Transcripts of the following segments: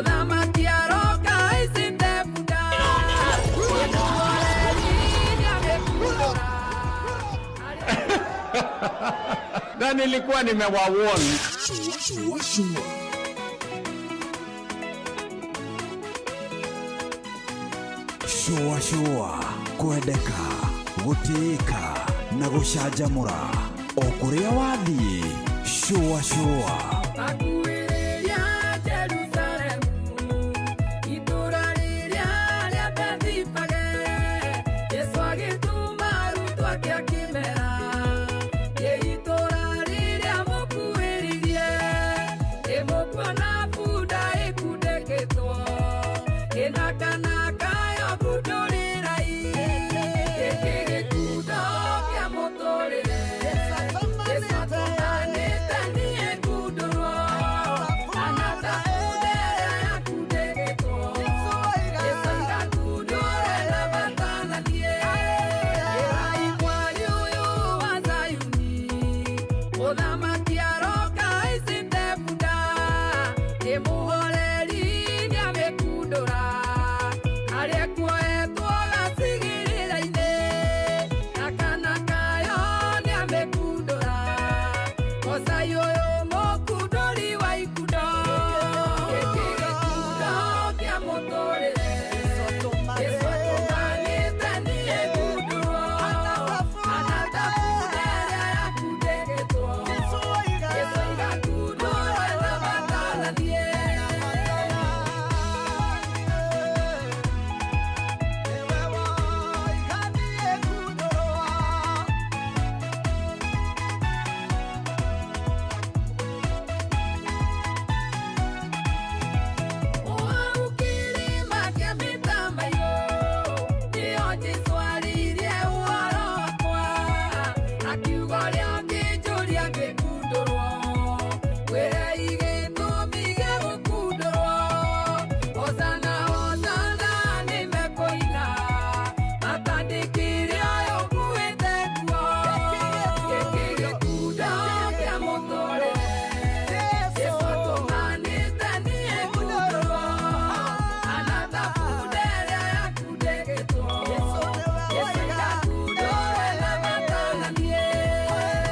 Mũthamaki aroka aicite bunda. Na nilikuwa nimewawarn. Shua shua kwendeka gutĩĩka na gũcanjamũra o kũrĩa wathiĩ. Shua shua. Makuĩrĩria Jerusalemu, itũũra rĩrĩa rĩa Bethifage. Jesũ agĩtũma arutwo ake akĩmera, "Thiĩi itũũra rĩrĩa mũkuhĩrĩirie, nĩmũkuona bunda ĩkundĩkĩtwo, ĩna kana kayo kundũrĩrai. Gĩkĩ gĩkundo kĩa mũtũrĩre, Jesũ atũmanĩte niĩ ngundũrwo, kana ta bunda ĩrĩa yakundĩkĩtwo. Jesũ oiga ngundũre na matanathiĩ. Ĩrai mwarĩ ũyũ wa Zayuni, mũthamaki aroka aicite bunda, nĩ mũhoreri nĩamĩkundũra, harĩa kuoetwo gacigĩrĩra-inĩ, na kana kayo nĩamĩkundũra. Mũcai ũyũ mũkundũri wa ikundo, gĩkĩ gĩkundo kĩa mũtũrĩre, Jesũ atũmanĩte niĩ ngundũrwo, kana ta bunda ĩrĩa yakundĩkĩtwo. Jesũ oiga ngundũrwe na matanathiĩ. Kĩrĩma kĩa mĩtamaiyũ, nĩyo Jesũ aririe ũhoro wakwa, akiuga ũrĩa ũngĩnjũria ngĩkundũrwo, ngwĩre gĩtũmi gĩa gũkundũrwo. Hosana, hosana nĩmekũina, matandĩkĩre ũyũ ũkuĩte nguo. Gĩkĩ gĩkundo kĩa mũtũrĩre, Jesũ atũmanĩte niĩ ngundũrwo, kana ta bunda ĩrĩa yakundĩkĩtwo. Jesũ oiga ngundũrwe na matanathiĩ.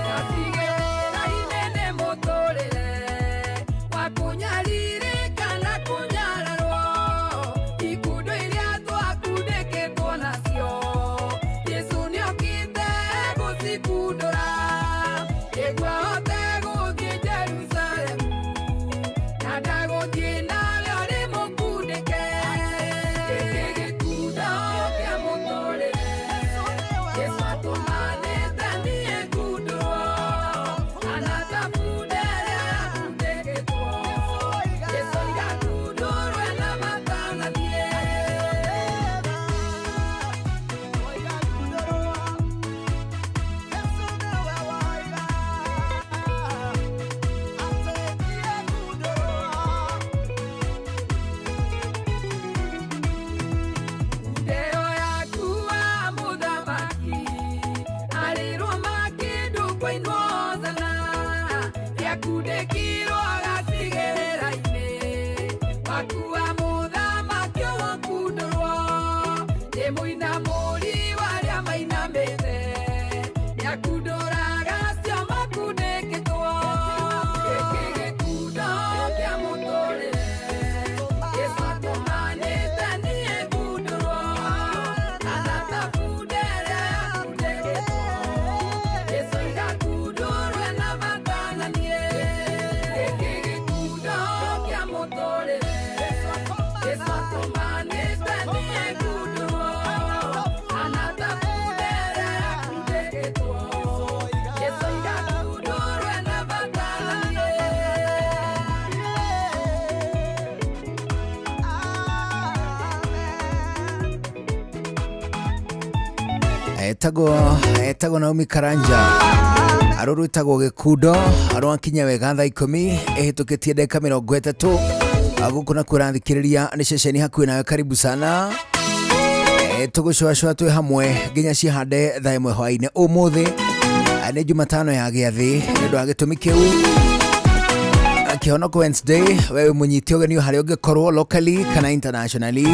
Gacigĩrĩra-inĩ nĩ mũtũrĩre wa kũnyarirĩka na kũnyararwo, ikundo iria twakundĩkĩtwo nacio, Jesũ nĩokĩte gũcikundũra, nĩguo ahote gũthiĩ Jerusalemu, na ndagũthiĩ nawe ũrĩ mũkundĩke. Gĩkĩ gĩkundo kĩa mũtũrĩre, Jesũ atũmanĩte niĩ ngundũrwo, kana ta bunda ĩrĩa yakundĩkĩtwo. Jesũ oiga ngundũrwe na matanathiĩ. Ndeo yaku wa mũthamaki, arĩrwo makĩndũ kũinwo hosana, rĩakundĩkirwo gacigĩrĩra-inĩ, waku wa mũthamaki ũgũkundũrwo, nĩ mũinamũri wa arĩa mainamĩte, nĩakundũraga acio makundĩkĩtwo. Gĩkĩ gĩkundo kĩa mũtũrĩre, Jesũ atũmanĩte niĩ ngundũrwo, kana ta bunda ĩrĩa yakundĩkĩtwo. Jesũ oiga ngundũrwe na matanathiĩ. Gĩkĩ gĩkundo kĩa mũtũrĩre, Jesũ atũmanĩte niĩ ngundũrwo, kana ta bunda ĩrĩa yakundĩkĩtwo. Jesũ oiga ngundũrwe na matanathiĩ. Etagwo Naomi Karanja, arå rwĩtagwo gĩkundo arwakinya wega thaa 10 ĩhĩtũkĩtie ndagĩka 30. Gũkũ na kũrathikĩrĩria nĩ ceceni hakuhĩ nawe, karibu sana. Tũgũcũacũa twĩ hamwe nginya cihande thaa 1 hwaĩ-inĩ. Ũmũthĩ nĩ Jumatano ya gĩathĩ, nĩ ũndũ wa gĩtũmi kĩu Kĩhonoko Wednesday wewe mũnyiti ũgeni o harĩa ũngĩkorwo locally kana internationally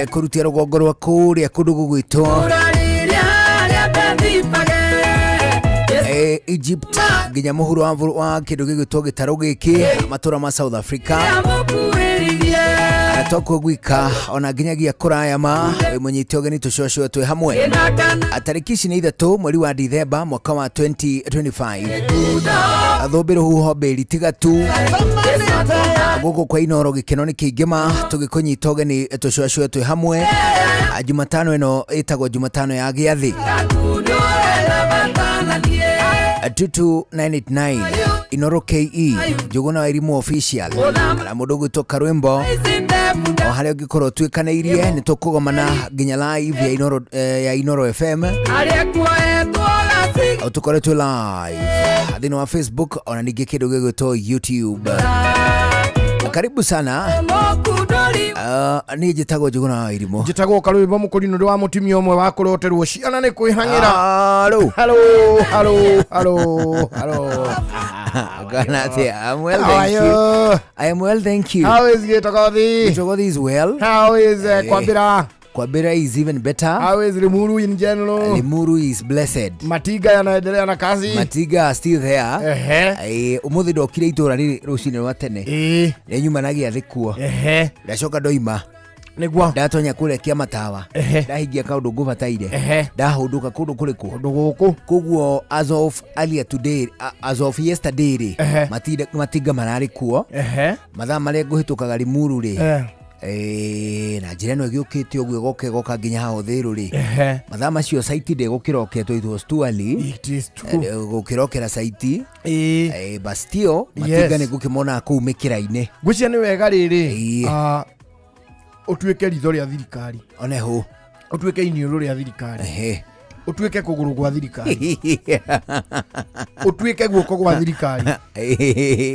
kũrutia rũgongo rwa kũrĩa kũndũ gũgwĩtwo Egypt nginya mũhuro wa kĩndũ gĩgwĩtwo gĩtarũ gĩkĩ matũra ma South Africa tokwo gwika ona nginyagia kũraya ma wĩ mũnyiti ũgeni tũcocwe twĩ hamwe. Tarĩki ici nĩ 3 mweri wa Dithemba mwaka wa 2025. Athũmbĩ rũhuho mbĩri tiga tu gũkũ kwa Inoro gĩkeno nĩ kĩingĩ ma tũgĩkũnyita ũgeni tũcocwe twĩ hamwe. Jumatano ĩno ĩtagwo Jumatano ya gĩathĩ. 22989 Inoro KE Njuguna wa Irimu official na mũndũ ũgwĩtwo Karwimbo o harĩa ũngĩkorwo ũtuĩkanĩirie nĩ tũkũgomana nginya live ya Inoro, ya Inoro FM tũkoretwo live thĩinĩ wa Facebook ona ningĩ kĩndũ gĩgwĩtwo YouTube. Karibu sana. Niĩ njĩtagwo Njuguna wa Irimu. Njĩtagwo Karwimbo mũkũrinũ wa mũtumia ũmwe wa kũroterwo ciana nĩ kwĩhang'ĩra. Halo. Halo, halo, halo, halo. I'm well, thank you. I am well, thank you. How is Gitogothi? Gitogothi is well. How is Kwambira? Kwambira is even better. How is Limuru in general? Limuru is blessed. Matiga yanaendelea na kazi. Matiga are still there. Umuthi ndokire itura riri rucini rwa tene. Nĩ nyuma na gĩathĩ kuo. Ndacoka ndoima. Nĩguo ndatonya kũrĩa kĩa matawa ndahingia kaũndũ ngũbataire ndahũndũka kũndũ kũrĩkũ kũndũ gũkũ. Koguo as of earlier today, as of yesterday rĩ matinga mararĩ kuo. Mathaa marĩa ngũhĩtũkaga Limuru rĩ na njĩra ĩno ĩgĩũkĩte ũguo ĩgoka ĩgoka nginya haha Ũthĩrũ rĩ mathaa macio site ndĩgũkĩroketwo, it was too early gũkĩrokera site, but still matinga nĩ ngũkĩmonaga kũu mĩkĩra-inĩ. Ngwĩciria nĩ wega rĩrĩ ũtuĩke ritho rĩa thirikari oneho ũtuĩke iniũrũ rĩa thirikari ũtuĩke kũgũrũ gwa thirikari ũtuĩke guoko gwa thirikari.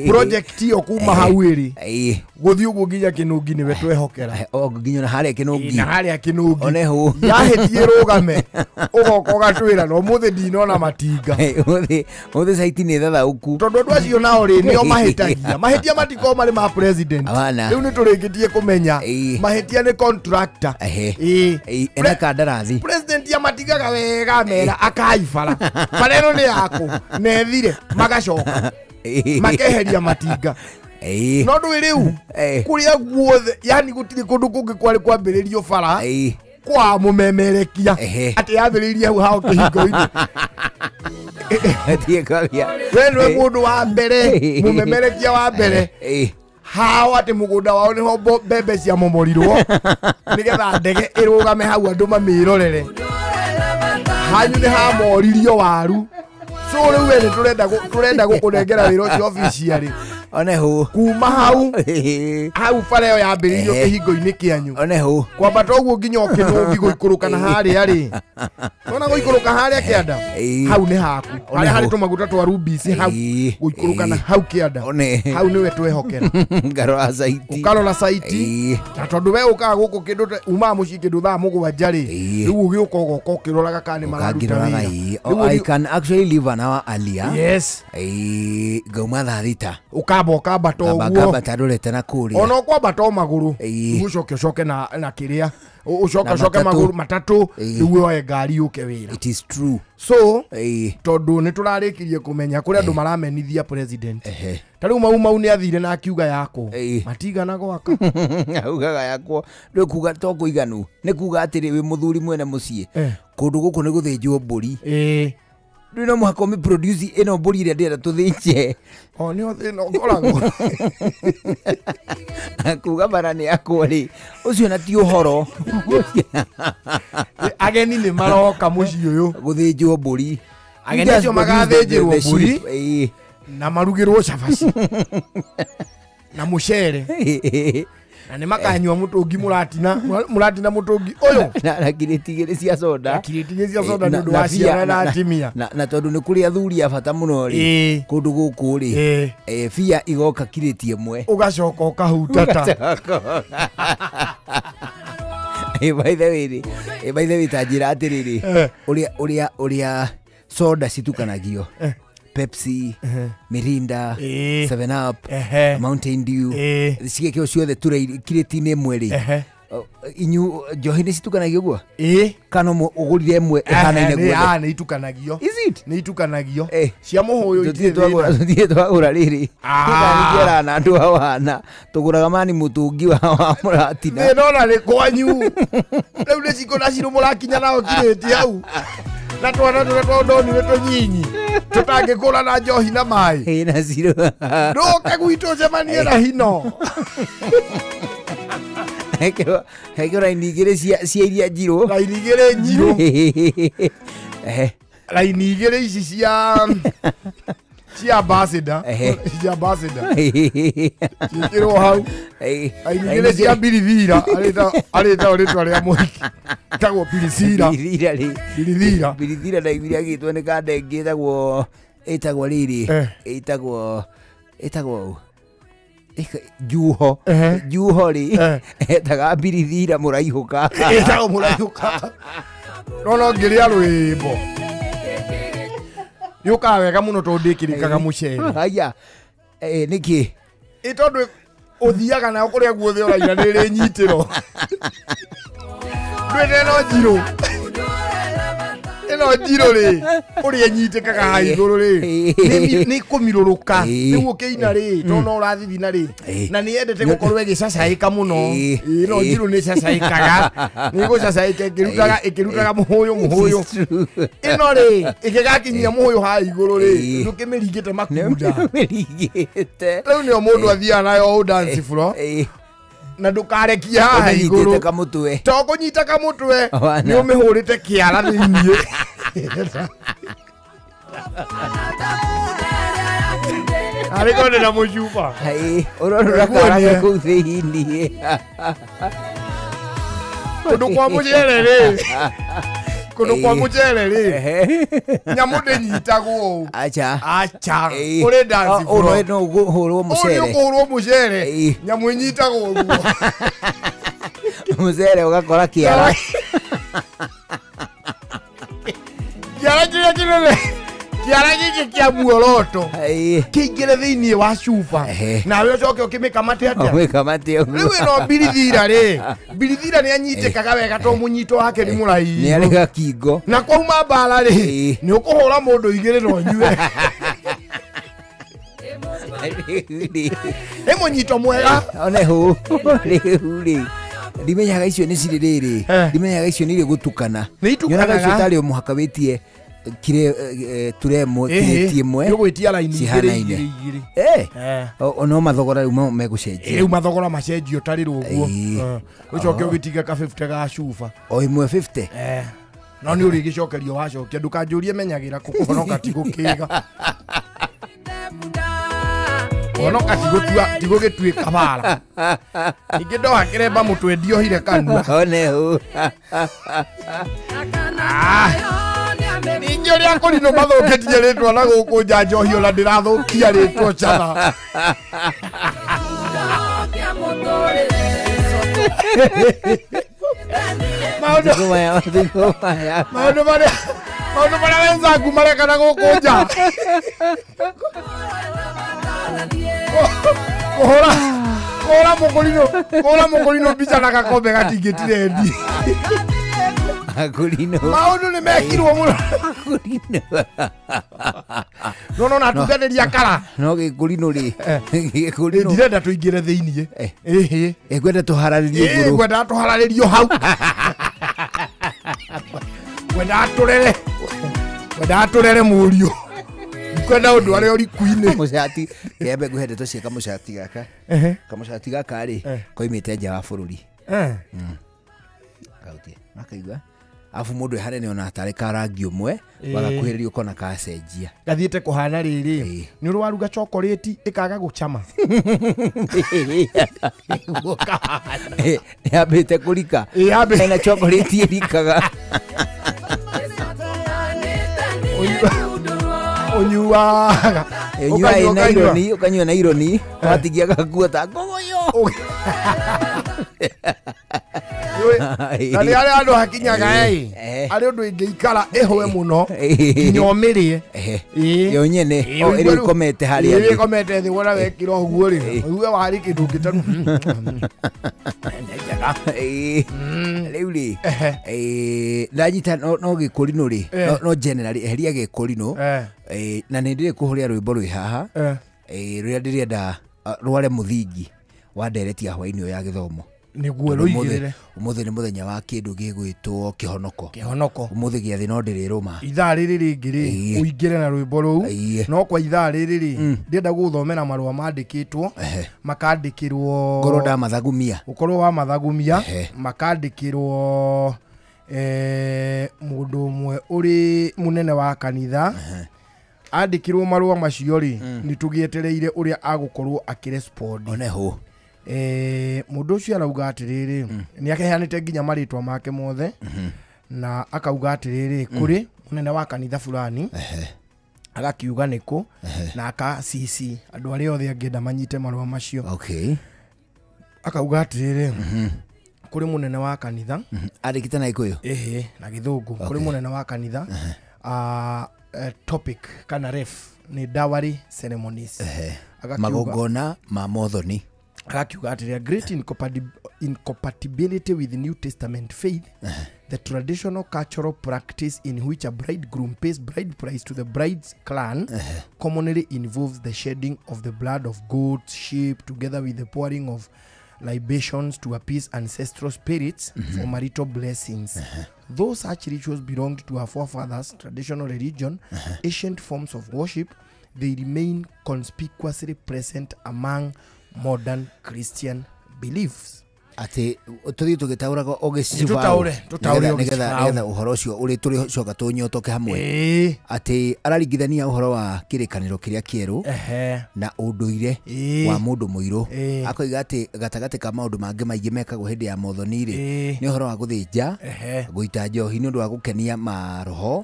Project ĩyo kuma hau ĩrĩ gũthiĩ ũguo nginya Kĩnũngi nĩwe twehokera nginya na harĩa Kĩnũngi na harĩa Kĩnũngi oneho yahĩtie rũgame ũgoka ũgatwĩra no ũmũthĩ ndinona matinga ũmũthĩ site nĩ thathaũku tondũ andũ acio nao rĩ nĩo mahĩtagia mahĩtia matikoragwo marĩ ma president. Rĩu nĩ tũrĩkĩtie kũmenya mahĩtia nĩ contractor ena kandarathi. President amatigaga wega mera akaibara bara ĩno nĩ yaku nethire magacoka makeheria matinga no ndũĩ rĩu kũrĩa guothe yani gũtirĩ kũndũ kũngĩ kwarĩ kwambĩrĩrio bara kwa mũmemerekia atĩ yambĩrĩirie hau hao kĩhingo-inĩ. We nĩwe mũndũ wa mbere mũmemerekia wa mbere hao atĩ mũgũnda wao nĩho mbembe ciamomorirwo nĩgetha ndege ĩrũgame hau andũ mamĩrorere. Hanyu nĩ hamoririo waru. So rĩu we nĩ tũrenda gũkũnengera wĩra ũcio officially oneho kuma hau hau bara ĩyo yambĩrĩirio kĩhingo-inĩ kĩanyu oneho kwambata ũguo nginya Kĩnũngi gũikũrũka na harĩa rĩ ona gũikũrũka harĩa kĩanda hau nĩ haku harĩa harĩ tũmaguta twa rubisi hau gũikũrũka na hau kĩanda hau nĩwe twehokera ngarora saiti ũkarora saiti na tondũ we ũkaga gũkũ kĩndũ umaga mũciĩ kĩndũ thaa 7 rĩ rĩu ũgĩũka ũgoka ũkĩroraga kana nĩ mararuta wĩra. I can actually leave an hour earlier. Yes. Ngauma thaa 6 ũkamba ũkambata ũguo ngambata ndorete na kũrĩa ona ũkwambata o magũrũ ũcoke ũcoke na kĩrĩa ũcoke ũcoke magũrũ matatũ nĩguo woe ngari ũke wĩra. It is true. So tondũ nĩ tũrarĩkirie kũmenya kũrĩa andũ maramenithia president ta rĩu Mau Mau nĩ athire na akiuga yakwo matigana gwaka augaga yakwo ndũ kuga to kũiganu nĩ kuga atĩrĩ wĩ mũthuri mwene mũciĩ kũndũ gũkũ nĩ gũthĩnjwo mbũri ndũ no mũhaka ũmĩ produce ĩno mbũri ĩrĩa ndĩrenda tũthĩnje o nĩo thĩna ũkoragwo kuga bara nĩ yakwo rĩ ũcio na ti ũhoro ageni nĩ maroka mũciĩ ũyũ gũthĩnjwo mbũri ageni acio magathĩnjĩrwo mbũri na marugĩrwo cabaci na mũcere na nĩ makanyua mũtũngi mũratina mũtũngi ũyũ na kirĩti igĩrĩ cia soda kirĩti igĩrĩ cia soda nĩ ũndũ wa ciana na atumia na tondũ nĩ kũrĩ athuri a bata mũno rĩ kũndũ gũkũ rĩ bia igoka kirĩti ĩmwe ũgacoka ũkahutata. By the way by the way ta njĩra atĩrĩrĩ ũrĩa soda citukanagio Pepsi, Mirinda, 7 Up, Mountain Dew, cigekĩrwo ciothe kirĩti-inĩ ĩmwe rĩ, inyu njohi nĩ citukanagio guo? Kana ũgũrire ĩmwe ĩhanaine guothe? Nĩ itukanagio. Is it? Nĩ itukanagio. Cia mũhũyũ itirĩ tũthiĩ twagũra rĩrĩ. Tũkaningĩra na andũ awana tũgũraga mani mũtũngi wa mũratina. Nĩ ndona nĩ kwanyu. Rĩu nĩ ciko na cirũ mũrakinya nao kirĩti hau. Na twana tũrĩa twandonire tũnyinyi tũtangĩkũra na njohi na maĩ. Na cirũ. Ndũke gwitũ ũcemanie na hino. Hekĩrwo raini igĩrĩ cia iria njirũ. Raini igĩrĩ njirũ. Raini igĩrĩ ici cia ambassador. Cia ambassador. Ciĩkĩrwo hau. Raini igĩrĩ cia birithira. Arĩtagwo rĩtwa rĩa mũhiki. Ĩtagwo birithira. Birithira rĩ. Birithira. Birithira ndaiguire agĩtwo nĩ kanda ĩngĩ ĩtagwo rĩrĩ. Ĩtagwo Juho. Juho rĩ etaga birithira mũraihũka. Ĩtagwo mũraihũka. No no ngĩrĩa rwĩmbo. Yũkaga wega mũno tondũ ndĩkĩrĩkaga mũcere. Haya. Nĩkĩ? Ĩ tondũ ũthiaga nayo kũrĩa guothe ũraina nĩ ĩrĩ nyitĩro. Ndwĩte ĩno njirũ. Ĩno njirũ rĩ, ũrĩa ĩnyitĩkaga haha igũrũ rĩ, nĩ kũmirũrũka. Rĩu ũkĩina rĩ, tondũ no ũrathithina rĩ, na nĩ yendete gũkorwo ĩgĩcacaĩka mũno. Ĩno njirũ nĩ ĩcacaĩkaga. Nĩ ĩgũcacaĩka ĩkĩrutaga mũhũyũ mũhũyũ. Ĩno rĩ, ĩngĩgakinyia mũhũyũ haha igũrũ rĩ, ndũkĩmĩringĩte makunda. Nĩũmĩringĩte. Rĩu nĩyo mũndũ athiaga nayo ũũ dance floor. Na ndũkarekie haha igũrũ. Kamũtwe. To kũnyita kamũtwe, nĩ ũmĩhũrĩte kĩara thĩiniĩ. Arĩ korwo ndĩna mũcuba. Ũrorora kara kũu thĩiniĩ. Kũndũ kwa mũcere rĩ. Kũndũ kwa mũcere rĩ. Nyamũ ndĩnyitagwo ũũ. Acha. Acha. Ũrĩ dance floor. Ũũ no ũhũrwo mũcere. Ũũ nĩ ũkũhũrwo mũcere. Nyamũ ĩnyitagwo ũguo. Mũcere ũgakora kĩara. Kĩara kĩrĩa kĩnene. Kĩara gĩkĩ kĩa muoroto. Kĩingĩre thĩiniĩ wa cuba. Nawe ũcoke ũkĩmĩkamate atĩa? Ũmĩkamate ũguo. Rĩu ĩno birithira rĩ. Birithira nĩ anyitĩkaga wega tondũ mũnyito wake nĩ mũraihu. Nĩ arĩ gakingo. Na kwauma mbara rĩ, nĩ ũkũhũra mũndũ igĩrĩ na ũnyue. Nĩ mũnyito mwega. One hũ. Rĩu rĩ. Ndimenyaga icio nĩ cirĩ rĩrĩ. Ndimenyaga icio nĩ irĩ gũtukana. Nyonaga icio tarĩ o mũhaka wĩtie kire turemwe kirĩti ĩmwe. Ũgwĩtia raini igĩrĩ igĩrĩ igĩrĩ. No mathogora rĩu megũcenjia. Rĩu mathogora macenjio tarĩ ũguo. Ũcoke ũgĩtiga ka 50 ga cuba. O ĩmwe 50? No nĩ ũrĩgĩcokerio wacokia ndũkanjũrie menyagĩra kũhonoka ti gũkĩga. Kũhonoka ti gũgĩtuĩka bara. Ningĩ ndoha kĩremba mũtwe ndiohire kanua. One hũ. Ningĩ ũrĩa kũrinũ mathũkĩtie rĩtwa na gũkũ nja njohi ona ndĩrathũkia rĩtwa njatha. Maũndũ marĩa wenzangu mareka na gũkũ nja. Kũhũra mũkũrinũ mbica na gakombe gatingĩtirendi. Akũrinũ. Maũndũ nĩ mekirwo mũno. Akũrinũ. No no na tunganĩria kara. No gĩkũrinũ rĩ. Gĩkũrinũ. Ndirenda tũingĩre thĩiniĩ. Ĩhĩ. Ngwenda tũhararĩrie igũrũ. Ngwenda tũhararĩrio hau. Ngwenda tũrere. Ngwenda tũrere mũriũ. Kwenda ũndũ arĩa ũriku-inĩ. Mũcati. Kĩembe ngũhe ndeto cia kamũcati gaka. Kamũcati gaka rĩ koimĩte nja wa bũrũri. Kautie. Makaigua. Afu mũndũ e hanene ona atarĩ ka rangi ũmwe wagakuhĩrĩria ũkona kacenjia. Gathiĩte kũhana rĩrĩ. Nĩ ũrĩ waruga chocolate ĩkaga gũcama. Yambĩte kũrika. Ena chocolate ĩrikaga. Ũnyuaga. Ũkanyua na ironi, ũkanyua na ironi, watigia gakuo ta ngogoyo. Na nĩ arĩa andũ hakinyaga ĩ arĩ ũndũ ingĩikara ĩhũe mũno nginya ũmĩrĩe. Yo nyene ĩrĩa ĩkomete harĩa thĩ. Ĩkomete thĩ wona wekĩra ũguo rĩ ũigue warĩ kĩndũ ũngĩtanu. Rĩu rĩ ndanyita no gĩkũrinũ rĩ no generally eheria gĩkũrinũ na nĩ ndĩrĩ kũhũrĩa rwĩmbo rwĩ haha rũrĩa ndĩrenda rware mũthingi wa ndereti ya hwainĩ ya gĩthomo. Nĩguo rũigĩrĩre. Ũmũthĩ nĩ mũthenya wa kĩndũ gĩgwĩtwo kĩhonoko. Kĩhonoko. Ũmũthĩ gĩathĩ no ndĩrĩrũma. Ithaa rĩrĩ rĩngĩ rĩ ũingĩre na rwĩmbo rũu no kwa ithaa rĩrĩ rĩ ndĩrenda gũthomera marũa mandĩkĩtwo makandĩkĩrwo ngorwo ndamathagumia. Ũkorwo wa mathagumia makandĩkĩrwo mũndũ ũmwe ũrĩ mũnene wa kanitha andĩkĩrwo marũa macio rĩ nĩ tũgĩetereire ũrĩa agũkorwo akĩrespond. Oneho. Mũndũ ũcio arauga atĩrĩrĩ nĩ aheanĩte nginya marĩtwa make mothe na akauga atĩrĩrĩ kũrĩ mũnene wa kanitha fulani agakiuga nĩkũ na aka CC andũ arĩa othe angĩenda manyite marũa macio. Okay. Akauga atĩrĩrĩ kũrĩ mũnene wa kanitha andĩkĩte na Gĩkũyũ ĩhĩ na Gĩthũngũ kũrĩ mũnene wa kanitha topic kana ref nĩ dowry ceremonies. Magongona ma mothoni. Akakiuga atĩrĩ great incompatibility with New Testament faith, the traditional cultural practice in which a bridegroom pays bride price to the bride's clan commonly involves the shedding of the blood of goats, sheep, together with the pouring of libations to appease ancestral spirits for marital blessings. Though such rituals belonged to our forefathers' traditional religion, ancient forms of worship, they remain conspicuously present among modern Christian beliefs. Atĩ tũthiĩ tũgĩtaũraga o gĩcibaũ nĩgetha ũhoro ũcio ũrĩ tũrĩcoka tũnyotoke hamwe. Atĩ araringithania ũhoro wa kĩrĩkanĩro kĩrĩa kĩerũ na ũndũire wa mũndũ mũirũ. Akoiga atĩ gatagatĩ ka maũndũ mangĩ maingĩ mekagwo hĩndĩ ya mothoni rĩ nĩ ũhoro wa gũthĩnja, gũita njohi nĩ ũndũ wa gũkenia maroho,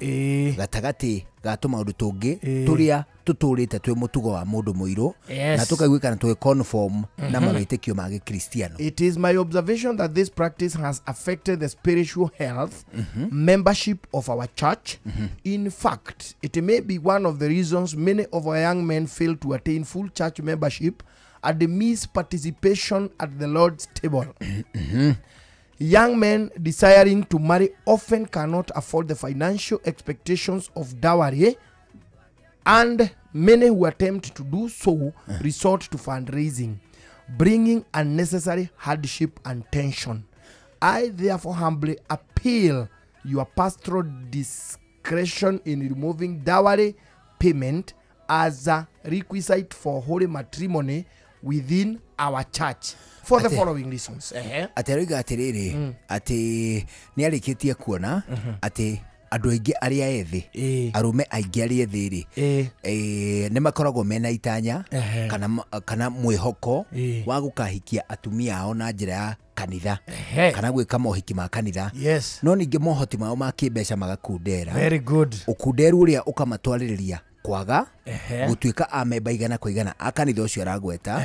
gatagatĩ ga tũmaũndũ tũngĩ tũrĩa tũtũrĩte twĩ mũtugo wa mũndũ mũirũ na tũkaiguĩkana twĩ conform na mawĩtĩkio ma gĩkristiano. It is my observation that this practice has affected the spiritual health membership of our church. In fact, it may be one of the reasons many of our young men fail to attain full church membership and miss participation at the Lord's table. Young men desiring to marry often cannot afford the financial expectations of dowry, and many who attempt to do so resort to fundraising, bringing unnecessary hardship and tension. I therefore humbly appeal your pastoral discretion in removing dowry payment as a requisite for holy matrimony within our church for the following reasons. Atĩ aroiga atĩrĩrĩ atĩ nĩ arĩkĩtie kuona atĩ andũ aingĩ arĩa ethĩ arũme aingĩ arĩa ethĩ rĩ nĩ makoragwo mena itanya kana mwĩhoko wa gũkahikia atumia ao na njĩra ya kanitha kana gwĩka mohiki ma kanitha. No ningĩ mohoti mao ma kĩmbeca magakundera. Very good. Ũkunderu ũrĩa ũkamatwarĩrĩria kwaga gũtuĩka amemba igana kwa igana a kanitha ũcio aragweta.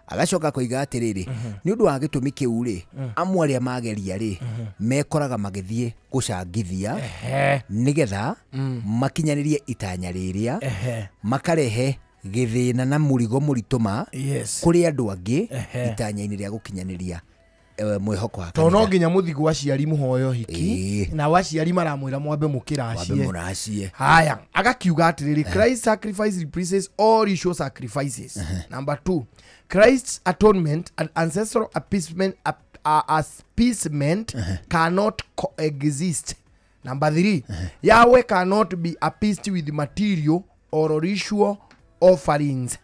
Agacoka koiga atĩrĩrĩ nĩ ũndũ wa gĩtũmi kĩu rĩ amwe arĩa mageria rĩ mekoraga magĩthiĩ gũcangithia nĩgetha makinyanĩrie itanya rĩrĩa makarehe gĩthĩna na mũrigo mũritũ ma kũrĩ andũ angĩ itanya-inĩ rĩa gũkinyanĩria mwĩhoko wa kanitha. Tondũ no nginya mũthiĩ gwa aciari mũhoyo hiki na aciari maramwĩra mwambe mũkĩracie. Haya, agakiuga atĩrĩrĩ Christ's sacrifice replaces all ritual sacrifices. Number 2, Christ's atonement and ancestral appeasement cannot coexist. Number 3, Yahweh cannot be appeased with material or ritual offerings.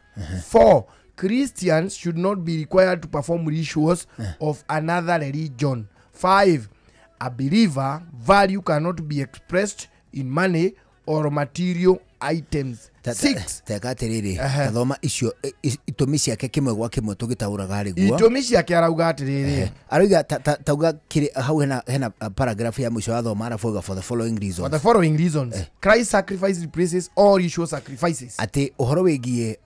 4, Christians should not be required to perform rituals of another religion. 5, a believer value cannot be expressed in money or material items. 6. Teka atiriri tathoma icio itumi ciake kimwe gwa kimwe tugitauraga riguo. Itumi ciake arauga atiriri. Arauga tauga kiri hau hena paragraph ya mwisho wathoma arafuga for the following reasons. For the following reasons. Christ's sacrifice replaces all ritual sacrifices. Ati uhoro wigie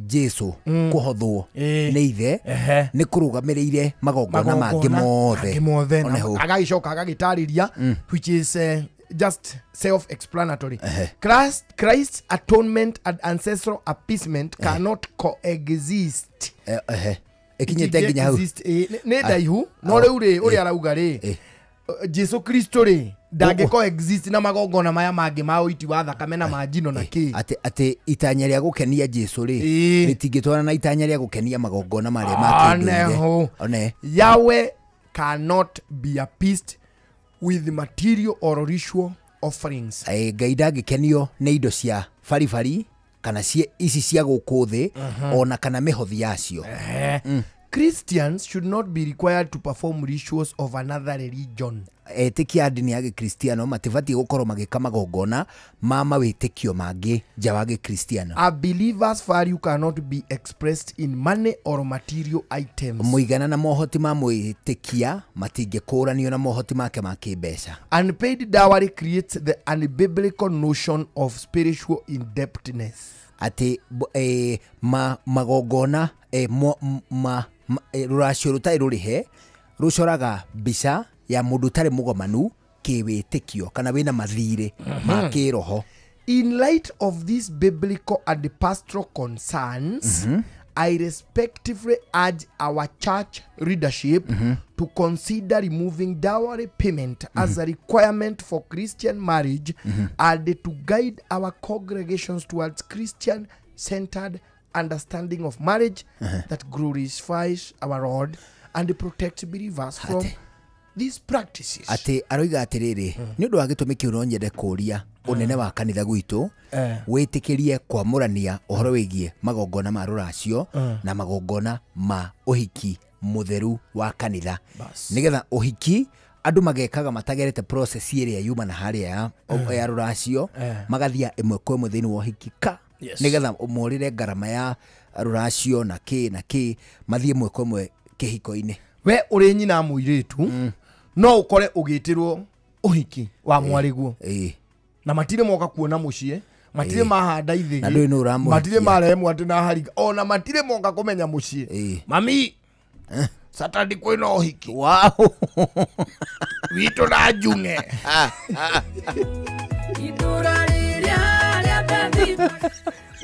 Jesu kuhothwo ni ithe ni kurugamiriire magongona mangi mothe. Agagicoka agagitariria which is just self-explanatory. Christ's atonement and ancestral appeasement cannot coexist. Ikinyite nginya hau ni ndaihu no riu ri uria arauga ri Jesu Kristo ri ndangi coexist na magongona maya mangi ma uiti wa thakame na manjino na ki ati itanya ria gukenia Jesu ri ritingitwana na itanya ria gukenia magongona maria ma kindu one. Yahweh cannot be appeased with material or ritual offerings. Ngai ndangĩkenio nĩ indo cia baribari kana ici cia gũkũ thĩ ona kana mĩhothi yacio. Christians should not be required to perform rituals of another religion. Etĩkia a ndini ya gĩkristiano matibatiĩ gũkorwo magĩka magongona ma mawĩtĩkio mangĩ nja wa gĩkristiano. A believer's value cannot be expressed in money or material items. Mũigana na mohoti ma mwĩtĩkia matingĩkũranio na mohoti make ma kĩmbeca. Unpaid dowry creates the unbiblical notion of spiritual indebtedness. Ati magongona rũracio rũtarĩ rũrĩhe rũcoraga mbica ya mũndũ ũtarĩ mũgomanu kĩwĩtĩkio kana wĩna mathirĩ ma kĩroho. In light of these biblical and pastoral concerns, I respectively urge our church leadership to consider removing dowry payment as a requirement for Christian marriage and to guide our congregations towards Christian-centered understanding of marriage that glorifies our Lord and protects believers from these practices. Ati aroiga atiriri ni undu wa gitumi kiu no nyende kuria unene wa kanitha gwitu witikirie kwamurania uhoro wigie magongona ma ruracio na magongona ma uhiki mutheru wa kanitha nigetha uhiki andu magekaga matagerete process iria yuma na haria ya ruracio magathia imwe kwa imwe thiini wa uhiki ka nigetha umurire ngarama ya ruracio na ki na ki mathie imwe kwa imwe kihiko-ini. We uri nyina muiritu no ukore ugitirwo uhiki wa mwariguo na matire moka kuona mucie matire mahanda ithigi matire maremwo ati na harika ona matire moka kumenya mucie mami Saturday kwina uhiki wow witu na njung'e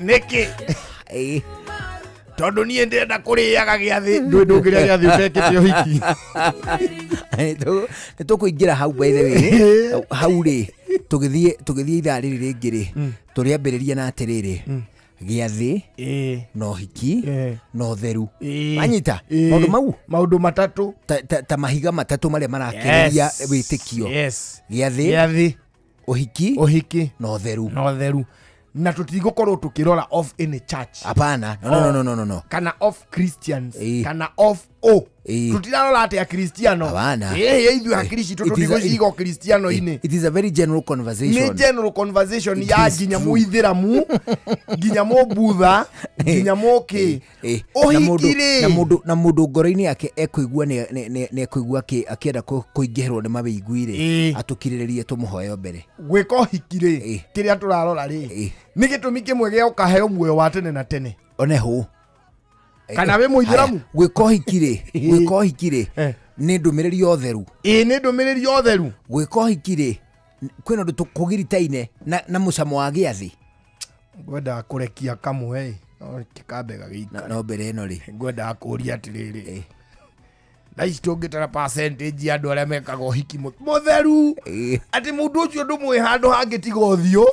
niki tondu nie ndenda kuriaga giathi ndwi ndungiria giathi utekite uhiki. Ni tukuingira hau by the way hau ri tugithie ithaa riri ringi ri turiambiriria na atiriri giathi na uhiki na utheru manyita maundu mau maundu matatu ta mahiga matatu maria marakiriria witikio. Giathi uhiki na utheru na tutigukorwo tukirora of any church. Hapana, no. Kana of Christians, kana of o. Tutirarora ati a Kristiano. Hapana. Ithuĩ akristo tutiguciga Kristiano ini. It is a very general conversation. Ni general conversation ya nginya muithiramu, nginya mubutha, nginya muki. Uhiki ri. Na mundu ngoro-ini yake ekuigua ni ekuigua akienda kuingihirwo ni mawĩigui ri atukiriririe tumuhoe mbere. Gwika uhiki ri kiria turarora ri ni gitumi kimwe gia ukaheo muoyo wa tene na tene. Oneho kana we muithiramu gwika uhiki ri ni ndumiriri ya utheru. Ni ndumiriri ya utheru. Gwika uhiki ri kwina undu tukugiritaine na mucamo wa giathi. Ngwendaga kurekia kamwe no kikambe gagĩikara no mbere ĩno rĩ ngwendaga kũria atĩrĩrĩ thaa ici tũngĩtara percentage ya andũ arĩa mekaga ũhiki mũtheru atĩ mũndũ ũcio ndũmũĩ handũ hangĩ tiga ũthiũ.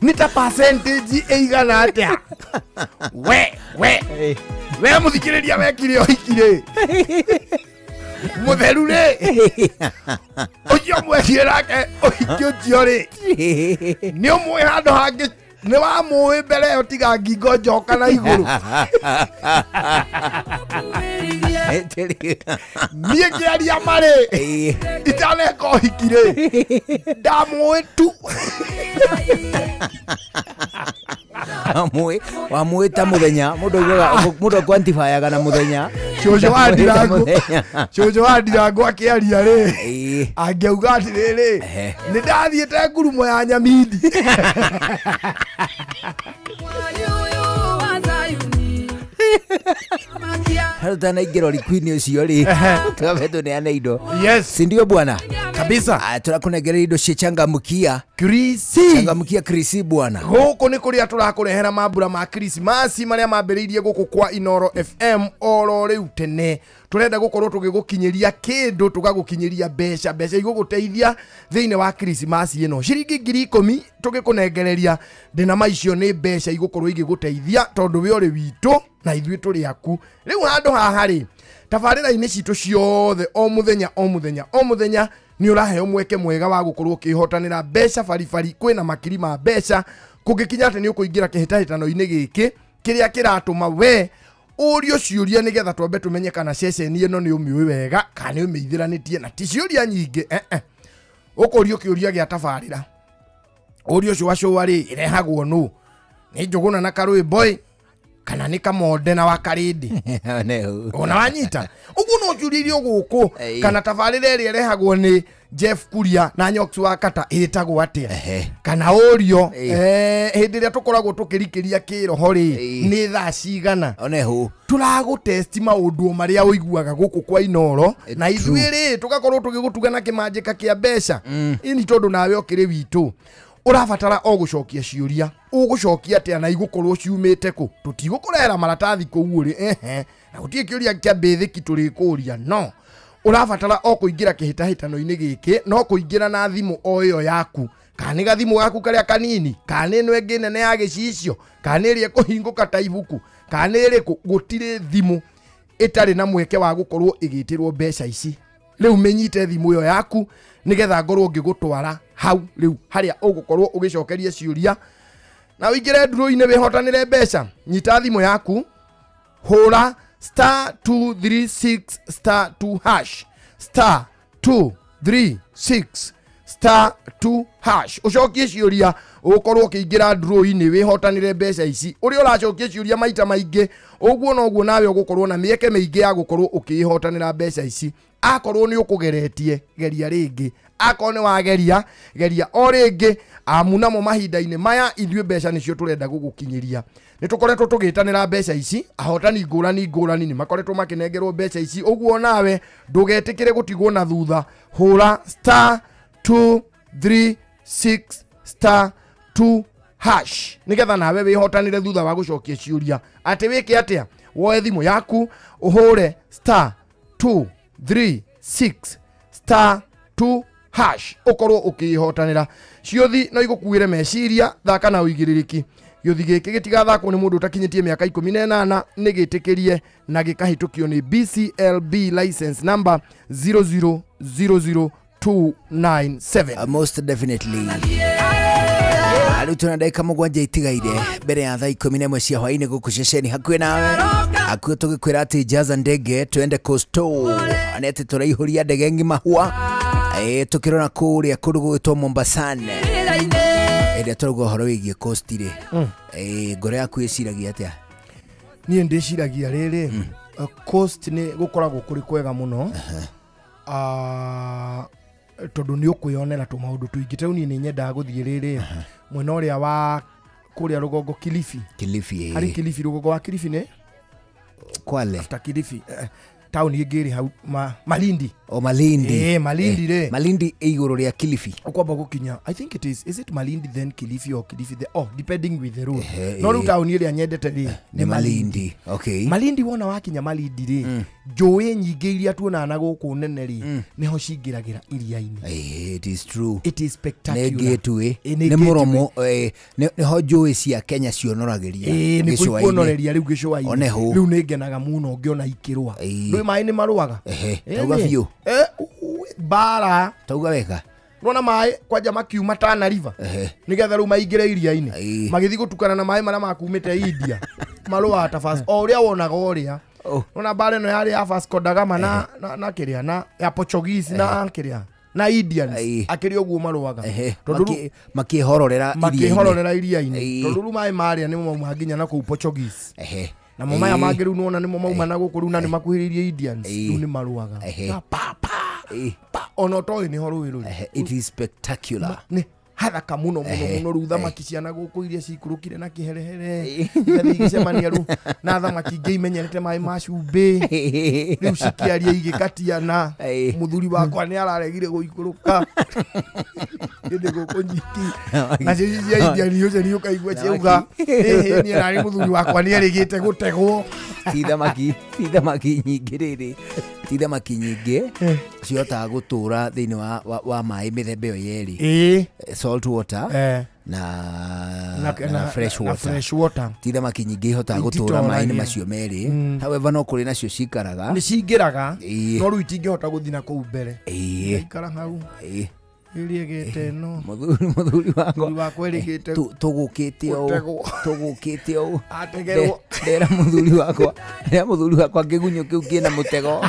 Nĩ ta percentage ĩigana atĩa? We mũthikĩrĩria wekire ũhiki rĩ mũtheru rĩ ũcio mwekire nake ũhiki ũcio rĩ nĩ ũmũĩ handũ hangĩ nĩ wamũĩ mbere ĩyo tiga ngingo njoka na igũrũ. Niĩ ngĩaria marĩ itaneka ũhiki rĩ ndamũĩ tu. Wamũĩ ta mũthenya mũndũ augaga mũndũ quantifyaga na mũthenya. Cũcũ wa Ndirango akĩaria rĩ angĩauga atĩrĩrĩ nĩ ndathiĩte ngurumo ya Nyamindi. Hatutanaingĩra ũrikũ-inĩ ũcio rĩ tugabe tũneane indo. Yes. Si ndio bwana? Kabisa. Tũrakũnengereria indo cia changamkia. Krisi. Changamkia Krisi bwana. Gũkũ nĩ kũrĩa tũrakũrehera mambura ma Krismasi marĩa mambĩrĩirie gũkũ kwa Inoro FM oro rĩu tene. Tũrenda gũkorwo tũgĩgũkinyĩria kĩndũ tũgagũkinyĩria mbeca mbeca igũgũteithia thĩinĩ wa Krismasi ĩno. Ciringi 10,000 tũgĩkũnengereria ndĩna maicio nĩ mbeca igũkorwo igĩgũteithia tondũ we ũrĩ witũ na ithuĩ tũrĩ aku. Rĩu handũ haha rĩ tabarĩra-inĩ citũ ciothe o mũthenya o mũthenya o mũthenya nĩ ũraheo mweke mwega wa gũkorwo ũkĩhotanĩra mbeca baribari. Kwĩna makiri ma mbeca kũngĩkinya atĩ nĩ ũkũingĩra kĩhĩtahĩtano-inĩ gĩkĩ kĩrĩa kĩratũma we ũrio ciũria nĩgetha twambe tũmenye kana ceceni ĩno nĩ ũmĩũĩ wega kana nĩ ũmĩithĩranĩtie na ti ciũria nyingĩ. Ũkũrio kĩũria gĩa tabarĩra ũrio ũcio wa cũa rĩ ĩrehagwo nũ nĩ Njũgũna na Karũĩ Boy kana nĩ Kamonde na Wakarĩndĩ ona wanyita ũguo no ciũria iria gũkũ kana tabarĩra ĩrĩa ĩrehagwo nĩ Jeff Kuria na Nyox wa Kata ĩtagwo atĩa kana ũrio hĩndĩ ĩrĩa tũkoragwo tũkĩrikĩria kĩroho rĩ nĩ thaa cigana tũragũtesti maũndũ marĩa ũiguaga gũkũ kwa Inoro na ithuĩ rĩ tũgakorwo tũgĩgũtuga na kĩmanjĩka kĩa mbeca ini tondũ nawe ũkĩrĩ witũ ũrabatara o gũcokia ciũria ũgũcokia atĩa na igũkorwo ciumĩte kũ tũtigũkũrehera maratathi kũu ũrĩ na gũtirĩ kĩũria kĩa basic tũrĩkũria no ũrabatara o kũingĩra kĩhĩtahĩtano-inĩ gĩkĩ no kũingĩra na thimũ o ĩyo yaku kana nĩ gathimũ gaku karĩa kanini kana nĩ ĩno ĩngĩ nene ya gĩcicio kana nĩ ĩrĩa ĩkũhingũka ta ibuku kana nĩ ĩrĩkũ gũtirĩ thimũ ĩtarĩ na mweke wa gũkorwo ĩgĩtĩrwo mbeca ici. Rĩu mĩnyite thimũ ĩyo yaku nĩgetha ngorwo ngĩgũtwara hau rĩu harĩa ũgũkorwo ũgĩcokeria ciũria na ũingĩre nduro-inĩ wĩhotanĩre mbeca. Nyita thimũ yaku hũra *236 *2 hash *236 *2 hash ũcokie ciũria ũgũkorwo ũkĩingĩra nduro-inĩ wĩhotanĩre mbeca ici. Ũrĩa ũracokia ciũria maita maingĩ ũguo noguo nawe ũgũkorwo na mĩeke mĩingĩ ya gũkorwo ũkĩĩhotanĩra mbeca ici. Akorwo nĩ ũkũgeretie geria rĩngĩ, akorwo nĩ wageria geria o rĩngĩ amu namo mahinda-inĩ maya ithuĩ mbeca nĩcio tũrenda gũgũkinyĩria. Nĩ tũkoretwo tũgĩtanĩra mbeca ici ahotani ngũrani ngũrani nĩ makoretwo makĩnengerwo mbeca ici ũguo nawe ndũgetĩkĩre gũtigwo na thutha. Hũra *236 *2 hash nĩgetha nawe wĩhotanĩre thutha wa gũcokia ciũria. Atĩ wĩke atĩa? Woe thimũ yaku ũhũre *236 *2 hash ũkorwo ũkĩĩhotanĩra. Ciũthi no igũkuĩre meciria thaka na ũigĩrĩrĩki. Gĩũthi gĩkĩ gĩtigathakwo nĩ mũndũ ũtakinyĩtie mĩaka 18 nĩ gĩtĩkĩrie na gĩkahĩtũkio nĩ BCLB license number 0000297. Most definitely. Rĩu tũna ndagĩka 7 itigaire mbere ya thaa 11 cia hwaĩ-inĩ gũkũ ceceni hakuhĩ nawe hakuhĩ tũgĩkwĩra atĩ jaza ndege twende Coastal nĩ atĩ tũraihũria ndege ng'ima hua tũkĩrora kũrĩa kũndũ gũgĩtwo Mombasani ĩrĩa tũrauga ũhoro wĩgiĩ Coast rĩ ngoro yaku ĩciragia atĩa? Niĩ ndĩciragia rĩrĩ Coast nĩ gũkoragwo kũrĩ kwega mũno tondũ nĩ ũkwĩyonera tũmaũndũ tũingĩ. Rĩu niĩ nĩ nyendaga gũthiĩ rĩrĩ mwena ũrĩa wa kũrĩa rũgongo Kilifi. Kilifi harĩ Kilifi rũgongo wa Kilifi nĩ Kwale after Kilifi taũni ĩngĩ ĩrĩ hau Malindi. O Malindi. Malindi rĩ Malindi ĩ igũrũ rĩa Kilifi ũkwamba gũkinya I think it is it Malindi then Kilifi or Kilifi the depending with the road. No rĩu taũni ĩrĩa nyendete rĩ nĩ Malindi. Okay. Malindi wona wakinya Malindi rĩ njũĩ nyingĩ iria tuonaga na gũkũ nene rĩ nĩho cingĩragĩra iria-inĩ. It is true. It is spectacular. Nĩ gateway nĩ mũromo nĩho njũĩ cia Kenya cionoragĩria gĩcũa-inĩ. Nĩ rĩu gĩcũa-inĩ. Rĩu nĩ ngenaga mũno ngĩona ikĩrũa. Ndũĩ maĩ nĩ marũaga. Tauga biũ. Bara tauga wega nona maĩ kwanja makiuma Tana River nĩgetha rĩu maingĩre iria-inĩ magĩthiĩ gũtukana na maĩ marĩa makumĩte India marũaga ta fast o ũrĩa wonaga ũrĩa Ona mbara ĩno yarĩ ya Vasco da Gama na kĩrĩa na ya Portuguese na kĩrĩa na Indians akĩrĩ ũguo marũaga tondũ makĩhororera iria-inĩ tondũ rĩu maĩ marĩa nĩmo mauma nginya na kũu Portuguese na mo maya mangĩ rĩu nĩwona nĩmo mauma na gũkũ rĩu na nĩ makuhĩrĩirie Indians rĩu nĩ marũaga pa pa pa ona ũtoĩ nĩho rũĩ rũrĩ. It is spectacular. Nĩ hathaka muno muno muno rĩu thamaki ciana gũkũ iria cikũrũkire na kĩherehere igathiĩ igĩcemania rĩu na thamaki ingĩ imenyerete maĩ ma cumbĩ rĩu cikĩaria igĩkatiana mũthuri wakwa nĩ araregire gũikũrũka hĩndĩ gũkũ nyiki nacio ici cia Indian Ocean ũkaigua ciauga ĩhĩ niĩ narĩ mũthuri wakwa nĩ erĩgĩte gũtegwo. Ti thamaki nyingĩ rĩrĩ ti thamaki nyingĩ cihotaga gũtũra thĩinĩ wa maĩ mĩthemba ĩyo yerĩ, salt water na fresh water. Ti thamaki nyingĩ ihotaga gũtũra maĩ-inĩ macio merĩ, however no kũrĩ nacio cikaraga nĩ cingĩraga no rĩu itingĩhota gũthiĩ na kũu mbere ikara hau ĩrĩgĩte no mũthuri wakwa ĩrĩgĩte tũgũkĩte ũũ ategerwo ndera mũthuri wakwa kĩgunyũ kĩu kĩna mũtego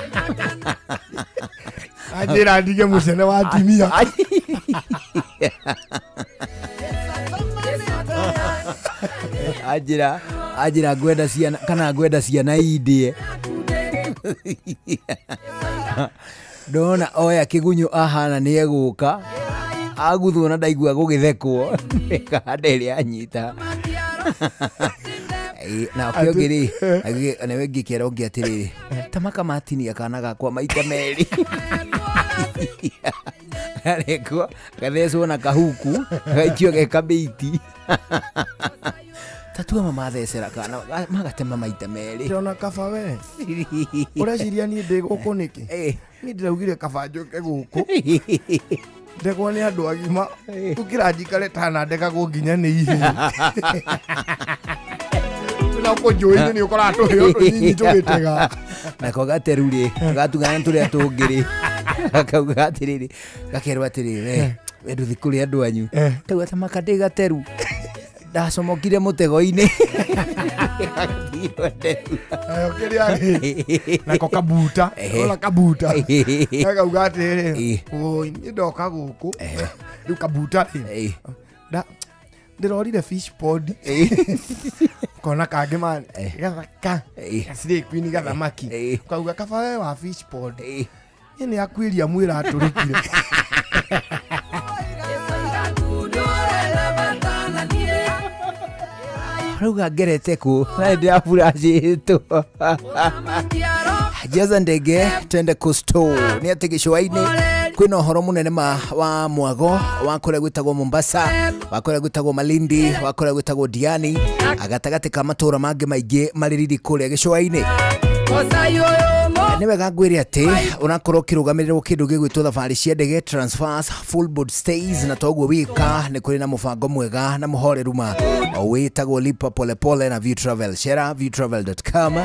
anjĩra ndige mũcene wa atumia. Anjĩra ngwenda ciana kana ngwenda ciana indĩe ndona oya kĩgunyũ ahana nĩ egũka aguthwo na ndaigua gũgĩthekwo kanda ĩrĩa anyita na ũkĩo ũngĩ rĩ nawe ngĩkera ũngĩ atĩrĩrĩ ta makamatinia kana gakwa maita merĩ garekwo gathecwo na kahuku gaikio ge kabĩiti tatua mamathecera kana magatema maita merĩ. Ndĩrona kaba we ũreciria niĩ ndĩ gũkũ nĩkĩ? Niĩ ndĩraugire kaba njũke gũkũ ndegwo nĩ andũ agima ũkĩra njikare tana ndegagwo nginya nĩ ihĩĩ na ũkũ njũĩ-inĩ nĩ ũkoraga tũhĩo tũnyinyi tũgĩtega nako gateru rĩ gatugana tũrĩa tũngĩ rĩ gakauga atĩrĩrĩ gakerwo atĩrĩrĩ we ndũthi kũrĩ andũ anyu kau atamaka ndĩ gateru ndacomokire mũtego-inĩ nayo kĩrĩa rĩ nako kabuta ona kabuta gakauga atĩrĩrĩ oi niĩ ndoka gũkũ rĩu kabuta rĩ ndĩrorire fish pond kona kangĩ mani gathaka gacirĩ queen gathamaki kauga kaba we wa fish pond niĩ nĩ akuĩria mwĩra atũrĩkire. Rauga ngerete kũ na ndĩraburacĩtwo jaza ndege twende coastal nĩ atĩ gĩcũa-inĩ kwĩna ũhoro mũnene wa mwago wa kũrĩa gwĩtagwo Mombasa, wa kũrĩa gwĩtagwo Malindi, wa kũrĩa gwĩtagwo Diani, gatagatĩ ka matũra mangĩ maingĩ marĩ riri kũrĩa gĩcũa-inĩ. Nĩ wega ngwĩre atĩ ũrakorwo ũkĩrũgamĩrĩrwo kĩndũ gĩgwĩtwo thabarĩ cia ndege transfers, full board stays, na toguo wika nĩ kũrĩ na mũbango mwega na mũhoreru ma wĩtagwo lipa polepole na View Travel. Share viewtravel.com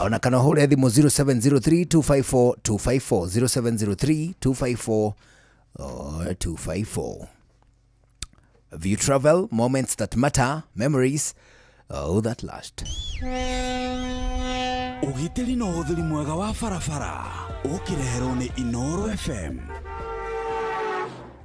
ona kana ũhũre thimũ 0703 254 254 0703 254 254. View Travel, moments that matter, memories that last. Ũgitĩri na ũhũthĩri mwega wa barabara ũkĩreherwo nĩ Inoro FM.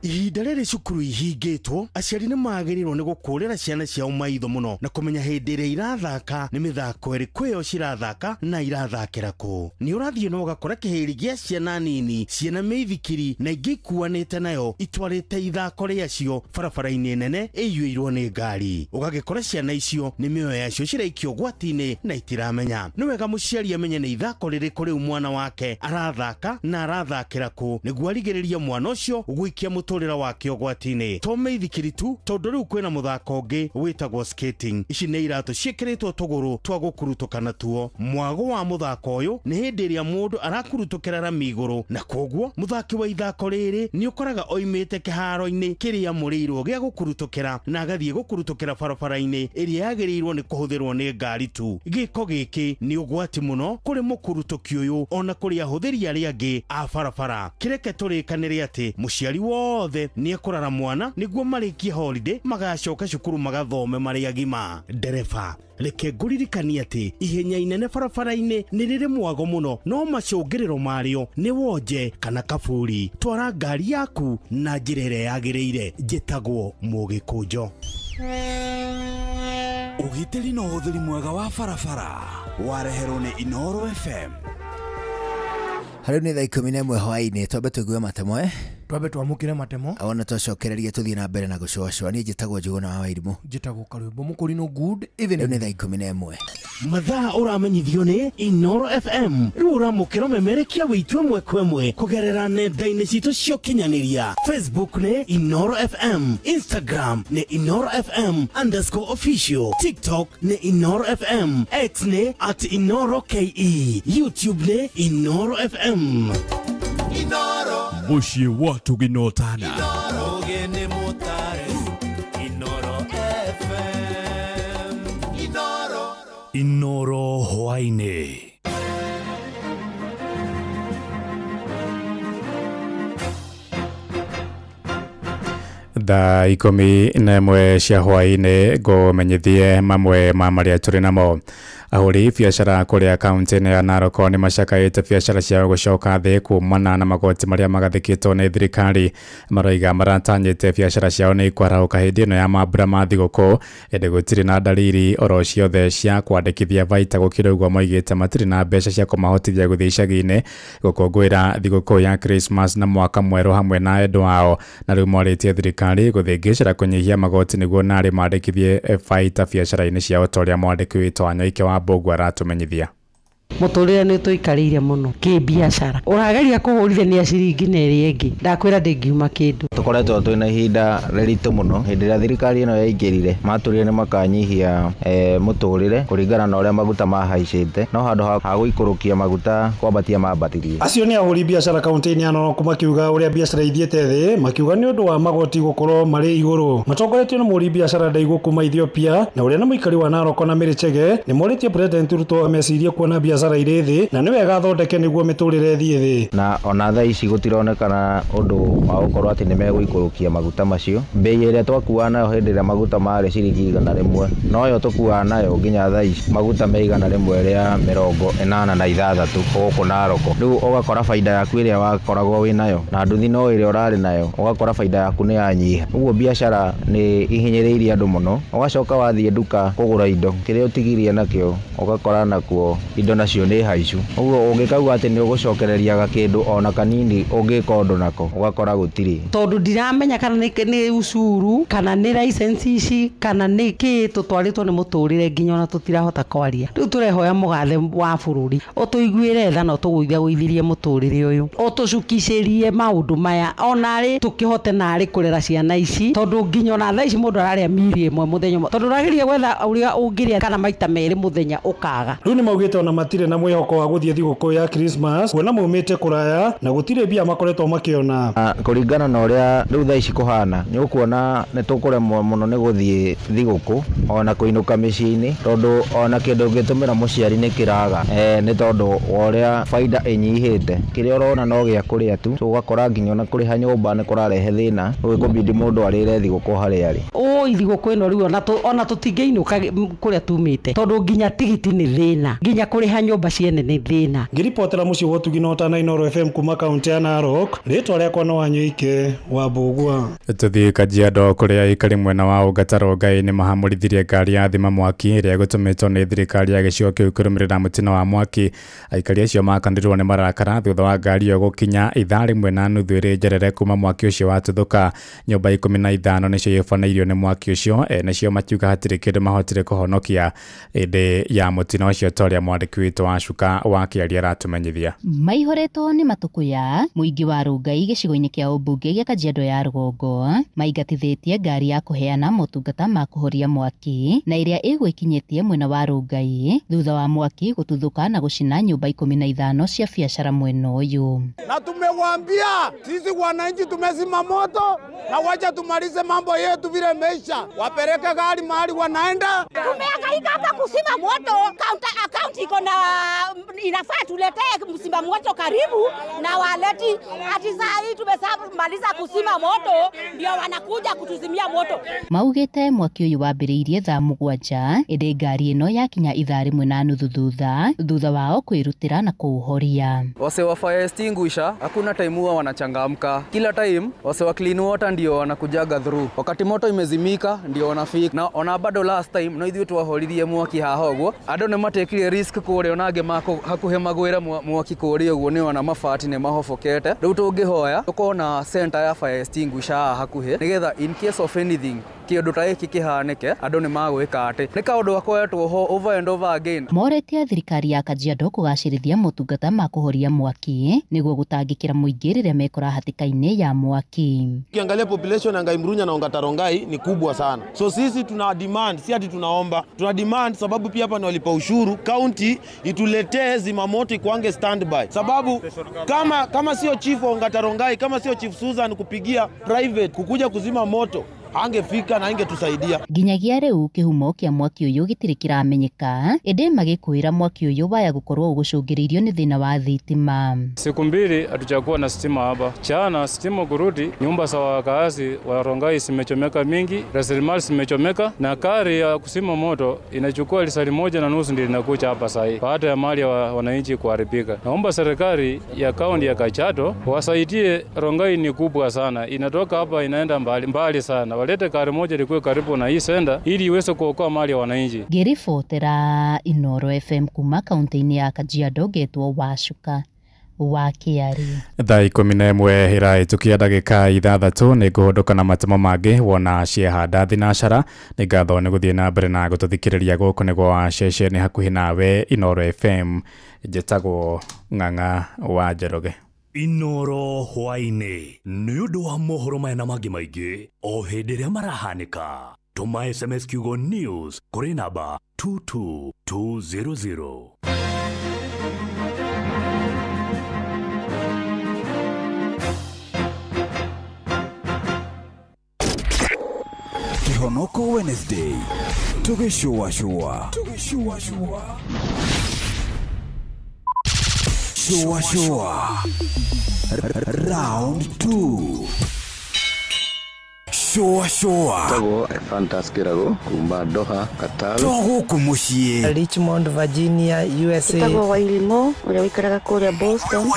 Ihinda rĩrĩ cukuru ihingĩtwo aciari nĩ magĩrĩirwo nĩ gũkũrĩra ciana ciao maitho mũno na kũmenya hĩndĩ ĩrĩa irathaka nĩ mĩthako ĩrĩkũ ĩyo cirathaka na irathakĩra kũ. Nĩ ũrathiĩ na ũgakora kĩhĩri gĩa ciana nini ciana mĩithikiri na ingĩ ikuanĩte nayo itwarĩte ithako rĩacio barabara-inĩ nene ĩiyũirwo nĩ ngari. Ũgagĩkora ciana icio nĩ mĩoyo yacio ciraikio ũgwati-inĩ na itiramenya. Nĩ wega mũciari amenye nĩ ithako rĩrĩkũ rĩu mwana wake arathaka na arathakĩra kũ nĩguo arigĩrĩrie mwana ũcio gũikia mũtũrĩre wake ũgwati-inĩ. To mĩithikiri tu tondũ rĩu kwĩna mũthako ũngĩ wĩtagwo skating. Ici nĩ iratũ ciĩkĩrĩtwo tũgũrũ twa gũkurutũka natuo. Mwago wa mũthako ũyũ nĩ hĩndĩ ĩrĩa mũndũ arakurutũkĩra rami igũrũ na koguo mũthaki wa ithako rĩrĩ nĩ ũkoraga oimĩte kĩharo-inĩ kĩrĩa mũrĩirwo gĩa gũkurutũkĩra na agathiĩ gũkurutũkĩra barabara-inĩ ĩrĩa yagĩrĩirwo nĩ kũhũthĩrwo nĩ ngari tu. Gĩko gĩkĩ nĩ ũgwati mũno kũrĩ mũkurutũki ũyũ ona kũrĩ ahũthĩri arĩa angĩ a barabara. Kĩreke tũrĩkanĩre atĩ mũciari wothe wothe nĩ ekũrara mwana nĩguo marĩkie holiday magacoka cukuru magathome marĩ agima. Ndereba, reke ngũririkanie atĩ ihenya inene barabara-inĩ nĩ rĩrĩ mwago mũno, no macũngĩrĩro marĩo nĩ wonje kana kaburi. Twara ngari yaku na njĩra ĩrĩa yagĩrĩire. Njĩtagwo Mũgĩkũnjo. Ũgitĩri na ũhũthĩri mwega wa barabara wareherwo nĩ Inooro FM. Harĩ nĩ thaa 11 hwaĩ-inĩ, twambe tũigue matemo Twambe twamũkĩre matemo. Awona twacokereria tũthiĩ na mbere na gũcũacũa. Niĩ njĩtagwo Njũgũna wa Wairimũ. Njĩtagwo Karwĩmbo Mũkũrinũ. Good evening. Rĩu nĩ thaa 11. Mathaa ũramenyithio nĩ Inooro FM. Rĩu ũramũkĩra ũmemerekia wĩitũ ĩmwe kwa ĩmwe kũgerera nenda-inĩ citũ cia ũkinyanĩria. Facebook nĩ Inooro FM, Instagram nĩ Inooro FM _official, TikTok nĩ Inooro FM, X nĩ @InooroKE, YouTube nĩ Inooro FM. Inooro muciĩ wa tũginotana. Inooro ũgeni mũtare. Inooro FM. Inooro. Inooro hwaĩ-inĩ. Thaa 11 cia hwaĩ-inĩ ngũmenyithie mamwe ma marĩa tũrĩ namo. Ahũri biacara kũrĩa kaunti-inĩ ya Narok nĩ macakaĩte biacara ciao gũcoka thĩ kumana na magoti marĩa magathĩkĩtwo nĩ thirikari. Maroiga maratanyĩte biacara ciao nĩ ikwarahũka hĩndĩ ĩno ya mambura ma thigũkũ, ĩndĩ gũtirĩ na dalili oro ciothe cia kwandĩkithia baita. Gũkĩrĩ ũguo moigĩte matirĩ na mbeca cia kũmahotithia gũthiĩ icagi-inĩ gũkũngũĩra thigũkũ ya Christmas na mwaka mwerũ hamwe na endwa ao, na rĩu morĩtie thirikari gũthĩngĩcĩra kũnyihia magoti nĩguo narĩ mandĩkithie baita biacara-inĩ ciao ta ũrĩa mwandĩki witũ Wanyoike wa Mbũgua aratũmenyithia. Mũtũrĩre nĩ ũtũikarĩire mũno kĩbiacara, ũrageria kũhũrithania ciringi na ĩrĩa ĩngĩ, ndakwĩra ndĩngiuma kĩndũ. Tũkoretwo twĩna ihinda rĩritũ mũno. Hĩndĩ ĩrĩa thirikari ĩno yaingĩrire, matũrire nĩ makanyihia mũtũrĩre kũringana na ũrĩa maguta mahaicĩte, no handũ ha gũikũrũkia maguta kwambatia mambatirie. Acio nĩ ahũri biacara kaunti-inĩ ya Narok makiuga ũrĩa biacara ithiĩte thĩ, makiuga nĩ ũndũ wa magoti gũkorwo marĩ igũrũ. Matongoretio nĩ mũhũri biacara Ndaigũ kuma Ethiopia na ũrĩa nĩ mũikari wa Narok na Mary Chege, nĩ morĩtie President Ruto amecirie kuona biacara irĩ thĩ na nĩ wega athondeke nĩguo mĩtũrĩre ĩthiĩ thĩ. Na ona thaa ici gũtironekana ũndũ wa gũkorwo atĩ nĩ megũikũrũkia maguta macio. Mbei ĩrĩa twakuaga nayo hĩndĩ ĩrĩa maguta marĩ ciringi 100 noyo tũkuaga nayo nginya thaa ici, maguta me 186 gũkũ Narok. Rĩu ũgakora baida yaku ĩrĩa wakoragwo wĩ nayo na nduthi no ĩrĩa ũrarĩ nayo, ũgakora baida yaku nĩ yanyiha. Ũguo biacara nĩ ihinyĩrĩirie andũ mũno. Ũgacoka wathiĩ nduka kũgũra indo, kĩrĩa ũtigirie nakĩo ũgakora nakuo indo nacio nĩ haicu. Ũguo ũngĩkauga atĩ nĩ ũgũcokereria gakĩndũ ona kanini ũngĩka ũndũ nako, ũgakora gũtirĩ. Tondũ ndiramenya kana nĩ ucuru kana nĩ license ici kana nĩ kĩ, tũtwarĩtwo nĩ mũtũrĩre nginya ona tũtirahota kwaria. Rĩu tũrehoya mũgathe wa bũrũri ũtũiguĩre tha na ũtũgũithia mũtũrĩre ũyũ, ũtũcukicĩrie maũndũ maya onarĩ tũkĩhote narĩ kũrera ciana ici, tondũ nginya ona thaa ici mũndũ ararĩa miri ĩmwe mũthenya ũmwe, tondũ ũrageria gwetha ũrĩa ũngĩrĩa kana maita merĩ mũthenya ũkaga. Rĩu nĩ maugĩte ona matirĩ na mwĩhoko wa gũthiĩ thigũkũ ya Christmas kuona maumĩte kũraya na gũtirĩ mbia makoretwo makĩona. Kũringana na ũrĩa rĩu thaa ici kũhana, nĩ ũkuona nĩ tũkũremwo mũno nĩ gũthiĩ thigũkũ ona kũinũka mĩciĩ-inĩ, tondũ ona kĩndũ ũngĩtũmĩra mũciari nĩ kĩraga, nĩ tondũ wa ũrĩa baida ĩnyihĩte. Kĩrĩa ũrona no gĩa kũrĩa tu, so ũgakora nginya ona kũrĩha nyũmba nĩ kũrarehe thĩna, rĩu ĩkũbidi mũndũ arĩre thigũkũ harĩa arĩ. Ũi thigũkũ ĩno rĩu ona tũtingĩinũka kũrĩa tumĩte, tondũ nginya tigiti nĩ thĩna, nginya kũrĩha nyũmba ciene nĩ thĩna. Ngĩribotera mũciĩ wa ũtugi na ũtana Inooro FM kuma kaunti ya Narok, rĩtwa rĩakwa no Wanyoike wa Mbũgua. Tũthiĩ Kajiado kũrĩa aikari mwena wa Ongata Rongai nĩ mahamũrithirie ngari ya thima mwaki ĩrĩa ĩgũtũmĩtwo nĩ thirikari ya gĩcigo kĩu kũrũmĩrĩra mũtino wa mwaki. Aikari acio makanĩrwo nĩ marakara thutha wa ngari ĩyo gũkinya ithaa 1.5 ĩrĩ njerere kuma mwaki ũcio watuthũka. Nyũmba 15 nĩcio ibanĩirio nĩ mwaki ũcio, nacio makiuga hatirĩ kĩndũ mahotire kũhonokia hĩndĩ ya mũtino ũcio, ta ũrĩa mwandĩki witũ wa Cuka wa Kĩaria aratũmenyithia. Maihũrĩtwo nĩ matũkũya mũingĩ wa Rongai gĩcigo-inĩ kĩa ũmbunge gĩa Kajiado ya rũgongo maingatithĩtie ngari ya kũheana motungata ma kũhoria mwaki na ĩrĩa ĩgwĩkinyĩtie mwena wa Rongai thutha wa mwaki gũtuthũka na gũcina nyũmba 15 cia biacara mwena ũyũ. Na tumewambia sisi wananchi tumezima moto na wacha tumalize mambo yetu vile meisha, wapeleke gari mahali wanaenda. Tumehangaika hapa kuzima moto, Kaunti iko na inafaa tuletee mzima moto karibu na waleti ati saa hii tumemaliza kuzima moto ndio wanakuja kutuzimia moto. Maugite mwaki uyu wambiriirie thaa 7 indi ngari ino yakinya ithaa 1:30 thutha wao kwirutira na kuuhoria. Wase wa fire extinguisher hakuna time huwa wanachangamka. Kila time wase wa clean water ndio wanakujaga through. Wakati moto imezimika ndio wanafika. Na ona bado last time no ithuĩ twahoririe mwaki haha ũguo. Andũ nĩ matekire risk kũrĩa onange hakuhĩ magwĩre mwaki kũrĩa ũguo nĩ ona mabati nĩ mahobokete. Rĩu tũngĩhoya tũkorwo na center ya fire extinguisher haha hakuhĩ nĩgetha in case of anything kĩũndũ ta gĩkĩ kĩhanĩke andũ nĩ magwĩka atĩ nĩ kaũndũ gakoretwo ho over and over again. Moretie thirikari ya Kajiado kũgacĩrithia motungata ma kũhoria mwaki nĩguo gũtangĩkĩra mũingĩ rĩrĩa mekora hatĩka-inĩ ya mwaki. Ukiangalia population ya Ngai-Mrunya na Ongata-Rongai ni kubwa sana, so sisi tuna demand, si ati tunaomba, tuna demand sababu pia hapa ni walipa ushuru, county ituletee zimamoto ikuange standby, sababu kama sio chief wa Ongata-Rongai, kama sio Chief Susan kupigia private kukuja kuzima moto angefika na angetusaidia. Nginyagia riu kihumo kia mwaki uyu gitiri kiramenyeka indi magikwira mwaki uyu waya gukorwo ugucungiririo ni thina wa thitima. Siku mbili hatujakuwa na stima hapa. Chana stima kurudi, nyumba za wakaazi wa Rongai zimechomeka mingi, rasilimali zimechomeka na kari ya kuzima moto inachukua lisali 1.5 ndio inakuja hapa sasa baada ya mali ya wananchi kuharibika. Naomba serikali ya kaunti ya Kajiado wasaidie. Rongai ni kubwa sana, inatoka hapa inaenda mbali mbali sana. Walete kari moja ilikuwa karibu na hii senda ili iweze kuokoa mali ya wananchi. Ngiribotera Inoro FM kuma kaunti-inĩ ya Kajiado ngetwo Wacuka wa Kĩari. Thaa 11 ĩrahĩtũkia ndagĩka 6 nĩ ngũhũndũka na matemo mangĩ wona ciehanda thinacara. Nĩ ngatho nĩ gũthiĩ na mbere na gũtũthikĩrĩria gũkũ nĩguo wa ceceni hakuhĩ nawe Inoro FM. Njĩtagwo Ng'ang'a wa Njoroge. Inoro hwaĩ-inĩ nĩ ũndũ wa mohoro maya na mangĩ maingĩ o hĩndĩ ĩrĩa marahanĩka. Tũma SMS kiugo news kũrĩ namba 22200. Kihonoko Wednesday tugĩcũacũa tugĩcũacũa Shua shua round 2 shua shua Tago Fantas Kirago kuma Doha Qatar Togo kumuciĩ Richmond Virginia USA Tago Wailimo ũrĩa wĩikaraga kũrĩa Boston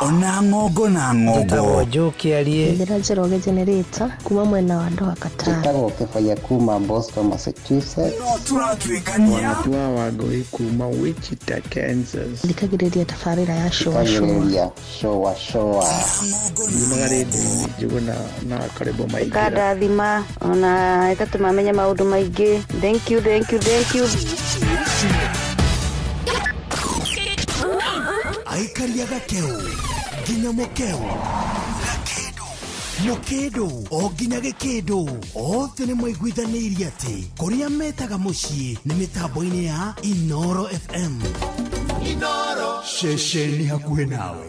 Ona ng'ongo na ng'ongo Tago Joe Kiarie Ndĩra Njoroge Generator kuma mwena wa Doha Qatar Tago Kefaya kuma Boston Massachusetts No turatuĩkania Wanatua Wangui kuma Wichita Kansas Thikagĩrĩria tabarĩra ya shua shua Shua shua Yumaga rĩndĩ Njuguna na karibu maingĩra Ĩkandathima ona ĩgatũma menye maũndũ maingĩ. Thank you, thank you, thank you. Aikaria gakeu nginya mukeu gakindu mukindu o nginya gikindu othe nĩ maiguithanĩirie atĩ kũrĩa metaga mũciĩ nĩ mĩtambo-inĩ ya Inoro FM. Inoro ceceni hakuhĩ nawe.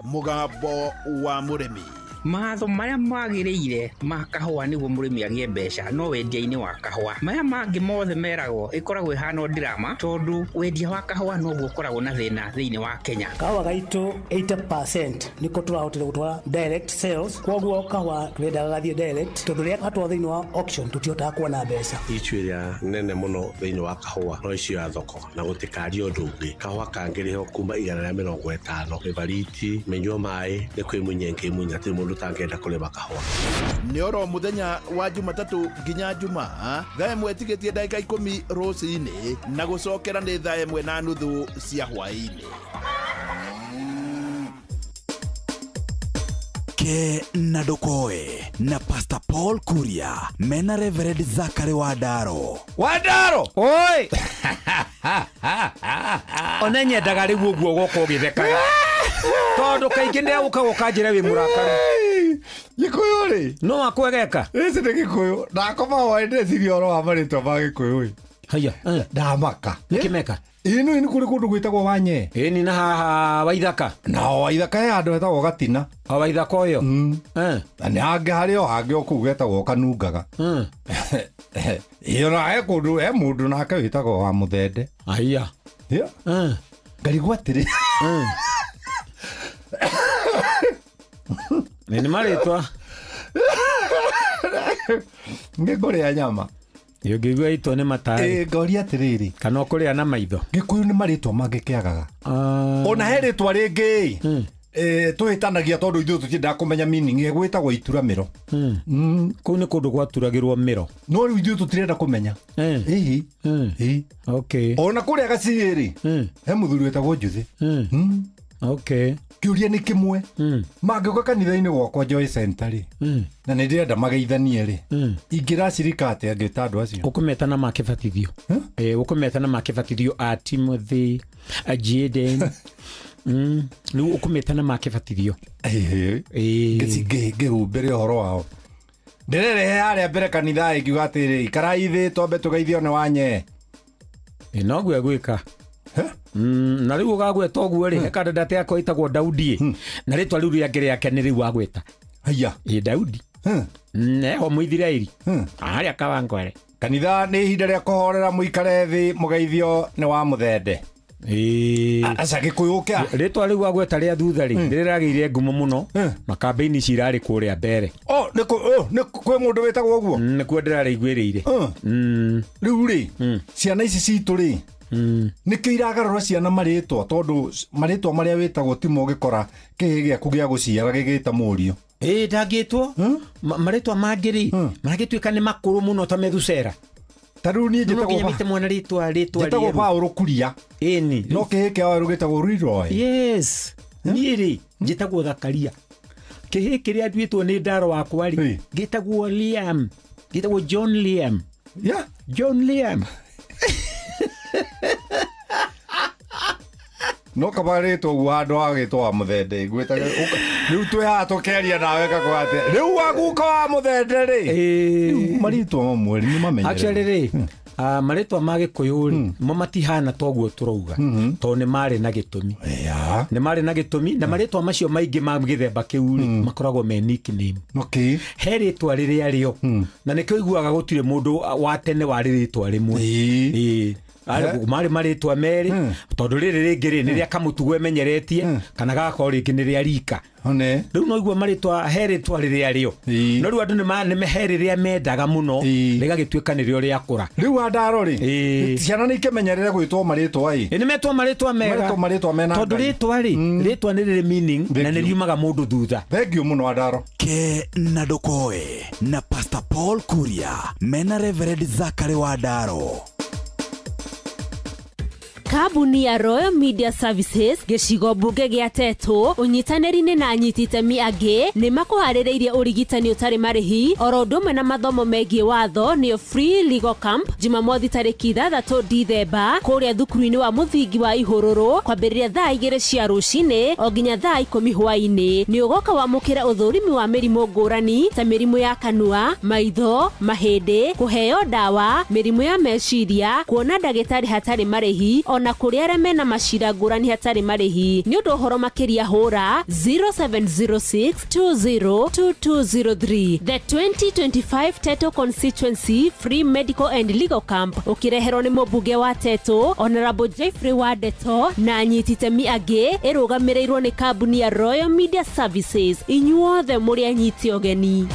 Mũgambo wa mũrĩmi. Matho marĩa magĩrĩire ma kahũa nĩguo mũrĩmi agĩe mbeca no wendia-inĩ wa kahũa. Maya mangĩ mothe meragwo ĩkoragwo ĩhana drama tondũ wendia wa kahũa noguo ũkoragwo na thĩna thĩinĩ wa Kenya. Kahũa gaitũ 80% nĩko tũrahotire gũtwara direct sales, koguo kahũa tũrendaga gathiĩ direct tondũ rĩrĩa gatwarwo thĩinĩ wa auction tũtihotaga kuona mbeca. Issue ĩrĩa nene mũno thĩinĩ wa kahũa no issue ya thoko na gũtikaria ũndũ ũngĩ. Kahũa kangĩrĩhwo kuma 150 mĩbariti mĩnyua maĩ nĩ kwĩmunya ĩngĩmunya hatirĩ mũndũ tangenda kũrĩma kahũa. Nĩ oro mũthenya wa Jumatatũ nginya Jumaa thaa 1 tigĩtie ndagĩka 10 rũcinĩ na gũcokera nĩ thaa 1:30 cia hwaĩ-inĩ. Ke na Ndokoe na Pastor Paul Kuria mena Reverend Zachary Wandaro. Wandaro oi ona nyendaga rĩu ũguo gũka ũgĩthekaga tondũ kaingĩ nĩ ũka gũkanjĩra wĩ mũrakaru. Gĩkũyũ rĩ no akwegeka ĩci nĩ Gĩkũyũ ndakoma hwaĩ ndeciria ũhoro wa marĩtwa ma Gĩkũyũ ĩ haya ndamaka nĩkĩmeka ĩno nĩ kũrĩ kũndũ gwĩtagwo Wanye ĩni na haha Waithaka na o Waithaka he handũ hetagwo Gatina o Waithaka ũyũ na nĩ hangĩ harĩ o hangĩ o kũu getagwo Kanungaga. Iyo na he kũndũ he mũndũ nake wĩtagwo wa Mũthende. Aya. Ngarigwo atĩrĩ. Nĩ marĩtwa. Ngĩkũrĩa nyama. Ũngĩigua itwo nĩ matarĩ. Ngoria atĩrĩrĩ. Kana ũkũrĩa na maitho. Gĩkũyũ nĩ marĩtwa mangĩkĩagaga. Ona he rĩtwa rĩngĩ tũhĩtanagia tondũ ithuĩ tũtiendaga kũmenya meaning gwĩtagwo ituramĩro. Kũu nĩ kũndũ gwaturagĩrwo mĩro. No rĩu ithuĩ tũtirenda kũmenya. Ĩĩ. Okay. Ona kũrĩa Gaciyĩ rĩ, he mũthuri wĩtagwo Njuthĩ. Okay. Kĩũria nĩ kĩmwe. Mangĩũka kanitha-inĩ gwakwa Joy Center rĩ, na nĩ ndĩrenda mageithanie rĩ, ingĩracirika atĩa ngĩta andũ acio? Ũkũmeta na makĩbatithio. Ũkũmeta na makĩbatithio a Timothy, a Jaden. Rĩu ũkũmeta na makĩbatithio. Ngĩhumbĩre ũhoro wao. Ndĩrerehe harĩa mbere kanitha ĩngiuga atĩrĩ, ikarai thĩ twambe tũgeithio nĩ wanye. Noguo egwĩka. Na rĩu ũgagweta ũguo rĩ, he kandandate yakwa ĩtagwo Daudi, na rĩtwa rĩu rĩangĩ rĩake nĩ rĩu wagweta. Haiya. Daudi. Eho Mũithiraeli. Harĩa Kawangware. Kanitha nĩ ihinda rĩa kũhorera mũikare thĩ mũgeithio nĩ wa Mũthende. Aca Gĩkũyũ kĩa. Rĩtwa rĩu wagweta rĩa thutha rĩ, rĩragĩire ngumo mũno na kambĩini ici irarĩ kũrĩa mbere. Nĩ kwĩ mũndũ wĩtagwo ũguo? Nĩkuo ndĩrarĩiguĩrĩire. Rĩu rĩ, ciana ici citũ rĩ, nĩkĩo iragarũra ciana marĩtwa tondũ marĩtwa marĩa wĩtagwo timo ũgĩkora kĩhĩ gĩaku gĩa gũciara gĩgĩta mũriũ. Ndangĩtwo marĩtwa mangĩ rĩ, maragĩtuĩka nĩ makũrũ mũno ta Methusera. Ta rĩu niĩ njĩtagwo Paũlũ Kuria. Ĩni. No kĩhĩ kĩa werũ gĩtagwo Leroy. Yes. Niĩ rĩ njĩtagwo Thakaria. Kĩhĩ kĩrĩa nduĩtwo nĩ ndaro wakwa rĩ, gĩtagwo Liam. Gĩtagwo John Liam. Yeah. John Liam. No kabarĩtwo ũguo handũ ha gĩtwo wa Mũthende rĩu twĩ haha tũkĩaria nawe gakwa atĩ rĩu waguka wa Mũthende rĩ, rĩu marĩtwa mamwe nĩ mamenyerere. Actually rĩ, marĩtwa ma Gĩkũyũ rĩ, mo matihana toguo tũrauga tondũ nĩ marĩ na gĩtũmi. Nĩ marĩ na gĩtũmi na marĩtwa macio maingĩ ma gĩthemba kĩu rĩ, makoragwo me nickname. Okay. He rĩtwa rĩrĩa rĩo na nĩkĩo ũiguaga gũtirĩ mũndũ wa tene warĩ rĩtwa rĩmwe. Marĩ marĩtwa merĩ tondũ rĩrĩ rĩngĩ rĩ nĩ rĩa kamũtugo emenyeretie kana gagakorwo rĩngĩ nĩ rĩa rika. Rĩu no igua marĩtwa he rĩtwa rĩrĩa rĩo no rĩu andũ nĩ he rĩrĩa mendaga mũno rĩgagĩtuĩka nĩrĩo rĩakũra. Rĩu Andaro rĩ, ciana nĩ ikĩmenyerere gwĩtwo marĩtwa ĩ. Nĩ metwo marĩtwa mega marĩtwa mena tondũ rĩtwa rĩ, rĩtwa nĩ rĩrĩ meaning na nĩ riumaga mũndũ thutha. Thengiũ mũno Andaro. Ke na Ndũkoe na Pastor Paul Kuria mena Reverend Zachary Wandaro. Kambuni ya Royal Media Services gĩcigo mbunge gĩa Tetũ ũnyitanĩri-inĩ na anyiti itemi angĩ nĩ makũharĩrĩirie ũrigitani ũtarĩ marĩhi oro ũndũ ũmwe na mathomo megiĩ watho nĩyo Free Legal Camp Jumamothi tarĩki 6 Dithemba kũrĩa thukuru-inĩ wa mũthingi wa Ihũrũrũ kwambĩrĩria thaa 2 cia rũcinĩ o nginya thaa 10 hwaĩ-inĩ. Nĩ ũgoka wamũkĩre ũthũrimi wa mĩrimũ ngũrani ta mĩrimũ ya kanua, maitho, mahĩndĩ, kũheo ndawa, mĩrimũ ya meciria, kuona ndagĩtarĩ hatarĩ marĩhi ona kũrĩ arĩa mena macira ngũrani hatarĩ marĩhi. Nĩ ũndũ ũhoro makĩria hũra 0706202203. The 2025 Teto Constituency Free Medical and Legal Camp ũkĩreherwo nĩ mũmbunge wa Teto Honorable Jeffrey Wandeto na anyiti itemi angĩ ĩrũgamĩrĩirwo nĩ kambuni ya Royal Media Services. Inyuothe mũrĩ anyiti ũgeni.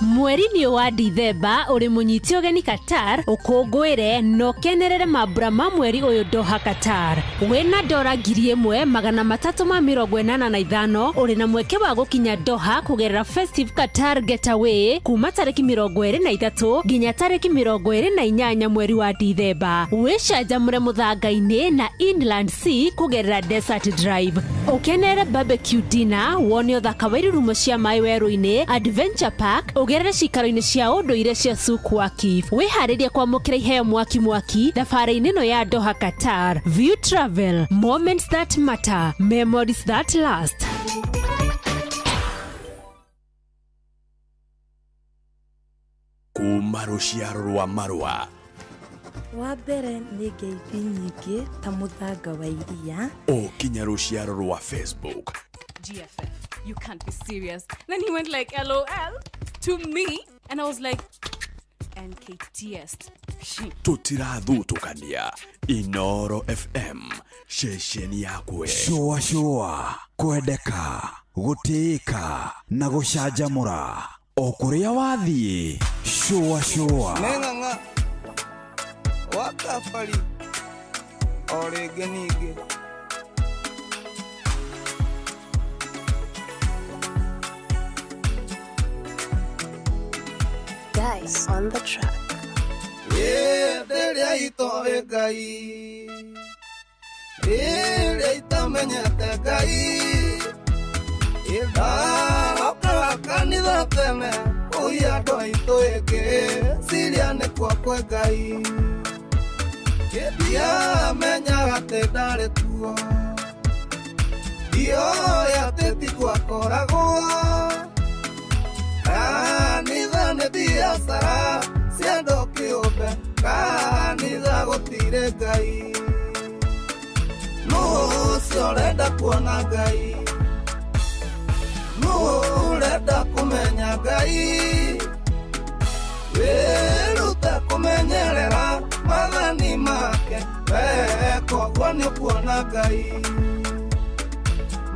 Mweri-inĩ wa Dithemba ũrĩ mũnyiti ũgeni Qatar ũkũngũĩre na ũkenerere mambura ma mweri ũyũ Doha Qatar. Wĩna dora 1385 ũrĩ na mweke wa gũkinya Doha kũgerera Festive Qatar Getaway kuma tarĩki 23 nginya tarĩki 28 mweri wa Dithemba. Wĩcanjamũre mũthanga-inĩ na Inland Sea kũgerera Desert Drive. Ũkenere barbecue dinner, wone ũthaka wa irurumo cia maĩ werũ-inĩ, Adventure Park, ũgerere cikaro-inĩ cia ũndũire cia Souk Waqif. Wĩharĩrie kwamũkĩra iheo mwaki mwaki thabarĩ-inĩ ĩno ya Doha Qatar. View Travel, moments that matter, memories that last. Kuma rũciaro rwa marũa. Wa mbere nĩ ngeithi nyingĩ ta mũthanga wa iria o kinya rũciaro rwa Facebook. GFF. You can't be serious. Then he went like, LOL to me. And I was like, NKTS. Tũtirathutũkania. Inoro FM, ceceni yakwe. Shua shua, kwendeka, gũtĩĩka na gũcanjamũra o kũrĩa wathiĩ. Shua shua. Neng'ang'a wakabari o rĩngĩ ningĩ. Guys on the track. Rĩrĩa itoĩ Ngai, rĩrĩa itamenyete Ngai, ndarokaga kanitha tene kũiya andũ aitũ ĩngĩ, ciria nĩkuo kwĩ Ngai. Ndiamenyaga atĩ ndarĩ kuo, ndioĩ atĩ ti gwakoragwo. Kanitha nĩ biacara cia andũ kĩũmbe, kanitha gũtirĩ Ngai. Nũ ũcio ũrenda kuona Ngai? Nũ ũrenda kũmenya Ngai? Wĩrute kũmenyerera maathani make, weka ũguo nĩũkuona Ngai.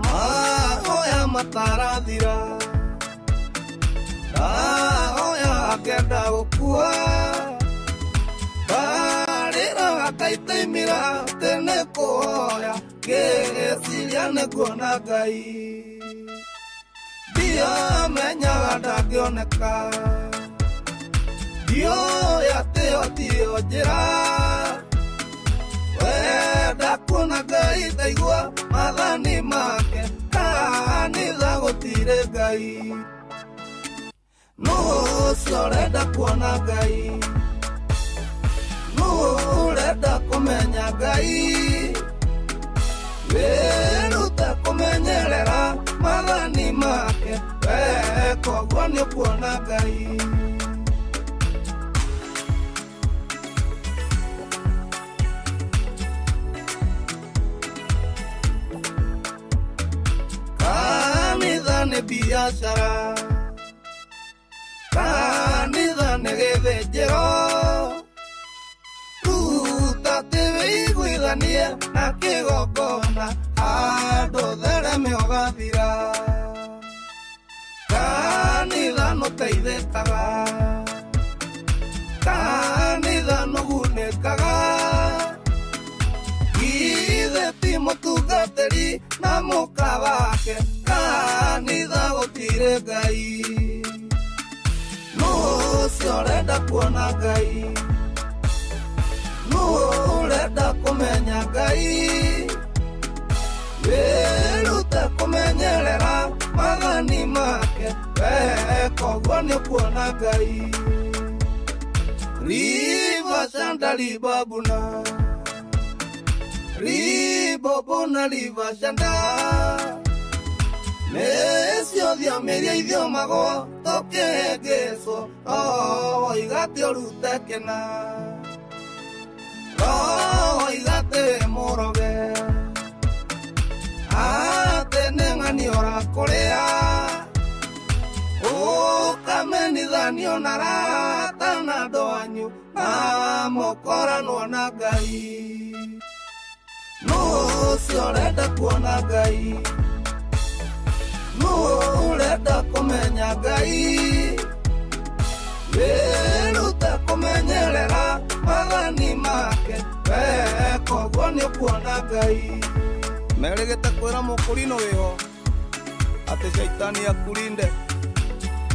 Mahoya matarathira, ndahoya akenda gũkua, ndarĩraga ngaitaimĩra atĩ nĩkũhoya, ngĩciria nĩnguona Ngai. Ndiamenyaga ndangĩoneka, ndioĩ atĩ ĩyo tiyo njĩra. Wenda kuona Ngai taigua maathani make, kanitha gũtirĩ Ngai. Nũ ũcio ũrenda kuona Ngai? Nũ ũrenda kũmenya Ngai? Wĩrute kũmenyerera maathani make, weka ũguo nĩũkuona Ngai. Kanitha nĩ biacara, kanitha nĩ gĩthĩnjĩro, ruta atĩ wĩiguithanie na kĩgongona, handũ thereme ũgathira. Kanitha nũteithĩkaga, kanitha nũgunĩkaga, githĩ ti mũtungatĩri na mũka wake, kanitha gũtirĩ Ngai. Nũ ũcio ũrenda kuona Ngai? Nũ ũrenda kũmenya Ngai? Wĩrute kũmenyerera maathani make, weka ũguo nĩũkuona Ngai. Riba shanda ribabuna, ribobona riba shanda, nĩcio thiomiria ithiomagwo tũkĩhĩngĩcwo, woiga atĩ ũrute kĩna, woiga atĩ wĩ mũroge, atĩ nĩ ng'ani ũrakũrĩa, ũkamenithanio na arata na andũ anyu, na mũkoranwo na Ngai. Nũ ũcio ũrenda kuona Ngai? Nũ ũrenda kũmenya Ngai? Wĩrute kũmenyerera maathani make, weka ũguo nĩũkuona Ngai. Merĩgĩte kwĩra mũkũrinũ wĩho atĩ caitani akurinde,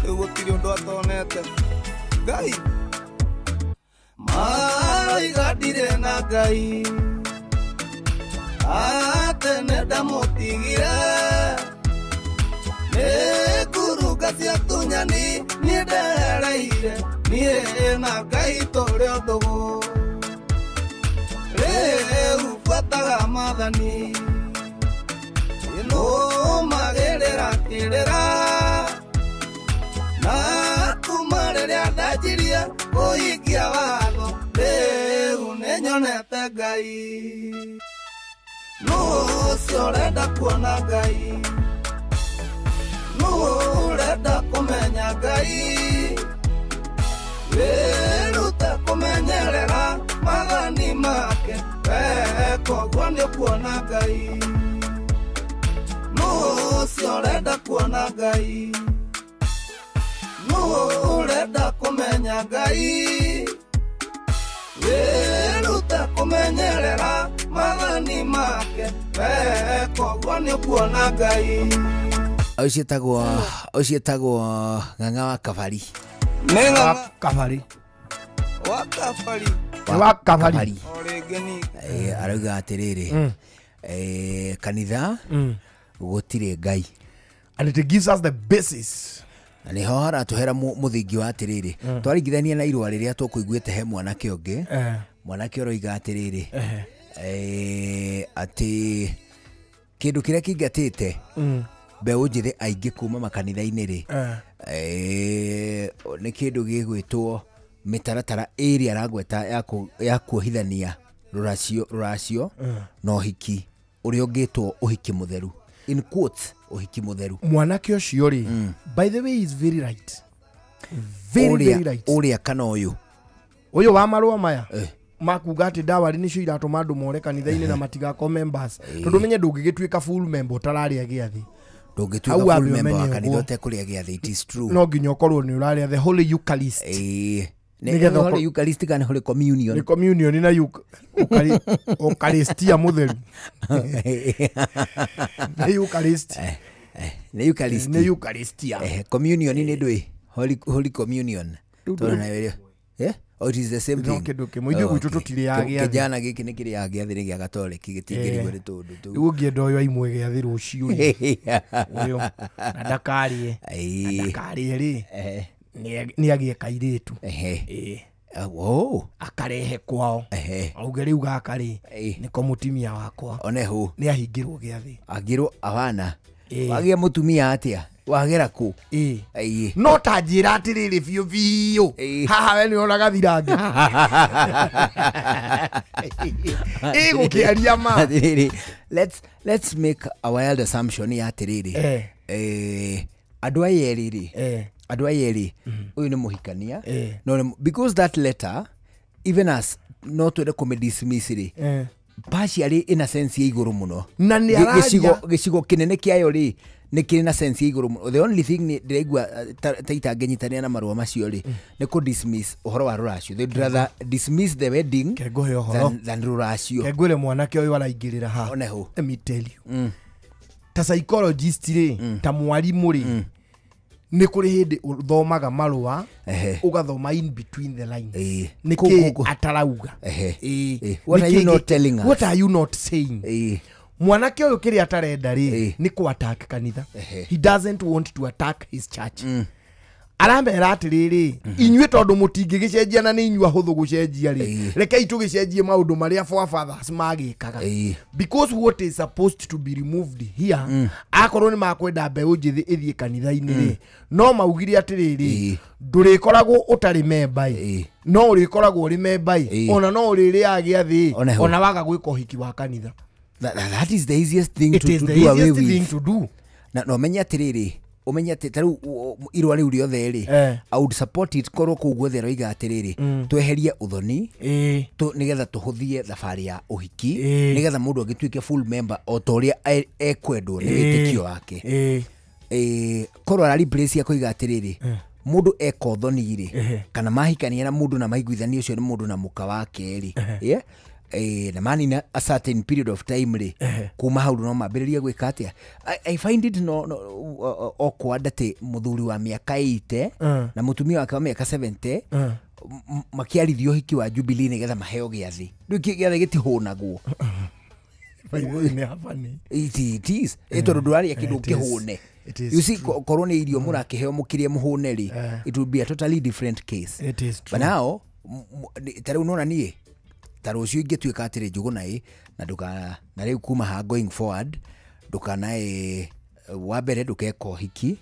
rĩu gũtirĩ ũndũ atonete. Ngai maroiga ndirĩ na Ngai, atĩ nĩndamũtigire, nĩ ngurunga cia tunyani niĩ ndereire, niĩ na Ngai tũrĩ o ndũgũ. Rĩu buataga maathani, nũmagĩrĩra kĩrĩra, na kuma rĩrĩa ndanjirie kũhingia watho, rĩu nĩnyonete Ngai. Nũ ũcio ũrenda kuona Ngai? koguo nĩ ũkuona Ngai. Nũ ũcio ũrenda kuona Ngai? Nũ ũrenda kũmenya Ngai? Wĩrute kũmenyerera maathani make, we koguo nĩ ũkuona Ngai. Ũcio etagwo Ng'ang'a wa Kabari. Wa Kabari. Wa Kabari. Wa Kabari. Arauga atĩrĩrĩ, kanitha gũtirĩ Ngai. And it gives us the basis. Na nĩho haratũhera mũthingi wa atĩrĩrĩ, twaringithania na irũa rĩrĩa tũkũiguĩte he mwanake ũngĩ, mwanake ũroiga atĩrĩrĩ, atĩ kĩndũ kĩrĩa kĩingatĩte mbeũ njĩthĩ aingĩ kuma makanitha-inĩ rĩ, nĩ kĩndũ gĩgwĩtwo mĩtaratara ĩrĩa aragweta ya kuohithania rũracio na ũhiki ũrĩa ũngĩtwo ũhiki mũtheru, in quotes, ũhiki mũtheru. Mwanake ũcio rĩ, by the way, is very right. Very, very right. Ũrĩa kana ũyũ? Ũyũ wa marũa maya makuga atĩ ndawari nĩcio iratũma andũ more kanitha-inĩ na matigakorwo members, tondũ menye ndũngĩgĩtuĩka full member ũtararĩa gĩathĩ. Ndũngĩtuĩka full member wa kanitha ũtekũrĩa gĩathĩ, it is true. No nginya ũkorwo nĩ ũrarĩa the Holy Eucharist. Nĩ Holy Eucharist kana Holy Communion? Nĩ Communion na Eucharistia mũtheru. Nĩ Eucharist. Nĩ Eucharist. Nĩ Eucharistia. Communion nĩ ndũĩ? Holy Communion. Tondũ nayo Oh, it is the same thing. No kĩndũ kĩmwe. Ithuĩ gwitũ tũtirĩaga gĩathĩ. Kĩjana gĩkĩ nĩ kĩrĩaga gĩathĩ nĩ gĩa Gatoreki, gĩtingĩrigwo nĩ tũndũ tũu. Rĩu ũngĩenda ũyũ aimwe gĩathĩ rũciũ rĩ, ũyũ na ndakarĩe, na ndakarĩe rĩ, nĩ agĩe kairĩtu. Akarehe kwao. Auge rĩu gaka rĩ, nĩko mũtumia wakwa. Onehu. Nĩ ahingĩrwo gĩathĩ. Angĩrwo abana. Wagĩa mũtumia atĩa? Wagera kũ? No ta njĩra atĩrĩrĩ biũ biũ, haha we nĩ ũraga gathirange. Ĩgũkĩaria ma. Atĩrĩrĩ, let's make a wild assumption ya atĩrĩrĩ, andũ aya erĩ rĩ, andũ aya erĩ, ũyũ nĩ mũhikania, no, because that letter, even as no twende kũmĩ-dismiss rĩ, partially in a sense ya igũrũ mũno. Na nĩ araria. Gĩcigo kĩnene kĩayo rĩ, nĩ kĩrĩ na sense ya igũrũ mũno. The only thing ndĩraigua ta itangĩnyitanĩra na marũa macio rĩ, nĩ kũ dismiss ũhoro wa rũracio. They'd rather dismiss the wedding than rũracio. Kengwĩre mwanake ũyũ araingĩrĩra haha. Onehu. Let me tell you. Ta psychologist rĩ, ta mwarimũ rĩ, nĩ kũrĩ hĩndĩ ũthomaga marũa, ũgathoma in between the lines. Nĩ kĩ atarauga. What are you not telling us? What are you not saying? Mwanake ũyũ kĩrĩa atarenda rĩ, nĩ kũ attack kanitha. He doesn't want to attack his church. Aramera atĩrĩrĩ, inyuĩ tondũ mũtingĩgĩcenjia na nĩ inyuĩ ahũthũ gũcenjia rĩ, rekei tũgĩcenjie maũndũ marĩa forefathers magĩkaga. Because what is supposed to be removed here, akorwo nĩ makwenda mbeũ njĩthĩ ĩthiĩ kanitha-inĩ rĩ, no maugire atĩrĩrĩ, ndũrĩkoragwo ũtarĩ memba ĩ, no ũrĩkoragwo ũrĩ memba ĩ, ona no ũrĩrĩaga gĩathĩ, ona waga gwĩka ũhiki wa kanitha. That is the easiest thing to do away with. To do. Na no menye atĩrĩrĩ, umenye atĩ ta rĩu irũa rĩu rĩothe rĩ, I would support it korwo kũu guothe roiga atĩrĩrĩ, tweherie ũthoni, nĩgetha tũhũthie thabarĩ ya ũhiki, nĩgetha mũndũ agĩtuĩke full member o ta ũrĩa ekwendwo nĩ wĩtĩkio wake. Korwo ara replace ya kũiga atĩrĩrĩ, mũndũ eka ũthoni rĩ, kana mahikania na mũndũ na maiguithania ũcio nĩ mũndũ na mũka wake rĩ, na manina a certain period of time rĩ, kuma hau no mambĩrĩrie gwĩka atĩa. I find it no awkward atĩ mũthuri wa mĩaka 80 na mũtumia wake wa mĩaka 70 makĩarithio ũhiki wa Jubilee nĩgetha maheo gĩathĩ. Rĩu gĩathĩ gĩtihũnagwo. It is. Tondũ ndũrarĩa kĩndũ ũkĩhũne. You see, korwo nĩ irio mũrakĩheo mũkĩrĩe mũhũne rĩ, it would be a totally different case. It is true. But now, ta rĩu nona niĩ, ta rũciũ ingĩtuĩka atĩrĩ Njũgũna ĩ, na ndũka, na rĩu kuma ha going forward, ndũkanae, wa mbere ndũkeka ũhiki,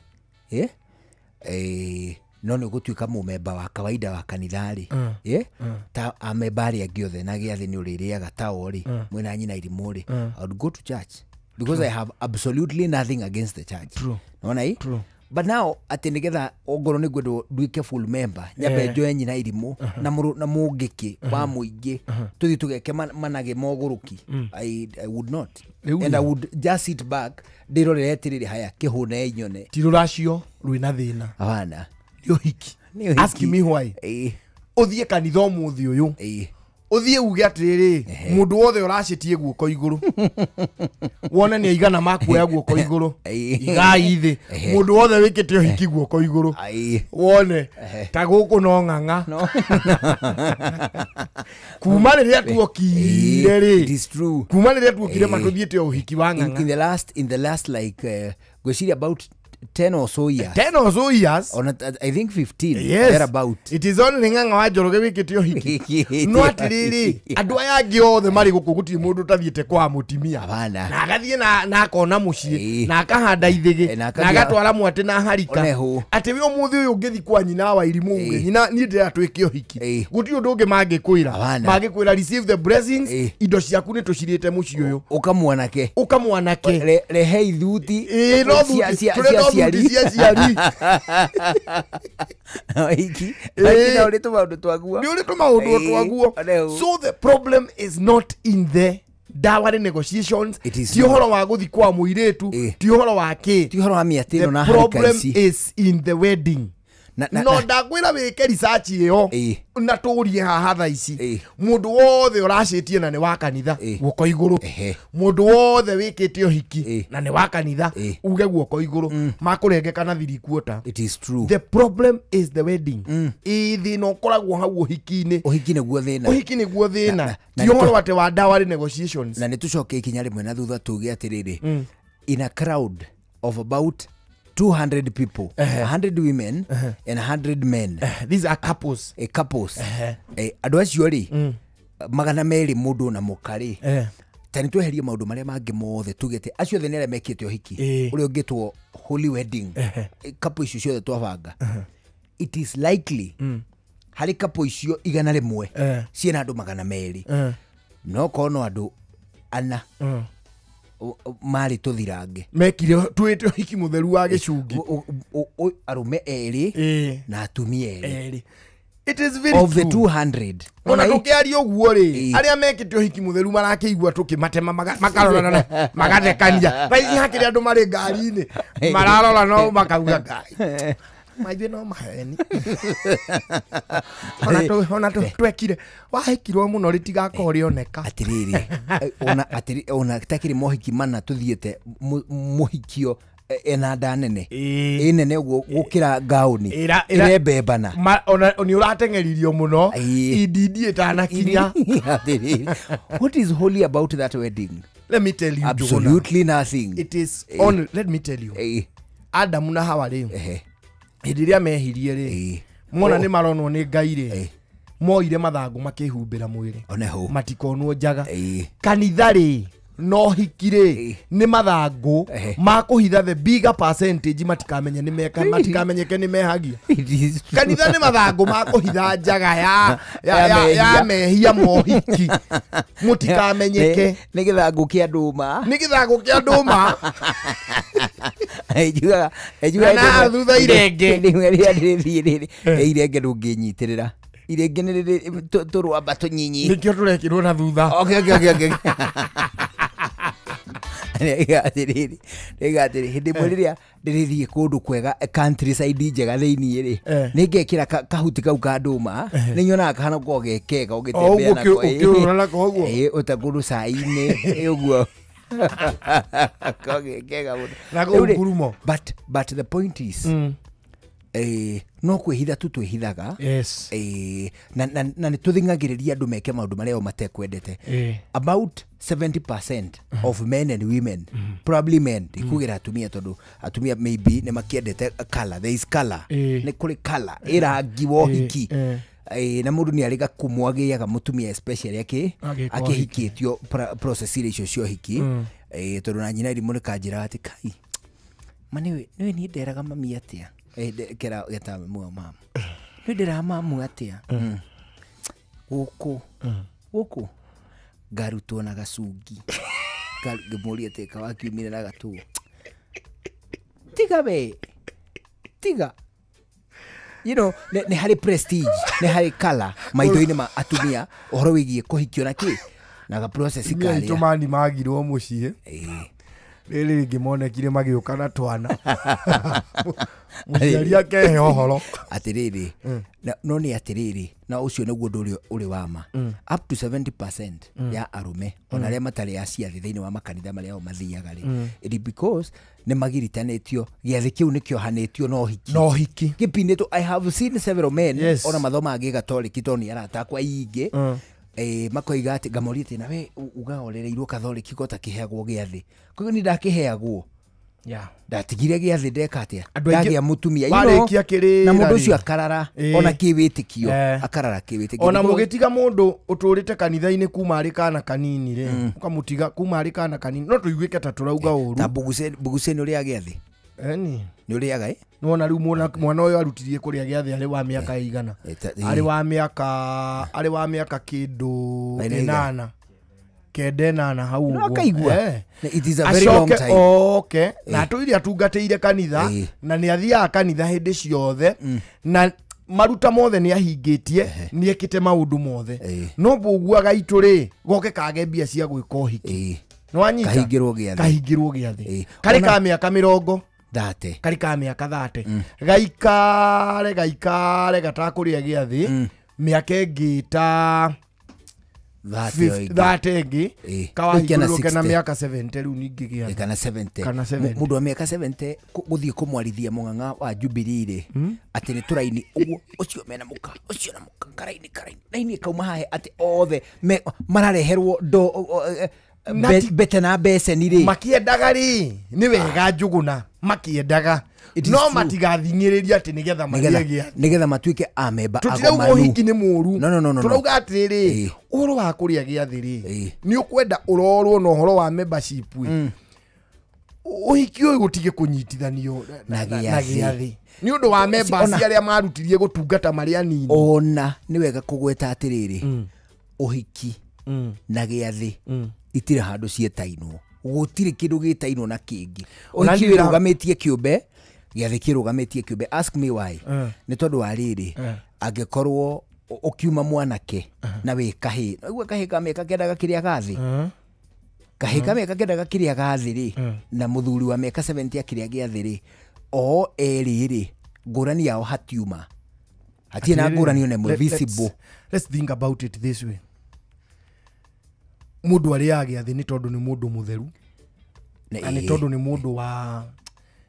no nĩ ũgũtuĩka mũmemba wa kawaida wa kanitha rĩ, ta amemba arĩa angĩ othe na gĩathĩ nĩ ũrĩrĩaga tao rĩ, mwĩna nyina irimũ rĩ, I would go to church because I have absolutely nothing against the church. True. Nona ĩ? But now atĩ nĩgetha ongorwo nĩ ngwendwo nduĩke full member nyambe njoe nyina irimũ na mũrũ na mũngĩkĩ wa mũingĩ tũthiĩ tũgeke manage mogũrũki. I would not. And I would just sit back ndĩrorere atĩrĩrĩ haya kĩhũne nyone. Ti rũracio rwĩna thĩna. Hapana. Nĩ ũhiki. Ask me why. Ũthiĩ kanitha ũmũthĩ ũyũ. Ũthiĩ uge atĩrĩrĩ mũndũ wothe ũracĩtie guoko igũrũ wone nĩ aigana makuoya guoko igũrũ igai thĩ mũndũ wothe wĩkĩte ũhiki guoko igũrũ wone ta gũkũ no ng'ang'a kuma rĩrĩa tuokire rĩ kuma rĩrĩa tuokire matũthiĩte ũhiki wa ng'ang'a. In the last like ngwĩciria about 10 or so years. 10 or so years? On I think 15. Yes. Thereabout. It is only ng'ang'a wa Njoroge wĩkĩte ũhiki. No atĩrĩrĩ andũ aya angĩ othe marĩ gũkũ gũtirĩ mũndũ ũtathiĩte kwa mũtimia. Na agathiĩ na akona mũciĩ na akahanda ithĩgĩ na agatwara mwatĩ na harika. Atĩ we ũmũthĩ ũyũ ũngĩthiĩ kwa nyina wa irimũ uge nyina niĩ ndĩrenda twĩke ũhiki. Gũtirĩ ũndũ ũngĩ mangĩkwĩra. Mangĩkwĩra receive the blessings indo ciaku nĩ tũcirĩte mũciĩ ũyũ. Ũkamwanake. Ũkamwanake. Rehe ithuti. No thuti. Ciari iki na uri tumaundu twaguo ni uri tumaundu twaguo. So the problem is not in the dowry negotiations. Ti uhoro wa guthi kwa muiritu, ti uhoro wa ki, ti uhoro wa miatino na harika ici. The problem is in the wedding. No ndakwira wike research iyo na turie haha tha ici mundu wothe uracitie na ni wa kanitha guoko iguru, mundu wothe wikite uhiki na ni wa kanitha uge guoko iguru makurengeka na 3/4. It is true. The problem is the wedding. Thina ukoragwo hau uhiki-ini. Uhiki niguo thina. Uhiki niguo thina. Ti uhoro ate wa dowry negotiations. Na nitucoke ikinya rimwe na thutha tuge atiriri in a crowd of about 200 people, 100 women and 100 men. These are couples. Couples. Andũ acio rĩ magana merĩ mũndũ na mũka rĩ ta nĩ tweherie maũndũ marĩa mangĩ mothe tugĩte acio othe nĩ arĩa mekĩte ũhiki ũrĩa ũngĩtwo holy wedding couple icio ciothe twabanga. It is likely harĩ couple icio 100 ciĩna andũ 200 no korwo no andũ ana marĩ tũthirange mekire twĩte ũhiki mũtheru wa gĩcungi arũme erĩ na atumia erĩ. It is very of the true. 200 ona tũkĩaria ũguo rĩ arĩa mekĩte ũhiki mũtheru marakĩigua tũkĩmatema makarorana magathekania thaa ici hakĩrĩ andũ marĩ ngari-inĩ mararora no makauga Ngai maithuĩ no maheni ona twekire wahikirwo mũno rĩtigakorwo rĩoneka. Atĩrĩrĩ ona takĩrĩ mohiki mana tũthiĩte mũhikio ena nda nene ĩ nene ũguo gũkĩra ngaũni ĩrembembana ona nĩ ũrateng'eririo mũno indindi ĩtanakinya. What is holy about that wedding? Let me tell you, absolutely nothing. It is only, let me tell you, Adamu na Hawa rĩ hĩndĩ ĩrĩa mehirie rĩ mona nĩ maronwo nĩ Ngai rĩ moire mathangũ makĩhumbĩra mwĩrĩ matikonwo njaga. Kanitha rĩ no hiki rĩ nĩ mathangũ ma kũhitha the bigger percentage matikamenye nĩ meka matikamenyeke nĩ mehagia. Kanitha nĩ mathangũ ma kũhitha njaga ya mehia mohiki mũtikamenyeke. Nĩ gĩthangũ kĩa ndũma. Nĩ gĩthangũ kĩa ndũma. Ejua thutha irenge irenge ndũngĩnyitĩrĩra irenge nĩ rĩrĩ tũrwamba tũnyinyi nĩkĩo tũrekĩrwo na thutha. Okay. Atĩrĩrĩ hĩndĩ ĩmwe rĩrĩa ndĩrĩthiĩ kũndũ kwega countryside njega thĩiniĩ rĩ nĩ ngekĩra kahuti kau ka ndũma nĩ nyonaga kahana gũkorwo ge kega ũgĩtembea nako ũkĩũrũra nako ũguo ũta kũndũ cai-inĩ ũguo kega mũno na kũu ngurumo. But the point is no kwĩhitha tu twĩhithaga. Yes. Na nĩ tũthing'agĩrĩria andũ meke maũndũ marĩa o matekwendete. About 70% of men and women, probably men, ndikugĩra atumia tondũ atumia maybe nĩ makĩendete color, there is color, nĩ kũrĩ color ĩrangi wa ũhiki na mũndũ nĩ arĩ gakumũ agĩaga mũtumia especially akĩhikĩtio process iria icio cia ũhiki tondũ na nyina irimũ nĩ kanjĩraga atĩ kai ma nĩwe niĩ nderaga mami atĩa kera geta muo mama nĩ nderaga mamu atĩa gũkũ gũkũ ngarutwo na gacungi ngĩmũria atĩ kawakiumire na gatuo tiga we Tiga. You know, nĩ harĩ prestige, nĩ harĩ color maitho-inĩ ma atumia ũhoro wĩgiĩ kũhikio na kĩ na ga process Atumia aitũ karĩa. mani magirwo mũciĩ rĩrĩ rĩngĩ monekire magĩũka na twana mũciari akehe ũhoro. Atĩrĩrĩ, no nĩ atĩrĩrĩ, na ũcio nĩguo ũndũ ũrĩa ũrĩ wa ma. Up to 70% ya arũme ona arĩa matarĩ aciathi thĩinĩ wa makanitha marĩa o mathiaga rĩ, it is because nĩ magiritanĩtio gĩathĩ kĩu nĩ kĩohanĩtio na ũhiki. Na ũhiki. Gĩpinĩtwo. I have seen several men Yes. ona mathomaga gĩgatoliki tondũ nĩ arata akwa aingĩ, makoiga atĩ ngamoria atĩ nawe ugaga ũrereirwo katholiki ko takĩheagwo gĩathĩ, koguo nĩ ndakĩheagwo. Ndatigire gĩathĩ ndeka atĩa, Andũ aingĩ ndagĩa mũtumia, you know, warĩkia kĩrĩra na mũndũ rĩ. ũcio akarara ona kĩwĩtĩkio, akarara kĩwĩtĩkio. Ona mũgĩtiga mũndũ ũtũrĩte kanitha-inĩ kuma arĩ kana kanini rĩ, ũkamũtiga kuma arĩ kana kanini, no tũiguĩke ta tũrauga ũru. Ta Buguceni ũrĩa gĩathĩ. Eni. Nĩ ũrĩaga, eh? Nĩwona rĩu mwana ũyũ arutirie kũrĩa gĩathĩ arĩ wa mĩaka ĩigana? Arĩ wa mĩaka, arĩ wa mĩaka kĩndũ Ĩna igana. ĩnana. Kenda ĩnana hau No ũguo. akaigua. It is a very long Acoke time. oke na atũire atungatĩire kanitha na nĩ athiaga kanitha hĩndĩ ciothe na maruta mothe nĩ ahingĩtie, nĩ ekĩte maũndũ mothe, no mbũgua gaitũ rĩ goke kage mbia cia gwĩka ũhiki. Nĩwanyita? Kahingĩrwo gĩathĩ. Kahingĩrwo gĩathĩ. Karĩ ka mĩaka mĩrongo 30. Karĩ ka mĩaka 30. Gaikare gaikare gatakũrĩa gĩathĩ mĩaka ĩngĩ ta 30 o ĩngĩ. 30 ĩngĩ Rĩu kena kawahingũrwo kena 60. mĩaka 70 rĩu ningĩ gĩathĩ. Kana 70. Kana 70. Mũndũ wa mĩaka 70 gũthiĩ kũmwarithia mũng'ang'a wa Jubilee rĩ, atĩ nĩ tũraini ũguo ũcio mena mũka ũcio na mũka karaini karaini raini ĩkauma haha atĩ othe marareherwo ndo bete na beceni rĩ. Makĩendaga rĩ nĩ wega Njũgũna, makĩendaga no matigathing'ĩrĩria atĩ nĩgetha marĩe gĩathĩ. Nĩgetha matuĩke amemba Tũtirauga agomanu. ũhiki nĩ mũũru. No, no, no, no, no. Tũrauga atĩrĩrĩ, ũhoro wa kũrĩa gĩathĩ rĩ, nĩ ũkwenda ũrorwo na ũhoro wa membership ĩ. Ũhiki ũyũ gũtige kũnyitithanio Na na gĩathĩ. gĩathĩ nĩ ũndũ wa members arĩa marutirie gũtungata marĩ anini. Ona nĩ wega kũgweta atĩrĩrĩ, ũhiki na gĩathĩ itirĩ handũ ciĩtainwo, gũtirĩ kĩndũ gĩtainwo na kĩngĩ. Ona Ũhiki niĩ ndĩra- wĩrũgamĩtie kĩũmbe, gĩathĩ kĩrũgamĩtie kĩũmbe. Ask me why. Nĩ tondũ wa rĩrĩ, angĩkorwo ũkiuma mwanake na wĩ kahĩĩ, ũguo kahĩĩ ka mĩaka kenda gakĩrĩa gathĩ, kahĩĩ ka mĩaka kenda gakĩrĩa gathĩ rĩ, na mũthuri wa mĩaka 70 akĩrĩa gĩathĩ rĩ, o erĩ rĩ, ngũrani yao hatiuma, hatirĩ na ngũrani ona ĩmwe visible. Let's think about it this way. Mũndũ arĩaga gĩathĩ nĩ tondũ nĩ mũndũ mũtheru na nĩ tondũ nĩ mũndũ wa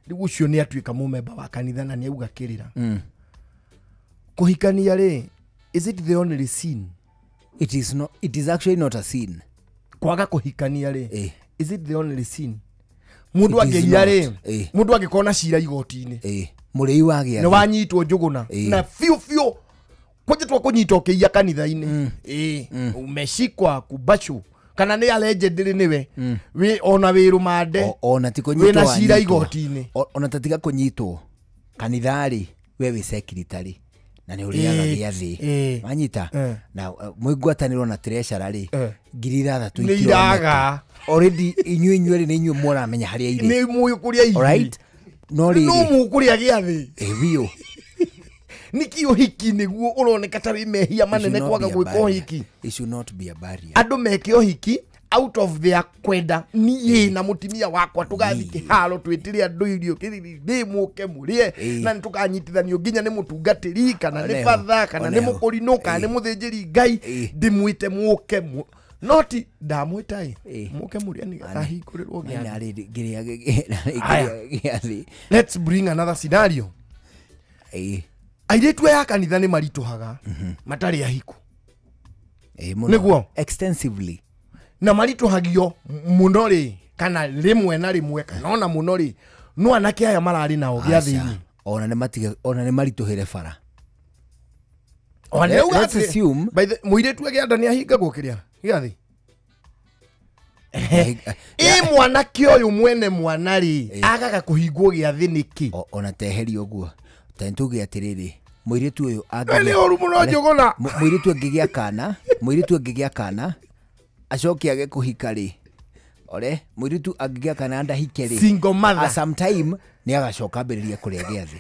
rĩu ũcio nĩ atuĩka mũmemba wa kanitha na nĩ auga kĩrĩra. Kũhikania rĩ, is it the only sin? It is not, it is actually not a sin. Kwaga kũhikania rĩ, is it the only sin? Mũndũ It is angĩiya not. rĩ, mũndũ angĩkorwo na cira igoti-inĩ, Mũrĩi wa gĩathĩ nĩ wanyitwo Njũgũna na biũ biũ kwanja twa kũnyita ũkĩiya kanitha-inĩ, umeshikwa kubashu kana nĩ allegedly nĩwe wĩ ona wĩ rũmande, ona ti kũnyitwo wĩna cira wanyitwo. igoti-inĩ. Ona tatiga kũnyitwo kanitha rĩ, we wĩ secretary na nĩ ũrĩaga gĩathĩ, wanyita na mwĩ ngwatanĩro na treasurer rĩ, 6,000 Nĩ itironeka. iraga. Already inyuĩ inyuerĩ nĩ inyuĩ mũramenya harĩa irĩ. Nĩ mũĩ kũrĩa irĩ. Alright? No rĩrĩ, no mũkũrĩa gĩathĩ. Biũ. Nĩkĩ ũhiki nĩguo ũroneka ta wĩ mehia manene It should kwaga not be a gwĩka barrier. ũhiki? It should not be a barrier. Andũ meke ũhiki out of their kwenda, niĩ na mũtumia wakwa tũgathiĩ kĩharo twĩtĩre andũ irio kĩrĩrĩ mũke mũrĩe na nĩ tũkanyitithanio nginya nĩ mũtungatĩri kana nĩ Oneho, batha kana nĩ oneho. mũkũrinũ kana nĩ mũthĩnjĩri Ngai, ndĩmwĩte mũke noti ndamwĩta ĩ mũke mũrĩe nĩgetha hingũrĩrwo gĩathĩ. Na rĩrĩ, ngĩrĩa gĩathĩ. Let's bring another scenario. Airĩtu aya a kanitha nĩ maritũhaga matarĩ ahiku. Mũno. Nĩguo? Extensively. Na maritũhagio mũno rĩ, kana rĩmwe na rĩmwe kana ona mũno rĩ, no anake aya mararĩ nao gĩathĩ-inĩ. Ona nĩ matiga, ona nĩ maritũhĩre bara. Ona nĩ auga Let's atĩ- assume by the mũirĩtu agĩa nda nĩ ahingagwo kĩrĩa gĩathĩ. Ĩ mwanake ũyũ mwene mwana rĩ, agaga kũhingwo gĩathĩ nĩkĩ? Ona teherio ũguo. Ta nĩtuge atĩrĩrĩ, mũirĩtu ũyũ Nĩ ũru mũno Njũgũna. Mũirĩtu angĩgĩa kana, mũirĩtu angĩgĩa kana, acoke age kũhika rĩ, ore mũirĩtu angĩgĩa kana ndahike rĩ, Single mother. Sometime nĩ agacoka ambĩrĩrie kũrĩa gĩathĩ.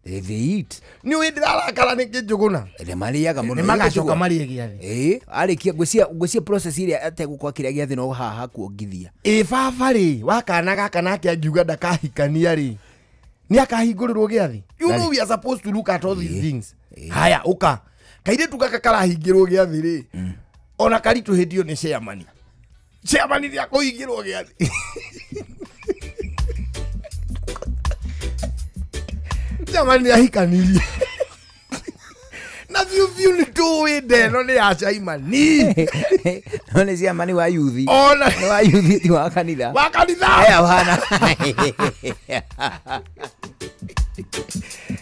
They eat. Nĩ ũĩ ndĩrarakara nĩkĩ Njũgũna? Nĩ marĩaga mũno. Nĩ magacoka marĩe gĩathĩ. Ĩĩ, arĩkia ngwĩciria process ĩrĩa ategũkorwo akĩrĩa gĩathĩ no haha kuongithia. Ĩ baba rĩ, wa kana gaka nake angiuga ndakahikania rĩ, nĩ akahingũrĩrwo gĩathĩ? You know we are supposed to look at all these things. Haya, ũka. Kairĩtu gaka karahingĩrwo gĩathĩ rĩ, ona karitũhĩtio nĩ chairman. Chairman nĩ akũhingĩrwo gĩathĩ. Chairman nĩ ahikanirie. Na biũ biũ nĩ tũĩ ndeno nĩ ya chairman. No nĩ chairman wa yuthi. Ona nĩ wa yuthi ti wa kanitha. Wa kanitha. Aya hana.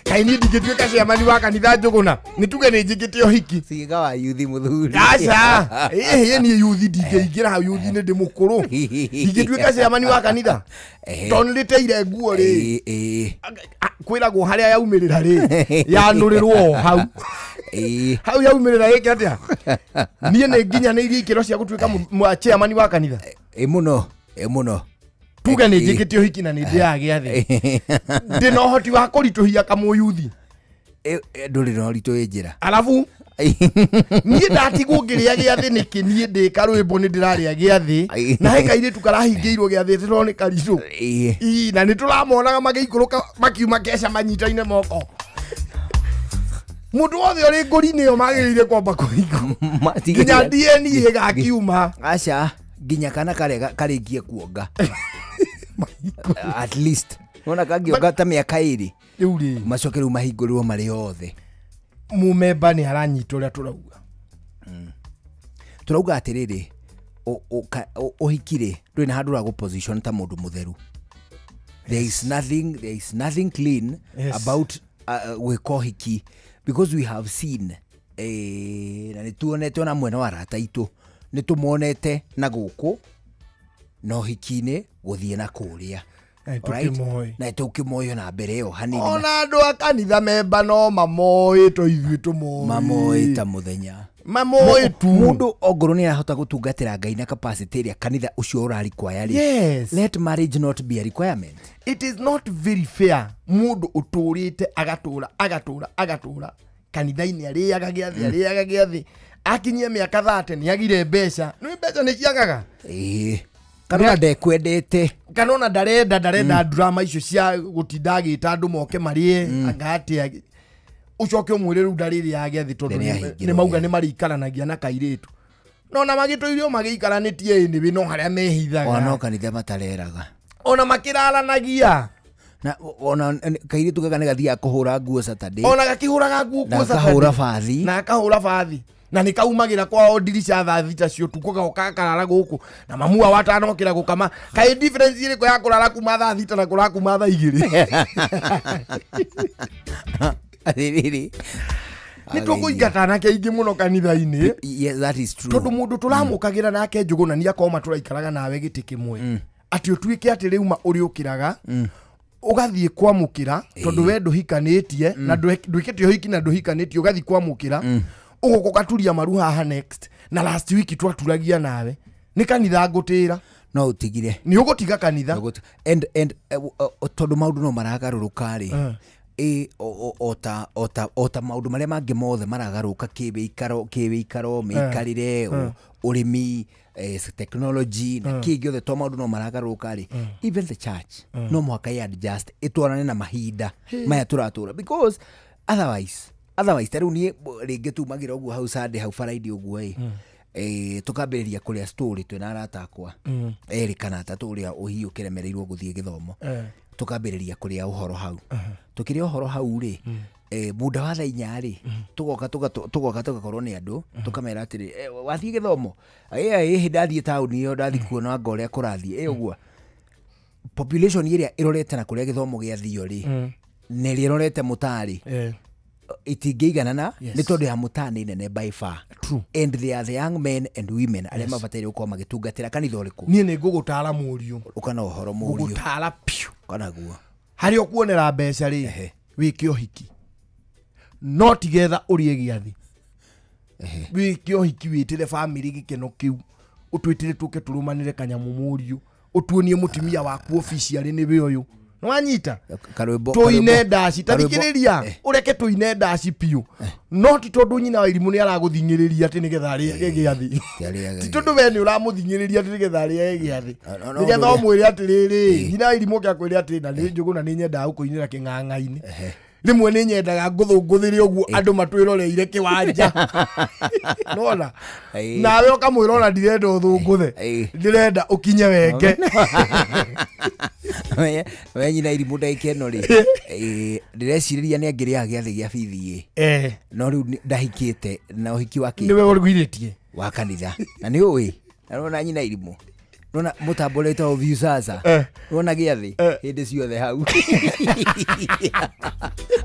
Kaĩ niĩ ndingĩtuĩka chairman wa kanitha Njũgũna, nĩ tuge nĩ njĩkĩte ũhiki. Ciĩga wa yuthi mũthuri. Aca, ĩhĩ niĩ yuthi ndingĩingĩra hau yuthi nĩ ndĩ mũkũrũ. Ndingĩtuĩka chairman wa kanitha. Tondũ nĩndĩteire nguo rĩ. Kwĩragwo harĩa yaumĩrĩra rĩ, yanũrĩrwo o hau. Hau yaumĩrĩra ĩke atĩa? Niĩ nĩ nginyanĩirie ikĩro cia gũtuĩka chairman wa kanitha. Ĩ mũno, ĩ mũno. Tuge nĩ njĩkĩte ũhiki na nĩ ndĩaga gĩathĩ. Ndĩna ũhoti wa kũritũhia kamũyuthi. Ndũrĩ na ũritũ wĩ njĩra. Arabu niĩ ndatigwo ngĩrĩa gĩathĩ nĩkĩ niĩ ndĩ karwĩmbo nĩ ndĩrarĩa gĩathĩ na he kairĩtu karahingĩirwo gĩathĩ tĩronĩ karitũ. Ii, na nĩ tũramonaga magĩikũrũka makiuma keca manyitaine moko. Mũndũ wothe ũrĩ ngũri-inĩ ĩyo magĩrĩire kwamba kũhingwo. Nginya DNA ĩgakiuma. Aca, nginya kana karĩkie kuonga. At least wona kangĩonga ta mĩaka ĩrĩ rĩu rĩ macoke rĩu mahingũrĩrwo marĩ othe. Mũmemba nĩ aranyita ũrĩa tũrauga. Tũrauga atĩrĩrĩ, ũhiki rĩ ndũrĩ na handũ ũragũ position ta mũndũ mũtheru. There is nothing clean about gwĩka ũhiki because we have seen na nĩ tuonete ona mwena wa arata aitũ nĩ tũmonete na gũkũ no hiki-inĩ gũthiĩ na kũrĩa. Na tũkĩmoĩ na mbere ĩyo hanini. Ona andũ a kanitha memba no mamoĩ to ithuĩ tũmoĩ. Mamoĩ ta mũthenya. Mamoĩ tu. Mũndũ ongorwo nĩ arahota gũtungatĩra Ngai na capacity ĩrĩa kanitha ũcio ũra require rĩ. Yes. Let marriage not be a requirement. It is not very fair mũndũ ũtũrĩte agatũra agatũra agatũra kanitha-inĩ arĩaga gĩathĩ arĩaga gĩathĩ akinyia mĩaka 30 nĩ agire mbeca. Nĩ mbeca nĩ ciagaga. Ĩĩ. Kana ndekwendete. Kana ona ndarenda drama icio cia gũtinda agĩta andũ moke marĩe anga atĩa. Ũcoke ũmwĩre rĩu ndarĩrĩaga gĩathĩ tondũ nĩ mauga nĩ marĩikaranagia na kairĩtu. No na magĩtũirio magĩikaranĩtie anyway no harĩa mehithaga. Ona no kanitha matareraga. Ona makĩraranagia. Na ona kairĩtu gaka nĩ gathiaga kũhũra nguo Saturday. Ona gakĩhũraga nguo Saturday. Na akahũra bathi. Na akahũra bathi. Na nĩ kaumagĩra kwao ndirica thaa thita cia ũtukũ gagoka gakarara gũkũ na mamu wao atanokĩra gũkama. Kaĩ difference ĩrĩkũ ya kũrara kuma thaa thita na kũrara kuma thaa igĩrĩ? Atĩrĩrĩ. Nĩ tũkũingata anake aingĩ mũno kanitha-inĩ. Yes, that is true. Tondũ mũndũ tũramũkagĩra nake Njũgũna nĩ akorwo matũraikaraga nawe gĩtĩ kĩmwe. Atĩ ũtuĩke atĩ rĩu ma ũrĩũkĩraga ũgathiĩ kwamũkĩra tondũ we ndũhikanĩtie na ndwĩkĩte ũhiki na ndũhikanĩtie ũgathiĩ kwamũkĩra ũgoka ũgaturia maru haha next na last week twaturagia nawe nĩ kanitha ngũtĩra. No ũtigire. Nĩ ũgũtiga kanitha. And tondũ maũndũ no maragarũrũka rĩ ota maũndũ marĩa mangĩ mothe maragarũrũka kĩwĩikaro mĩikarĩre ũrĩmi technology na kĩ gĩothe to maũndũ no maragarũrũka rĩ even the church no mũhaka ĩ adjust ĩtwarane na mahinda maya tũratũra because otherwise ta rĩu niĩ rĩngĩ tumagĩra ũguo hau Sunday hau Friday ũguo ĩ tũkambĩrĩria kũrĩa story twĩna arata akwa erĩ kana atatũ ũrĩa ũhiũ ũkĩremereirwo gũthiĩ gĩthomo tũkambĩrĩria kũrĩa ũhoro hau tũkĩrĩa ũhoro hau rĩ muda wa thaa inya rĩ tũgoka tũgakorwo nĩ andũ tũkamera atĩrĩ wathiĩ gĩthomo ĩhĩ ndathiĩ taũni ĩyo ndathiĩ kuona anga ũrĩa kũrathiĩ ũguo population ĩrĩa ĩrorete na kũrĩa gĩthomo gĩathio rĩ na ĩrĩa ĩrorete mũtarĩ itingĩiganana nĩ tondũ ya mũtaa nĩ nene by far. True. And they are the young men and women arĩa mabataire gũkorwo magĩtungatĩra kanitha ũrĩkũ. Niĩ nĩ ngũgũtara mũriũ. Ũkana ũhoro mũriũ. Ngũgũtara piũ. Ũkana guo. Harĩa ũkuonera mbeca rĩ wĩke ũhiki. No tigetha ũrĩe gĩathĩ. Wĩke ũhiki wĩtĩre family gĩkeno kĩu. Ũtwĩtĩre tũke tũrũmanĩre kanyamũ mũriũ. Ũtuonie mũtumia waku officially nĩwe ũyũ. Nĩwanyita? Karwĩmbo Tũine ndaci, ta thikĩrĩria, ũreke tũine ndaci biũ. No ti tondũ nyina wa irimũ nĩ aragũthing'ĩrĩria atĩ nĩgetha arĩage gĩathĩ. Ti tondũ we nĩ ũramũthing'ĩrĩria atĩ nĩgetha arĩage gĩathĩ. Nĩgetha ũmwĩre atĩrĩrĩ, nyina wa irimũ oke akwĩre atĩ na nĩ Njũgũna nĩ nyendaga gũkũinĩra kĩng'ang'a-inĩ. Rĩmwe nĩ nyendaga ngũthũngũthĩre ũguo andũ matwĩroreire kĩwanja. Nona nawe ũkamwĩra ona ndirenda ũthũngũthe, ndĩrenda ũkinye wenge. We nyina irimũ ndagĩka ĩno rĩ, ndĩrecirĩria nĩ angĩrĩaga gĩathĩ gĩa bithi ĩ, no rĩu ndahikĩte na ũhiki wa kĩ nĩwe ũrugirĩtie wa kanitha na nĩ ũĩ na nĩwona nyina irimũ nona mũtambo ũrĩa wĩtagwo Viusasa nĩwona gĩathĩ hĩndĩ ciothe hau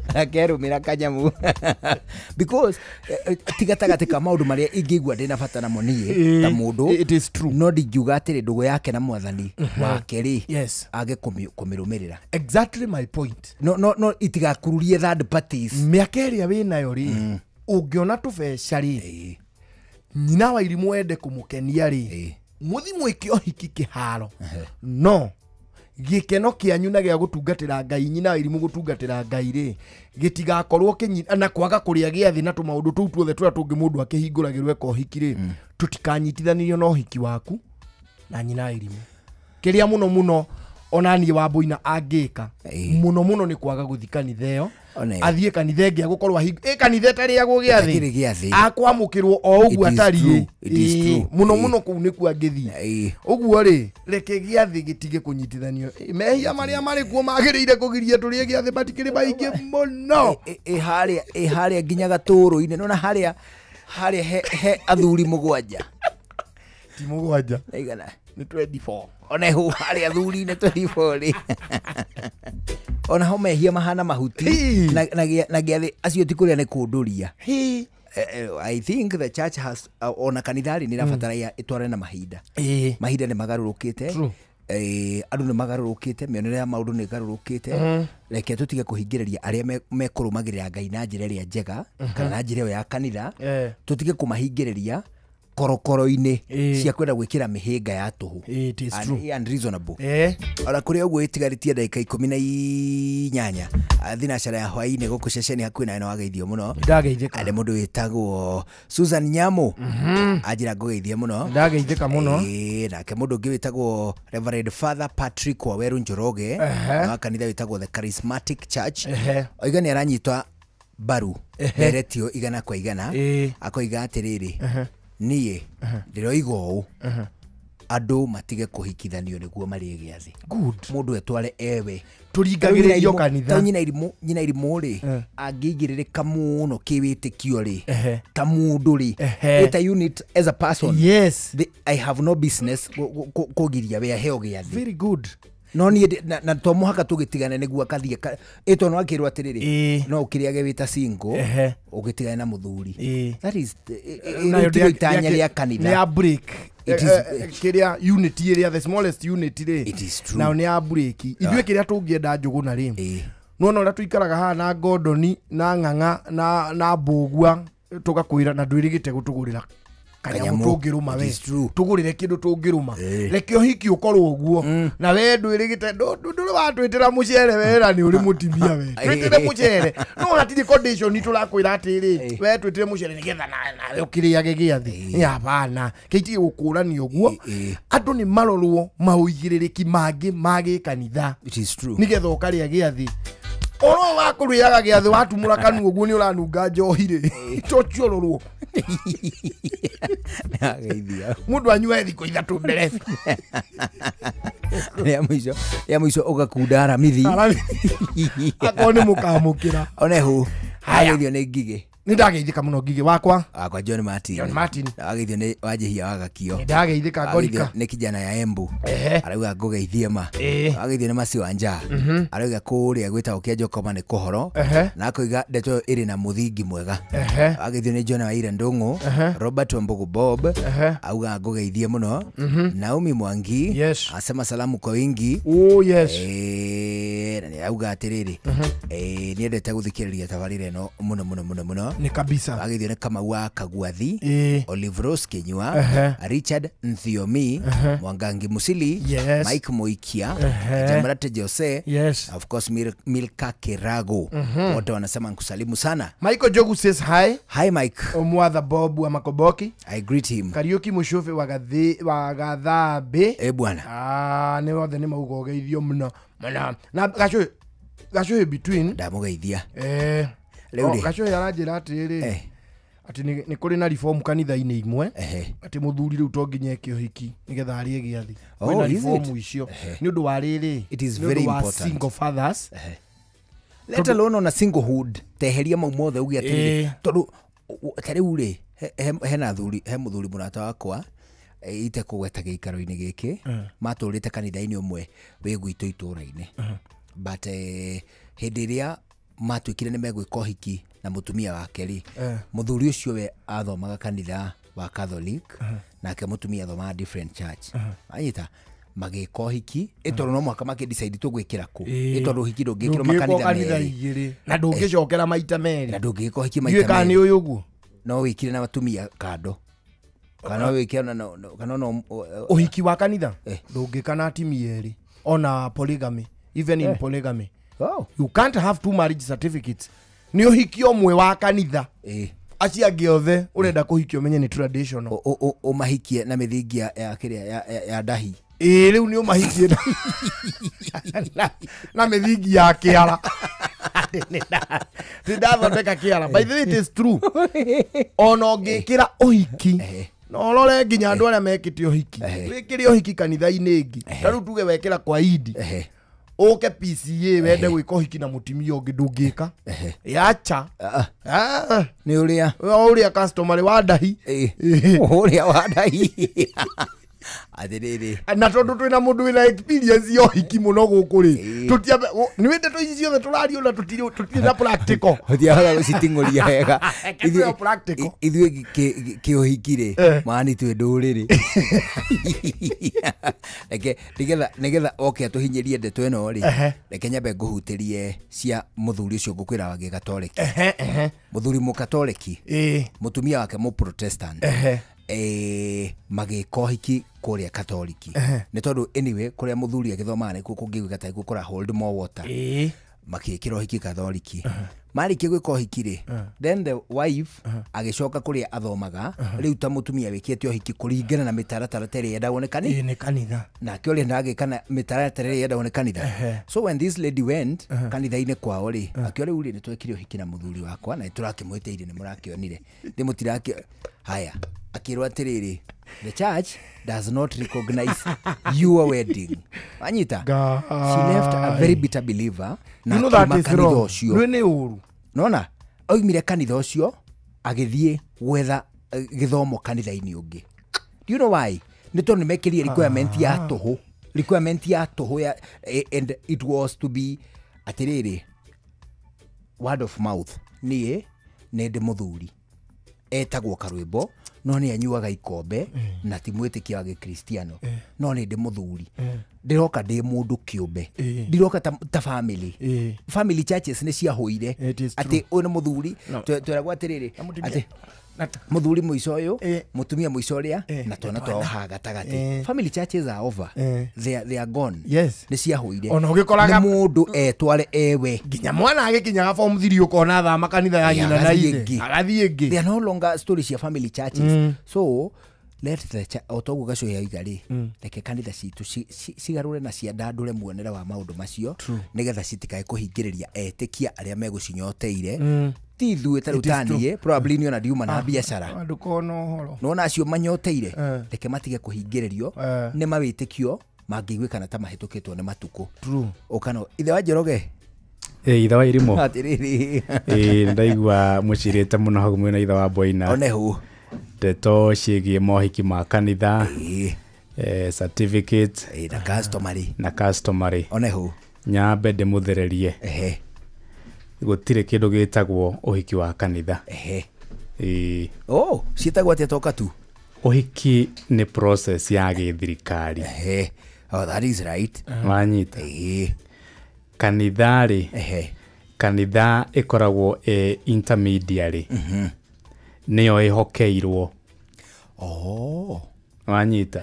akerũmĩra kanyamu because ti gatagatĩ ka maũndũ marĩa ingĩigua ndĩna bata namo niĩ ta mũndũ, it is true, no ndingiuga atĩrĩ ndũgũ yake na mwathani wake rĩ age kũmĩrũmĩrĩra. Exactly my point. No no no itigakururie third parties. Mĩaka ĩrĩa wĩnayo rĩ, ũngĩona tũbeca rĩ, nyina wa irimũ ende kũmũkenia rĩ, mũthi mwĩke ũhiki kĩharo, no gĩkeno kĩanyu na gĩa gũtungatĩra Ngai, nyina wa irimũ gũtungatĩra Ngai rĩ, gĩtigakorwo na kwaga kũrĩa gĩathĩ na tũmaũndũ tũu tuothe tũrĩa tũngĩ mũndũ akĩhingũragĩrwo eka ũhiki rĩ, tũtikanyitithanirio na ũhiki waku na nyina wa irimũ. Kĩrĩa mũno mũno ona niĩ Wambũina angĩka mũno mũno nĩ kwaga gũthiĩ kanitha ĩyo, athiĩ kanitha ĩngĩ agũkorwo ĩ kanitha ĩtarĩagwo gĩathĩ, akwamũkĩrwo o ũguo atariĩ mũno mũno kũu nĩkuo angĩthiĩ. Ũguo rĩ, reke gĩathĩ gĩtige kũnyitithanio. Mehia marĩa marĩ kuo magĩrĩire kũgiria tũrĩe gĩathĩ matikĩrĩ maingĩ mũno. Ĩ harĩa nginya gatũrũ-inĩ, nĩwona harĩa he athuri mũgwanja, ti mũgwanja, igana nĩ 24. Ona hu harĩa athuri-inĩ 24 rĩ, ona ho mehia mahana mahuti na gĩathĩ acio ti kũrĩa nĩ kũndũria. I think the church has ona kanitha rĩ nĩ ĩrabatara ĩtwarane na mahinda. Mahinda nĩ magarũrũkĩte, andũ nĩ magarũrũkĩte, mĩonere ya maũndũ nĩ ĩgarũrũkĩte. Reke tũtige kũhingĩrĩria arĩa mekũrũmagĩrĩra Ngai na njĩra ĩrĩa njega kana na njĩra ĩyo ya kanitha, tũtige kũmahingĩrĩria korokoro-inĩ cia kwenda gwĩkĩra mĩhĩnga ya tũhũ. It is true. Unreasonable. Ona kũrĩ ũguo ĩtigarĩtie ndagĩka 18 thinacara ya hwaĩ-inĩ gũkũ ceceni hakuhĩ nawe nĩwageithio mũno. Ndageithĩka. Arĩ mũndũ wĩtagwo Susan Nyamu anjĩra ngũgeithie mũno. Ndageithĩka mũno. Nake mũndũ ũngĩ wĩtagwo Reverend Father Patrick Waweru Njoroge wa kanitha wĩtagwo The Charismatic Church, oiga nĩ aranyita mbaru nderetio 100 kwa 100, akoiga atĩrĩrĩ, niĩ ndĩroiga ũũ, andũ matige kũhikithanio nĩguo marĩe gĩathĩ. Mũndũ etware ewe. Tũringagĩrĩrio kanitha. Nyina irimũ rĩ, angĩigĩrĩrĩka mũno kĩwĩtĩkio rĩ, ta mũndũ rĩ, ta unit as a person. Yes. I have no business kũgiria we aheo gĩathĩ. Very good. No niĩ na to mũhaka tũgĩtigane nĩguo akathiĩ ĩtondũ no akĩrwo atĩrĩrĩ, no ũkĩrĩage wĩ ta single ũgĩtigane na mũthuri. That is itanya rĩa kanitha. Nĩ ya break. Kĩrĩa unity ĩrĩa the smallest unit rĩ, it is true. Nao nĩ ya break. Ithuĩ kĩrĩa tũngĩenda Njũgũna rĩ, nĩwona ũrĩa tũikaraga haha na Ngondoni na Ng'ang'a na Mbũgua tũgakwĩra na ndwĩrĩgĩte gũtũgũrĩra kanyamũ tũngĩrũma we, tũgũrĩre kĩndũ tũngĩrũma, reke ũhiki ũkorwo ũguo, na we ndwĩrĩgĩte ndũrĩ watwĩtĩra mũcere wera nĩ ũrĩ mũtimia we, twĩtĩre mũcere, no hatirĩ condition tũrakwĩra atĩrĩ we twĩtĩre mũcere nĩgetha nawe ũkĩrĩage gĩathĩ. Hapana, kĩitige gũkũrania ũguo. Andũ nĩ marorwo maũigĩrĩrĩki mangĩ ma gĩkanitha nĩgetha ũkarĩa gĩathĩ. Oro wa kũrĩaga gĩathĩ watumũra kanua ũguo nĩ ũranunga njohi rĩ, totiororwo. Mũndũ anyue thikũ 3 mbere. Ya mũico ũgakunda aramithi. Akorwo nĩ mũkamũkĩra. One hu, ageithio nĩ Ngigĩ. Nĩ ndageithĩka mũno Ngigĩ wakwa. Wakwa John Martin. John Martin. Ageithio nĩ Wanjihia wa Gakio. Nĩ ndageithĩka Ngorika. Nĩ kijana ya Embu. Arauga ngũgeithie ma. Ageithio nĩ Maci wa Njaa. Arauga kũrĩa gwĩtagwo Kĩanjokoma nĩ kũhoro. Na akoiga ndeto ĩyo ĩrĩ na mũthingi mwega. Ageithio nĩ John Waira Ndũng'ũ, Robert Wambugu Bob, auga ngũgeithie mũno. Naomi Mwangi, asema salamu kwa wingi. Oh yes. Na nĩ Auga atĩrĩrĩ, nĩendete gũthikĩrĩria tabarĩra ĩno mũno mũno mũno mũno. Nĩ kabisa. Agĩthio nĩ Kamau wa Kagwathi, Olive Rose Kinyua, Richard Nthiomi, Mwangangi Musili, Mike Moikia, Jamrate Jose, of course Milka Kirago. Wote wanasema nkusalimu sana. Michael Jogu says hi. Hi Mike. Omwatha Bob wa Makoboki. I greet him. Kariuki Mushufe wa Gathabe. Bwana. Nĩ wothe nĩ mauga ũgeithio mũno. Mũno. Na Gacuĩ between. Ndamũgeithia. Rĩu rĩ. Gacuĩ aranjĩra atĩrĩrĩ. Atĩ nĩ kũrĩ na reform kanitha-inĩ imwe. Atĩ mũthuri rĩu to nginya eke ũhiki nĩgetha arĩe gĩathĩ. Kwĩna reform icio. Nĩ ũndũ wa rĩrĩ. It is very important. Single fathers. Let alone on a singlehood. Teheria mau mothe uge atĩrĩrĩ. Tondũ ta rĩu rĩ hena thuri, he mũthuri mũrata wakwa itekũgweta gĩikaro-inĩ gĩkĩ, matũrĩte kanitha-inĩ ũmwe wĩ gwitũ itũũra-inĩ. But hĩndĩ ĩrĩa matuĩkire nĩ megwĩka ũhiki na mũtumia wake rĩ, mũthuri ũcio we athomaga kanitha wa Catholic, nake mũtumia athomaga different church. Anyita magĩka ũhiki, ĩtondũ no mũhaka makĩ decide tũgwĩkĩra kũ, ĩtondũ ũhiki ndũngĩkĩrwo makanitha merĩ, na ndũngĩcokera maita merĩ, na ndũngĩka ũhiki maita merĩ. Ndiũĩ kana nĩ ũyũ ũguo. No wĩkire na atumia kando, kana wĩkire na kana no ũhiki wa kanitha ndũngĩka na atumia erĩ, ona polygamy, even in polygamy. You can't have two marriage certificates. Nĩ ũhiki ũmwe wa kanitha. Acio angĩ othe ũrenda kũhikia ũmenye nĩ traditional. Ũmahikie na mĩthingi ya kĩrĩa ya ndahi. Rĩu nĩ ũmahikie na mĩthingi ya kĩara. Ndathondeka kĩara. By the way, it is true. Ona ũngĩkĩra ũhiki, no ũrore nginya andũ arĩa mekĩte ũhiki. Wĩkĩre ũhiki kanitha-inĩ ĩngĩ. Ta rĩu tuge wekĩra kwa Idi. Ũke PCA wende gwĩka ũhiki na mũtumia ũngĩ ndũngĩka. Yacha. Nĩ ũrĩa. Ũrĩa customer wa ndahi. Ũrĩa wa ndahi. Atĩrĩrĩ. Na tondũ twĩna mũndũ wĩna experience ya ũhiki mũno gũkũ rĩ, nĩ wĩte tũ ici ciothe tũraria na tũtirĩ na practical. Tũtiahota gũciting'ũria wega. Ithuĩ kĩũhiki rĩ, maani twĩ ndũrĩrĩ. Reke nĩgetha oke atũhinyĩrie ndeto ĩno rĩ, reke nyambe ngũhutĩrie cia mũthuri ũcio ngũkwĩra wa gĩgatoreki. Mũthuri mũkatoreki, mũtumia wake mũprotestant. Magĩka ũhiki kũrĩa Katoliki. Nĩ tondũ anyway kũrĩa mũthuri agĩthomaga nĩkuo kũngĩiguĩka ta nĩkuo kũra hold more water. Makĩĩkĩra ũhiki Katoliki. Marĩkia gwĩka ũhiki rĩ, then the wife agĩcoka kũrĩa athomaga, rĩu ta mũtumia wĩkĩte ũhiki kũringana na mĩtaratara ta ĩrĩa yendagwo nĩ kanitha. Nake ũrĩa ndagĩka na mĩtaratara ĩrĩa yendagwo nĩ kanitha. So when this lady went kanitha-inĩ kwao rĩ, akĩo rĩu rĩ nĩ twekire ũhiki na mũthuri wakwa na nĩ tũrakĩmwĩtĩire nĩ mũrakĩonire. Nĩ mũtirakĩ haya. Akĩrwo atĩrĩrĩ, the church does not recognize your wedding. Anyita. She left a very bitter believer. Na you know that is wrong. Nĩ ũru. Nona, oimire kanitha ũcio agĩthiĩ gwetha gĩthomo kanitha-inĩ ũngĩ. Do you know why? Nĩ tondũ nĩmekĩrire requirement ya tũhũ. Requirement ya tũhũ ya, and it was to be atĩrĩrĩ, word of mouth. Niĩ nĩ ndĩ mũthuri. Etagwo Karwĩmbo, no nĩ anyuaga ikombe na ti mwĩtĩkia wa gĩkristiano, no nĩ ndĩ mũthuri. Ndĩroka ndĩ mũndũ kĩũmbe, ndiroka ta family. Family churches nĩ ciahũire atĩ ũyũ nĩ mũthuri, tweragwo atĩrĩrĩ atĩ mũthuri mũico ũyũ, mũtumia mũico ũrĩa, na twana twao haha gatagatĩ. Family churches are over. They are gone. Nĩ ciahũire. Ona ũgĩkoraga nĩ mũndũ etware ewe. Nginya mwana agĩkinyaga form 3 ũkona thama kanitha ya nyina na ithe. Agathiĩ ĩngĩ. They are no longer stories cia family churches. So let the church otoguo Gacuĩ oiga rĩ, reke kanitha citũ cigarũre na ciandandũre muonere wa maũndũ macio nĩgetha citikae kũhingĩrĩria etĩkia arĩa megũcinyoteire. Ti ithuĩ ta rĩu ta niĩ, probably niĩ ona ndiuma na biacara. Ndũkona ũhoro. Nĩwona acio manyoteire, reke matige kũhingĩrĩrio nĩ mawĩtĩkio mangĩiguĩkana ta mahĩtũkĩtwo nĩ matukũ. Ũkano ithe wa Njoroge. Ithe wa Irimũ. Atĩrĩrĩ. Nĩndaigua mũcirĩte mũno hau mwĩna ithe wa Boina. Onehu. Ndeto ciĩgiĩ mohiki ma kanitha, certificate na customary. Na customary. Onehu. Nyambe ndĩmũthererie. Gũtirĩ kĩndũ gĩtagwo ũhiki wa kanitha. Oh, ciĩtagwo atĩa toka tu? Ũhiki nĩ process ya gĩthirikari. Oh, that is right. Wanyita. Kanitha rĩ, kanitha ĩkoragwo ĩ intermediary, nĩyo ĩhokeirwo. Oh. Wanyita?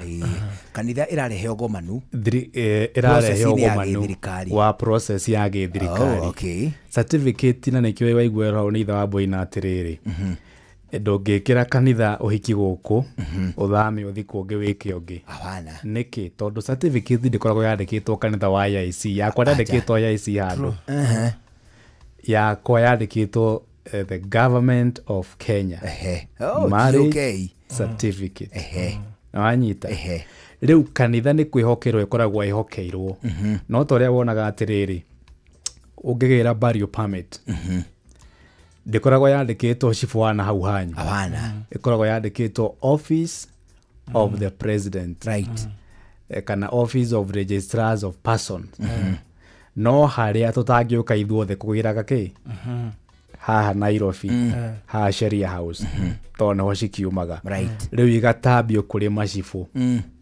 Kanitha ĩrarehe ũgomanu. Ĩrarehe ũgomanu wa process ya gĩthirikari. Oh, okay. Certificate na nĩkĩo waigua hau nĩ ithe wa Boina atĩrĩrĩ, ndũngĩkĩra kanitha ũhiki gũkũ ũthame ũthi kũngĩ wĩke ũngĩ. Hapana. Nĩkĩ? Tondũ certificate ndĩkoragwo yandĩkĩtwo kanitha wa AIC. Yakwa ndĩandĩkĩtwo AIC handũ. Yakwa yandĩkĩtwo the government of Kenya. Oh, marriage certificate. Wanyita? Rĩu kanitha nĩ kwĩhokerwo ĩkoragwo ĩhokeirwo. No ta ũrĩa wonaga atĩrĩrĩ, ũngĩgĩra burial permit, ndĩkoragwo yandĩkĩtwo cibũ wa na hau hanyu. Hapana. Ĩkoragwo yandĩkĩtwo office of the president. Right. Kana office of registrars of persons. No harĩa tũtangĩũka ithuothe kũgĩraga kĩ? Haha Nairobi, haha Sheria House, tondũ nĩho cikiumaga. Right. Rĩu igatambio kũrĩ macibũ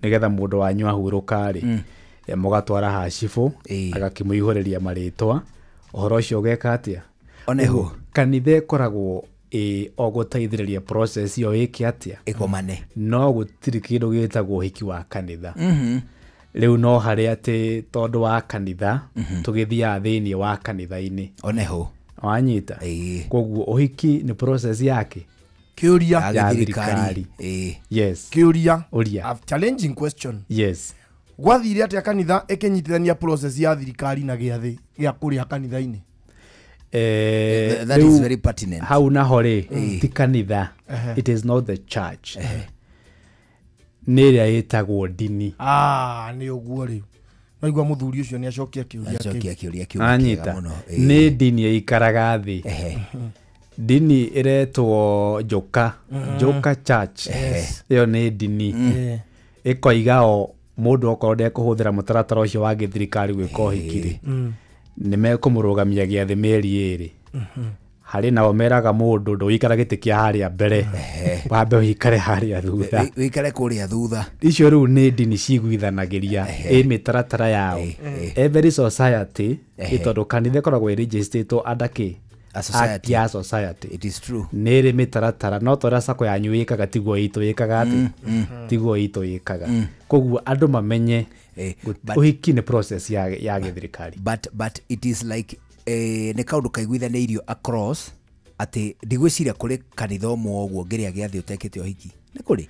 nĩgetha mũndũ wanyu ahurũka rĩ, mũgatwara haha cibũ agakĩmũihũrĩria marĩtwa, ũhoro ũcio ũgeka atĩa? Oneho kanitha ĩkoragwo ĩ o gũteithĩrĩria process ĩyo ĩke atĩa? Ĩgomane. No gũtirĩ kĩndũ gĩtagwo ũhiki wa kanitha. Rĩu no harĩa atĩ tondũ wa kanitha tũgĩthiaga thĩinĩ wa kanitha-inĩ. Oneho. Wanyita? Koguo ũhiki nĩ process yake Kĩũria. Ya thirikari. Yes. Kĩũria. Ũria. A challenging question. Yes. Gwathire atĩa kanitha ĩkĩnyitithania process ya thirikari na gĩathĩ gĩa kũrĩa kanitha-inĩ? That is very pertinent. Hau naho rĩ, ti kanitha. It is not the church. Nĩ ĩrĩa ĩtagwo ndini. Ah, nĩ ũguo rĩu. Naigua mũthuri ũcio nĩ acokia kĩũria kĩu. Anyita. Nĩ ndini ĩikaraga thĩ. Ndini ĩretwo Njoka, Njoka Church. Ĩyo nĩ ndini. Ĩkoiga o mũndũ okorwo ndekũhũthĩra mũtaratara ũcio wa gĩthirikari gwĩka ũhiki rĩ, nĩ mekũmũrũgamia gĩathĩ mĩeri 2. Harĩ nao meraga mũndũ ndũgũikara gĩtĩ kĩa harĩa mbere, wambe ũikare harĩa thutha. Wĩikare kũrĩa thutha. Icio rĩu nĩ ndini ciguithanagĩria ĩ mĩtaratara yao. Every society, tondũ kanitha ĩkoragwo ĩrĩnjĩstĩtwo under kĩ? A society. Ya society. It is true. Nĩ ĩrĩ mĩtaratara, no ta ũrĩa sacco yanyu ĩkaga tiguo itũ ĩkaga atĩ, tiguo itũ ĩkaga. Koguo andũ mamenye ũhiki nĩ process ya gĩthirikari. But it is like nĩ kaũndũ kaiguithanĩirio across atĩ ndigwĩciria kũrĩ kanitha ũmwe ũguo ngĩrĩa gĩathĩ ũtekĩte ũhiki. Nĩ kũrĩ?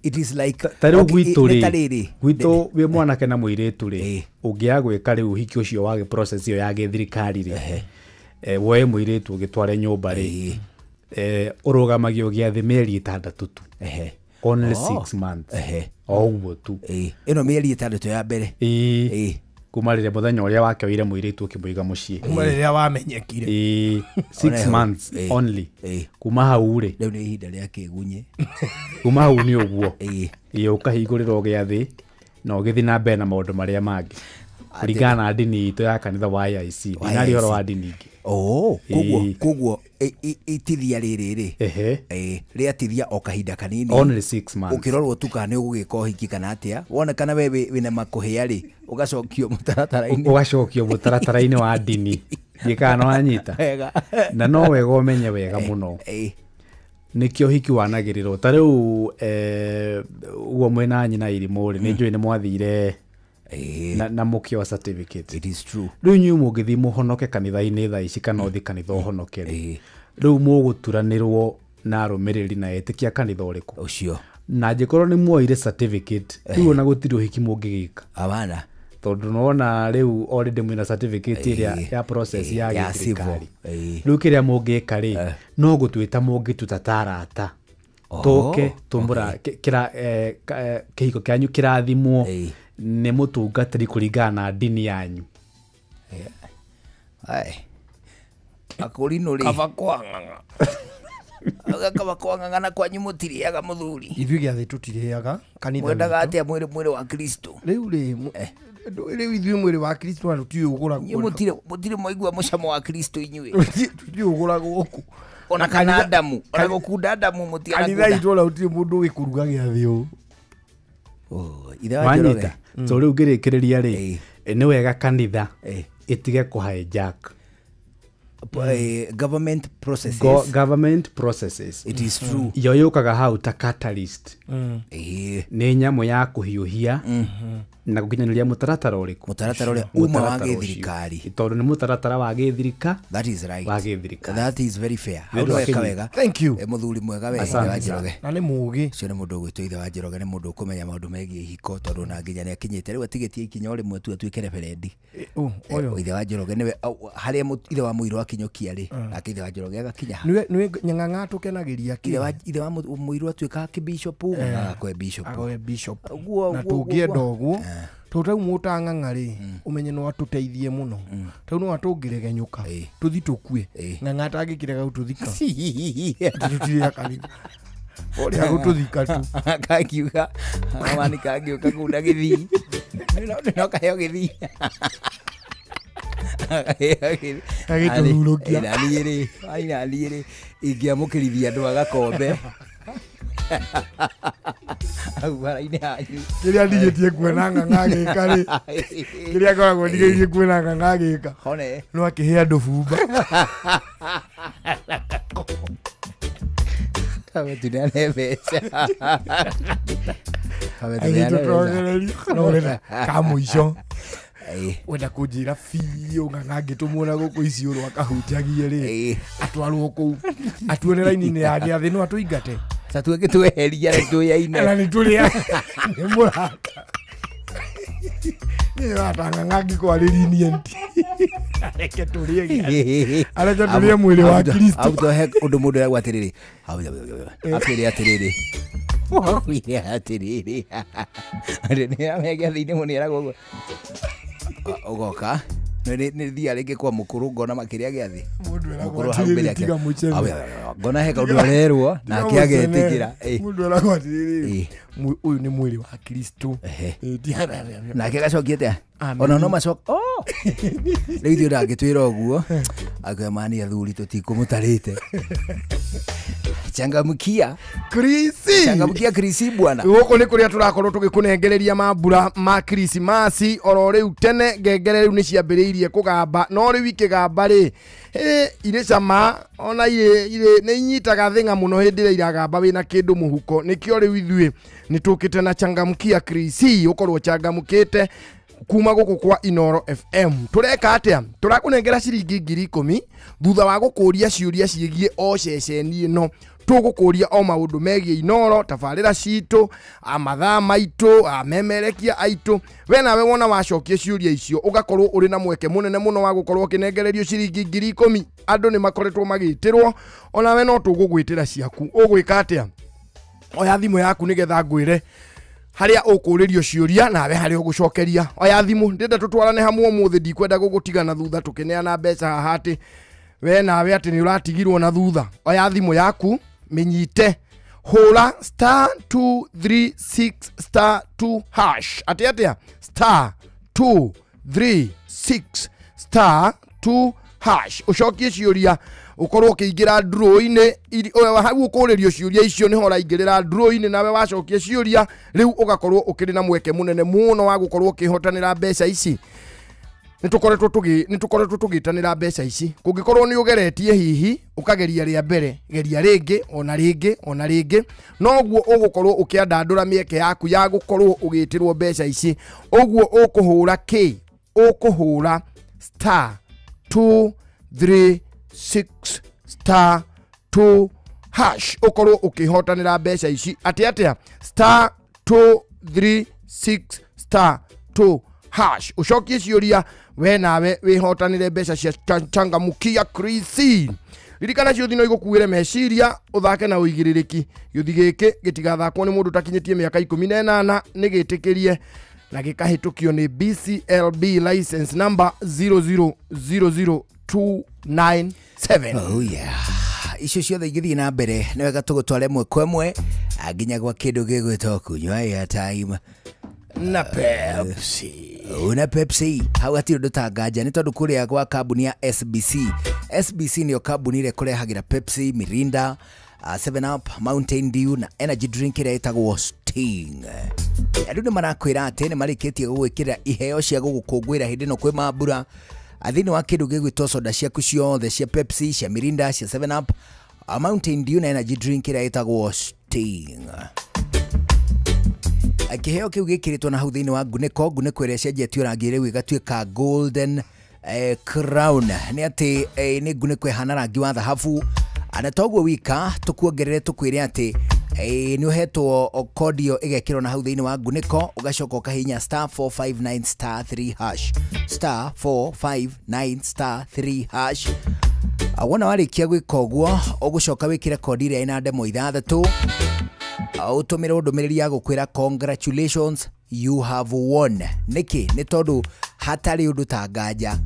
It is like ta rĩu gwitũ rĩ, gwitũ wĩ mwanake na mũirĩtu rĩ, ũngĩaga gwĩka rĩu ũhiki ũcio wa process ĩyo ya gĩthirikari rĩ, woe mũirĩtu ũgĩtware nyũmba rĩ, ũrũgamagio gĩathĩ mĩeri 6 tu. Only 6 months. O ũguo tu. Ĩno mĩeri 6 ya mbere. Kuma rĩrĩa mũthenya ũrĩa wakĩoire mũirĩtu ũkĩmũiga mũciĩ. Kuma rĩrĩa wamenyekire. 6 months only. Kuma hau rĩ. Rĩu nĩ ihinda rĩa kĩgunyĩ. Kuma hau nĩ ũguo. Ũkahingũrĩrwo gĩathĩ na ũgĩthiĩ na mbere na maũndũ marĩa mangĩ. Kũringana na ndini itũ ya kanitha wa AIC. Ndinarĩ ũhoro wa ndini ingĩ. Oh, koguo itithia rĩrĩ rĩ, rĩatithia o kahinda kanini. Only 6 months. Ũkĩrorwo tu kana nĩ ũgũgĩka ũhiki kana atĩa, wonekana we wĩna makũhĩa rĩ, ũgacokio mũtaratara-inĩ. Ũgacokio mũtaratara-inĩ wa ndini. Ndiĩ kana wanyita. Na no wega ũmenye wega mũno. Nĩkĩo ũhiki wanagĩrĩrwo. Ta rĩu ũguo mwĩna nyina irimũ rĩ, nĩ njũĩ nĩ mwathire na mũkĩoa certificate. It is true. Rĩu inyuĩ mũngĩthiĩ mũhonoke kanitha-inĩ thaa ici kana ũthiĩ kanitha ũhonoke rĩ, rĩu mũgũturanĩrwo na arũmĩrĩri na etĩkia kanitha ũrĩkũ ũcio. Na angĩkorwo nĩ muoire certificate, rĩu ona gũtirĩ ũhiki mũngĩgĩka. Hapana. Tondũ nĩwona rĩu already mwĩna certificate ĩrĩa ya process ya gĩthirikari. Rĩu kĩrĩa mũngĩka rĩ, no gũtuĩta mũngĩtuta ta arata. Tũke tũmũra kĩhiko kĩanyu kĩrathimwo nĩ mũtungatĩri kũringana na ndini yanyu. Akũrinũ rĩ. Kaba kwang'ang'a. Kaba kwang'ang'a na kwanyu mũtirĩaga mũthuri. Ithuĩ gĩathĩ tũtirĩaga kanitha. Mwendaga atĩa mwĩrĩ wa Kristo? Rĩu rĩ, rĩu ithuĩ mwĩrĩ wa Kristo na tũtiũĩ ũgũragwo. Mũtirĩ mwaigua mũcamo wa Kristo inyuĩ. Tũtiũĩ ũgũragwo kũ. Ona kana Adamu, ona gũkunda Adamu mũtianakunda. Kanitha itũ ona gũtirĩ mũndũ ũĩ kũruga gĩathĩ ũũ. Wanyita. So rĩu ngĩrĩkĩrĩria rĩ, nĩ wega kanitha Ĩtige kũ hijack government processes. Government processes. It is true. Yo yũkaga hau ta catalyst. Nĩ nyamũ ya kũhiũhia na gũkinyanĩria mũtaratara ũrĩkũ? Mũtaratara ũrĩa uma wa gĩthirikari. Tondũ nĩ mũtaratara wa gĩthirika. That is right. Wa gĩthirikari. That is very fair. Hau weka wega. Thank you. Mũthuri mwega we Ithe wa Njoroge. Na nĩ mũũgĩ. Ũcio nĩ mũndũ ũgwĩtwo Ithe wa Njoroge, nĩ mũndũ ũkũmenya maũndũ megiĩ ihiko tondũ na nginya nĩ akinyĩte rĩu atigĩtie ikinya o rĩmwe tu atuĩke referendi. Ithe wa Njoroge nĩwe harĩa Ithe wa Mũirũ akinyũkia rĩ, nake Ithe wa Njoroge agakinya. Nĩwe Nyang'ang'a tũkenagĩria kĩ? Ithe wa Mũirũ atuĩka kĩbishop, agakwe bishop. Agakwe bishop. Na tũngĩenda ũguo tondũ rĩu mũtang'ang'a rĩ ũmenye no atũteithie mũno tondũ no atũngĩregenyũka tũthi tũkue ng'ang'a atangĩkĩrega gũtũthika tũtirĩ kanitha ũrĩa gũtũthika tu kakiuga mani kangĩũka kũu na gĩthii no kaheo gĩthii agĩtũhurũkia naniĩ rĩ ingĩamũkĩrithia andũ a Gakombe hau bara-inĩ hanyu kĩrĩa ndigĩtie kuona ng'ang'a agĩka rĩ kĩrĩa ngoragwo ndigĩtie kuona ng'ang'a agĩka no akĩhe andũ bumba kametuneane mbeca agĩtũtongereria ka mũico wenda kũnjĩra biũ ng'ang'a angĩtũmwo gũkũ Isiolo akahunjagie rĩ atwarwo kũu atuone raini-inĩ ya gĩathĩ no atũingate tatuĩke tweheria na tũyaine na nĩ tũrĩa nĩ mũrata nĩ ratang'ang'a ngĩkwarĩria nti areke tũrĩe areke tũrĩe mwĩrĩ wa Kristo hau he ũndũ mũndũ eragwo atĩrĩrĩ akwĩre atĩrĩrĩ akwĩre atĩrĩrĩ nĩ me gĩathĩ-inĩ mũno eragwo ũguo ũgoka nĩ thiaga rĩngĩ kwa mũkũrũ ngona makĩrĩa gĩathĩ mũkũrũ hau mbere yake ngona he kaũndũ arerwo nake agetĩkĩra mũndũ eragwo atĩrĩrĩ ũyũ nĩ mwĩrĩ wa Kristo nake agacokia atĩa ona no macoka rĩu ithuĩ ndangĩtwĩra ũguo akauga mani athuri tũtikũmũtarĩte changamkia Krisi changamkia Krisi bwana gũkũ nĩ kũrĩa tũrakorwo tũgĩkũnengereria mambura ma Krismasi oro rĩu tene ngengere rĩu nĩ ciambĩrĩirie kũgamba no rĩu ikĩgamba rĩ irĩ cama ona irĩ nĩ inyitaga thĩng'a mũno hĩndĩ ĩrĩa iragamba wĩna kĩndũ mũhuko nĩkĩo rĩu ithuĩ nĩ tũkĩte na changamkia Krisi ũkorwo changamkĩte kuma gũkũ kwa Inoro FM tũreka atĩa tũrakũnengera ciringi 10,000 thutha wa gũkũria ciũria ciĩgiĩ o ceceni ĩno tũgũkũria o maũndũ megiĩ Inoro tabarĩra citũ mathaa maitũ amemerekia aitũ we nawe wona wacokia ciũria icio ũgakorwo ũrĩ na mweke mũnene mũno wa gũkorwo ũkĩnengererio ciringi 10,000 andũ nĩ makoretwo magĩtĩrwo onawe no tũgũgwĩtĩra ciaku ũgwĩka atĩa oya thimũ yaku nĩgetha ngwĩre haria ũkũrĩrio ciũria nawe haria ũgũcokeria oya thimũ ndĩrenda tũtwarane hamwe ũmũthĩ ndikwenda gũgũtigana thutha tũkĩneana mbeca haha atĩ we nawe atĩ nĩ ũratigirwo na thutha oya thimũ yaku mĩnyite hũra star 236 star 2 hash atĩ atĩa star 236 star 2 hash ũcokie ciũria ukorwo ukiingira draw-inĩ hau ũkũrĩrio ciũria icio nĩho ũraingĩrĩra draw-inĩ nawe wacokia ciũria rĩu ũgakorwo ũkĩrĩ na mweke mũnene mũno wa gũkorwo ũkĩhotanĩra mbeca ici nĩtũkoretwo tũgĩtanĩra mbeca ici kũngĩkorwo nĩ ũgeretie hihi ũkageria rĩa mbere geria rĩngĩ ona rĩngĩ ona rĩngĩ noguo ũgũkorwo ũkĩandandũra mĩeke yaku ya gũkorwo ũgĩtĩrwo mbeca ici ũguo ũkũhũra k ũkũhũra star 2 3 6 star 2 hash ukorwo ukihotanira mbeca ici atia atia star 2 3 6 star 2 hash ucokie ciuria we nawe wihotanire mbeca cia changamukia Krisi ririkana ciuthi no igukuire meciria uthake na uigiririki giuthi giki gitigathakwo ni mundu takinyitie miaka 18 ni gitikirie na gikahitukio ni BCLB license number 0000297. Oh yeah. Icio ciothe igithii na mbere nĩ wega tũgũtware ĩmwe kwa ĩmwe nginya gwa kĩndũ gĩgwĩtwo kunywa airtime na Pepsi. Una Pepsi hau hatirĩ ũndũ ta nganja nĩ tondũ kũrĩa gwa kambuni ya SBC. SBC nĩyo kambuni ĩrĩa ĩkũrehagĩra Pepsi, Mirinda, 7 Up, Mountain Dew na energy drink ĩrĩa ĩtagwo Sting. Andũ nĩ marakwĩra atĩ nĩ marĩkĩtie gũgwĩkĩra iheo cia gũgũkũngũĩra hĩndĩ ĩno kwĩ mambura Thĩinĩ wa kĩndũ gĩgwĩtwo soda ciaku ciothe cia Pepsi, cia Mirinda, cia 7 Up, Mountain Dew na energy drink ĩrĩa ĩtagwo Sting. Kĩheo kĩu gĩkĩrĩtwo na hau thĩinĩ wa ngunĩko, ngunĩko ĩrĩa ĩcenjetio rangi rĩu ĩgatuĩka golden crown. Nĩ atĩ nĩ ngunĩko ĩhana rangi wa thahabu. Na toguo wika tũkuongerere tũkwĩre atĩ nĩ ũhetwo kodi ĩyo ĩgekĩrwo na hau thĩinĩ wa ngunĩko, ũgacoka ũkahihinya star 459 star 3 hash, star 459 star 3 hash. Wona warĩkia gwĩka ũguo ũgũcoka wĩkĩre kodi ĩrĩa ĩna ndemwa ithathatũ, ũtũmĩre ndũmĩrĩri ya gũkwĩra congratulations you have won. Nĩkĩ? Nĩ tondũ hatarĩ ũndũ ta nganja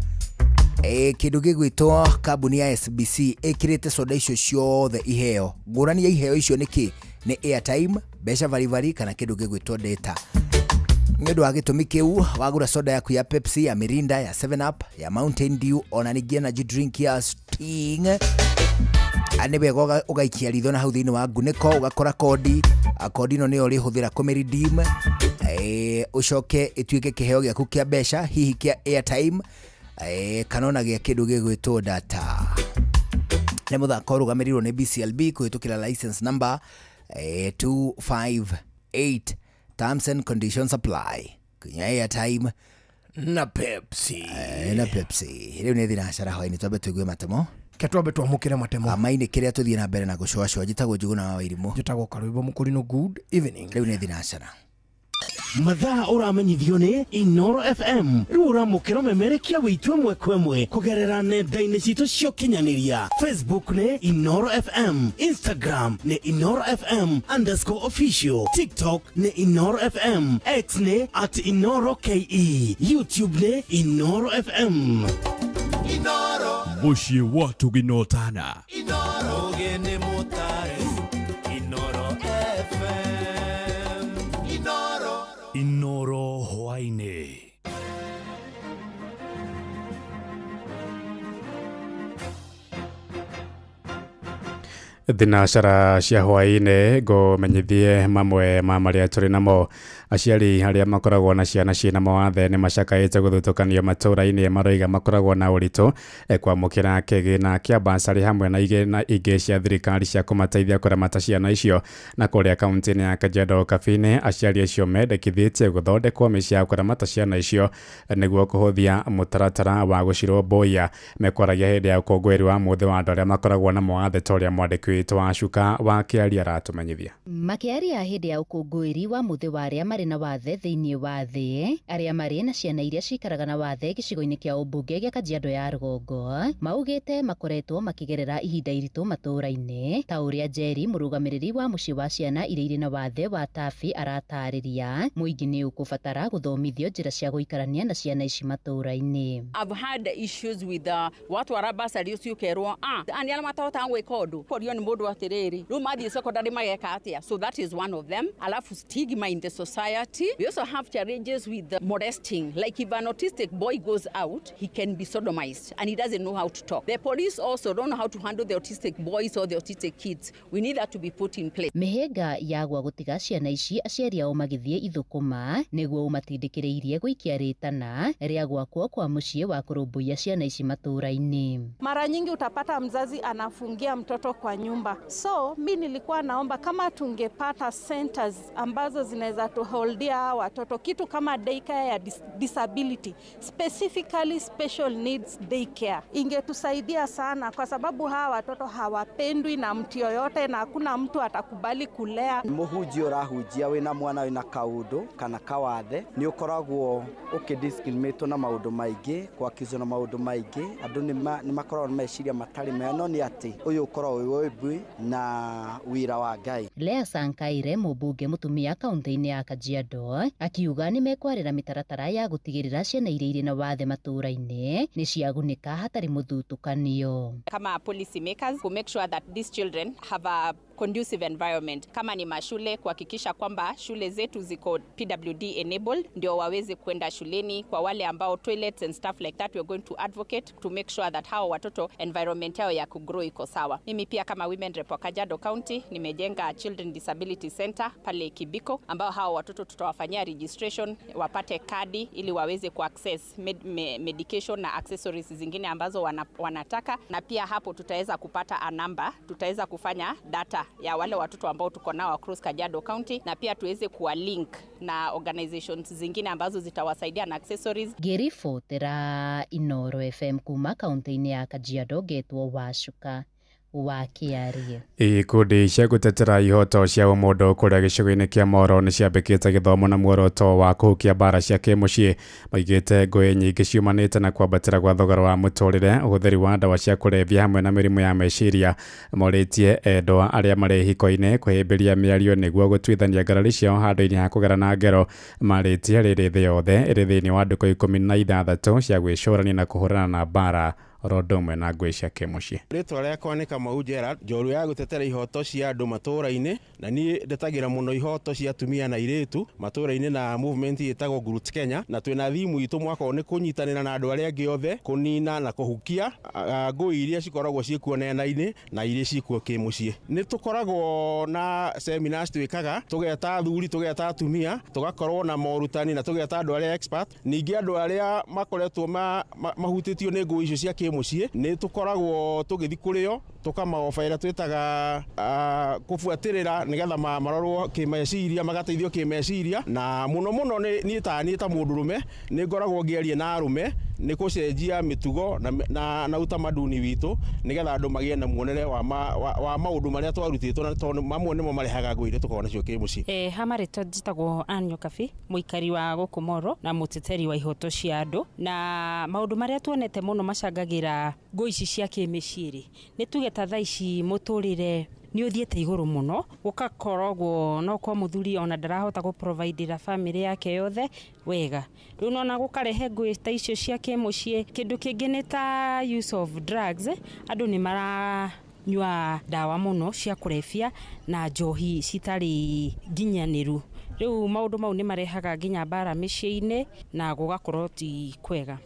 kĩndũ gĩgwĩtwo kambuni ya SBC ĩkĩrĩte soda icio ciothe iheo. Ngũrani ya iheo icio nĩkĩ? Nĩ airtime, mbeca baribari kana kĩndũ gĩgwĩtwo data. Nĩ ũndũ wa gĩtũmi kĩu wagũra soda yaku ya Pepsi, ya Mirinda, ya 7 Up, ya Mountain Dew ona ningĩ energy drink ya Sting, nĩ wega ũgaikia ritho na hau thĩinĩ wa ngunĩko ũgakora kodi. Kodi ĩno nĩyo ũrĩhũthĩra kũmĩredeem, ũcoke ĩtuĩke kĩheo gĩaku kĩa mbeca, hihi kĩa airtime, kana ona gĩa kĩndũ gĩgwĩtwo data. Nĩ mũthako ũrũgamĩrĩirwo nĩ BCLB kũhĩtũkĩra license number 258. Terms and conditions apply. Kinya airtime na Pepsi. Na Pepsi. Rĩu nĩ thinacara hwaĩ-inĩ twambe tũigue matemo. Ke twambe twamũkĩre matemo. Amainĩ kĩrĩa tũthiĩ na mbere na gũcũacũa. Njĩtagwo Njuguna wa Wairimũ. Njĩtagwo Karwĩmbo Mũkũrinũ. Good evening. Rĩu nĩ thinacara. Mathaa ũramenyithio nĩ Inoro FM. Rĩu ũramũkĩra ũmemerekia wĩitũ ĩmwe kwa ĩmwe kũgerera nenda-inĩ citũ cia ũkinyanĩria. Facebook nĩ Inoro FM, Instagram nĩ Inoro FM underscore official, TikTok nĩ Inoro FM, X nĩ at Inoro KE, YouTube nĩ Inoro FM. Inoro mũciĩ wa tũginotana. Inoro ũgeni mũtare. Inoro FM. Inoro. Inoro hwaĩ-inĩ. Thinacara cia hwaĩ-inĩ ngũmenyithie mamwe ma marĩa tũrĩ namo. Aciari arĩa makoragwo na ciana ciĩna mawathe nĩ macakaĩte gũthutũkanio matũũra-inĩ, maroiga makoragwo na ũritũ kwamũkĩra kĩgĩna kĩa basarĩ hamwe na igĩna ingĩ cia thirikari cia kũmateithia kũramata ciana icio. Na kũrĩa kaunti-inĩ ya Kajiado Kabini, aciari acio mendekithĩtie gũthondekwo mĩciĩ ya kũramata ciana icio nĩguo kũhũthia mũtaratara wa gũcirũmbũiya. Mekwaragia hĩndĩ ya ũkũngũĩri wa mũthĩ wa andũ arĩa makoragwo na mawathe ta ũrĩa mwandĩki witũ wa Cuka wa Kĩaria aratũmenyithia. Makĩaria hĩndĩ ya ũkũngũĩri wa mũthĩ wa arĩa marĩ na wathe thĩinĩ wa thĩ, arĩa marĩ na ciana iria cikaraga na wathe gĩcigo-inĩ kĩa ũmbunge gĩa Kajiado ya rũgongo maugĩte makoretwo makĩgerera ihinda iritũ matũũra-inĩ, ta ũrĩa Njeri mũrũgamĩrĩri wa mũciĩ wa ciana iria irĩ na wathe wa Tafi aratarĩria. Mũingĩ nĩ ũkũbatara gũthomithio njĩra cia gũikarania na ciana ici matũũra-inĩ. I've had issues with watwara basarĩ ũcio ũkerwo ani arĩa matahotaga gwĩka ũndũ korio nĩ mũndũ atĩrĩrĩ rĩu mathiĩ secondary mageka atĩa. So that is one of them. Alafu stigma in the society. We also have challenges with the molesting. Like if an autistic boy goes out, he can be sodomized and he doesn't know how to talk. The police also don't know how to handle the autistic boys or the autistic kids. We need that to be put in place. Mĩhĩnga ya gwa gũtiga ciana ici aciari ao magĩthiĩ ithũkũma nĩguo ũmatindĩkĩrĩirie gũikia rĩtana rĩa gwakwo kwa mũciĩ wa kũrũmbũiya ciana ici matũũra-inĩ. Mara nyingi utapata mzazi anafungia mtoto kwa nyumba. So mi nilikuwa naomba kama tungepata centers ambazo zinaweza tuholdia watoto, kitu kama daycare ya disability, specifically special needs daycare, ingetusaidia sana kwa sababu hawa watoto hawapendwi na mtu yoyote na hakuna mtu atakubali kulea. Mũhunjia ũrahunjia wĩna mwana wĩna kaũndũ kana kawathe nĩ ũkoragwo ũkĩdiscriminate na maũndũ maingĩ, kwakizwo na maũndũ maingĩ. Andũ nĩ makoragwo na meciria matarĩ mega, no nĩ atĩ ũyũ ũkoragwo wĩ ũimbui na wĩra wa Ngai. Lea Sankaire mũmbunge mũtumia kaunti-inĩ ya Kajiado akiuga nĩ mekwarĩra mĩtaratara ya gũtigĩrĩra ciana iria irĩ na wathe matũũra-inĩ nĩ ciagunĩka hatarĩ mũthutũkanio. Kama policy makers who make sure that these children have a conducive environment. Kama ni mashule, kuhakikisha kwamba shule zetu ziko PWD enabled ndio waweze kwenda shuleni. Kwa wale ambao toilets and stuff like that, we are going to advocate to make sure that hao watoto environment yao ya kugrow iko sawa. Mimi pia kama women rep wa Kajiado County nimejenga Children Disability Center pale Kibiko, ambao hao watoto tutawafanyia registration wapate kadi ili waweze kuaccess medication na accessories zingine ambazo wanataka. Na pia hapo tutaweza kupata a number, tutaweza kufanya data ya wale watoto ambao tuko nao across Kajiado County, na pia tuweze kuwa link na organizations zingine ambazo zitawasaidia na accessories. Ngĩribotera Inoro FM kuma kaunti-inĩ ya Kajiado ngetwo Wacuka wa Kĩarie. Ikundi cia gũtetera ihoto cia ũmũndũ kũrĩa gĩcigo-inĩ kĩa Moro nĩ ciambĩkĩte gĩthomo na muoroto wa kũhukia mbara cia kĩmũciĩ. Maigĩte ngũĩ nyingĩ ciumanĩte na kwambatĩra gwa thogora wa mũtũrĩre, ũhũthĩri wa ndawa cia kũrebia hamwe na mĩrimũ ya meciria. Morĩtie endwa arĩa marĩ hiko-inĩ kũhĩmbĩria mĩario nĩguo gũtuithania ngarari ciao handũ-inĩ ha kũgerana ngero. Marĩtie rĩrĩ thĩ yothe ĩrĩ thĩinĩ wa ndukũ 16 cia gwĩcũrania na kũhũrana na mbara oro ũndũ ũmwe na ngũĩ cia kĩmũciĩ. Rĩtwa rĩakwa nĩ Kamau Gerald, njorua ya gũtetera ihoto cia andũ matũũra-inĩ, na niĩ ndetagĩra mũno ihoto cia atumia na airĩtu matũũra-inĩ na movement ĩtagwo Gurut Kenya, na twĩna thimu itũ mwaka ũyũ nĩ kũnyitanĩra na andũ arĩa angĩ othe kũnina na kũhukia ngũĩ iria cikoragwo ciĩkuo nenda-inĩ na iria ciĩkuo kĩmũciĩ. Nĩ tũkoragwo na seminars twĩkaga, tũgeta athuri, tũgeta atumia, tũgakorwo na morutani na tũgeta andũ arĩa expert. Ningĩ andũ arĩa makoretwo mahutĩtio nĩ ngũĩ icio cia kĩmũciĩ nĩ tũkoragwo tũgĩthiĩ kũrĩo tũkamaoba ĩrĩa twĩtaga kũbuatĩrĩra nĩgetha marorwo kĩmeciria, magateithio kĩmeciria. Na mũno mũno niĩ ta mũndũrũme nĩ ngoragwo ngĩaria na arũme nĩ kũcenjia mĩtugo na utamaduni witũ nĩgetha andũ magĩe na muonere wa maũndũ marĩa twarutĩtwo, na tondũ mamwe nĩmo marehaga ngũĩ iria tũkoragwo nacio kĩmũciĩ. Ha marĩtwa njĩtagwo Ann Nyokabi, mũikari wa gũkũ Moro na mũteteri wa ihoto cia andũ. Na maũndũ marĩa tuonete mũno macangagĩra ngũĩ ici cia kĩmĩciĩ nĩ tuge ta thaa ici mũtũrĩre nĩ ũthiĩte igũrũ mũno, gũgakoragwo no kwa mũthuri ona ndarahota gũprovidera family yake yothe wega, rĩu nona gũkarehe ngũĩ ta icio cia kĩmũciĩ. Kĩndũ kĩngĩ nĩ ta use of drugs, andũ nĩ maranyua ndawa mũno cia kũrebia na njohi citarĩ nginyanĩru. Rĩu maũndũ mau nĩ marehaga nginya mbara mĩciĩ-inĩ na gũgakorwo ti kwega.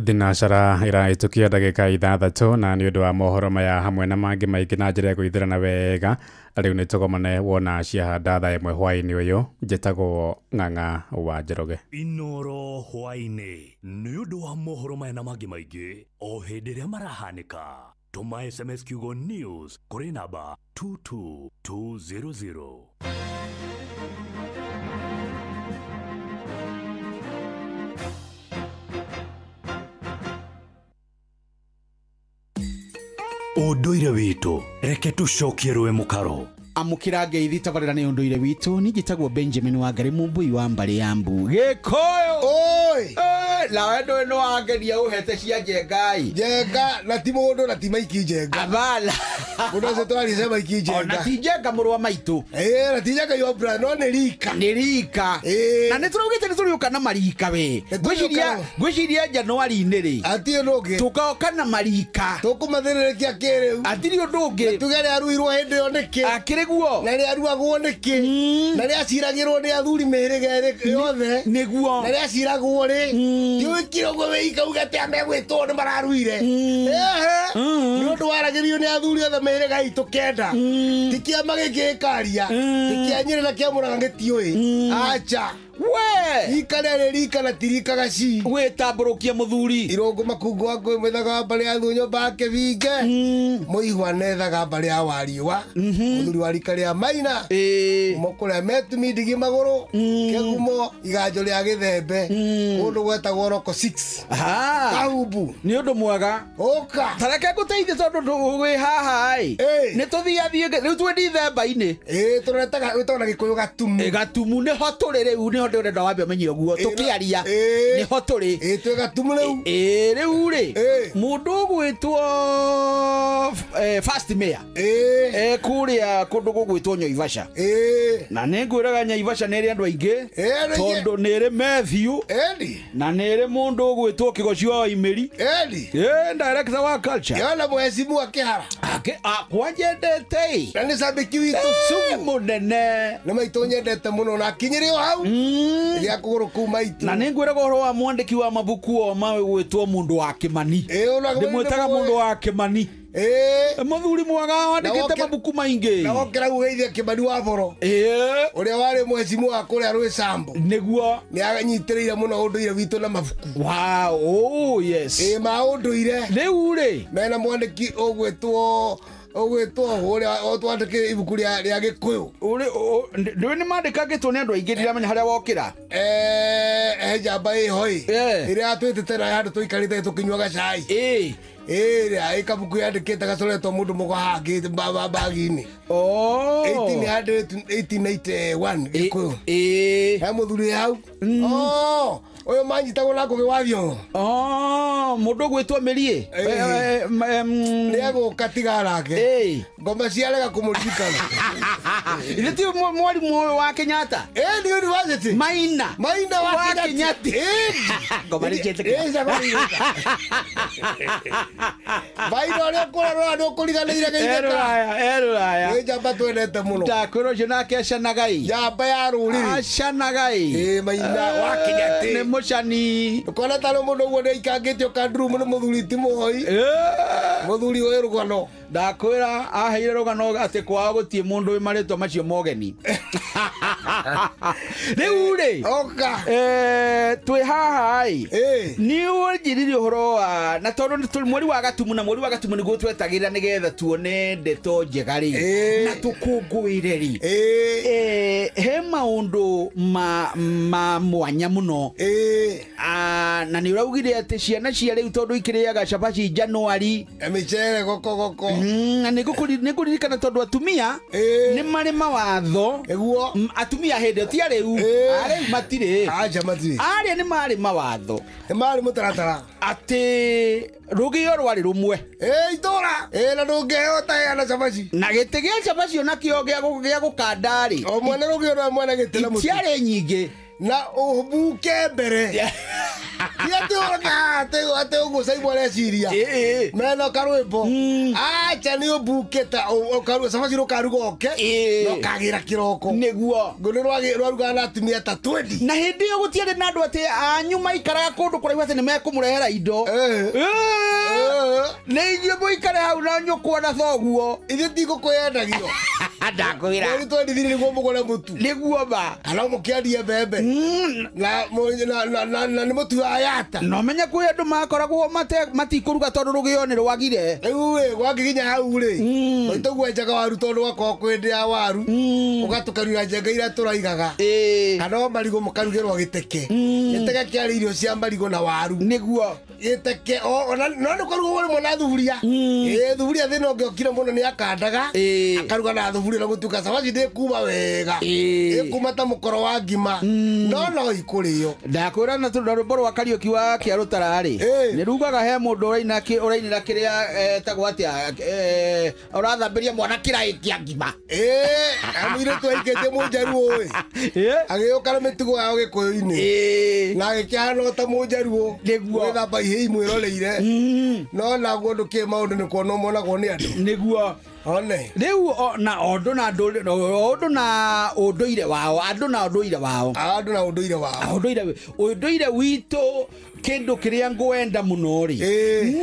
Thinacara ĩrahĩtũkia ndagĩka 6 na nĩ ũndũ wa mohoro maya hamwe na mangĩ maingĩ na njĩra ya gwĩthĩrana wega. Rĩu nĩ tũgomane wona ciahanda thaa 1 hwaĩ-inĩ ũyũ. Njĩtagwo Ng'ang'a wa Njoroge. Inoro hwaĩ-inĩ nĩ ũndũ wa mohoro maya na mangĩ maingĩ o hĩndĩ ĩrĩa marahanĩka. Tũma SMS kiugo news kũrĩ namba 22200. Ũndũire witũ reke tũcokie rũĩ mũkaro. Amũkĩra ngeithi tabarĩra nĩ ũndũire witũ. Niĩ njĩtagwo Benjamin Wangari Mũmbui wa mbarĩ ya Mbu. Gĩkũyũ oi nawe ndũĩ nĩ wangeria ũhete cia njengai. Njenga na ti mũndũ na ti maiki njenga. Abala mũndũ ũcio twarise maiki njenga. Ona ti njenga mũrũ wa maitũ. Na ti njenga yo brother, no nĩ rika. Nĩ rika. Na nĩ tũraugĩte nĩ tũrĩũka na marika we. Ngwĩciria Januari-inĩ rĩ. Atirĩ ũndũ ũngĩ. Tũgoka na marika. Tũkũmathĩrĩrĩkia kĩrĩu. Atirĩ ũndũ ũngĩ. Tuge rĩa aruirwo hĩndĩ ĩyo nĩkĩ. Akĩrĩ guo. Na rĩa aruagwo nĩkĩ. Na rĩa aciragĩrwo nĩ athuri mĩhĩrĩga yothe. Nĩguo. Na rĩa aciragwo rĩ. Tiwikire ũguo wĩika uge atĩ megwĩtwo nĩ mararuire. Nĩ ũndũ waragĩrio nĩ athuri othe mĩhĩrĩga itũ 9. Ti kĩama gĩkĩ gĩkaria. Ti kĩa Nyĩrĩ na kĩa Mũrang'a gĩtiũĩ. Acha. We rika rĩrĩ rika na ti rika gaci. Wĩtambũrũkie mũthuri. Irũngũ makungu wa ngũĩ mwĩthaga wa mbarĩ ya thu nyũmba ya kĩbinge. Mũigua nethaga mbarĩ ya wariũa. Mũthuri wa rika rĩa maina. Mũkũrĩa metumi ndigi magũrũ. Kĩgumo iganjo rĩa gĩthembe. Kũndũ gwetagwo Roko 6. Kahumbu. Nĩ ũndũ mwega. Ũka. Tareke ngũteithie tondũ wĩ haha ĩ. Nĩ tũthiathiĩ rĩu twĩ Dithemba-inĩ. Tũretaga wĩtagwo na Gĩkũyũ gatumu. Gatumu nĩho tũrĩ rĩu. niho ndĩrenda wambe ũmenye ũguo tũkĩaria niho tũrĩ twĩ Gatumu rĩu rĩu rĩ mũndũ ũgwĩtwo first mayor kũrĩa kũndũ gũgwĩtwo Nyoivasha na nĩngwĩraga Nyaivasha nĩ ĩrĩ andũ aingĩ tondũ nĩ ĩrĩ Matthew na nĩ ĩrĩ mũndũ ũgwĩtwo Kĩgoci wa Waimĩri director wa culture yona mheshimiwa Kĩhara kwanjendete na nĩ cambĩki witũ sugu mũnene nĩ maitũ nyendete mũno na akinyĩre o hau gĩa kũgũrũ kuu maitũ na nĩngwĩraga ũhoro wa mwandĩki wa mabuku o ma gwĩtwo mũndũ wa Kĩmani ndĩmwĩtaga mũndũ wa Kĩmani muthuri mwaga wandĩkĩte mabuku maingĩ na wokĩra gũgeithia Kĩmani wa Boro ũrĩa warĩ mheshimiwa wa kũrĩa Rwĩcambo nĩguo nĩ anyitĩrĩire mũno ũndũire witũ na mabuku wow oh yes ma ũndũire rĩu rĩ mena mwandĩki ũgwĩtwo ũrĩa twandĩkĩre ibuku rĩa Gĩkũyũ ndũĩ nĩ mandĩkangĩtwo nĩ andũ aingĩ ndiramenya harĩa wokĩra he njamba ĩho ĩ ĩrĩa yatwĩtĩte na handũ tũikarĩte tũkĩnyuaga cai ĩrĩa ĩ kabuku yandĩkĩte gacoretwo mũndũ mũgo hangĩte bagi-inĩ 1891 Gĩkũyũ he mũthuri hau ũyũ manyitagwo na Ngũgĩ wa Thiong'o mũndũ ũgwĩtwo Mĩriĩ nĩegũka tiga nake ngoma ciarega kũmũririkana ithe ti mwarimũ ũyũ wa Kenyatta nĩ university Maina wa Kenyatta ngoma Maina ũrĩa ũkũrarora nĩ ũkũriganĩire geithĩka nĩ njamba twendete mũno ndakwĩra ũcio nake acanagai njamba ya rũrĩrĩ acanagai Maina wa Kenyatta nĩ mũcani ũkona tarĩ mũndũ ũguo nĩaikangĩtio kandurumu nĩ mũthuri ti mũhoi mũthuri ũyũ rũgano ndakwĩra aheire rũgano atĩ kwao gũtirĩ mũndũ wĩ marĩtwa macio mogeni rĩu rĩ twĩ haha ĩ nĩ ũnjĩrire ũhoro wa na tondũ mweri wa Gatumu na mweri wa Gatumu nĩguo twetagĩrĩra nĩgetha tuone ndeto njega rĩ na tũkũngũĩre rĩ he maũndũ ma mwanya mũno na nĩ ũraugire atĩ ciana cia rĩu tondũ ikĩrĩaga cabaci Januari mĩcere goko goko na nĩngũririkana tondũ atumia nĩ marĩ mawatho atumia hĩndĩ ti arĩu arĩu matirĩ arĩa nĩ marĩ mawatho nĩ marĩ mũtaratara atĩ rũgĩo rwarĩ rũmwe itũra na ndũngĩheo ũtaheana cabaci na gĩtĩ gĩa cabaci onakĩo gĩa gũkanda rĩ o mwene rũgĩo rwa mwene gĩtĩ na mũtu itiarĩ nyingĩ na ũbuke mbere ti atĩ ũroke haha atĩ ũguo Caimũ areciria mena karwĩmbo acha nĩ ũbuke ta cabaci rũkaruga oke na ũkagĩra kĩroko nĩguo ngũ nĩ rwarugaga na atumia ta 20 na hĩndĩ ĩyo gũtiarĩ na andũ atĩ anyu maikaraga kũndũ kũraihu atĩ nĩ mekũmũrehera indo nĩ inyuĩ mũikare hau na nyũkwa na thoguo ithuĩ ti ngũkũ yendagio ndakwĩra mweri twendithirie nĩguo mũgũre mũtu nĩguo ma kana mũkĩendie mbembe na nĩ mũtu wa yata no menye kwĩ andũ makoragwo matikũruga tondũ rũgĩo nĩ rwagire rĩu ĩ gwakĩkinya hau rĩ maitũguo enjaga waru tondũ gwakorwo kwĩ ndĩ ya waru ũgatũkarura njenga iria tũraigaga kana o marigũ mũkarugĩrwo gĩteke gĩteke kĩarĩ irio cia marigũ na waru nĩguo gĩteke no nĩ kũrugwo rĩmwe na thuburia thuburia thĩna ũngĩokire mũno nĩ akandaga akaruga na thuburia na gũtuĩka cabaci ndĩkuma wega ĩkuma ta mũkoro wa ngima no no ikũrĩo ndakwĩra na tondũ rwĩmbo rwa Kariũki wa Kĩarũtara rĩ nĩ rugaga he mũndũ ũrainĩra kĩrĩa etagwo atĩa ũrathambĩria mwana kĩraĩ kĩa ngima mũirĩtu aikĩtie mũnjaruo ĩ agĩũka na mĩtugo yao Gĩkũyũ-inĩ na agĩkĩhana ta mũnjaruo nĩguo gwĩthamba ihĩi mwĩroreire no naguo ndũkĩĩ maũndũ nĩ kuonwo monagwo nĩ andũ nĩguo one rĩu na ũndũ na ũndũ na ũndũire wao andũ na ũndũire wao andũ na ũndũire wao ũndũire witũ kĩndũ kĩrĩa ngwenda mũno rĩ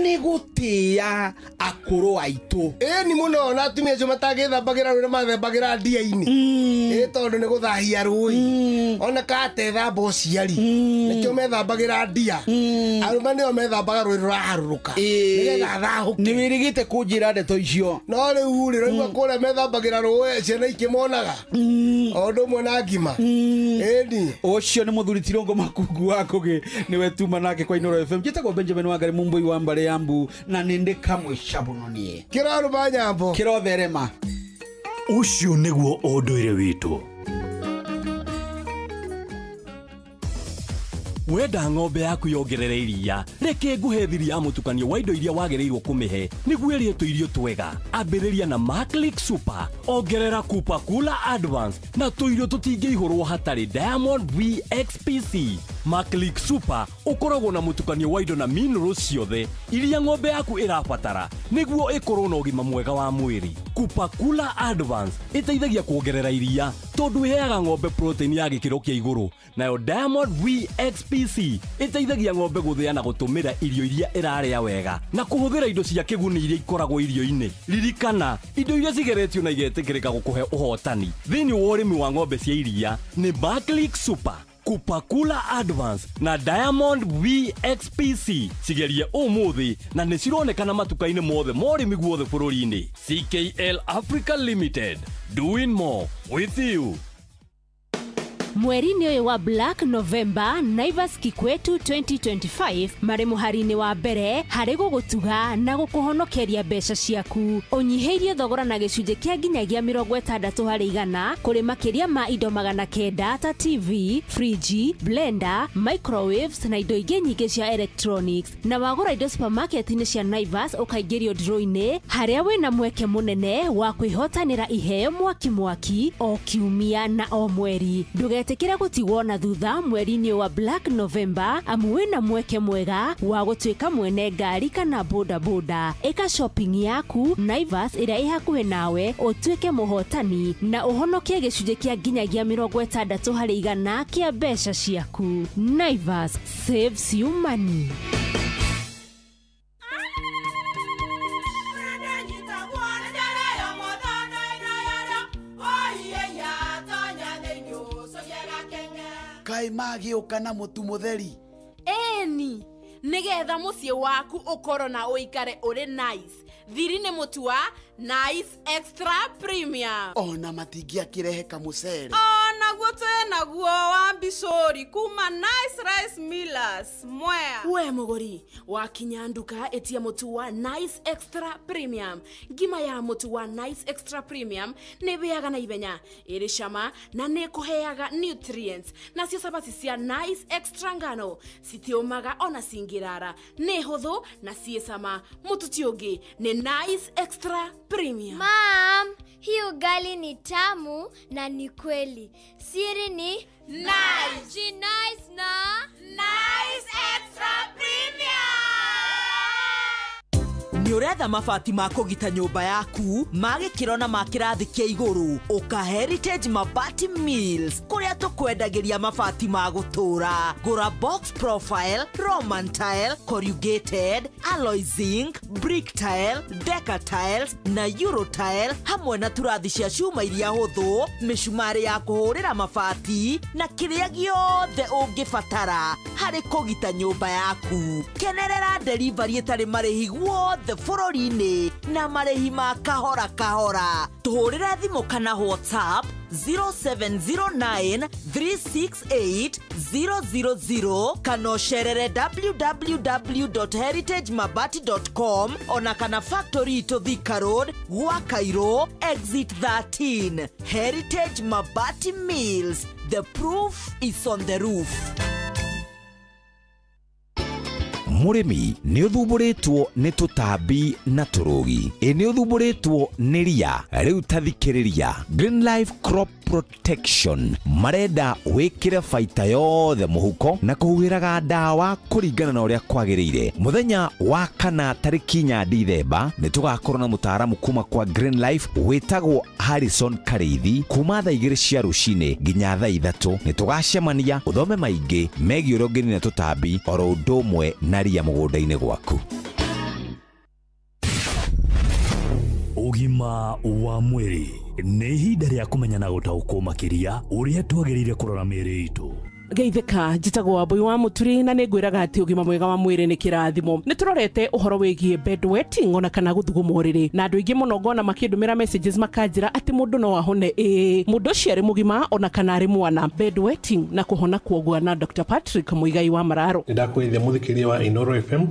nĩ gũtĩĩa akũrũ aitũ ni mũno na atumia acio matangĩthambagĩra rũĩ na mathambagĩra ndia-inĩ tondũ nĩ gũthahia rũĩ ona katethamba ũciari nĩkĩo methambagĩra ndia arũme nĩo methambaga rũĩ rũraharũrũka nĩgetha athahũke nĩ wĩrĩgĩte kũnjĩra ndeto icio no rĩu rĩ raigua kũrĩa methambagĩra rũĩ ciana ikĩmonaga o ũndũ ũmwe na ngima ĩni ũcio nĩ mũthuri Tirũngũ Makungu wa Ngũgĩ nĩwe tuma nake kwa Inooro FM njĩtagwo Benjamin Wangari Mumbui wa mbarĩ ya mbu na nĩ ndĩ kamũica mũno niĩ kĩrarũma nyambo kĩrotherema ũcio nĩguo ũndũire witũ. Wenda ng'ombe yaku yongerere iria, reke nguhe thiri ya mũtukanio wa indo iria wagĩrĩirwo kũmĩhe nĩguo ĩrĩe tũirio twega. Ambĩrĩria na Maclick Super, ongerera Kupa Kula Advance na tũirio tũtingĩihũrwo hatarĩ Diamond VXPC. Maclick Super ũkoragwo na mũtukanio wa indo na minerals ciothe iria ng'ombe yaku ĩrabatara nĩguo ĩkorwo na ũgima mwega wa mwĩrĩ. Kupa Kula Advance ĩteithagia kuongerera iria tondũ ĩheaga ng'ombe protein ya gĩkĩro kĩa igũrũ, nayo Diamond VXPC ĩteithagia ng'ombe gũthĩa na gũtũmĩra irio iria ĩrarĩa wega na kũhũthĩra indo cia kĩguni iria ikoragwo irio-inĩ. Ririkana, indo iria cigeretio na igetĩkĩrĩka gũkũhe ũhotani thĩinĩ wa ũrĩmi wa ng'ombe cia iria nĩ Maclick Super, Kupakula Advance na Diamond VXPC. Cigerie ũmũthĩ na nĩ cironekana matuka-inĩ mothe ma ũrĩmi guothe bũrũri-inĩ. CKL Africa Limited, doing more with you. Mweri-inĩ ũyũ wa Black November, Naivas Kikwetu 2025 marĩ mũhari-inĩ wa mbere harĩ gũgũtuga na gũkũhonokeria mbeca ciaku. Ũnyihĩirie thogora na gĩcunjĩ kĩa nginyagia 60% kũrĩ makĩria ma indo 900 ta TV, friji, blender, microwaves na indo ingĩ nyingĩ cia electronics. Na wagũra indo supermarket-inĩ cia Naivas ũkaingĩrio draw-inĩ harĩa wĩna mweke mũnene wa kwĩhotanĩra iheo mwaki mwaki o kiumia na o mweri. Ndũgetĩkĩre gũtigwo na thutha mweri-inĩ wa Black November amu wĩna mweke mwega wa gũtuĩka mwene ngari kana boda boda. Ĩka shopping yaku Naivas ĩrĩa ĩ hakuhĩ nawe ũtuĩke mũhotani na ũhonokie gĩcunjĩ kĩa nginyagia 60% kĩa mbeca ciaku. Naivas saves you money. Kai magĩũka na mũtu mũtheri. Eni, nĩgetha mũciĩ waku ũkorwo na ũikare ũrĩ nice. Thiri nĩ mũtu wa Nice Extra Premium. Ona matingĩakĩrehe kamũcere. Onaguo twĩnaguo wa mbicũri kuma Nice Rice Millers Mwea. We mũgũri, wakinya nduka ĩtia mũtu wa Nice Extra Premium. Ngima ya mũtu wa Nice Extra Premium nĩ ĩhĩaga na ihenya, ĩrĩ cama na nĩ ĩkũheaga nutrients. Nacio cabaci cia Nice Extra ngano citiũmaga ona cingĩrara, nĩ hũthũ na ciĩ cama. Mũtu ti ũngĩ nĩ Nice Extra Premium. Mom, hii ugali ni tamu na ni kweli. Siri ni Nice. Nice na Nice Extra Premium. Nĩ ũretha mabati ma kũgita nyũmba yaku ma gĩkĩro na ma kĩrathi kĩa igũrũ, ũka Heritage Mabati Mills kũrĩa tũkwendagĩria mabati ma gũtũũra. Gũra box profile, Roman tile, corrugated, alloy zinc, brick tile, deca tiles na euro tile hamwe na turathi cia cuma iria hũthũ, mĩcumarĩ ya kũhũrĩra mabati na kĩrĩa gĩothe ũngĩbatara harĩ kũgita nyũmba yaku. Kenerera delivery ĩtarĩ marĩhi guothe bũrũri-inĩ na marĩhi ma kahora kahora. Tũhũrĩre thimũ kana WhatsApp 0709 368 000 kana ũcerere www.heritagemabati.com ona kana factory itũ Thika Road, gwa Cairo, exit 13. Heritage Mabati Mills, the proof is on the roof. Mũrĩmi nĩ ũthumbũrĩtwo nĩ tũtambi na tũrũgi, ĩ nĩ ũthumbũrĩtwo nĩ ria, rĩu ta thikĩrĩria. Green Life Crop Protection marenda wĩkĩre baita yothe mũhuko na kũhuhĩraga ndawa kũringana na ũrĩa kwagĩrĩire. Mũthenya wa kana tarĩki 4 Dithemba nĩ tũgakorwo na mũtaaramu kuma kwa Green Life wĩtagwo Harrison Karĩithi kuma thaa 2 cia rũcinĩ nginya thaa 3. Nĩ tũgacemania ũthome maingĩ megiĩ ũrĩa ũngĩnina tũtambi oro ũndũ ũmwe na ria mũgũnda-inĩ gwaku. Ũgima wa mwĩrĩ nĩ ihinda rĩa kũmenya na gũtaũkwo makĩria ũrĩa twagĩrĩire kũrora mĩĩrĩ itũ. Geithĩka, njĩtagwo Wambui wa Mũturi na nĩ ngwĩraga atĩ ũgima mwega wa mwĩrĩ nĩ kĩrathimo. Nĩ tũrorete ũhoro wĩgiĩ bedwetting ona kana gũthuguma ũrĩrĩ, na andũ aingĩ mũno ngona makĩndũmĩra messages makanjĩra atĩ mũndũ no ahone. Ĩĩ, mũndũ ũcio arĩ mũgima ona kana arĩ mwana. Bedwetting na kũhona kuogua na Dr. Patrick Muigai wa Mararo. Nĩ ndakwĩrithia mũthikĩria wa Inoro FM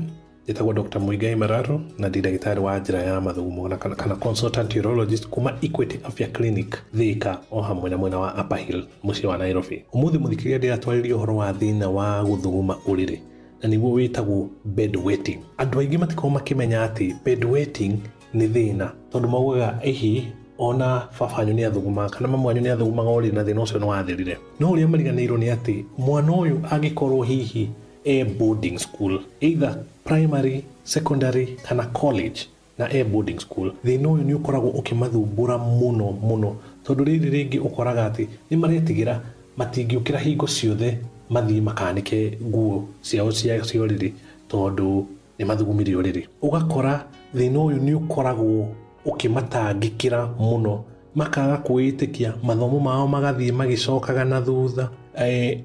Njĩtagwo Dr. Muigai Mararo na ndĩ ndagĩtarĩ wa njĩra ya mathugumo na kana consultant urologist kuma Equity Afya Clinic Thika o hamwe na mwena wa Upper Hill mũciĩ wa Nairobi. Ũmũthĩ mũthikĩrĩria ndĩratwarĩria ũhoro wa thĩna wa gũthuguma ũrĩrĩ na nĩguo wĩtagwo bedwetting. Andũ aingĩ matikoragwo makĩmenya atĩ bedwetting nĩ thĩna tondũ maugaga ĩhi ona baba wanyu nĩ athugumaga kana mamu wanyu nĩ athugumaga ũrĩrĩ na thĩna ũcio nĩ wathirire. No ũrĩa mariganĩirwo nĩ atĩ mwana ũyũ angĩkorwo hihi e boarding school, either primary, secondary kana college na e boarding school, thĩna ũyũ nĩ ũkoragwo ũkĩmathumbũra mũno mũno tondũ rĩrĩ rĩngĩ ũkoraga atĩ nĩ maretigĩra matingĩũkĩra hingo ciothe mathiĩ makanĩke nguo ciao cia ũrĩrĩ tondũ nĩ mathugumire ũrĩrĩ. Ũgakora thĩna ũyũ nĩ ũkoragwo ũkĩmatangĩkĩra mũno, makaga kwĩĩtĩkia, mathomo mao magathiĩ magĩcokaga na thutha,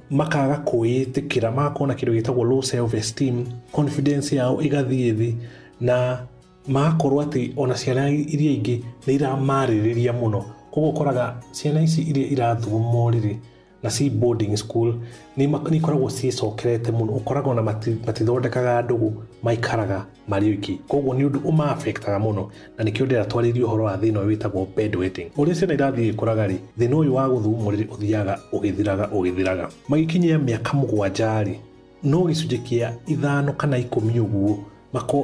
makaga kwĩĩtĩkĩra, magakorwo na kĩndũ gĩtagwo low self esteem, confidence yao ĩgathiĩ thĩ, na magakorwo atĩ ona ciana iria ingĩ nĩ iramarĩrĩria mũno. Koguo ũkoraga ciana ici iria irathuguma ũrĩrĩ na ci boarding school nĩ ikoragwo ciĩcokerete mũno, ũkoraga ona matithondekaga ndũgũ, maikaraga marĩ oiki. Koguo nĩ ũndũ ũma-affectaga mũno na nĩkĩo ndĩratwarĩria ũhoro wa thĩna ũyũ wĩtagwo bedwetting. Ũrĩa ciana irathiĩ ikũraga rĩ, thĩna ũyũ wa gũthuguma ũrĩrĩ ũthiaga ũgĩthiraga ũgĩthiraga. Magĩkinyia mĩaka 7 rĩ, no gĩcunjĩ kĩa 5 kana 10 ũguo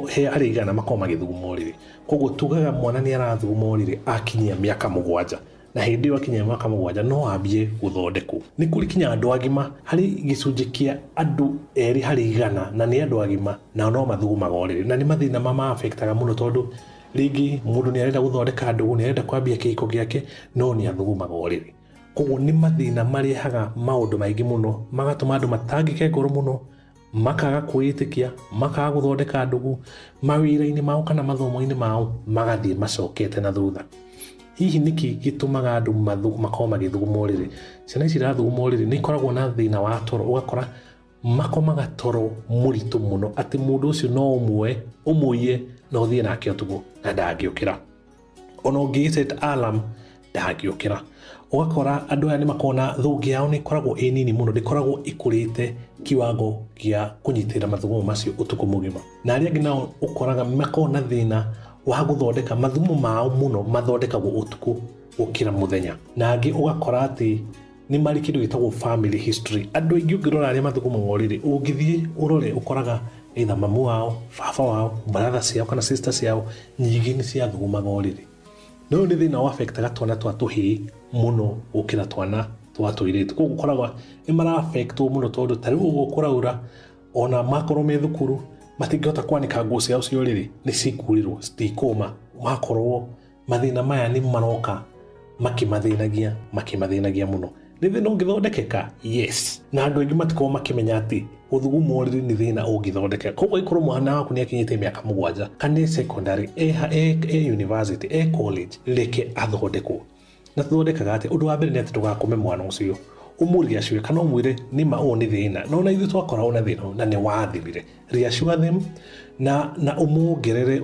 he harĩ igana makorwo magĩthuguma ũrĩrĩ. Koguo tugaga mwana nĩ arathuguma ũrĩrĩ akinyia mĩaka 7, na hĩndĩ ĩyo akinyia mĩaka 7 no ambie gũthondekwo. Nĩ kũrĩ kinya andũ agima, harĩ gĩcunjĩ kĩa andũ 2 harĩ igana na nĩ andũ agima nao no mathugumaga ũrĩrĩ, na nĩ mathĩna mama-affectaga mũno tondũ rĩngĩ mũndũ nĩ arenda gũthondeka ndũgũ, nĩ arenda kwambia kĩhiko gĩake no nĩ athugumaga ũrĩrĩ. Koguo nĩ mathĩna marehaga maũndũ maingĩ mũno, magatũma andũ matangĩke ngoro mũno, makaga kwĩĩtĩkia, makaga gũthondeka ndũgũ, mawĩra-inĩ mao kana mathomo-inĩ mao magathiĩ macokete na thutha. Hihi nĩkĩ gĩtũmaga andũ makorwo magĩthuguma ũrĩrĩ? Ciana ici irathuguma ũrĩrĩ nĩ ikoragwo na thĩna wa toro, ũgakora makomaga toro mũritũ mũno atĩ mũndũ ũcio no ũmuoe ũmũiye na ũthiĩ nake ũtukũ na ndangĩũkĩra. Ona ũngĩ set alarm ndangĩũkĩra. Ũgakora andũ aya nĩ makoragwo na thũngĩ yao nĩ ĩkoragwo ĩ nini mũno, ndĩkoragwo ĩkũrĩte kiwango gĩa kũnyitĩrĩra mathugumo macio ũtukũ mũgima. Na arĩa angĩ nao ũkoraga makoragwo na thĩna wa gũthondeka mathugumo mao mũno, mathondekagwo ũtukũ gũkĩra mũthenya. Na angĩ ũgakora atĩ nĩ marĩ kĩndũ gĩtagwo family history. Andũ aingĩ ũngĩrora arĩa mathugumaga ũrĩrĩ, ũngĩthiĩ ũrore ũkoraga either mamu wao, baba wao, brother ciao kana sister ciao nyingĩ nĩ ciathugumaga ũrĩrĩ. No ũyũ nĩ thĩna wa-affectaga twana twa tũhĩĩ mũno gũkĩra twana twa tũirĩtu. Koguo ũkoraga nĩ mara-affectwo mũno tondũ ta rĩu ũguo kũraura ona makorwo me thukuru matingĩhota kwanĩka nguo ciao cia ũrĩrĩ, nĩ cikurĩrwo, citikũma. Makorwo mathĩna maya nĩ maroka makĩmathĩnagia mũno. Nĩ thĩna ũngĩthondekeka? Yes. Na andũ aingĩ matikoragwo makĩmenya atĩ gũthuguma ũrĩrĩ nĩ thĩna ũngĩthondekeka. Koguo angĩkorwo mwana waku nĩ akinyĩte mĩaka 7 kana e secondary, e university, e college, reke athondekwo. Na tũthondekaga atĩa? Ũndũ wa mbere nĩ atĩ ndũgakome mwana ũcio, ũmũreassure kana ũmwĩre nĩma ũyũ nĩ thĩna, no na ithuĩ twakoragwo na thĩna na nĩ wathirire. Reassure them na ũmuongerere,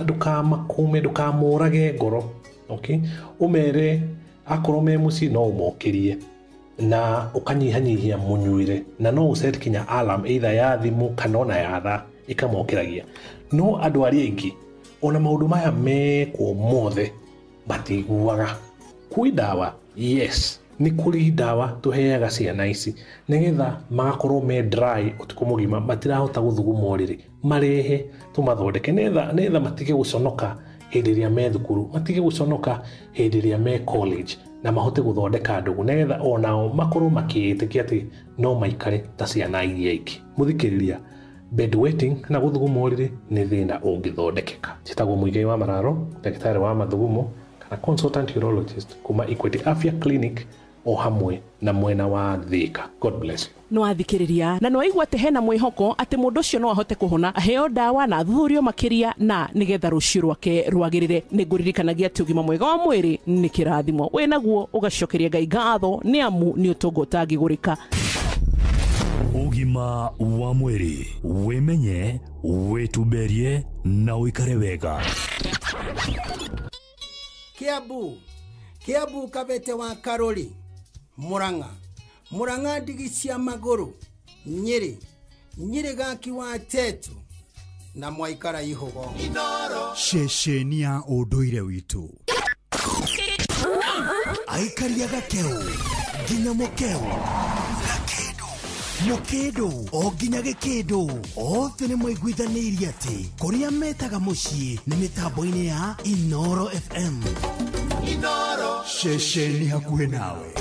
ndũkamakũme, ndũkamũrage ngoro. Okay? Ũmere akorwo me mũciĩ no ũmokĩrie na ũkanyihanyihia mũnyuĩre, na no ũset kinya alarm either ya thimũ kana ona ya thaa ĩkamokĩragia. No andũ arĩa aingĩ ona maũndũ maya mekwo mothe matiguaga. Kwĩ ndawa? Yes, nĩ kũrĩ ndawa tũheaga ciana ici nĩgetha magakorwo me dry ũtukũ mũgima, matirahota gũthuguma ũrĩrĩ, marehe tũmathondeke nĩgetha matige gũconoka hĩndĩ ĩrĩa me thukuru, matige gũconoka hĩndĩ ĩrĩa me college, na mahote gũthondeka ndũgũ nĩgetha onao makorwo makĩĩtĩkia atĩ no maikare ta ciana iria ingĩ. Mũthikĩrĩria, bedwetting kana gũthuguma ũrĩrĩ nĩ thĩna ũngĩthondekeka. Njĩtagwo Muigai wa Mararo, ndagĩtarĩ wa mathugumo kana consultant urologist kuma Equity Afya Clinic o hamwe na mwena wa Thika. God bless you. No athikĩrĩria na no aigua atĩ hena mwĩhoko atĩ mũndũ ũcio no ahote kũhona, aheo ndawa na athuthurio makĩria na nĩgetha rũciũ rwake rwagĩrĩre. Nĩ ngũririkanagia atĩ ũgima mwega wa mwĩrĩ nĩ kĩrathimo, wĩnaguo ũgacokeria Ngai ngatho nĩ amu nĩ ũtonga ũtangĩgũrĩka. Ũgima wa mwĩrĩ, wĩmenye, wĩtumberie na ũikare wega. Kiambu, Kiambu Kabete wa Karori, Murang'a, Murang'a ndigi cia magũrũ, Nyĩrĩ, Nyirigaki wa Tetu na mwaikara ihogo. Ceceni ya ũndũire witũ. Aikaria gakeu nginya mũkeu gakĩndũ mũkĩndũ o nginya gĩkĩndũ othe nĩ maiguithanĩirie atĩ kũrĩa metaga mũciĩ nĩ mĩtambo-inĩ ya Inoro FM. Inoro ceceni hakuhĩ nawe.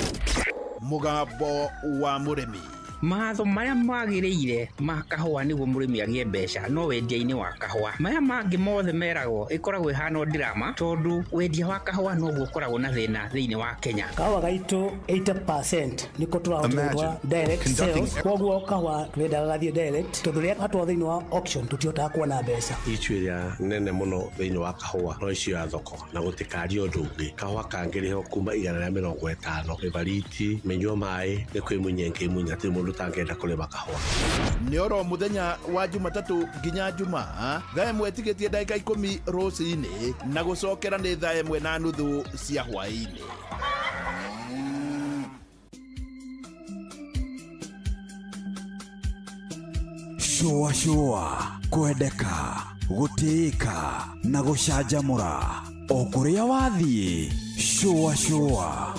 Mũgambo wa mũrĩmi. Matho marĩa magĩrĩire ma kahũa nĩguo mũrĩmi agĩe mbeca no wendia-inĩ wa kahũa. Maya mangĩ mothe meragwo ĩkoragwo ĩhana drama tondũ wendia wa kahũa noguo ũkoragwo na thĩna thĩinĩ wa Kenya. Kahũa gaitũ 80% nĩko tũrahota direct sales, koguo kahũa twendaga gathiĩ direct tondũ rĩrĩa gatwarwo thĩinĩ wa auction tũtihotaga kuona mbeca. Ichu ĩrĩa nene mũno thĩinĩ wa kahũa no icio ya thoko na gũtikario ũndũ ũngĩ. Kahũa kangĩrĩhwo kuma 150 mĩbariti mĩnyua maĩ nĩ kwĩmunya ĩngĩmunya tirĩ mũndũ tangenda kũrĩma kahũa. Nĩ oro mũthenya wa Jumatatũ nginya Jumaa thaa 1 tigĩtie ndagĩka 10 rũcinĩ na gũcokera nĩ thaa 1:30 cia hwaĩ-inĩ. Shũa shũa, kwendeka, gũtĩĩka na gũcanjamũra o kũrĩa wathiĩ. Shũa shũa.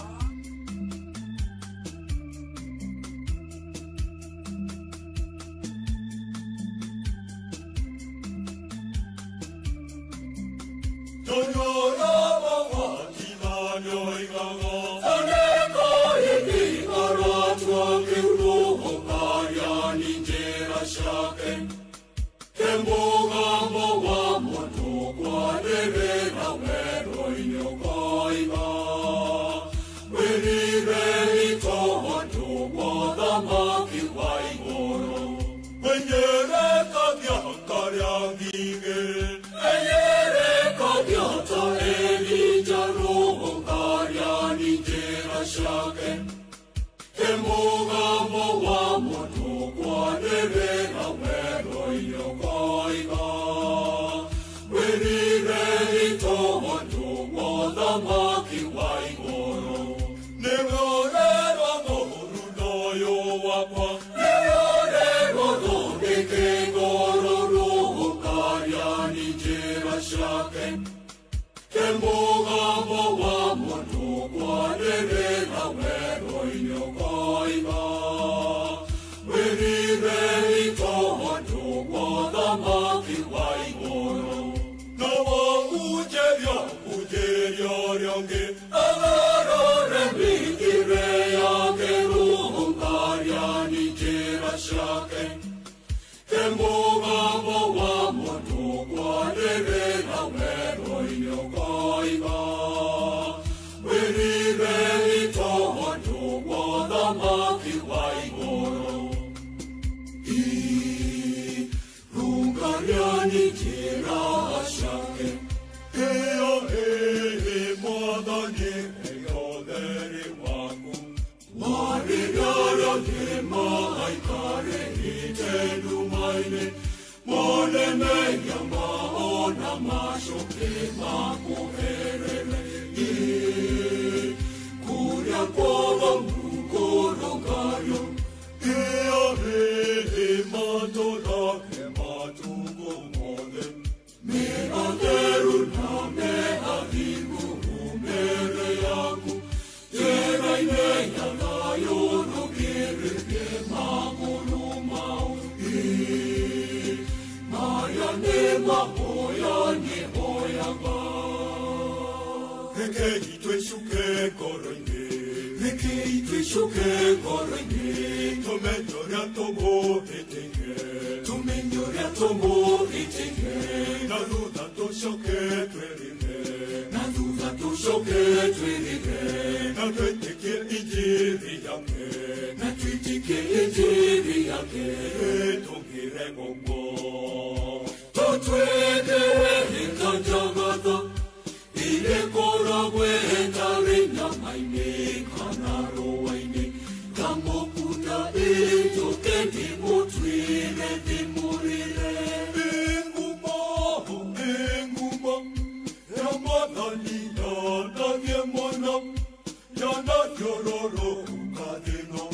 Yororo, kadino,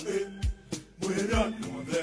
mwera no de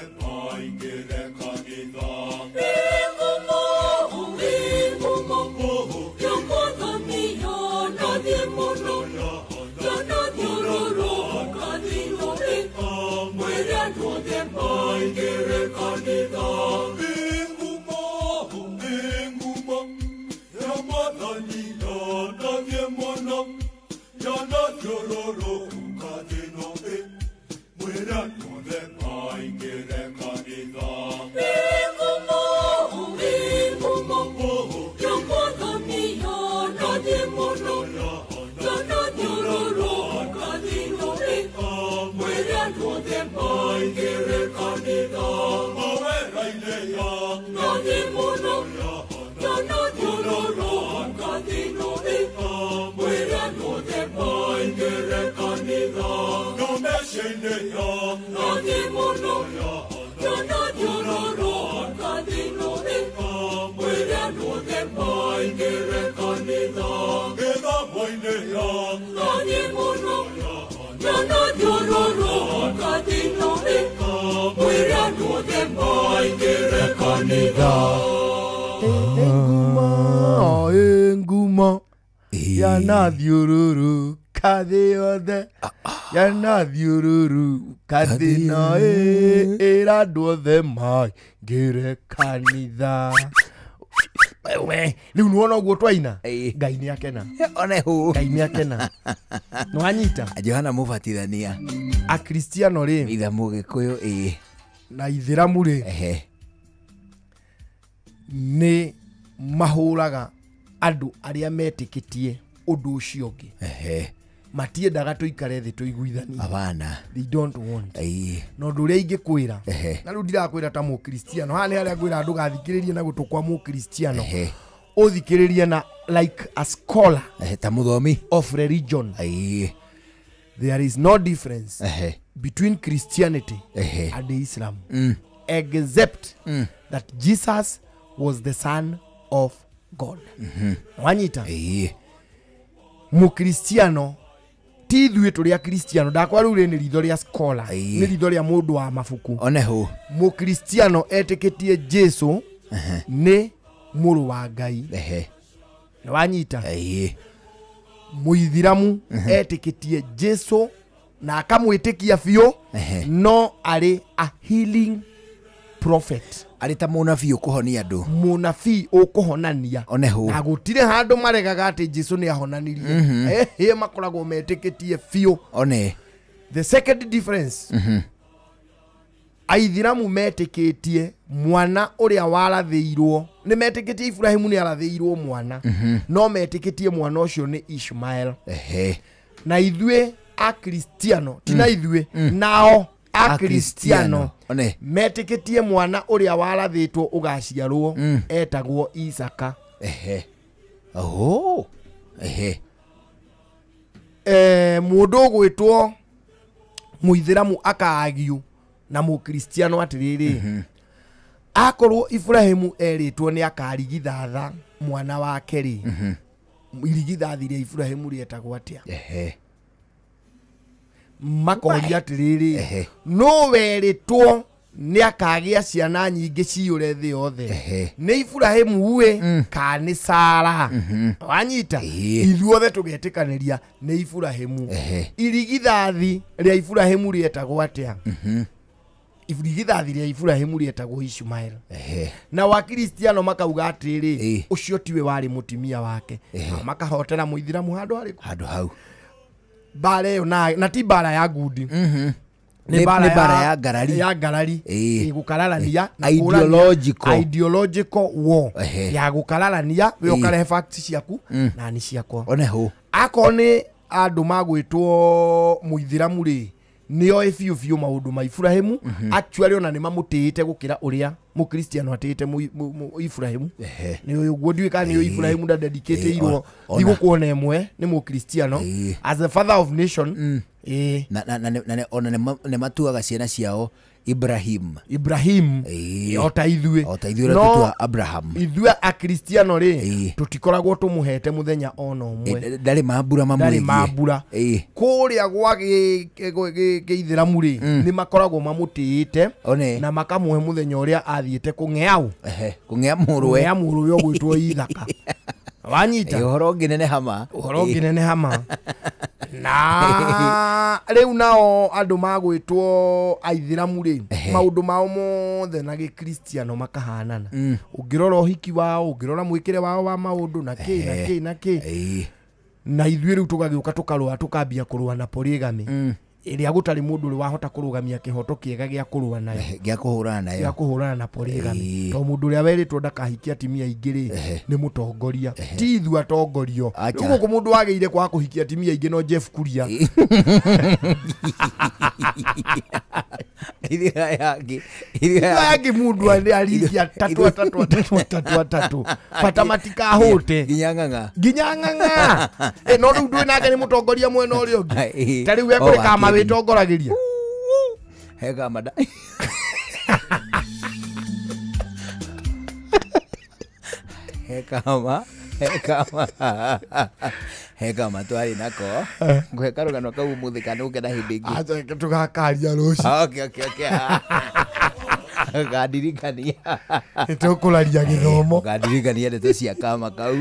Ngumo yanathiũrũrũka thĩ yothe yanathiũrũrũka thĩ no ĩra andũ othe maingĩre kanitha. We rĩu nĩwona ũguo twaina Ngai nĩ akena. Ngai nĩ akena. Nĩwanyita Johana Mũbatithania Akristiano rĩ itha Mũgĩkũyũ ĩĩ na Ithĩramu rĩ nĩ mahũraga andũ arĩa metĩkĩtie ũndũ ũcio ũngĩ. Matiendaga tũikare thĩ tũiguithanie. Abana. They don't want. Na ũndũ ũrĩa ingĩkwĩra na rĩu ndirakwĩra ta Mũkristiano haha nĩ harĩa ngwĩra ndũgathikĩrĩrie na gũtũ kwa Mũkristiano, ũthikĩrĩrie na like a scholar ta mũthomi of religion. There is no difference between Christianity and Islam except that Jesus was the son of God. Wanyita Mũkristiano ti ithuĩ tũrĩ Akristiano ndakwa rĩu rĩ nĩ ritho rĩa scholar, nĩ ritho rĩa mũndũ wa mabuku. Oneho Mũkristiano etĩkĩtie Jesu nĩ mũrũ wa Ngai. Wanyita Mũithiramu etĩkĩtie Jesu na akamwĩtĩkia biũ no arĩ a healing prophet, arĩ ta mũnabii ũkũhonia andũ, mũnabii ũkũhonania. Oneho na gũtirĩ handũ maregaga atĩ Jesu nĩ ahonanirie. Makoragwo metĩkĩtie biũ. One the second difference, Aithiramu metĩkĩtie mwana ũrĩa warathĩirwo, nĩ metĩkĩtie Ibrahimu nĩ arathĩirwo mwana, no metĩkĩtie mwana ũcio nĩ Ishmael. Na ithuĩ Akristiano tina ithuĩ nao Akristiano metĩkĩtie mwana ũrĩa warathĩtwo ũgaciarwo etagwo Isaka. Mũndũ ũgwĩtwo Mũithĩramu akaagio na Mũkristiano atĩrĩrĩ, akorwo Ibrahimu erĩtwo nĩ akarigithatha mwana wake rĩ, irigithathi rĩa Ibrahimu rĩetagwo atĩa? Makoria atĩrĩrĩ, no werĩtwo nĩ akagĩa ciana nyingĩ ciyũre thĩ yothe, nĩ Ibrahimu ĩ kana nĩ Sara? Wanyita ithuothe tũgetĩkanĩria nĩ Ibrahimu. Irigithathi rĩa Ibrahimu rĩetagwo atĩa? Irigithathi rĩa Ibrahimu rĩetagwo Ishmael. Na Wakristiano makauga atĩrĩrĩ, ũcio tiwe warĩ mũtumia wake. Makahotera Mũithiramu handũ harĩkũ? Handũ hau. Mbara ĩyo na ti mbara ya ngundi, nĩ mbara ya ngarari, ya ngarari gũkararania na ideological war ya gũkararania. We ũkarehe facts ciaku na ni ciakwa. Oneho akorwo nĩ andũ magwĩtwo Mũithiramu rĩ, nĩoĩ biũ biũ maũndũ ma Ibrahimu. Actually ona nĩ mamũtĩĩte gũkĩra ũrĩa Mũkristiano atĩĩte Ibrahimu. Nĩ ũguo ndiũĩ kana nĩ Ibrahimu ndadedicate-irwo thigũkũ ona ĩmwe nĩ Mũkristiano as the father of nation. Na ona nĩ matuaga ciana ciao Ibrahim. Ibrahim o ta ithuĩ, o ta ithuĩ tũtua Abraham. Ithuĩ Akristiano rĩ tũtikoragwo tũmũhete mũthenya ona ũmwe, ndarĩ mambura mamwĩgiĩ, ndarĩ mambura. Kũrĩa gwa gĩithĩramu rĩ nĩ makoragwo mamũtĩĩte na makamũhe mũthenya ũrĩa athiĩte kũng'eau, kũng'ea mũrũwe, kũng'ea mũrũwe ũgwĩtwo Ithaka. Wanyita ũhoro ũngĩnene hama, ũhoro ũngĩnene hama. Na rĩu nao andũ magwĩtwo Aithĩramu rĩ, maũndũ mao mothe na gĩkristiano makahanana. Ũngĩrora ũhiki wao, ũngĩrora mwĩkĩre wao wa maũndũ na kĩ na kĩ na kĩ. Na ithuĩ rĩu tũgagĩũka tũkarũa tũkambia kũrũa na polygamy ĩrĩa gũtarĩ mũndũ ũrĩ wahota kũrũgamia kĩhoto kĩega gĩa kũrũa nayo, gĩa kũhũrana nayo, gĩa kũhũrana na polygamy. To mũndũ ũrĩa werĩtwo ndakahikie atimia aingĩ rĩ, nĩ mũtongoria, ti ithuĩ atongorio. Rĩu gũkũ mũndũ wagĩire kwaga kũhikia atimia aingĩ no Jeff Kuria. Ithuĩ mũndũ arikia tatu atatu atatu atatu atatu bata matikahũte nginya ng'ang'a nginya ng'ang'a. No rĩu ndũĩ nake nĩ mũtongoria mwena ũrĩa ũngĩ. Ta rĩu we kama wĩtongoragiria he kama da he kama he kama twari nako ngwe karugano kau umuthi kana uke na hindi ingi. Acha tugakaria rucio. Okay ngandirikania nĩtũkũraria gĩthomo, ngandirikania ndeto cia kama kau.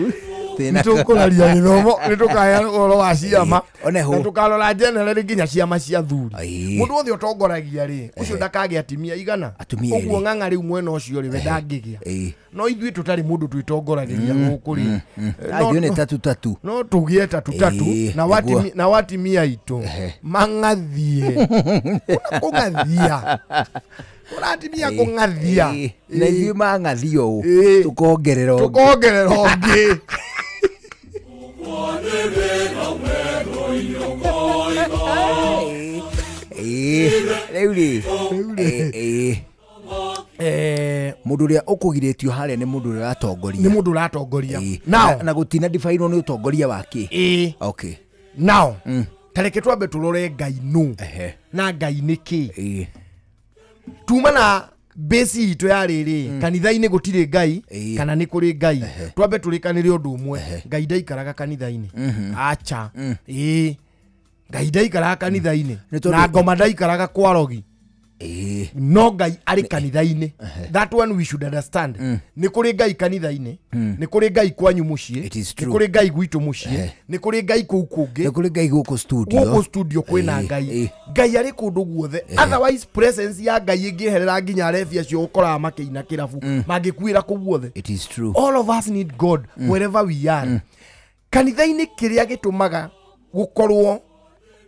Nĩtũkũraria gĩthomo, nĩtũkaya ũhoro wa ciama na tũkarora generally nginya ciama cia thuri. Mũndũ wothe ũtongoragia rĩ, ũcio ndakagĩa atimia igana. Ũguo ng'ang'a rĩu mwena ũcio rĩ, we ndangĩgĩa. No ithuĩ tũtarĩ mũndũ twĩtongoragĩria gũkũ rĩ, ithuĩ nĩ tatu tatu, no tũgĩe tatu tatu na watimia aitũ mang'athie kũng'athia ũratimia kũng'athia na ithuĩ mang'athia ũũ tũkongerera ũngĩ. Rĩu rĩ mũndũ ũrĩa ũkũgirĩtio harĩa nĩ mũndũ ũrĩa ũratongoria, nĩ mũndũ ũratongoria na gũtina ndibairwo nĩ ũtongoria wake. Okay, now ta reke twambe tũrore Ngai nũ na Ngai nĩ kĩ. Tuma na base itũ ya rĩrĩ, kanitha-inĩ gũtirĩ Ngai kana nĩ kũrĩ Ngai. Twambe tũrĩkanĩre ũndũ ũmwe, Ngai ndaikaraga kanitha-inĩ. Acha, Ngai ndaikaraga kanitha-inĩ na ngoma ndaikaraga kwa rogi. No Ngai arĩ kanitha-inĩ. That one we should understand. Nĩ kũrĩ Ngai kanitha-inĩ, nĩ kũrĩ Ngai kwanyu mũciĩ, nĩ kũrĩ Ngai gwitũ mũciĩ, nĩ kũrĩ Ngai kũu kũngĩ, nĩ kũrĩ Ngai gũkũ studio, gũkũ studio kwĩna Ngai. Ngai arĩ kũndũ guothe. Otherwise presence ya Ngai ĩngĩeherera nginya arebi acio ũkoraga makĩina kĩrabu mangĩkuĩra kũu guothe. It is true. All of us need God wherever we are. Kanitha-inĩ kĩrĩa gĩtũmaga gũkorwo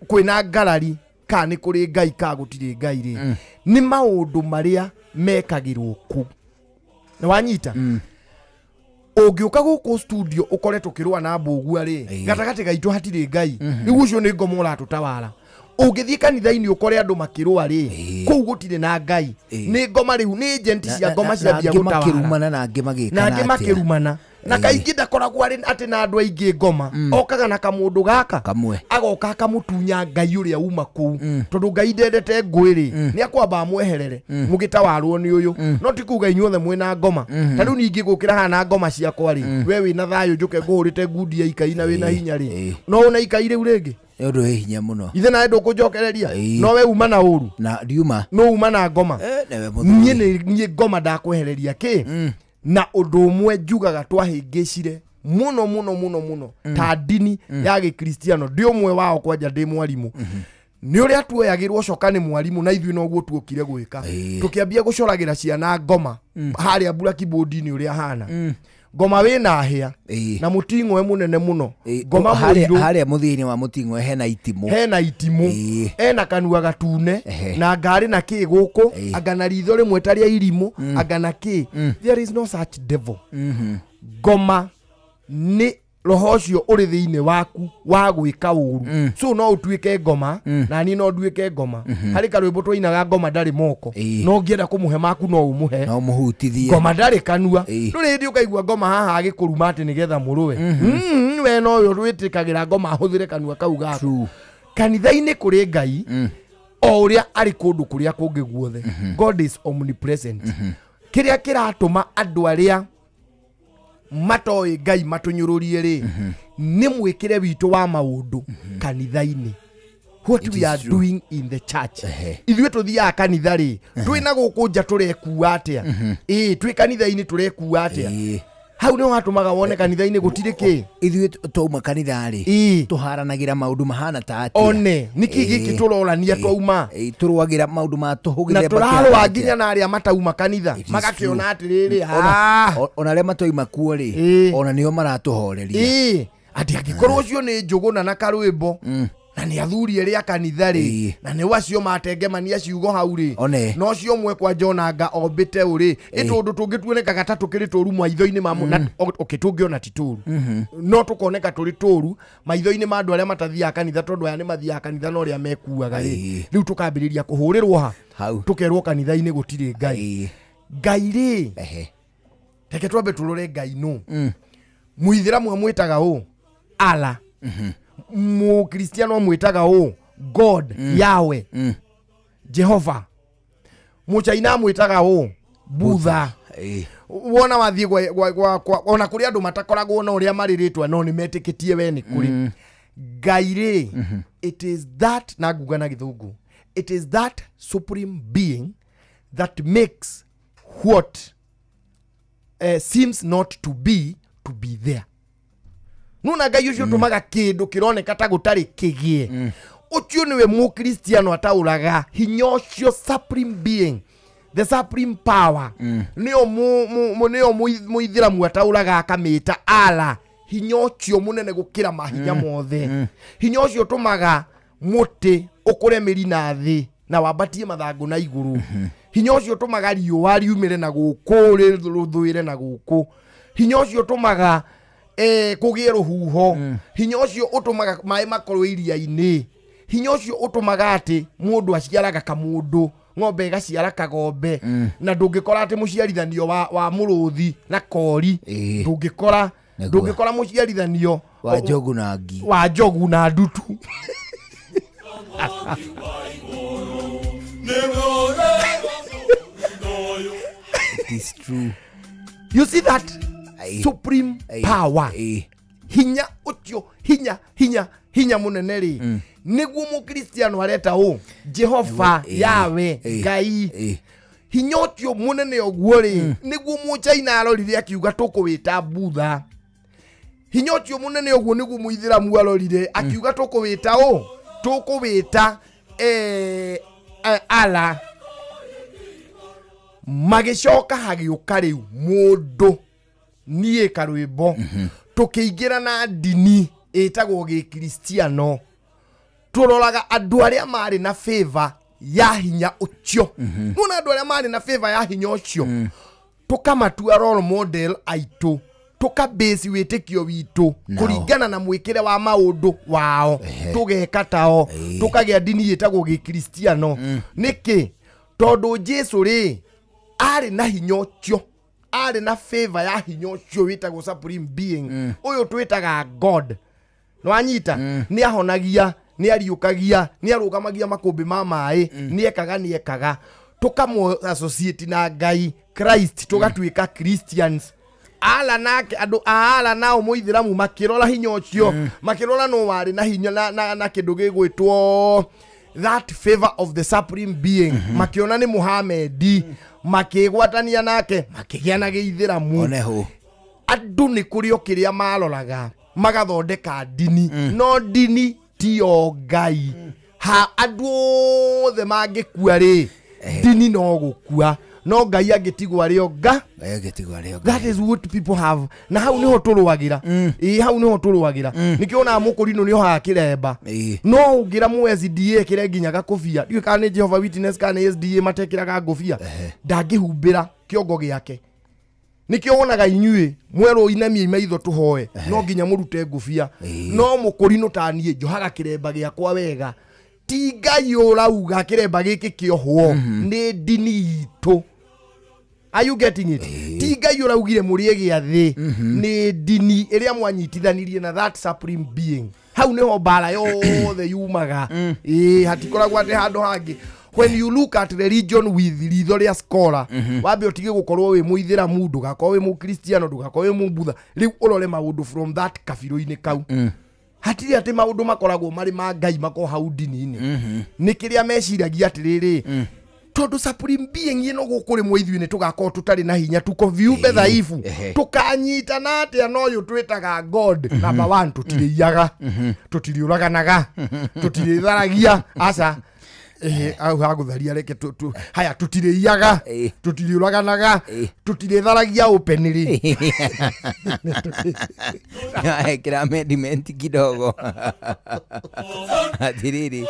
kwĩna ngarari ka nĩ kũrĩ Ngai ka gũtirĩ Ngai rĩ, nĩ maũndũ marĩa mekagĩrwo kũu. Nĩ wanyita? Ũngĩũka gũkũ studio ũkore tũkĩrũa na mbũgua rĩ, gatagatĩ gaitũ hatirĩ Ngai, rĩu ũcio nĩ ngoma ũratũtawara. Ũngĩthiĩ kanitha-inĩ ũkore andũ makĩrũa rĩ, kũu gũtirĩ na Ngai, nĩ ngoma rĩu, nĩ agent cia ngoma ciambia gũtawara na angĩ magĩkana na angĩ makĩrumana. Na kaingĩ ndakoragwo arĩ atĩ na andũ aingĩ ngoma, okaga na kamũndũ gaka kamwe, agoka akamũtunya Ngai ũrĩa uma kũu, tondũ Ngai ndendete ngũĩ rĩ, nĩ akwamba amweherere mũgĩtawarwo nĩ ũyũ. No ti kuga inyuothe mwĩna ngoma. Ta rĩu ningĩ gũkĩra haha na ngoma ciakwa rĩ, we wĩna thayũ njũke ngũhũrĩte ngundi ya ikai na wĩna hinya rĩ, no ũna ikai rĩu rĩngĩ nĩ ũndũ wĩ hinya mũno. Ithe nawe ndũkũnjokereria, no we uma na ũru na ndiuma, no uma na ngoma. Niĩ ngoma ndakwehereria kĩ. Na ũndũ ũmwe njugaga twahĩngĩcire mũno mũno mũno mũno ta ndini ya gĩkristiano, ndĩ ũmwe wao kwanja ndĩ mwarimũ, nĩ ũrĩa tuoyagĩrwo coka nĩ mwarimũ na ithuĩ noguo tuokire gwĩka. Tũkĩambia gũcoragĩra ciana ngoma harĩa blackboard-inĩ ũrĩa hana. Ngoma wĩna hĩa na mũting'oe mũnene mũno, ngoma mũirũ harĩa mũthia-inĩ wa mũting'oe hena itimũ, hena itimũ, ena kanua gatune na ngarĩ na kĩ gũkũ, anga na ritho rĩmwe ta rĩa irimũ, anga na kĩ. There is no such devil. Ngoma nĩ roho ũcio ũrĩ thĩinĩ waku wa gwĩka ũru. So no ũtuĩke ngoma na niĩ no nduĩke ngoma. Harĩ karwĩmbo twainaga ngoma ndarĩ moko, no ũngĩenda kũmũhe maku no ũmũhe, no mũhutithie. Ngoma ndarĩ kanua. Ndũrĩ hĩndĩ ũkaigua ngoma haha agĩkũruma atĩ nĩgetha mũrũe. We no ũyũ wĩtĩkagĩra ngoma ahũthĩre kanua kau gaku. Kanitha-inĩ kũrĩ Ngai o ũrĩa arĩ kũndũ kũrĩa kũngĩ guothe. God is omnipresent. Kĩrĩa kĩratũma andũ arĩa matoĩ Ngai matũnyũrũrie rĩ, nĩ mwĩkĩre witũ wa maũndũ kanitha-inĩ. What we are doing in the church. Ithuĩ tũthiaga kanitha rĩ, twĩna gũkũ nja tũrekua atĩa? Twĩ kanitha-inĩ tũrekua atĩa? Hau nĩho hatũmaga wone kanitha-inĩ gũtirĩ kĩ. Ithuĩ twauma kanitha rĩ, tũharanagĩra maũndũ mahana ta atĩa? One nĩkĩ gĩkĩ tũrorania twauma? Tũrũagĩra maũndũ ma tũhũ na tũrarũa nginya na arĩa matauma kanitha magakĩona atĩrĩrĩ, ona arĩa matoima kuo rĩ, ona nĩo maratũhoreria. Atĩ angĩkorwo ũcio nĩ Njũgũna na Karwĩmbo na nĩ athuri erĩ a kanitha rĩ, na nĩ wacio matengemania ciugo hau rĩ, One. na ũcio ũmwe kwa Jonanga ombĩte ũ rĩ, ĩ tũndũ tũngĩ tuonekaga ta tũkĩrĩ tũru maitho-inĩ ma na okay, tũngĩona ti tũru, no tũkoneka tũrĩ tũru maitho-inĩ ma andũ arĩa matathiaga kanitha, tondũ aya nĩ mathiaga kanitha na ũrĩa mekuaga rĩ, rĩu tũkambĩrĩria kũhũrĩrwo ha hau, tũkerwo kanitha-inĩ gũtirĩ Ngai. Ngai rĩ, reke twambe tũrore Ngai nũ. Mũithĩramu amwĩtaga ũ? Allah. Mũkristiano amwĩtaga ũ? God, Yahweh, Jehova. Mũchaina amwĩtaga ũ? Budha. Wona wathiĩ ona kũrĩ andũ matakoragwo na ũrĩa marĩ rĩtwa, no nĩ metĩkĩtie we nĩ kũrĩ Ngai rĩ. It is that, na nguga na Gĩthũngũ, it is that supreme being that makes what seems not to be to be there. Nona Ngai ũcio ũtũmaga kĩndũ kĩroneka ta gũtarĩ kĩgĩe. Ũcio nĩwe Mũkristiano ataũraga hinya ũcio, supreme being, the supreme power. Nĩo nĩo Mũithĩramu ataũraga akamĩta Ala, hinya ũcio mũnene gũkĩra mahinya mothe, hinya ũcio ũtũmaga mũtĩ ũkũre mĩri na thĩ na wambatie mathangũ na igũrũ, hinya ũcio ũtũmaga riũa riumĩre na gũkũ rĩthũĩre na gũkũ, hinya ũcio ũtũmaga kũgĩe rũhuho, hinya ũcio ũtũmaga maĩ makorwo iria-inĩ, hinya ũcio ũtũmaga atĩ mũndũ aciaraga kamũndũ, ng'ombe ĩgaciara kagombe, na ndũngĩkora atĩ mũciarithanio wa mũrũthi na kori ndũngĩkora. Nĩguo. Ndũngĩkora mũciarithanio wa njogu na ngi. Wa njogu na ndutu. It is true. You see that supreme power, hinya ũcio, hinya hinya hinya mũnene rĩ, nĩguo Mũkristiano areta ũ? Jehova, Yawe, Ngai. Hinya ũcio mũnene ũguo rĩ, nĩguo Mũchaina arorire akiuga tũkũwĩta Budha. Hinya ũcio mũnene ũguo nĩguo Mũithĩramu arorire akiuga tũkũwĩta ũ? Tũkũwĩta Ala. Magĩcoka hagĩũka rĩu mũndũ niĩ Karwĩmbo, tũkĩingĩra na ndini ĩtagwo Gĩkristiano, tũroraga andũ arĩa marĩ na favor ya hinya ũcio. Nona andũ arĩa marĩ na favor ya hinya ũcio, tũkamatua role model aitũ, tũkabase wĩtĩkio witũ kũringana na mwĩkĩre wa maũndũ wao, tũgeka tao, tũkagĩa ndini ĩtagwo Gĩkristiano. Nĩkĩ? Tondũ Jesu rĩ, arĩ na hinya ũcio, arĩ na favor ya hinya ũcio wĩtagwo supreme being, ũyũ twĩtaga God. Nĩwanyita? Nĩ ahonagia, nĩ ariũkagia, nĩ arũgamagia makũmbĩ ma maĩ, nĩ ekaga, nĩ ekaga, tũkamũ associate na Ngai, Christ, tũgatuĩka Christians. Ala nake, andũ a ala nao Mũithĩramu makĩrora hinya ũcio, makĩrora no warĩ na hinya na kĩndũ gĩgwĩtwo that favor of the supreme being, makĩona nĩ Muhamedi, makĩgwatania nake, makĩgĩa na Gĩithĩramu. Oneho. Andũ nĩ kũrĩ o kĩrĩa maroraga magathondeka ndini, no ndini tiyo Ngai. Ha andũ othe mangĩkua rĩ, ndini no gũkua, no Ngai angĩtigwo arĩ o nga. Ngai angĩtigwo arĩ o. That is what people have, na hau niho tũrũagĩra. Ĩĩ, hau niho tũrũagĩra. Nĩkĩo onaga mũkũrinũ nĩ ohaga kĩremba, no ũngĩra mũ SDA kĩre nginya gakũbia, ndiũĩ kana nĩ Jehovah Witness kana nĩ SDA matekĩraga ngũbia, ndangĩhumbĩra kĩongo gĩake. Nĩkĩo wonaga inyuĩ mwerwo inamie maitho tũhoe, no nginya mũrute ngũbia, no mũkũrinũ ta niĩ njohaga kĩremba gĩakwa wega. Ti Ngai ũrauga kĩremba gĩkĩ kĩohwo, nĩ ndini itũ. Are you getting it? Ti Ngai ũraugire mũrĩe gĩathĩ, nĩ ndini ĩrĩa mwanyitithanirie na that supreme being. Hau nĩho mbara yothe yumaga. Ĩĩ, hatikoragwo atĩ handũ hangĩ. When you look at religion with ritho rĩa scholar, wambe ũtige gũkorwo wĩ Mũithĩramu, ndũgakorwo wĩ Mũkristiano, ndũgakorwo wĩ Mũbudha, rĩu ũrore maũndũ from that kabirũ-inĩ kau. Hatirĩ atĩ maũndũ makoragwo marĩ ma Ngai makorwo hau ndini-inĩ. Nĩ kĩrĩa meciragia atĩrĩrĩ, tondũ supreme being ĩno gũkũ rĩmwe ithuĩ nĩ tũgakorwo tũtarĩ na hinya, tuko viumbe dhaifu, tũkanyitana atĩa na ũyũ twĩtaga God? Number one, tũtirĩiyaga, tũtiriũraganaga, tũtirĩtharagia, aca. Hau hagũtharia reke haya tũtirĩiyaga, tũtirĩũraganaga, tũtirĩtharagia openly. Ekĩra amendment kidogo. Atiriri,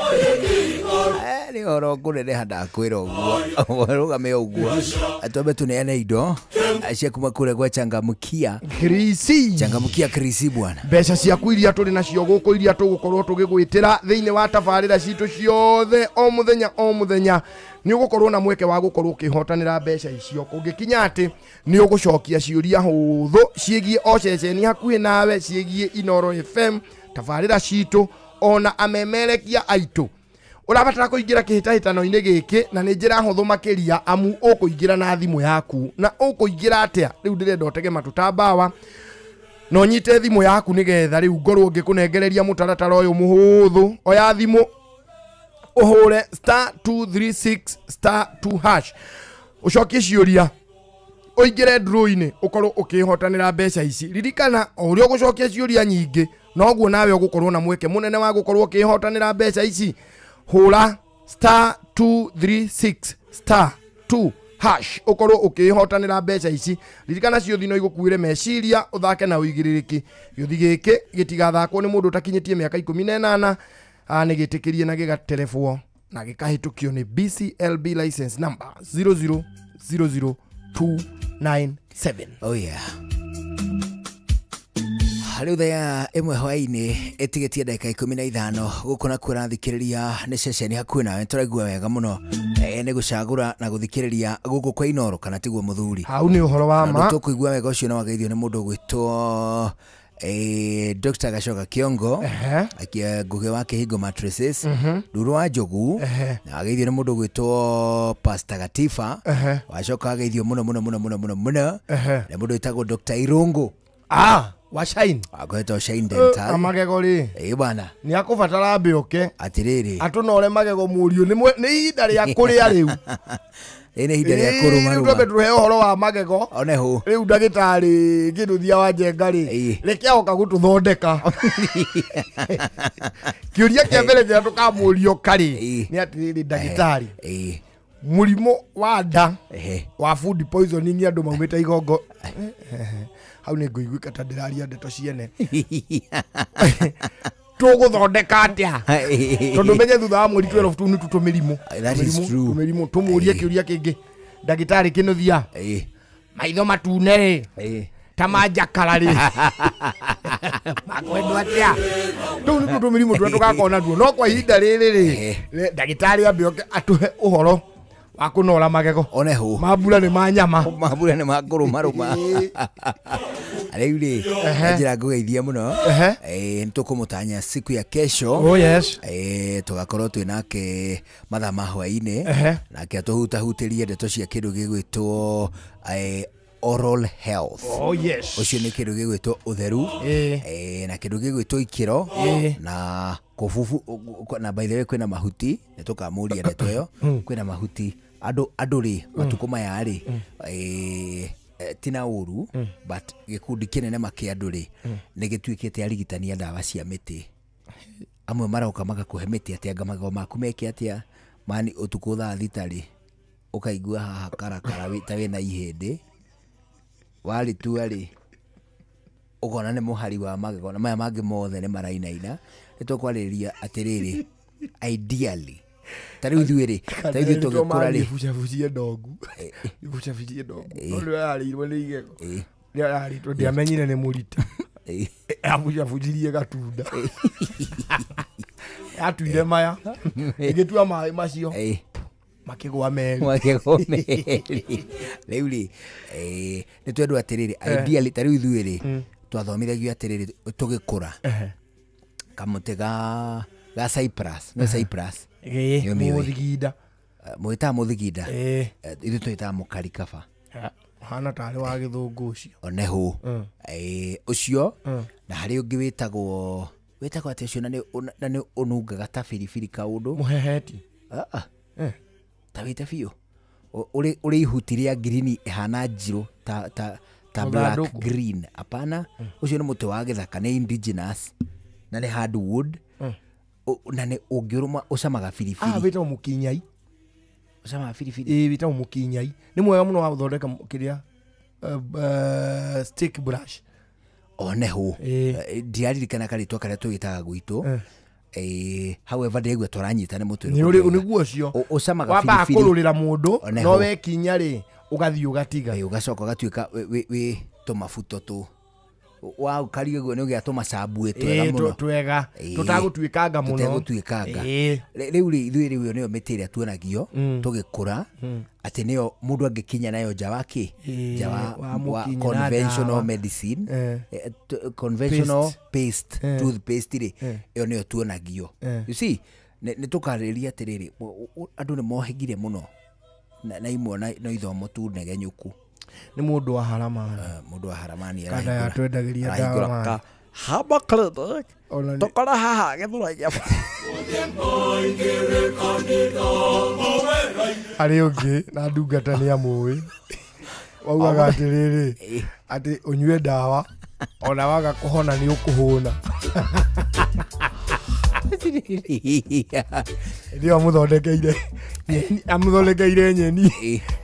nĩ ũhoro kũneneha, ndakwĩra ũguo rũgame ũguo. Twambe tũneane indo cia kuma kũrĩa gwa Changamkia. Krisi. Changamkia Krisi bwana. Mbeca ciaku iria tũrĩ nacio gũkũ, iria tũgũkorwo tũgĩgwĩtĩra thĩinĩ wa tabarĩra citũ ciothe o mũthenya o mũthenya, nĩ ũgũkorwo na mweke wa gũkorwo ũkĩhotanĩra mbeca icio kũngĩkinya atĩ nĩ ũgũcokia ciũria hũthũ ciĩgiĩ o ceceni hakuhĩ nawe, ciĩgiĩ Inooro FM, tabarĩra citũ ona amemerekia aitũ. Ũrabatara kũingĩra kĩhĩtahĩtano-inĩ gĩkĩ na nĩ njĩra hũthũ makĩria, amu ũkũingĩra na thimũ yaku. Na ũkũingĩra atĩa? Rĩu ndĩrenda ũtege matũ ta mbawa na ũnyite thimũ yaku nĩgetha rĩu ngorwo ngĩkũnengereria mũtaratara ũyũ mũhũthũ. Oya thimũ ũhũre *236 *2# ũcokie ciũria, ũingĩre draw-inĩ, ũkorwo ũkĩhotanĩra mbeca ici. Ririkana o ũrĩa ũgũcokia ciũria nyingĩ noguo nawe ũgũkorwo na mweke mũnene wa gũkorwo ũkĩhotanĩra mbeca ici. Hũra *236 *2# ũkorwo ũkĩhotanĩra mbeca ici. Ririkana ciũthi no igũkuĩre meciria, ũthake na ũigĩrĩrĩki. Gĩũthi gĩkĩ gĩtigathakwo nĩ mũndũ ũtakinyĩtie mĩaka 18, nĩ gĩtĩkĩrie na gĩgaterebwo na gĩkahĩtũkio nĩ BCLB license number 0000297. Oh yeah. Rĩu thaa 1 hwaĩ-inĩ ĩtigĩtie ndagĩka 15 gũkũ na kũrathikĩrĩria nĩ ceceni hakuhĩ nawe, tũraigua wega mũno nĩ gũcagũra na gũthikĩrĩria gũkũ kwa Inooro, kana tiguo mũthuri? Hau nĩ ũhoro wa ma. Tũkũigua wega ũcio, no wageithio nĩ mũndũ ũgwĩtwo Dr. Gachoka Kiongo, Ngugi wa Kĩhingo Mattresses, Ruru wa Njogu, na wageithio nĩ mũndũ ũgwĩtwo Pastor Gatifa, wacoka wageithio mũno mũno mũno mũno mũno mũno nĩ mũndũ wĩtagwo Dr. Irungu. Wa Shine. Akoretwo Shine Dental. Amagego rĩ. Bwana. Nĩ akũbatara ambe oke. Atirĩrĩ. Atũnore magego mũriũ, nĩ ihinda rĩa kũrĩa rĩu. Nĩ ihinda rĩa kũrũma rũma. Twambe tũhe ũhoro wa magego. One hũ. Rĩu ndagĩtarĩ Kĩnuthia wa Njenga rĩ, reke agoka gũtũthondeka. Kĩũria kĩa mbere kĩrĩa tũkamũria oka rĩ, nĩ atĩrĩrĩ ndagĩtarĩ. Mũrimũ wa nda wa food poisoning andũ maumĩte igongo. Hau nĩ ngũiguĩka ta ndĩraria ndeto ciene. Tũgũthondeka atĩa? Tondũ menye thutha wa mweri 12 tu nĩ tũmĩrimũ. Tũmĩrimũ tũmũrie kĩũria kĩngĩ. Ndagĩtarĩ Kĩnuthia, maitho matune rĩ, ta ma njakara rĩ, makwendwo atĩa? Tũu nĩtuo tũmĩrimũ tũrĩa tũgakorwo natuo. No kwa ihinda rĩrĩ rĩ, ndagĩtarĩ ambe oke atũhe ũhoro wa kũnora magego. One hũ. Mambura nĩ ma nyama. Mambura nĩ ma kũrũmarũma. Rĩu rĩ, njĩra ngũgeithia mũno. Nĩ tũkũmũtanya siku ya kesho. Oh yes. Tũgakorwo twĩ nake mathaa ma hwaĩ-inĩ, nake atũhutahutĩrie ndeto cia kĩndũ gĩgwĩtwo oral health. Oh yes. Ũcio nĩ kĩndũ gĩgwĩtwo ũtheru, na kĩndũ gĩgwĩtwo ikĩro, na kũbubu. Na by the way kwĩna mahuti, nĩ tũkamũria ndeto ĩyo. Kwĩna mahuti andũ rĩ matukũ maya rĩ, tina ũru, but gĩkundi kĩnene makĩ andũ rĩ nĩ gĩtuĩkĩte arigitani a ndawa cia mĩtĩ. Amwe maroka magakũhe mĩtĩ atĩ anga magego maku meke atĩa, mani ũtukũ thaa 6 rĩ ũkaigua haha karakara ta wĩna ihĩndĩ, warĩtua rĩ ũkona nĩ mũhari wa magego na maya mangĩ mothe nĩ marainaina. Nĩ tũkwarĩrĩria atĩrĩrĩ, ideally ta rĩu ithuĩ rĩ, ta rĩu ithuĩ tũgĩkũra rĩ, Ibucabucie ndongu. Ibucabucie ndongu. No nĩ yarĩirwo nĩ igego. Nĩ yarĩtwo, ndiamenyire nĩ mũrita. Abucabucirie gatunda. Yatuire maya. Ĩgĩtua maĩ macio. Makĩgũa merĩ. Makĩgũa merĩ. Rĩu rĩ, nĩ twendwo atĩrĩrĩ, ideally ta rĩu ithuĩ rĩ, twathomithagio atĩrĩrĩ tũgĩkũra. Kamũtĩ ga Cyprus, no Cyprus. Mũthiginda. Mwĩtaga mũthiginda. Ithuĩ twĩtaga mũkarikaba. Hana tarĩ wa gĩthũngũ ũcio. One hũ. Ũcio, na harĩ ũngĩ wĩtagwo atĩ ũcio na nĩ ũnungaga ta biribiri kaũndũ. Mũheheti. Ta wĩte biũ. Ũrĩ ihuti rĩa green ĩhana njirũ ta black green. Apana, ũcio nĩ mũtĩ wa gĩthaka, nĩ indigenous na nĩ hardwood. Na nĩ ũngĩũrũma ũcamaga biribiri. Wĩtagwo mũkinyai. Ũcamaga biribiri. Ĩĩ, wĩtagwo mũkinyai. Nĩ mwega mũno wa gũthondeka kĩrĩa stick brush. Oneho ndiraririkana karĩtwa karĩa tũgĩtaga gwitũ. However ndĩraigua tũranyita nĩ mũtwe. Nĩguo ũcio ũcamaga wambaga biribiri. Kũrũrĩra mũndũ Oneho. no wekinya rĩ ũgathiĩ ũgatiga. Ũgacoka ũgatuĩka wĩ tũmabuto tũ waũkaria ũguo nĩ ũgĩa tũmacambue twega mũno. Twega tũtagũtuĩkanga mũno. Tũtegũtuĩkanga. Rĩu rĩ ithuĩ rĩu ĩyo nĩyo mĩtĩ ĩrĩa tuonagio tũgĩkũra atĩ nĩyo mũndũ angĩkinya nayo nja wa kĩ? Nja wa conventional medicine, conventional paste, toothpaste rĩ, ĩyo nĩyo tuonagio. You see, nĩ tũkarĩrĩria atĩrĩrĩ, andũ nĩ mohĩgire mũno na imwe na ithomo tu negenyũku. Nĩ mũndũ wa haramani. Mũndũ wa haramani Kana yatwendagĩria ndawa. Haba clinic. Tũkora haha Gĩthũrai. Harĩ ũngĩ na ndungata nĩ amũĩ waugaga atĩrĩrĩ atĩ ũnyue ndawa ona waga kũhona nĩ ũkũhũna. Ndio amũthondekeire amũthondekeire nyeni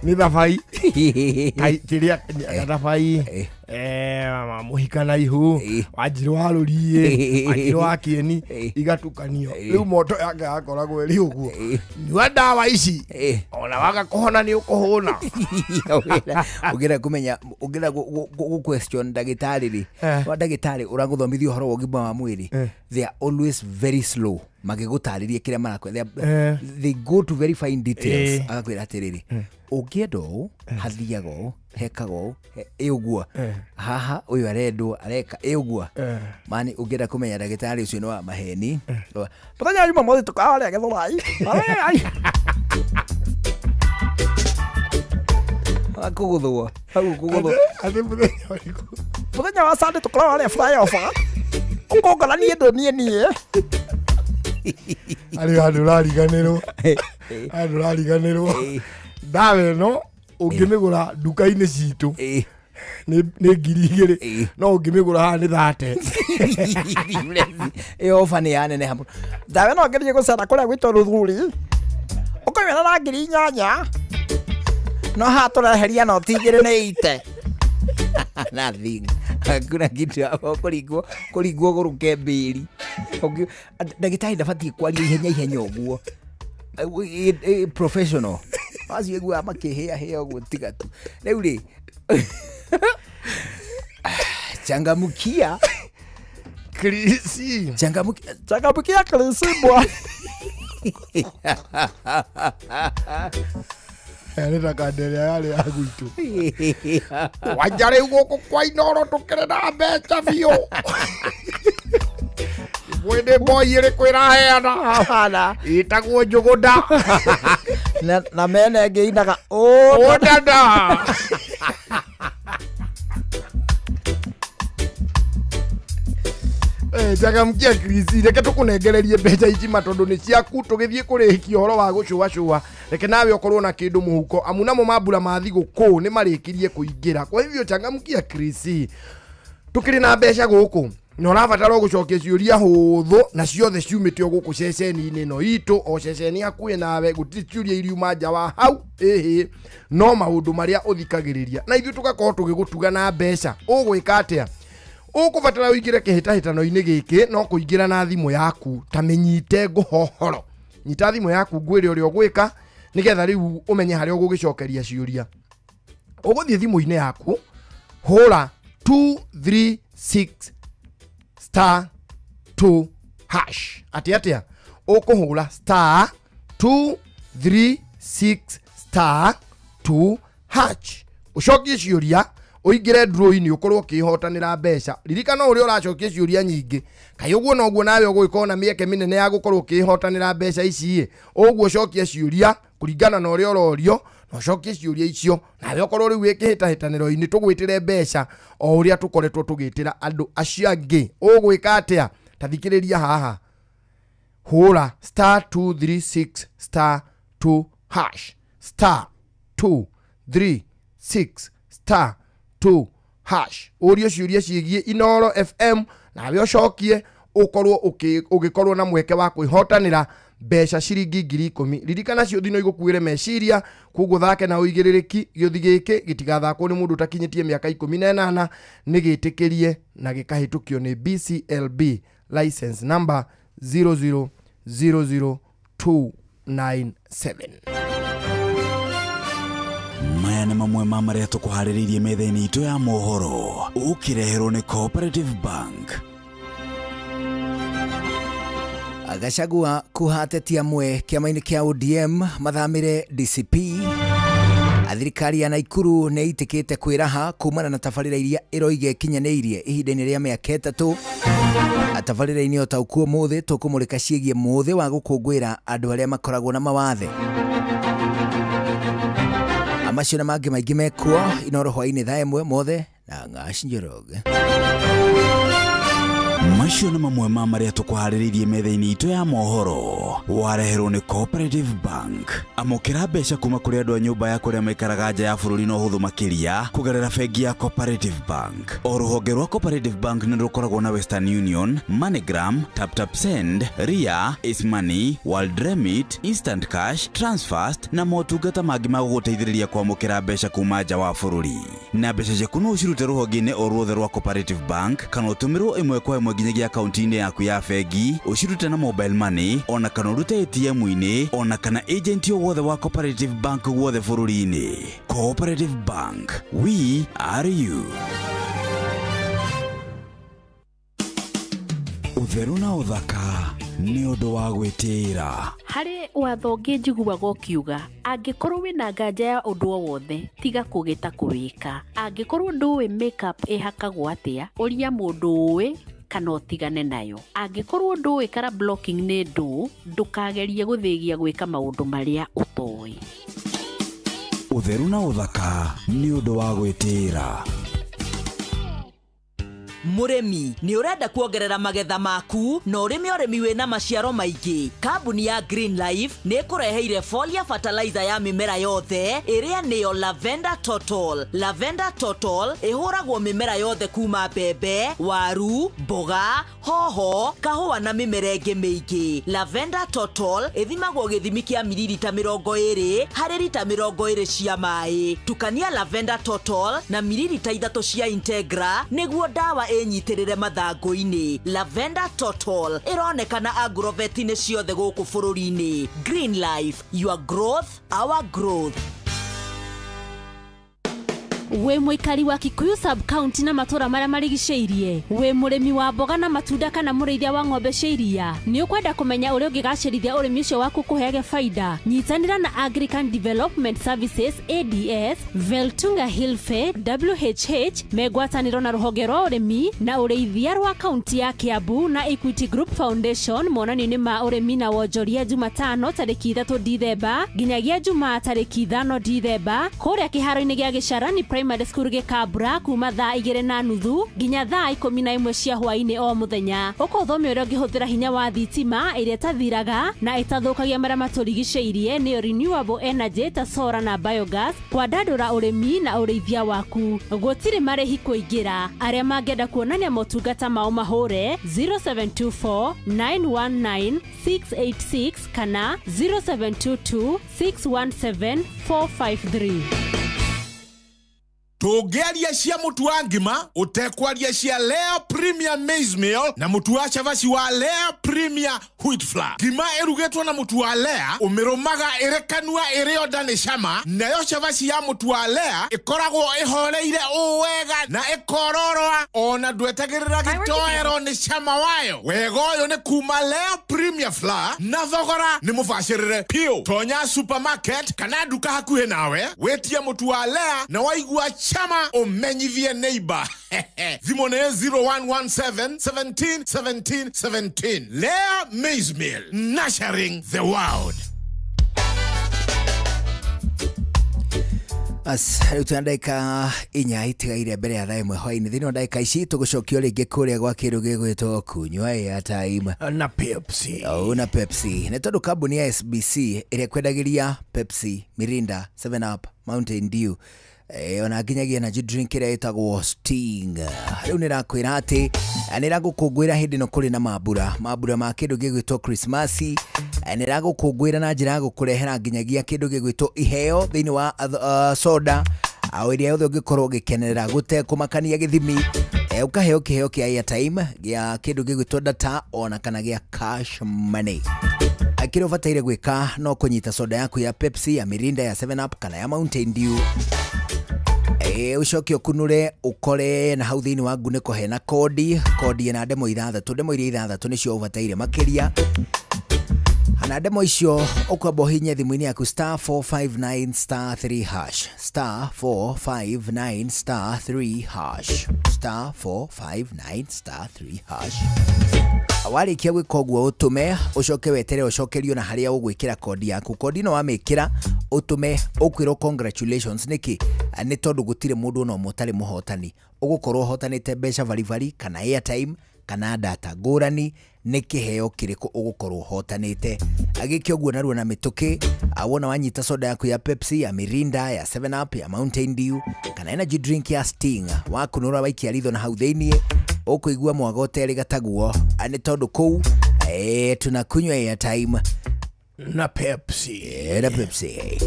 nĩ thabai kĩrĩa thabai mũhika na ihu wanjirũ wa rũriĩ wanjirũ wa kĩeni igatukanio rĩu moto yake yakoragwo ĩrĩ ũguo nyua ndawa ici ona waga kũhona nĩ ũkũhũna. Ũngĩenda kũmenya ũngĩenda gũ question ndagĩtarĩ rĩ wa ndagĩtarĩ ũragũthomithia ũhoro wa ũgima wa mwĩrĩ, they are always very slow magĩgũtarĩria kĩrĩa marakwĩra. They go to very fine details. Agakwĩra atĩrĩrĩ ũngĩenda ũũ hathiaga ũũ hekaga ũũ ĩ ũguo haha ũyũ arendwo areka ĩ ũguo. Mani ũngĩenda kũmenya ndagĩtarĩ ũcio nĩ wa maheni mũthenya wa Jumamothi tũkaharĩa Gĩthũrai kũgũthwo hau kũgũthwo mũthenya wa Sunday tũkoragwo harĩa flyover ũkũngora niĩ ndũ niĩ niĩ arĩ handũ ũrariganĩrwo handũ ũrariganĩrwo ndawa ĩno ũngĩmĩgũra nduka-inĩ citũ nĩ 2,000 no ũngĩmĩgũra haha nĩ 30. Ĩyo ofa nĩ yaneneha mũno. Ndawa ĩno ũngĩthiĩ gũcera kũrĩa gwitũ Rũthuri ũkũmĩona na 8,000 no haha tũreheria noti 2 nĩ ite. Nothing. Hakuna kitu hapo kũringwo kũringwo gũrũke mbĩri. Ndagĩtarĩ ndabatiĩ kwaria ihenya ihenya ũguo. Professional. Acio iguaga makĩhĩa hĩa ũguo tiga tu. Rĩu rĩ changamukia Krisi. Changamukia changamukia Krisi bwa. Nĩ ta kanderea yarĩ ya gwitũ wanja rĩu gũkũ kwa Inooro tũkĩrĩ na mbeca biũ mwene boy ĩrĩkũ ĩraheana ĩtagwo Njũgũnda na mena ĩngĩ inaga ũndada. Changamkia Krisi reke tũkũnengererie mbeca ici ma tondũ nĩ ciaku tũgĩthiĩ kũrĩkia ũhoro wa gũcũacũa reke nawe ũkorwo na kĩndũ mũhuko amu namo mambura ma thigũkũ nĩ marĩkirie kũingĩra. Kwa hivyo changamkia Krisi tũkĩrĩ na mbeca gũkũ na ũrabatara gũcokia ciũria hũthũ na ciothe ciumĩte o gũkũ ceceni-inĩ ĩno itũ o ceceni hakuhĩ nawe gũtirĩ ciũria iriuma nja wa hau ĩhĩ no maũndũ marĩa ũthikagĩrĩria na ithuĩ tũgakorwo tũgĩgũtuga na mbeca. Ũgwĩka atĩa? Ũkũbatara ũingĩre kĩhĩtahĩtano-inĩ gĩkĩ no kũingĩra na thimũ yaku ta mĩnyite ngũhohoro. Nyita thimũ yaku ngwĩre ũrĩa ũgwĩka nĩgetha rĩu ũmenye harĩa ũgũgĩcokeria ciũria. Ũgũthiĩ thimũ-inĩ yaku hũra 236 star 2 hash. Atĩ atĩa? Ũkũhũra star 236 star 2 hash. Ũcokie ciũria ũingĩre draw-inĩ ũkorwo ũkĩhotanĩra mbeca. Ririkana ũrĩa ũracokia ciũria nyingĩ kaĩ ũguo noguo nawe ũgũgĩkorwo na mĩeke mĩnene ya gũkorwo ũkĩhotanĩra mbeca ici. Ũguo cokia ciũria kũringana na ũrĩa ũrorio na ũcokie ciũria icio nawe ũkorwo rĩu wĩ kĩhĩtahĩtanĩro-inĩ tũgwĩtĩre mbeca o ũrĩa tũkoretwo tũgĩtĩra andũ acio angĩ. Ũgwĩka atĩa? Ta thikĩrĩria haha hũra star 236 star 2 hash star 236 star 2 hash. Ũrio ciũria ciĩgiĩ Inooro FM nawe ũcokie Ũkorwo ũgĩkorwo na mweke wa kwĩhotanĩra mbeca ciringi 10,000. Ririkana ciũthi no igũkuĩre meciria, koguo thake na ũigĩrĩrĩki. Gĩũthi gĩkĩ gĩtigathakwo nĩ mũndũ ũtakinyĩtie mĩaka 18, nĩ gĩtĩkĩrie na gĩkahĩtũkio nĩ BCLB license number 0000297. Maya nĩ mamwe ma marĩa tũkũharĩrĩirie metha-inĩ itũ ya mohoro, ũkĩreherwo nĩ Cooperative Bank. Gachagua kuhatetia amwe kĩama-inĩ kĩa ODM mathamĩre DCP. Thirikari ya Naikuru nĩ ĩtĩkĩte kwĩraha kumana na tabarĩra iria ĩroiga ĩkinyanĩirie ihinda-inĩ rĩa mĩaka 3. Tabarĩra-inĩ o ta ũkuo mũthĩ tũkũmũrĩka ciĩgiĩ mũthĩ wa gũkũngũĩra andũ arĩa makoragwo na mawathe. Macio na mangĩ maingĩ mekuo Inoro hwaĩ-inĩ thaa 1 mothe na Ng'ash Njoroge. Macio nĩ mamwe ma marĩa tũkũharĩrĩirie metha-inĩ itũ ya mohoro, wareherwo nĩ Cooperative Bank. Amũkĩra mbeca kuma kũrĩ andũ a nyũmba ya kũrĩa maikaraga nja ya bũrũri na ũhũthũ makĩria kũgerera bengi ya Cooperative Bank. O rũhonge rwa Cooperative Bank nĩ rũkoragwo na Western Union, MoneyGram, TapTap Send, Ria, Ace Money, World Remit, Instant Cash, Transfast na motungata mangĩ ma gũgũteithĩrĩria kwamũkĩra mbeca kuma nja wa bũrũri. Na mbeca ciaku no ũcirute rũhonge-inĩ o ruothe rwa Cooperative Bank kana ũtũmĩrwo ĩmwe kwa ĩmwe nginyagia akaunti-inĩ yaku ya bengi, ũcirute na mobile money, ona kana ũrute ATM-inĩ, ona kana agent o wothe wa Cooperative Bank guothe bũrũri-inĩ. Cooperative Bank, we are you. Ũtheru na ũthaka nĩ ũndũ wa gwĩtĩĩra. Harĩ watho ũngĩ njiguaga ũkiuga angĩkorwo wĩna nganja ya ũndũ o wothe tiga kũgĩta kũwĩka. Angĩkorwo ndũĩ makeup ĩhakagwo atĩa, ũria mũndũ ũĩ kana ũtigane nayo. Angĩkorwo ndũĩ color blocking nĩ ndũ, ndũkagerie gũthĩgia gwĩka maũndũ marĩa ũtoĩ. Ũtheru na ũthaka nĩ ũndũ wa gwĩtĩĩra. Mũrĩmi nĩ ũrenda kuongerera magetha maku na ũrĩme ũrĩmi wĩna maciaro maingĩ. Kambuni ya Green Life nĩ ĩkũreheire foliar fertilizer ya mĩmera yothe ĩrĩa nĩyo Lavender Total. Lavender Total ĩhũragwo mĩmera yothe kuma mbembe, waru, mboga, hoho, kahũa na mĩmera ĩngĩ mĩingĩ. Lavender Total ĩthimagwo gĩthimi kĩa mililita 20 harĩ rita 20 cia maĩ. Tukania Lavender Total na mililita 3 cia Integra nĩguo ndawa ĩnyitĩrĩre mathangũ-inĩ. Lavender Total ĩronekana agrovet-inĩ ciothe gũkũ bũrũri-inĩ. Green Life, your growth, our growth. Wĩ mũikari wa Kikuyu sub-county na matũra marĩa marigicĩirie, wĩ mũrĩmi wa mboga na matunda kana mũrĩithia wa ng'ombe cia iria, nĩ ũkwenda kũmenya ũrĩa ũngĩgacĩrithia ũrĩmi ũcio waku kũheage faida. Nyitanĩra na Agrican Development Services ADS, Veltunga Hilfe WHH megwatanĩro na rũhonge rwa ũrĩmi na ũrĩithia rwa kaunti ya Kiambu na Equity Group Foundation monanio-inĩ ma ũrĩmi na wonjoria Jumatano tarĩki 3 Dithemba nginyagia Jumaa tarĩki 5 Dithemba kũrĩa kĩharo-inĩ gĩa Gĩcarani Primary School gĩkambura kuma thaa 2:30 nginya thaa 11 cia hwaĩ-inĩ o mũthenya. Ũkũthomio ũrĩa ũngĩhũthĩra hinya wa thitima ĩrĩa ĩtathiraga na ĩtathũkagia marĩa matũrigicĩirie nĩyo renewable energy ta solar na biogas, kwandandũra ũrĩmi na ũrĩithia waku. Gũtirĩ marĩhi kũingĩra. Arĩa mangĩenda kuonania motungata mao mahũre 0724 919 686 kana 0722 617 453. Tũngĩaria cia mũtu wa ngima ũtekwaria cia Lea Premier Maize Meal na mũtu wa cabaci wa Lea Premier Wheat Flour. Ngima ĩrugĩtwo na mũtu wa Lea ũmĩrũmaga ĩrĩ kanua ĩrĩ onda nĩ cama, nayo cabaci ya mũtu wa Lea ĩkoragwo ĩhoreire ũũ wega na ĩkororoa ona ndwetagĩrĩra gĩtoero nĩ cama wayo. Wega ũyũ nĩ kuma Lea Premier Flour na thogora nĩ mũbacĩrĩre piũ. Tonya supermarket kana nduka hakuhĩ nawe wĩtie mũtu wa Lea na waigua chama umenyithie neighbor. Thimũ nĩ 0117 17 17 17. Lea Maize Meal, nurturing the world. As rĩu twĩna ndagĩka 4 itigaire mbere ya thaa 1 hwaĩ-inĩ. Thĩinĩ wa ndagĩka ici tũgũcokio rĩngĩ kũrĩa gwa kĩndũ gĩgwĩtwo kunyua airtime na Pepsi. Oh, na Pepsi. Nĩ tondũ kambuni ya SBC ĩrĩa ĩkwendagĩria Pepsi, Mirinda, 7 Up, Mountain Dew Ona nginyagia energy drink ĩrĩa ĩtagwo Sting. Rĩu nĩrakwĩra atĩ nĩragũkũngũĩra hĩndĩ ĩno kũrĩ na mambura ma kĩndũ gĩgwĩtwo Krismasi. Nĩragũkũngũĩra na njĩra ya gũkũrehera nginyagia kĩndũ gĩgwĩtwo iheo thĩinĩ wa soda o ĩrĩa yothe ũngĩkorwo ũgĩkenerera gũtekũmakania gĩthimi. Ũkaheo kĩheo kĩa airtime gĩa kĩndũ gĩgwĩtwo data ona kana gĩa cash money. Kĩrĩa ũbataire gwĩka no kũnyita soda yaku ya Pepsi, ya Mirinda, ya 7 Up kana ya Mountain Dew. Ucoke ũkunũre ũkore na hau thĩinĩ wa ngunĩko hena kodi ĩna ndemo ithathatũ. Ndemo iria ithathatũ nĩcio ũbataire makĩria. Na ndemo icio ũkwamba ũhinye thimũ-inĩ yaku *459 *3 hash *459 *3 hash *459 *3 hash. Warĩkia gwĩka ũguo ũtũme ũcoke wetere ũcokerio na harĩa ũgwĩkĩra kodi yaku. Kodi no wamĩkĩra ũtũme ũkwĩrwo congratulations. Nĩkĩ? Nĩ tondũ gũtirĩ mũndũ ona ũmwe ũtarĩ mũhotani. Ũgũkorwo ũhotanĩte mbeca baribari kana airtime kana data ngũrani. Nĩ kĩheo kĩrĩkũ ũgũkorwo ũhotanĩte? Agĩke ũguo narua na mĩtũkĩ. Wona wanyita soda yaku ya Pepsi, ya Mirinda, ya 7 Up, ya Mountain Dew kana energy drink ya Sting, wakunũra waikia ritho na hau thĩinĩ ũkũigua mwaga ũterĩ gataguo. Nĩ tondũ kũu tunakunywa airtime na Pepsi. Na Pepsi.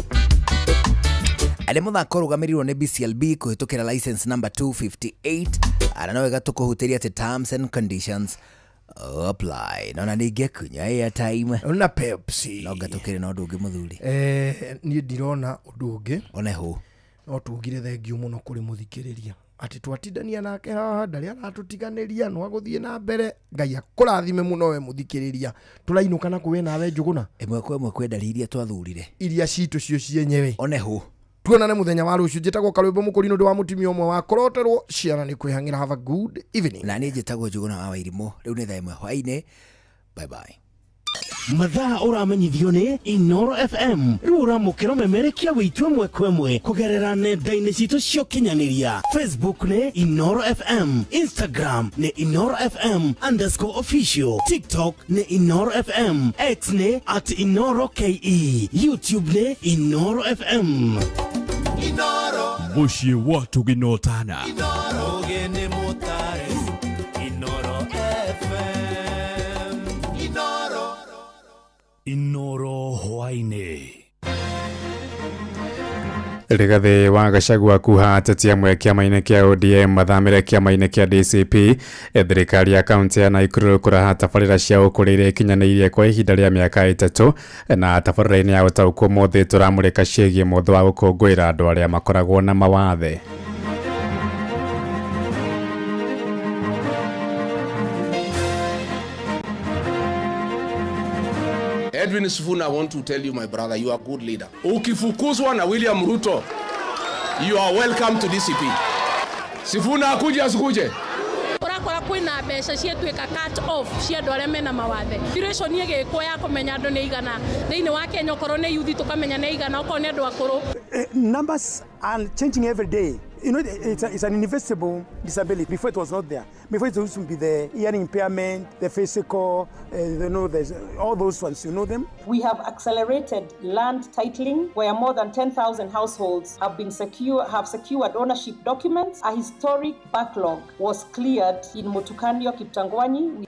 Arĩ mũthako ũrũgamĩrĩirwo nĩ BCLB kũhĩtũkĩra license number 258. Ara no wega tũkũhutĩria atĩ terms and conditions apply. Nona ningĩkunywa airtime na Pepsi. No ngatũkĩrĩ na ũndũ ũngĩ mũthuri. Niĩ ndirona ũndũ ũngĩ. One hũ. No tugire thengiũ mũno kũrĩ mũthikĩrĩria atĩ twatindania nake haha ndarĩ aratũtiganĩria, no agũthiĩ na mbere. Ngai akũrathime mũno we mũthikĩrĩria. Tũrainũka na kũwe nawe Njũgũna ĩmwe kwa ĩmwe kwĩ ndariri iria twathurire iria citũ cio cienyewe. One hũ. Tuonane mũthenya wa rũciũ. Njĩtagwo Karwĩmbo Mũkũrinũ, ndĩ wa mũtumia ũmwe wa kũroterwo ciana nĩ kwĩhang'ĩra. Have a good evening. Na niĩ njĩtagwo Njũgũna wa Wairimũ. Rĩu nĩ thaa 1 hwaĩ-inĩ. Bye bye. Mathaa ũramenyithio nĩ Inoro FM. Rĩu ũramũkĩra ũmemerekia wĩitũ ĩmwe kwa ĩmwe kũgerera nenda-inĩ citũ cia ũkinyanĩria. Facebook nĩ Inoro FM, Instagram nĩ Inoro FM _official, TikTok nĩ Inoro FM, X nĩ @InoroKE, YouTube nĩ Inoro FM. Inoro mũciĩ wa tũginotana. Inoro ũgeni mũtare. Inoro FM. Inoro. Inoro hwaĩ-inĩ. Rigathi wa Gachagua kuha ateti amwe kĩama-inĩ kĩa ODM mathamĩre kĩama-inĩ kĩa DCP. Thirikari ya kaunti ya Nakuru kũraha tabarĩra cia ũkũrĩ iria ikinyanĩirie kwa ihinda rĩa mĩaka 3. Na tabarĩra-inĩ ya ũtaũku ũmũthĩ tũramũrĩka ciĩgiĩ mũthĩ wa gũkũngũĩra andũ arĩa makoragwo na mawathe. Edwin Sifuna, I want to tell you, my brother, you are a good leader. Ukifukuzwa na William Ruto, you are welcome to DCP. Sifuna akuje asikuje? Urakora kwina mbeca ciatuĩka cut off cia andũ arĩa mena mawathe. Duration ĩgĩkwo ya kũmenya andũ nĩ igana. Thĩinĩ wa Kenya okorwo nĩ youth tũkamenya nĩ igana, okorwo nĩ andũ akũrũ. Numbers are changing every day. You know, it's an invisible disability. Before it was not there. Before it used to be the hearing impairment, the physical, you know, there's all those ones, you know them. We have accelerated land titling, where more than 10,000 households have been secured ownership documents. A historic backlog was cleared in Motukanio, Kiptangwanyi.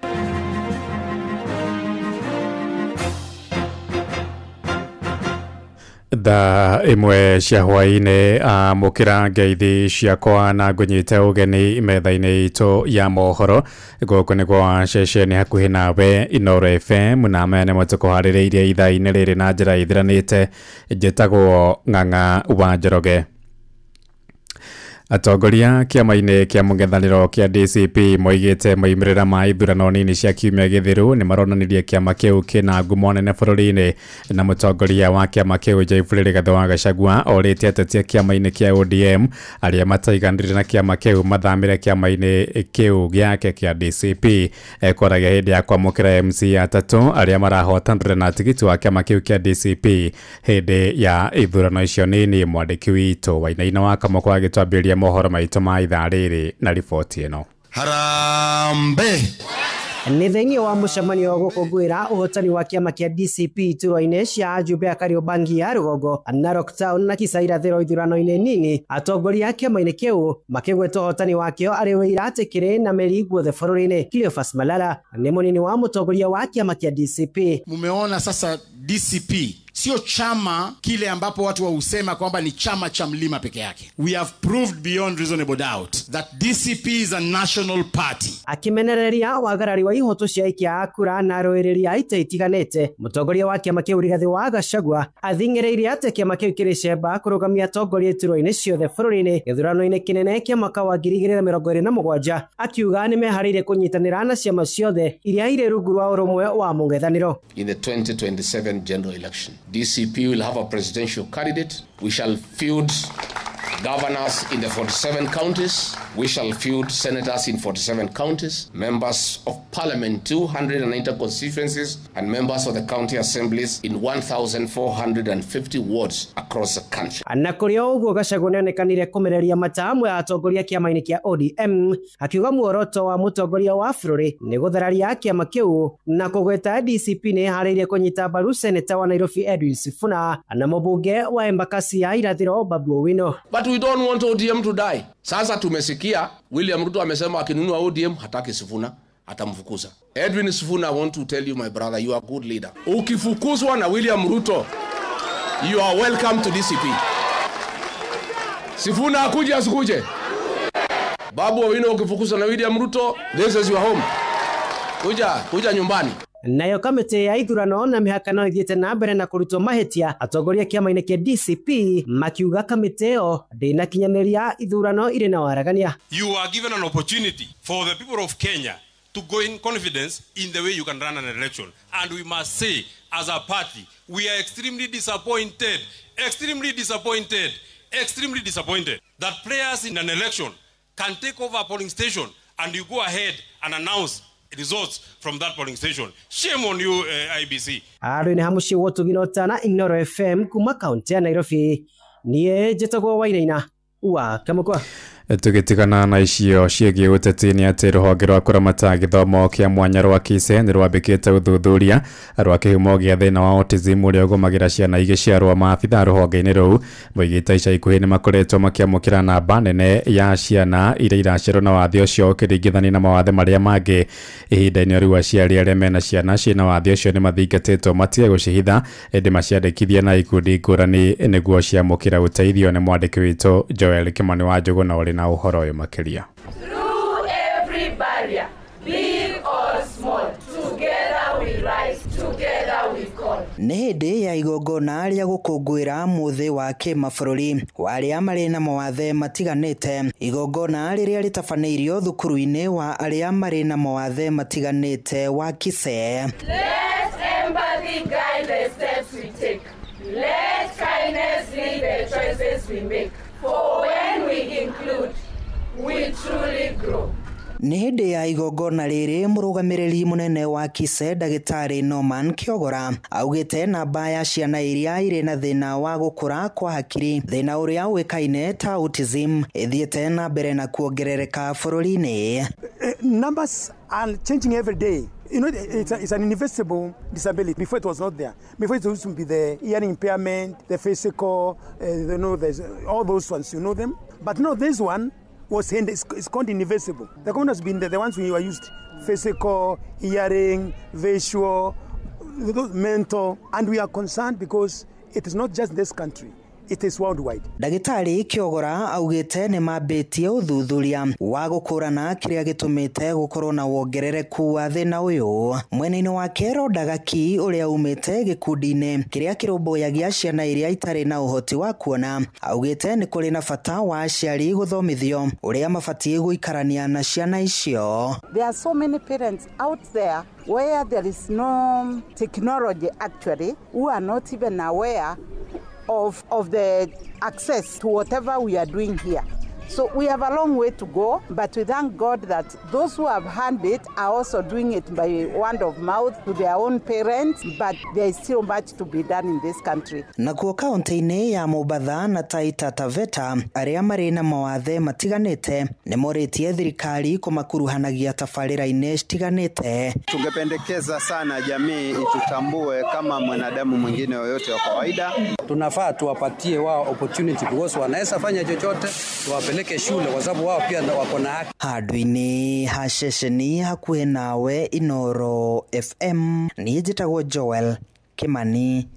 Thaa 1 cia hwaĩ-inĩ. Amũkĩra ngeithi ciakwa na ngũnyite ũgeni metha-inĩ itũ ya mohoro. Gũkũ nĩ kwa ceceni hakuhĩ nawe Inoro FM, na maya nĩmo tũkũharĩrĩirie ithaa-inĩ rĩrĩ na njĩra ithiranĩte. Njĩtagwo Ng'ang'a wa Njoroge. Atongoria kĩama-inĩ kĩa mũng'ethanĩro kĩa DCP moigĩte moimĩrĩra ma ithurano nini cia kiumia gĩthiru nĩ maronanirie kĩama kĩu kĩna ngumo nene bũrũri-inĩ. Na mũtongoria wa kĩama kĩu Jeffrey Rigathi wa Gachagua orĩtie ateti a kĩama-inĩ kĩa ODM arĩa mataiganĩire na kĩama kĩu mathamĩre kĩama-inĩ kĩu gĩake kĩa DCP. Kwaragia hĩndĩ ya kwamũkĩra MC atatũ arĩa marahotanire na tigiti wa kĩama kĩu kĩa DCP hĩndĩ ya ithurano icio nini. Mwandĩki witũ Wainaina wa Kamũkwa agĩtwambĩrĩria mohoro maitũ ma ithaa rĩrĩ na riboti ĩno. Harambee! Nĩ thĩinĩ wa mũcemanio wa gũkũngũĩra ũhotani wa kĩama kĩa DCP iturwa-inĩ cia ajumbe a Kariobangi ya rũgongo, Narok Town na Kisa irathĩro ithurano-inĩ nini, atongoria a kĩama-inĩ kĩu makĩgweta ũhotani wakĩo arĩ wĩira atĩ kĩrĩ na mĩri guothe bũrũri-inĩ. Cleophas Malala nĩ mũnini wa mũtongoria wa kĩama kĩa DCP. Mumeona sasa DCP sio chama kile ambapo watu wausema kwamba ni chama cha mlima peke yake. We have proved beyond reasonable doubt that DCP is a national party. Akimenereria wagarari wa ihoto cia aikia a kura na arũĩrĩri a ita itiganĩte, mũtongoria wa kĩama kĩu Rigathĩ wa Gachagua athing'ĩrĩirie atĩ kĩama kĩu kĩrĩ cemba kũrũgamia atongoria iturwa-inĩ ciothe bũrũri-inĩ gĩthurano-inĩ kĩnene kĩa mwaka wa 2027, akiuga nĩmeharĩirie kũnyitanĩra na ciama ciothe iria irĩ rungu rwa ũrũmwe wa mũng'ethanĩro. In the 2027 general election, DCP will have a presidential candidate. We shall field governors in the 47 counties. We shall field senators in 47 counties, members of parliament 290 constituencies, and members of the county assemblies in 1,450 wards across the country. Na kũrĩ o ũguo Gachagua nĩonekanire kũmereria matamu ya atongoria kĩama-inĩ kĩa ODM, akiuga muoroto wa mũtongoria wa bũrũri nĩ gũthararia kĩama kĩu na kũgweta DCP nĩ ĩharĩirie kũnyita mbaru seneta wa Nairobi Edwin Sifuna na mũbunge wa Embakasi ya irathĩro Babu Owino. But we don't want ODM to die. Sasa tumesikia William Ruto amesema akinunua ODM hataki Sifuna, atamfukuza. Edwin Sifuna, I want to tell you my brother, you are a good leader. Ukifukuzwa na William Ruto, you are welcome to DCP. Sifuna akuje asikuje? Babu Owino ukifukuzwa na William Ruto, this is your home. Kuja nyumbani. Nayo kamĩtĩ ya ithurano na mĩhaka no ĩthiĩte na mbere na kũrutwo mahĩtia, atongoria kĩama-inĩ kĩa DCP makiuga kamĩtĩ ĩyo ndĩnakinyanĩria ithurano irĩ na waragania. You are given an opportunity for the people of Kenya to go in confidence in the way you can run an election. And we must say, as a party, we are extremely disappointed, extremely disappointed, extremely disappointed that players in an election can take over a polling station and you go ahead and announce results from that polling station. Shame on you, IBC. Arũĩ ha mũciĩ wa Ũtugi na Ũtana, Inooro FM kuma kaunti ya Nairobi. Niĩ njĩtagwo Wainaina wa Kamũkwa. Tũgĩtigana na icio ciĩgiĩ ũteti nĩ atĩ rũhonge rwa kũramata gĩthomo kĩa mwanya rwa KISE nĩ rwambĩkĩte ũthuthuria rwa kĩhumo gĩa thĩna wa autism ũrĩa ũgũmagĩra ciana igĩciarwo. Maabitha rũhonge-inĩ rũu moigĩte ica ikuhĩ nĩ makoretwo makĩamũkĩra namba nene ya ciana iria iraciarwo na wathe ũcio ũkĩringithania na mawathe marĩa mangĩ. Ihinda-inĩ rĩu aciari arĩa mena ciana ciĩna wathe ũcio nĩ mathingatĩtwo matige gũcihitha, ĩndĩ maciandĩkithie na ikundi ngũrani nĩguo ciamũkĩra ũteithio. Nĩ mwandĩki witũ Joel Kimani wa Njũgũ na ũrĩ na ũhoro ũyũ makĩria. Through every barrier, big or small, together we rise, together we call. Nĩ hĩndĩ ya igongona rĩa gũkũngũĩra mũthĩ wa kĩmabũrũri wa arĩa marĩ na mawathe matiganĩte, igongona rĩrĩa rĩtabanĩirio thukuru-inĩ wa arĩa marĩ na mawathe matiganĩte wa KISE. Let empathy guide the steps we take. Let kindness lead the choices we make. For when we include, we truly grow. Nĩ hĩndĩ ya igongona rĩrĩ mũrũgamĩrĩri mũnene wa KISE ndagĩtarĩ Norman Kĩogora augĩte namba ya ciana iria irĩ na thĩna wa gũkũra kwa hakiri, thĩna ũrĩa ũĩkaine ta autism, ĩthiĩte na mbere na kuongerereka bũrũri-inĩ. Numbers are changing every day. You know, it's an invisible disability. Before it was not there. Before it used to be the hearing impairment, the physical, you know, there's all those ones, you know them. But no, this one was it's called invisible. The common has been the ones we were used, physical, hearing, visual, mental, and we are concerned because it is not just this country. It is worldwide. Ndagĩtarĩ Kĩogora augĩte nĩ mambĩtie ũthuthuria wa gũkũrana kĩrĩa gĩtũmĩte gũkorwo na wongerereku wa thĩna ũyũ. Mwena-inĩ wake Roda Gaki ũrĩa umĩte gĩkundi-inĩ kĩrĩa kĩrũmbũyagia ciana iria itarĩ na ũhoti wa kuona augĩte nĩ kũrĩ na bata wa aciari gũthomithio ũrĩa mabatiĩ gũikarania na ciana icio. There are so many parents out there where there is no technology actually who are not even aware of the access to whatever we are doing here. So we have a long way to go, but we thank God that those who have had it are also doing it by word of mouth to their own parents, but there is still much to be done in this country. Nakuo kaunti-inĩ ya Mombatha na Taita Taveta arĩa marĩ na mawathe matiganĩte nĩ morĩtie thirikari kũmakuruhanagia tabarĩra-inĩ citiganĩte. Tungependekeza sana jamii itutambue kama mwanadamu mwingine yoyote wa kawaida. Tunafaa tuwapatie wao opportunity because wanaweza fanya chochote, tuwapeleke shule kwa sababu wao pia wako na haki. Handũ-inĩ ha ceceni hakuhĩ nawe Inoro FM, niĩ njĩtagwo Joel Kimani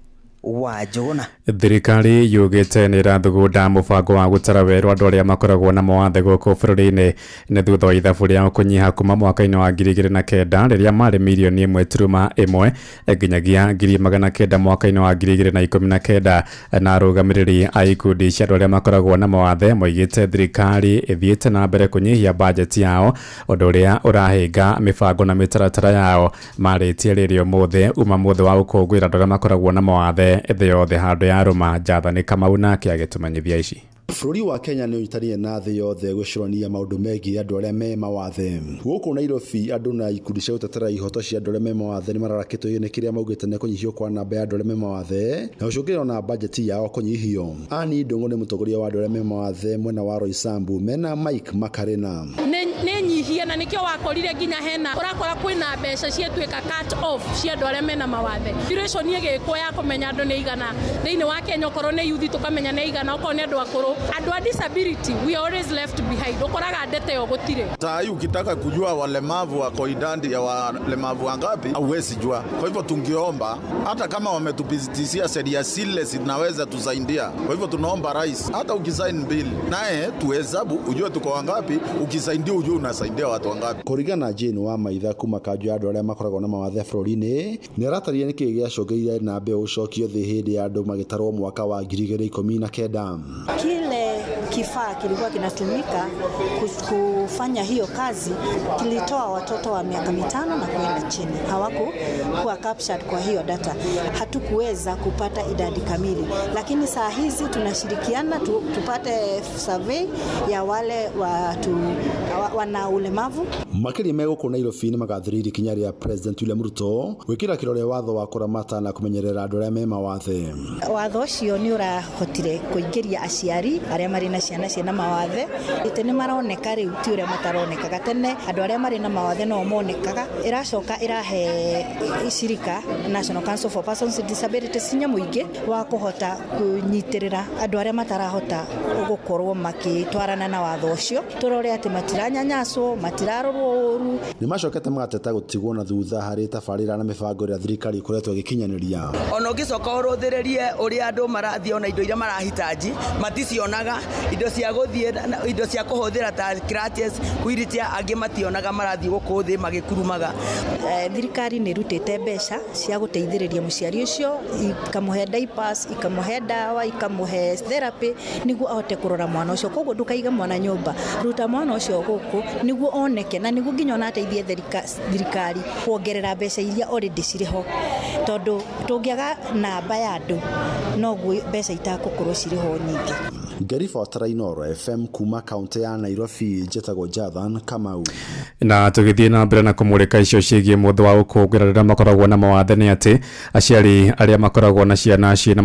wa Njũgũna. Thirikari yugĩte nĩ ĩrathugunda mũbango wa gũtara werũ andũ arĩa makoragwo na mawathe gũkũ bũrũri-inĩ nĩ thutha wa ithabu rĩao kũnyiha kuma mwaka-inĩ wa 2009 rĩrĩa marĩ mirioni 1.1 nginyagia 900,000 mwaka-inĩ wa 2019 na arũgamĩrĩri a ikundi cia andũ arĩa makoragwo na mawathe moigĩte thirikari ĩthiĩte na mbere kũnyihia bajeti yao ũndũ ũrĩa ũrahĩnga mĩbango na mĩtaratara yao. Marĩtie rĩrĩ ũmũthĩ uma mũthĩ wa gũkũngũĩra andũ arĩa makoragwo na mawathe thĩ yothe handũ ya rũma. Jathani Kamau nake agĩtũmenyithia ici. Bũrũri wa Kenya nĩ ũnyitanĩire na thĩ yothe gwĩcũrania maũndũ megiĩ andũ arĩa me mawathe. Gũkũ Nairobi andũ na ikundi cia gũtetera ihoto cia andũ arĩa me mawathe nĩ mararakĩtwo nĩ kĩrĩa maugĩte nĩ kũnyihio kwa namba ya andũ arĩa me mawathe na gũcũngĩrĩra na bajeti yao kũnyihio. Anne Ndung'u nĩ mũtongoria wa andũ arĩa me mawathe mwena wa Roysambu mena Mike Makarena. Nĩ nyihie na nĩkĩo wakorire nginya hena ũrakora kwĩna mbeca ciatuĩka cut off cia andũ arĩa mena mawathe. Duration ĩgĩkwo ya kũmenya andũ nĩ igana thĩinĩ wa Kenya, okorwo nĩ youth tũkamenya nĩ igana, okorwo nĩ andũ akũrũ. Andũ a disability we are always left behind, ũkoraga ndete ĩyo gũtirĩ. Saa hii ukitaka kujua walemavu wako idadi ya walemavu wangapi hauwezi jua. Kwa hivyo tungeomba hata kama wametupitishia sheria zile zinaweza tusaidia. Kwa hivyo tunaomba rais, hata ukisign bill naye tuhesabu ujue tuko wangapi, ukisaidia ujue unasaidia watu wangapi. Kũringana na Jane wa Maitha kuma kanjũ ya andũ arĩa makoragwo na mawathe bũrũri-inĩ nĩ aratarĩria nĩkĩĩ gĩacũngĩrĩirie namba ĩyo gũcokio thĩ hĩndĩ ya andũ magĩtarwo mwaka wa 2019. Kile kifaa kilikuwa kinatumika kufanya hiyo kazi kilitoa watoto wa miaka 5 na kwenda chini, hawakuwa captured kwa hiyo data. Hatukuweza kupata idadi kamili, lakini saa hizi tunashirikiana tupate survey ya wale watu wana ulemavu. Makĩria me gũkũ Nairobi nĩ magathĩrĩirie ikinya rĩa President William Ruto gwĩkĩra kĩrore watho wa kũramata na kũmenyerera andũ arĩa me mawathe. Watho ũcio nĩ ũrahotire kũingĩria aciari arĩa marĩ na ciana ciĩna mawathe. Ĩtĩ nĩ maroneka rĩu ti ũrĩa mataronekaga tene, andũ arĩa marĩ na mawathe no monekaga. Ĩracoka ĩrahe icirika National Council for Persons with Disabilities hinya mũingĩ wa kũhota kũnyitĩrĩra andũ arĩa matarahota gũkorwo makĩtwarana na watho ũcio, tũrore atĩ matiranyanyaswo, matirarorwo ũru. Nĩ macokete magateta gũtigwo na thutha harĩ tabarĩra na mĩbango ĩrĩa thirikari ĩkoretwo ĩgĩkinyanĩria. Ona ũngĩcoka ũrũthĩrĩrie ũrĩa andũ marathiĩ ona indo iria marahitaji maticionaga, indo cia gũthiĩ, indo cia kũhũthĩra ta crutches, wheelchair, angĩ mationaga marathiĩ gũkũ thĩ magĩkurumaga. Thirikari nĩ ĩrutĩte mbeca cia gũteithĩrĩria mũciari ũcio, ikamũhe diapers, ikamũhe ndawa, ikamũhe therapy nĩguo ahote kũrora mwana ũcio. Koguo ndũkaiga mwana nyũmba, ruta mwana ũcio gũkũ nĩguo oneke na nĩguo nginya ona ateithie thirikari kuongerera mbeca iria already cirĩ ho, tondũ tũngĩaga namba ya andũ noguo mbeca itakũkorwo cirĩ ho nyingĩ. Ngĩribotera Inoro FM kuma kaunti ya Nairobi, njĩtagwo Jathan Kamau. Na tũgĩthiĩ na mbere na kũmũrĩka icio ciĩgiĩ mũthĩ wa gũkũngũĩra rĩrĩa makoragwo na mawathe nĩ atĩ aciari arĩa makoragwo na ciana ciĩna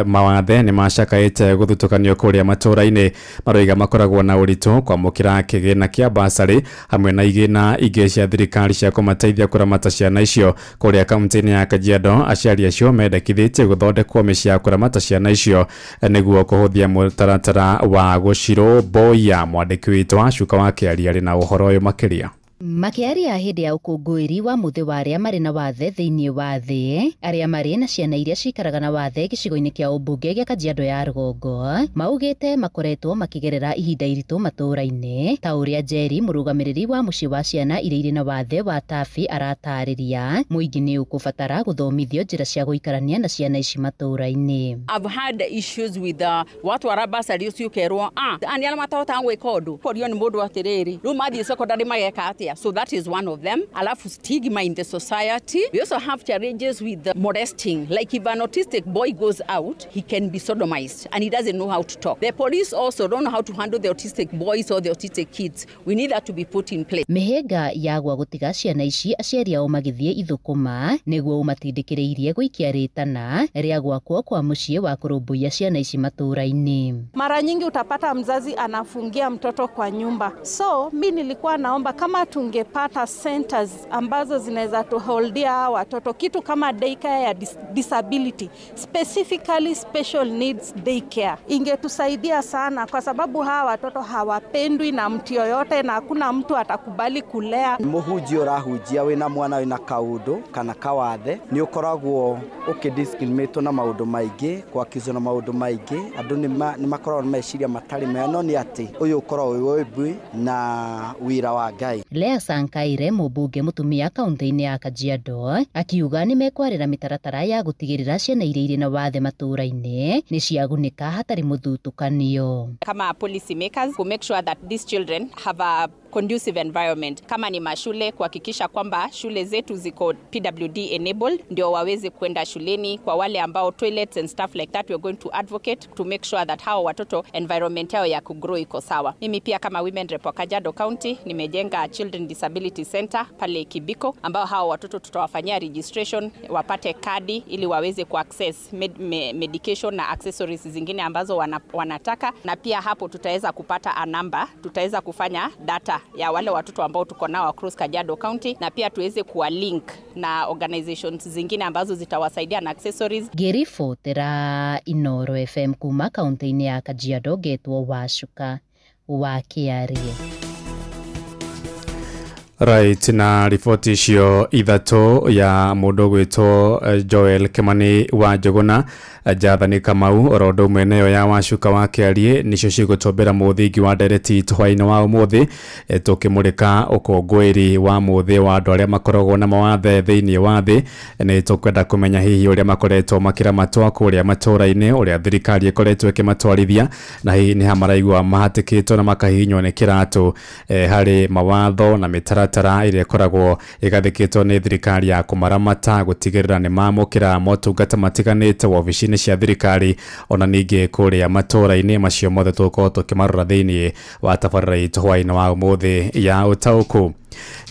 mawathe nĩ macakaĩte gũthutũkanio kũrĩa matũũra-inĩ. Maroiga makoragwo na ũritũ kwamũkĩra kĩgĩna kĩa basarĩ hamwe na igĩna ingĩ cia thirikari cia kũmateithia kũramata ciana icio. Kũrĩa kaunti-inĩ ya Kajiado aciari acio mendekithĩtie gũthondekwo mĩciĩ ya kũramata ciana icio nĩguo kũhũthia mũtaratara wa gũcirũmbũiya. Mwandĩki witũ Wacuka wa Kĩaria arĩ na ũhoro ũyũ makĩria. Makĩaria hĩndĩ ya ũkũngũĩri wa mũthĩ wa arĩa marĩ na wathe thĩinĩ wa thĩ, arĩa marĩ na ciana iria cikaraga na wathe gĩcigo-inĩ kĩa ũmbunge gĩa Kajiado ya rũgongo maugĩte makoretwo makĩgerera ihinda iritũ matũũra-inĩ, ta ũrĩa Njeri mũrũgamĩrĩri wa mũciĩ wa ciana iria irĩ na wathe wa Tafi aratarĩria. Mũingĩ nĩ ũkũbatara gũthomithio njĩra cia gũikarania na ciana ici matũũra-inĩ. I've had issues with watwara basari ũcio ũkerwo nĩ arĩa matahotaga gwĩka ũndũ korio nĩ mũndũ atĩrĩrĩ rĩu mathiĩ secondary mageka atĩa. atia. So that is one of them. Alafu stigma in the society. We also have challenges with the molesting. Like if an autistic boy goes out, he can be sodomized and he doesn't know how to talk. The police also don't know how to handle the autistic boys or the autistic kids. We need that to be put in place. Mĩhĩnga ya gwa gũtiga ciana ici aciari ao magĩthiĩ ithũkũma nĩguo ũmatindĩkĩrĩirie gũikia rĩtana rĩa gwakwo kwa mũciĩ wa kũrũmbũiya ciana ici matũũra-inĩ. Mara nyingi utapata mzazi anafungia mtoto kwa nyumba. So mi nilikuwa naomba kama tungepata centers ambazo zinaweza tuholdia watoto, kitu kama daycare ya disability, specifically special needs daycare, ingetusaidia sana, kwa sababu hawa watoto hawapendwi na mtu yoyote na hakuna mtu atakubali kulea. Muhunjia urahunjia wina mwana wina kaundu kana kawathe ni ukoragwo ukidiscriminate na maundu maingi, kwakizwo na maundu maingi, andu ni makoragwo na meciria matari mega, no ni ati uyu ukoragwo wi wĩmbi na wira wa Ngai. Lea Sankaire mũmbunge mũtumia kaunti-inĩ ya Kajiado akiuga nĩ mekwarĩra mĩtaratara ya gũtigĩrĩra ciana iria irĩ na wathe matũũra-inĩ nĩ ciagunĩka hatarĩ mũthutũkanio. Kama policy makers to make sure that these children have a conducive environment. Kama ni mashule, kuhakikisha kwamba shule zetu ziko PWD enabled ndio waweze kwenda shuleni. Kwa wale ambao toilets and stuff like that, we are going to advocate to make sure that hao watoto environment yao ya kugrow iko sawa. Mimi pia kama women rep wa Kajiado County nimejenga Children Disability Center pale Kibiko, ambao hao watoto tutawafanyia registration wapate kadi ili waweze kuaccess medication na accessories zingine ambazo wanataka, na pia hapo tutaweza kupata a number, tutaweza kufanya data ya wale watoto ambao tuko nao across Kajiado County, na pia tuweze kuwa link na organizations zingine ambazo zitawasaidia na accessories. Ngĩribotera Inoro FM kuma kaunti-inĩ ya Kajiado, ngetwo Wacuka wa Kĩarie. Right, na riboti icio ithatũ ya mũndũ gwĩtwo Joel Kimani wa Njuguna, Jathani Kamau oro ũndũ ũmwe nayo ya Wacuka wa Kĩarie nicio cigũtũmbĩra mũthingi wa ndereti hwaĩ-inĩ wa ũmũthĩ, tũkĩmũrĩka ũkũngũĩri wa mũthĩ wa andũ arĩa makoragwo na mawathe thĩinĩ wa thĩ. Nĩ tũkwenda kũmenya hihi ũrĩa makoretwo makĩramatwo kũrĩa matũũra-inĩ, ũrĩa thirikari ĩkoretwo ĩkĩmatwarithia, na hihi nĩ ha maraigua mahatĩkĩtwo na makahihinywo nĩ kĩratũ harĩ mawatho na mĩtaratara ĩrĩa ĩkoragwo ĩgathĩkĩtwo nĩ thirikari ya kũmaramata gũtigĩrĩra nĩ mamũkĩra motungata matiganĩte wabici-inĩ cia thirikari ona ningĩ kũrĩa matũũra-inĩ. Macio mothe tũgũkorwo tũkĩmarora thĩinĩ wa tabarĩra itũ hwaĩ-inĩ wa ũmũthĩ ya ũtaũku.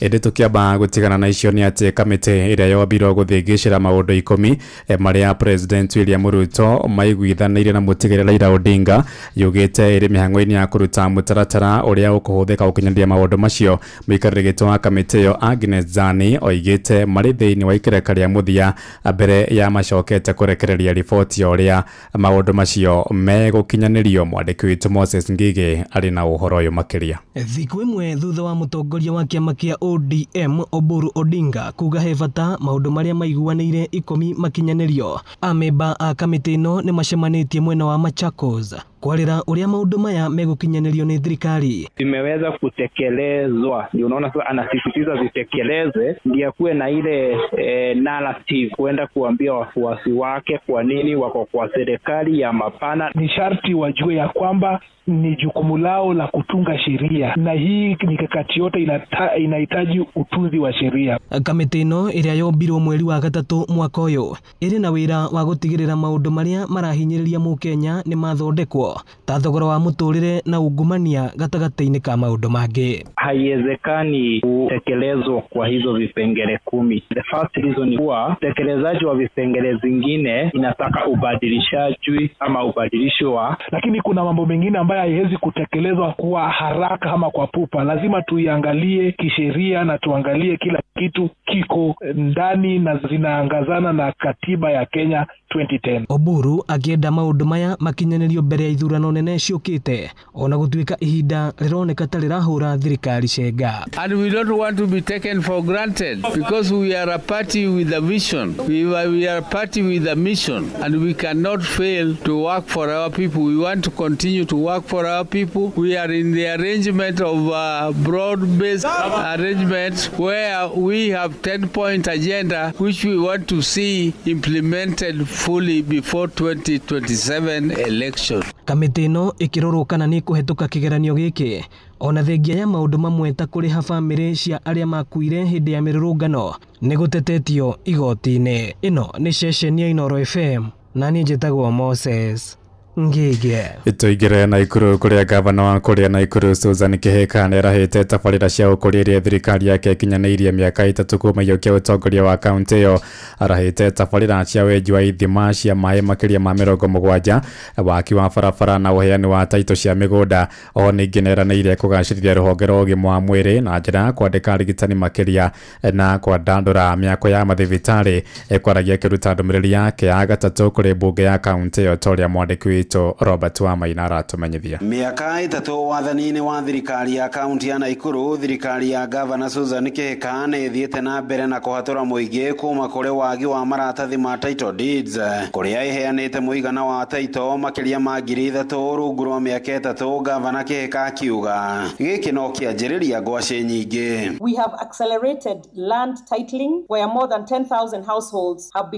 Ĩndĩ tũkĩamba gũtigana na icio nĩ atĩ kamĩtĩ ĩrĩa yombirwo gũthĩngĩcĩra maũndũ 10 marĩa President William Ruto maiguithanĩirie na mũtigĩrĩra Raila Odinga yugĩte ĩrĩ mĩhang'o-inĩ ya kũruta mũtaratara ũrĩa ũkũhũthĩka gũkinyanĩria maũndũ macio. Mũikarĩri gĩtĩ wa kamĩtĩ ĩyo Agnes Zani oigĩte marĩ thĩinĩ wa ikereka rĩa mũthia mbere ya macokete kũrekereria riboti ya ũrĩa maũndũ macio megũkinyanĩrio. Mwandĩki witũ Moses Ngigĩ arĩ na ũhoro ũyũ makĩria. Thikũ ĩmwe thutha wa mũtongoria wa kĩama kĩa ODM Oburu Odinga kuga he bata maũndũ marĩa maiguanĩire 10 makinyanĩrio, amemba a kamĩtĩ ĩno nĩ macemanĩtie mwena wa Machakos kwarĩra ũrĩa maũndũ maya megũkinyanĩrio nĩ thirikari. Imeweza kutekelezwa, ndio unaona sasa anasisitiza zitekelezwe, ndio kuwe na ile narrative kwenda kuambia wafuasi wake kwa nini wako kwa serikali ya mapana. Ni sharti wajue ya kwamba ni jukumu lao la kutunga sheria, na hii mikakati yote inahitaji utunzi wa sheria. Kamĩtĩ ĩno ĩrĩa yombirwo mweri wa gatatũ mwaka ũyũ ĩrĩ na wĩra wa gũtigĩrĩra maũndũ marĩa marahinyĩrĩria mũkenya nĩ mathondekwo ta thogora wa mũtũrĩre na ungumania gatagatĩ-inĩ ka maũndũ mangĩ. Haiwezekani kutekelezwa kwa hizo vipengele 10. The first reason ni kuwa utekelezaji wa vipengele zingine inataka ubadilishaji ama ubadilisho wa, lakini kuna mambo mengine ambayo haiwezi kutekelezwa kwa haraka ama kwa pupa. Lazima tuiangalie kisheria na tuangalie kila kitu kiko ndani na zinaangazana na katiba ya Kenya 2010. Oburu akienda maũndũ maya makinyanĩrio mbere ya ithurano nene ciũkĩte ona gũtuĩka ihinda rĩroneka ta rĩrahũra thirikari cenga. And we don't want to be taken for granted because we are a party with a vision. We are a party with a mission, and we cannot fail to work for our people. We want to continue to work for our people. We are in the arrangement of broad-based arrangement where we have 10-point agenda which we want to see implemented fully before 2027 election. Kamĩtĩ ĩno ĩkĩrorwo kana nĩ ĩkũhetũka kĩgeranio gĩkĩ ona thengia ya maũndũ mamwe ta kũrĩha bamĩrĩ cia arĩa makuire hĩndĩ ya mĩrũrũngano nĩ gũtetetio igoti-inĩ. Ĩno nĩ ceceni ya Inooro FM na niĩ njĩtagwo Moses Ngige. Tũingĩre Naikuru kũrĩa gavana wa kũrĩa Naikuru Susan Kihika nĩarahĩte tabarĩra cia ũkũria iria thirikari yake ĩkinyanĩirie mĩaka 3 kuma iyũkia ũtongoria wa kaunti ĩyo. Arahĩte tabarĩra cia wenji wa ithima cia maĩ makĩria ma 70, waki wa barabara na ũheani wa taitũ cia mĩgũnda. O ningĩ nĩeranĩire kũgacĩrithia rũhonge rwa ũgima wa mwĩrĩ na njĩra ya kwandĩka arigitani makĩria na kwandandũra mĩako ya mathibitarĩ. Ekwaragia akĩruta ndũmĩrĩri yake ya gatatũ kũrĩ mbunge ya kaunti ĩyo ta ũrĩa mwandĩki witũ Robert Wamaina aratumenyithia. Mĩaka 3 wathani-inĩ wa thirikari ya kaunti ya Naikuru, thirikari ya gavana Susan Kihika nĩ ĩthiĩte na mbere na kũhatũra mũingĩ kuma kũrĩ wagi wa maratathi ma title deeds, kũrĩa ĩheanĩte mũigana wa title makĩria ma 3,000 rungu rwa mĩaka 3. Gavana Kihika akiuga gĩkĩ no kĩanjĩrĩria ngwacĩ nyingĩ. We have accelerated land titling where more than 10,000 households have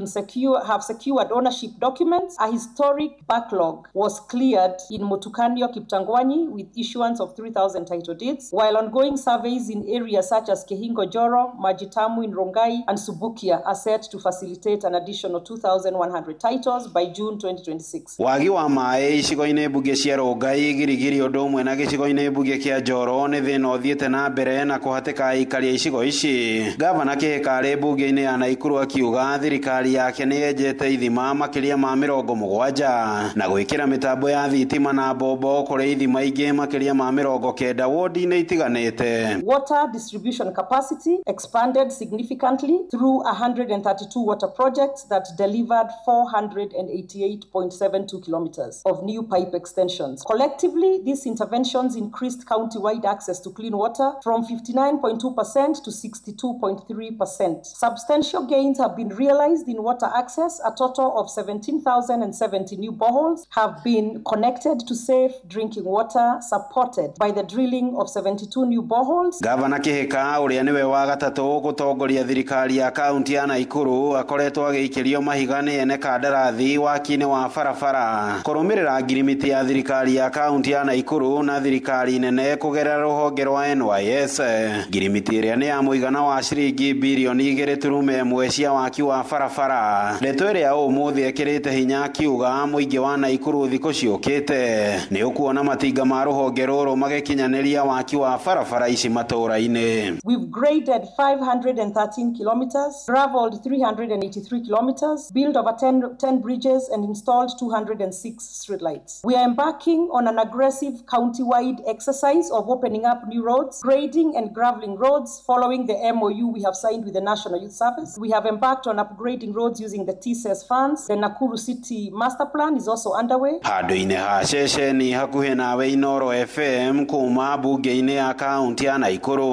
secured ownership documents. A historic backlog was cleared in Mutukanio, Kiptangwanyi with issuance of 3,000 title deeds, while ongoing surveys in areas such as Kehingo Joro, Majitamu in Rongai and Subukia are set to facilitate an additional 2,100 titles by June 2026. Wagi wa maĩ icigo-inĩ mbunge cia Rongai, Girigiri ũndũ ũmwe na gĩcigo-inĩ mbunge kĩa Njoro nĩ thĩna ũthiĩte na mbere na kũhatĩka aikari a icigo ici. Gavana Kihika arĩ mbunge-inĩ ya Naikuru akiuga thirikari yake nĩ yenjete ithima makĩria ma 70 na gwĩkĩra mĩtambo ya thitima na mbombo kũrĩ ithima ingĩ makĩria ma 90 wodi-inĩ itiganĩte. Water distribution capacity expanded significantly through 132 water projects that delivered 488.72 kilometers of new pipe extensions. Collectively, these interventions increased county-wide access to clean water from 59.2% to 62.3%. Substantial gains have been realized in water access. A total of 17,070 new boreholes have been connected to safe drinking water, supported by the drilling of 72 new boreholes. Gavana Kihika ũrĩa nĩwe wa gatatũ gũtongoria thirikari ya kaunti ya Naikuru akoretwo agĩikĩrio mahiga nĩ ene kandarathi waki-inĩ wa barabara kũrũmĩrĩra ngirimiti ya thirikari ya kaunti ya Naikuru na thirikari nene kũgerera rũhonge rwa NYS. Ngirimiti ĩrĩa nĩ ya mũigana wa ciringi birioni 2.1 cia waki wa barabara. Ndeto ĩrĩa ũmũthĩ ĩkĩrĩte hinya akiuga mũingĩ wa Naikuru thikũ ciũkĩte nĩ ũkuona matinga ma rũhonge rũrũ magĩkinyanĩria waki wa barabara ici matũũra-inĩ. We've graded 513 kilometers, graveled 383 kilometers, built over 10 bridges and installed 206 streetlights. We are embarking on an aggressive county-wide exercise of opening up new roads, grading and graveling roads following the MOU we have signed with the National Youth Service. We have embarked on upgrading roads using the TSS funds. The Nakuru City Master Plan is also underway. Handũ-inĩ ha ceceni hakuhĩ nawe Inooro FM kuma mbunge-inĩ ya kaunti ya Naikuru,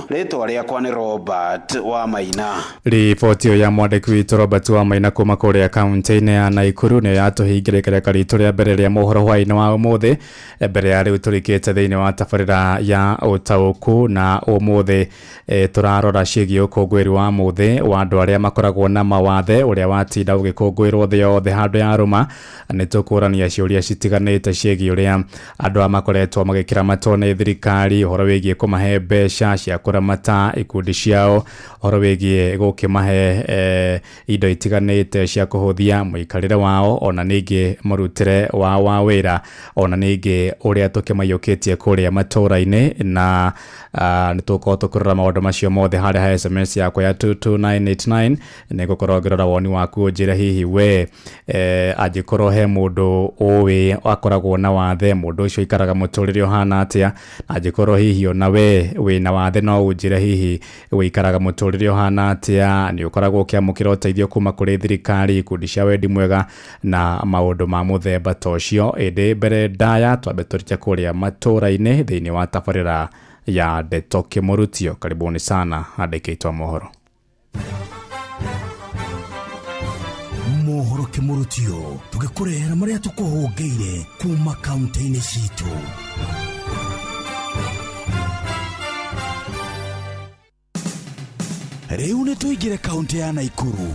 rĩtwa rĩakwa nĩ Robert Wamaina. Riboti ĩyo ya mwandĩki witũ Robert Wamaina kuma kũrĩa kaunti-inĩ ya Naikuru nĩyo yatũhingĩra ikereka ritũ rĩa mbere rĩa mohoro hwaĩ-inĩ wa ũmũthĩ. Mbere ya rĩu tũrikĩte thĩinĩ wa tabarĩra ya ũtaũku na ũmũthĩ tũrarora ciĩgiĩ ũkũngũĩri wa mũthĩ wa andũ arĩa makoragwo na mawathe ũrĩa watinda ũgĩkũngũĩrwo thĩ yothe handũ ya rũma. Nĩ tũkũrania ciũria citiganĩte ciĩgiĩ ũrĩa andũ aya makoretwo magĩkĩramatwo nĩ thirikari, ũhoro wĩgiĩ kũmahe mbeca cia kũramata ikundi ciao, ũhoro wĩgiĩ gũkĩmahe indo itiganĩte cia kũhũthia mũikarĩre wao, ona ningĩ mũrutĩre wao wa wĩra, ona ningĩ ũrĩa tũkĩmaiyũkĩtie kũrĩa matũũra-inĩ. Na nĩ tũgũkorwo tũkĩrora maũndũ macio mothe harĩa ha SMS yakwa ya 22989. Nĩ ngũkorwo ngĩrora woni waku ũnjĩre hihi we angĩkorwo he mũndũ ũĩ akoragwo na wathe, mũndũ ũcio aikaraga mũtũrĩre ũhana atĩa, na angĩkorwo hihi ona we wĩna wathe no ũnjĩre hihi wĩikaraga mũtũrĩre ũhana atĩa, nĩ ũkoragwo ũkĩamũkĩra ũteithio kuma kũrĩ thirikari, ikundi cia wendi mwega na maũndũ ma mũthemba ta ũcio. Ĩndĩ mbere ndaya twambe tũrike kũrĩa matũũra-inĩ thĩinĩ wa tabarĩra ya Ndeto Kĩmũrutio. Karibuni sana andĩkĩtwo mohoro. Mohoro Kĩmũrutio tũgĩkũrehera marĩa tũkũhũngĩire kuma kaunti-inĩ citũ. Rĩu nĩ tũingĩre kaunti ya Naikuru.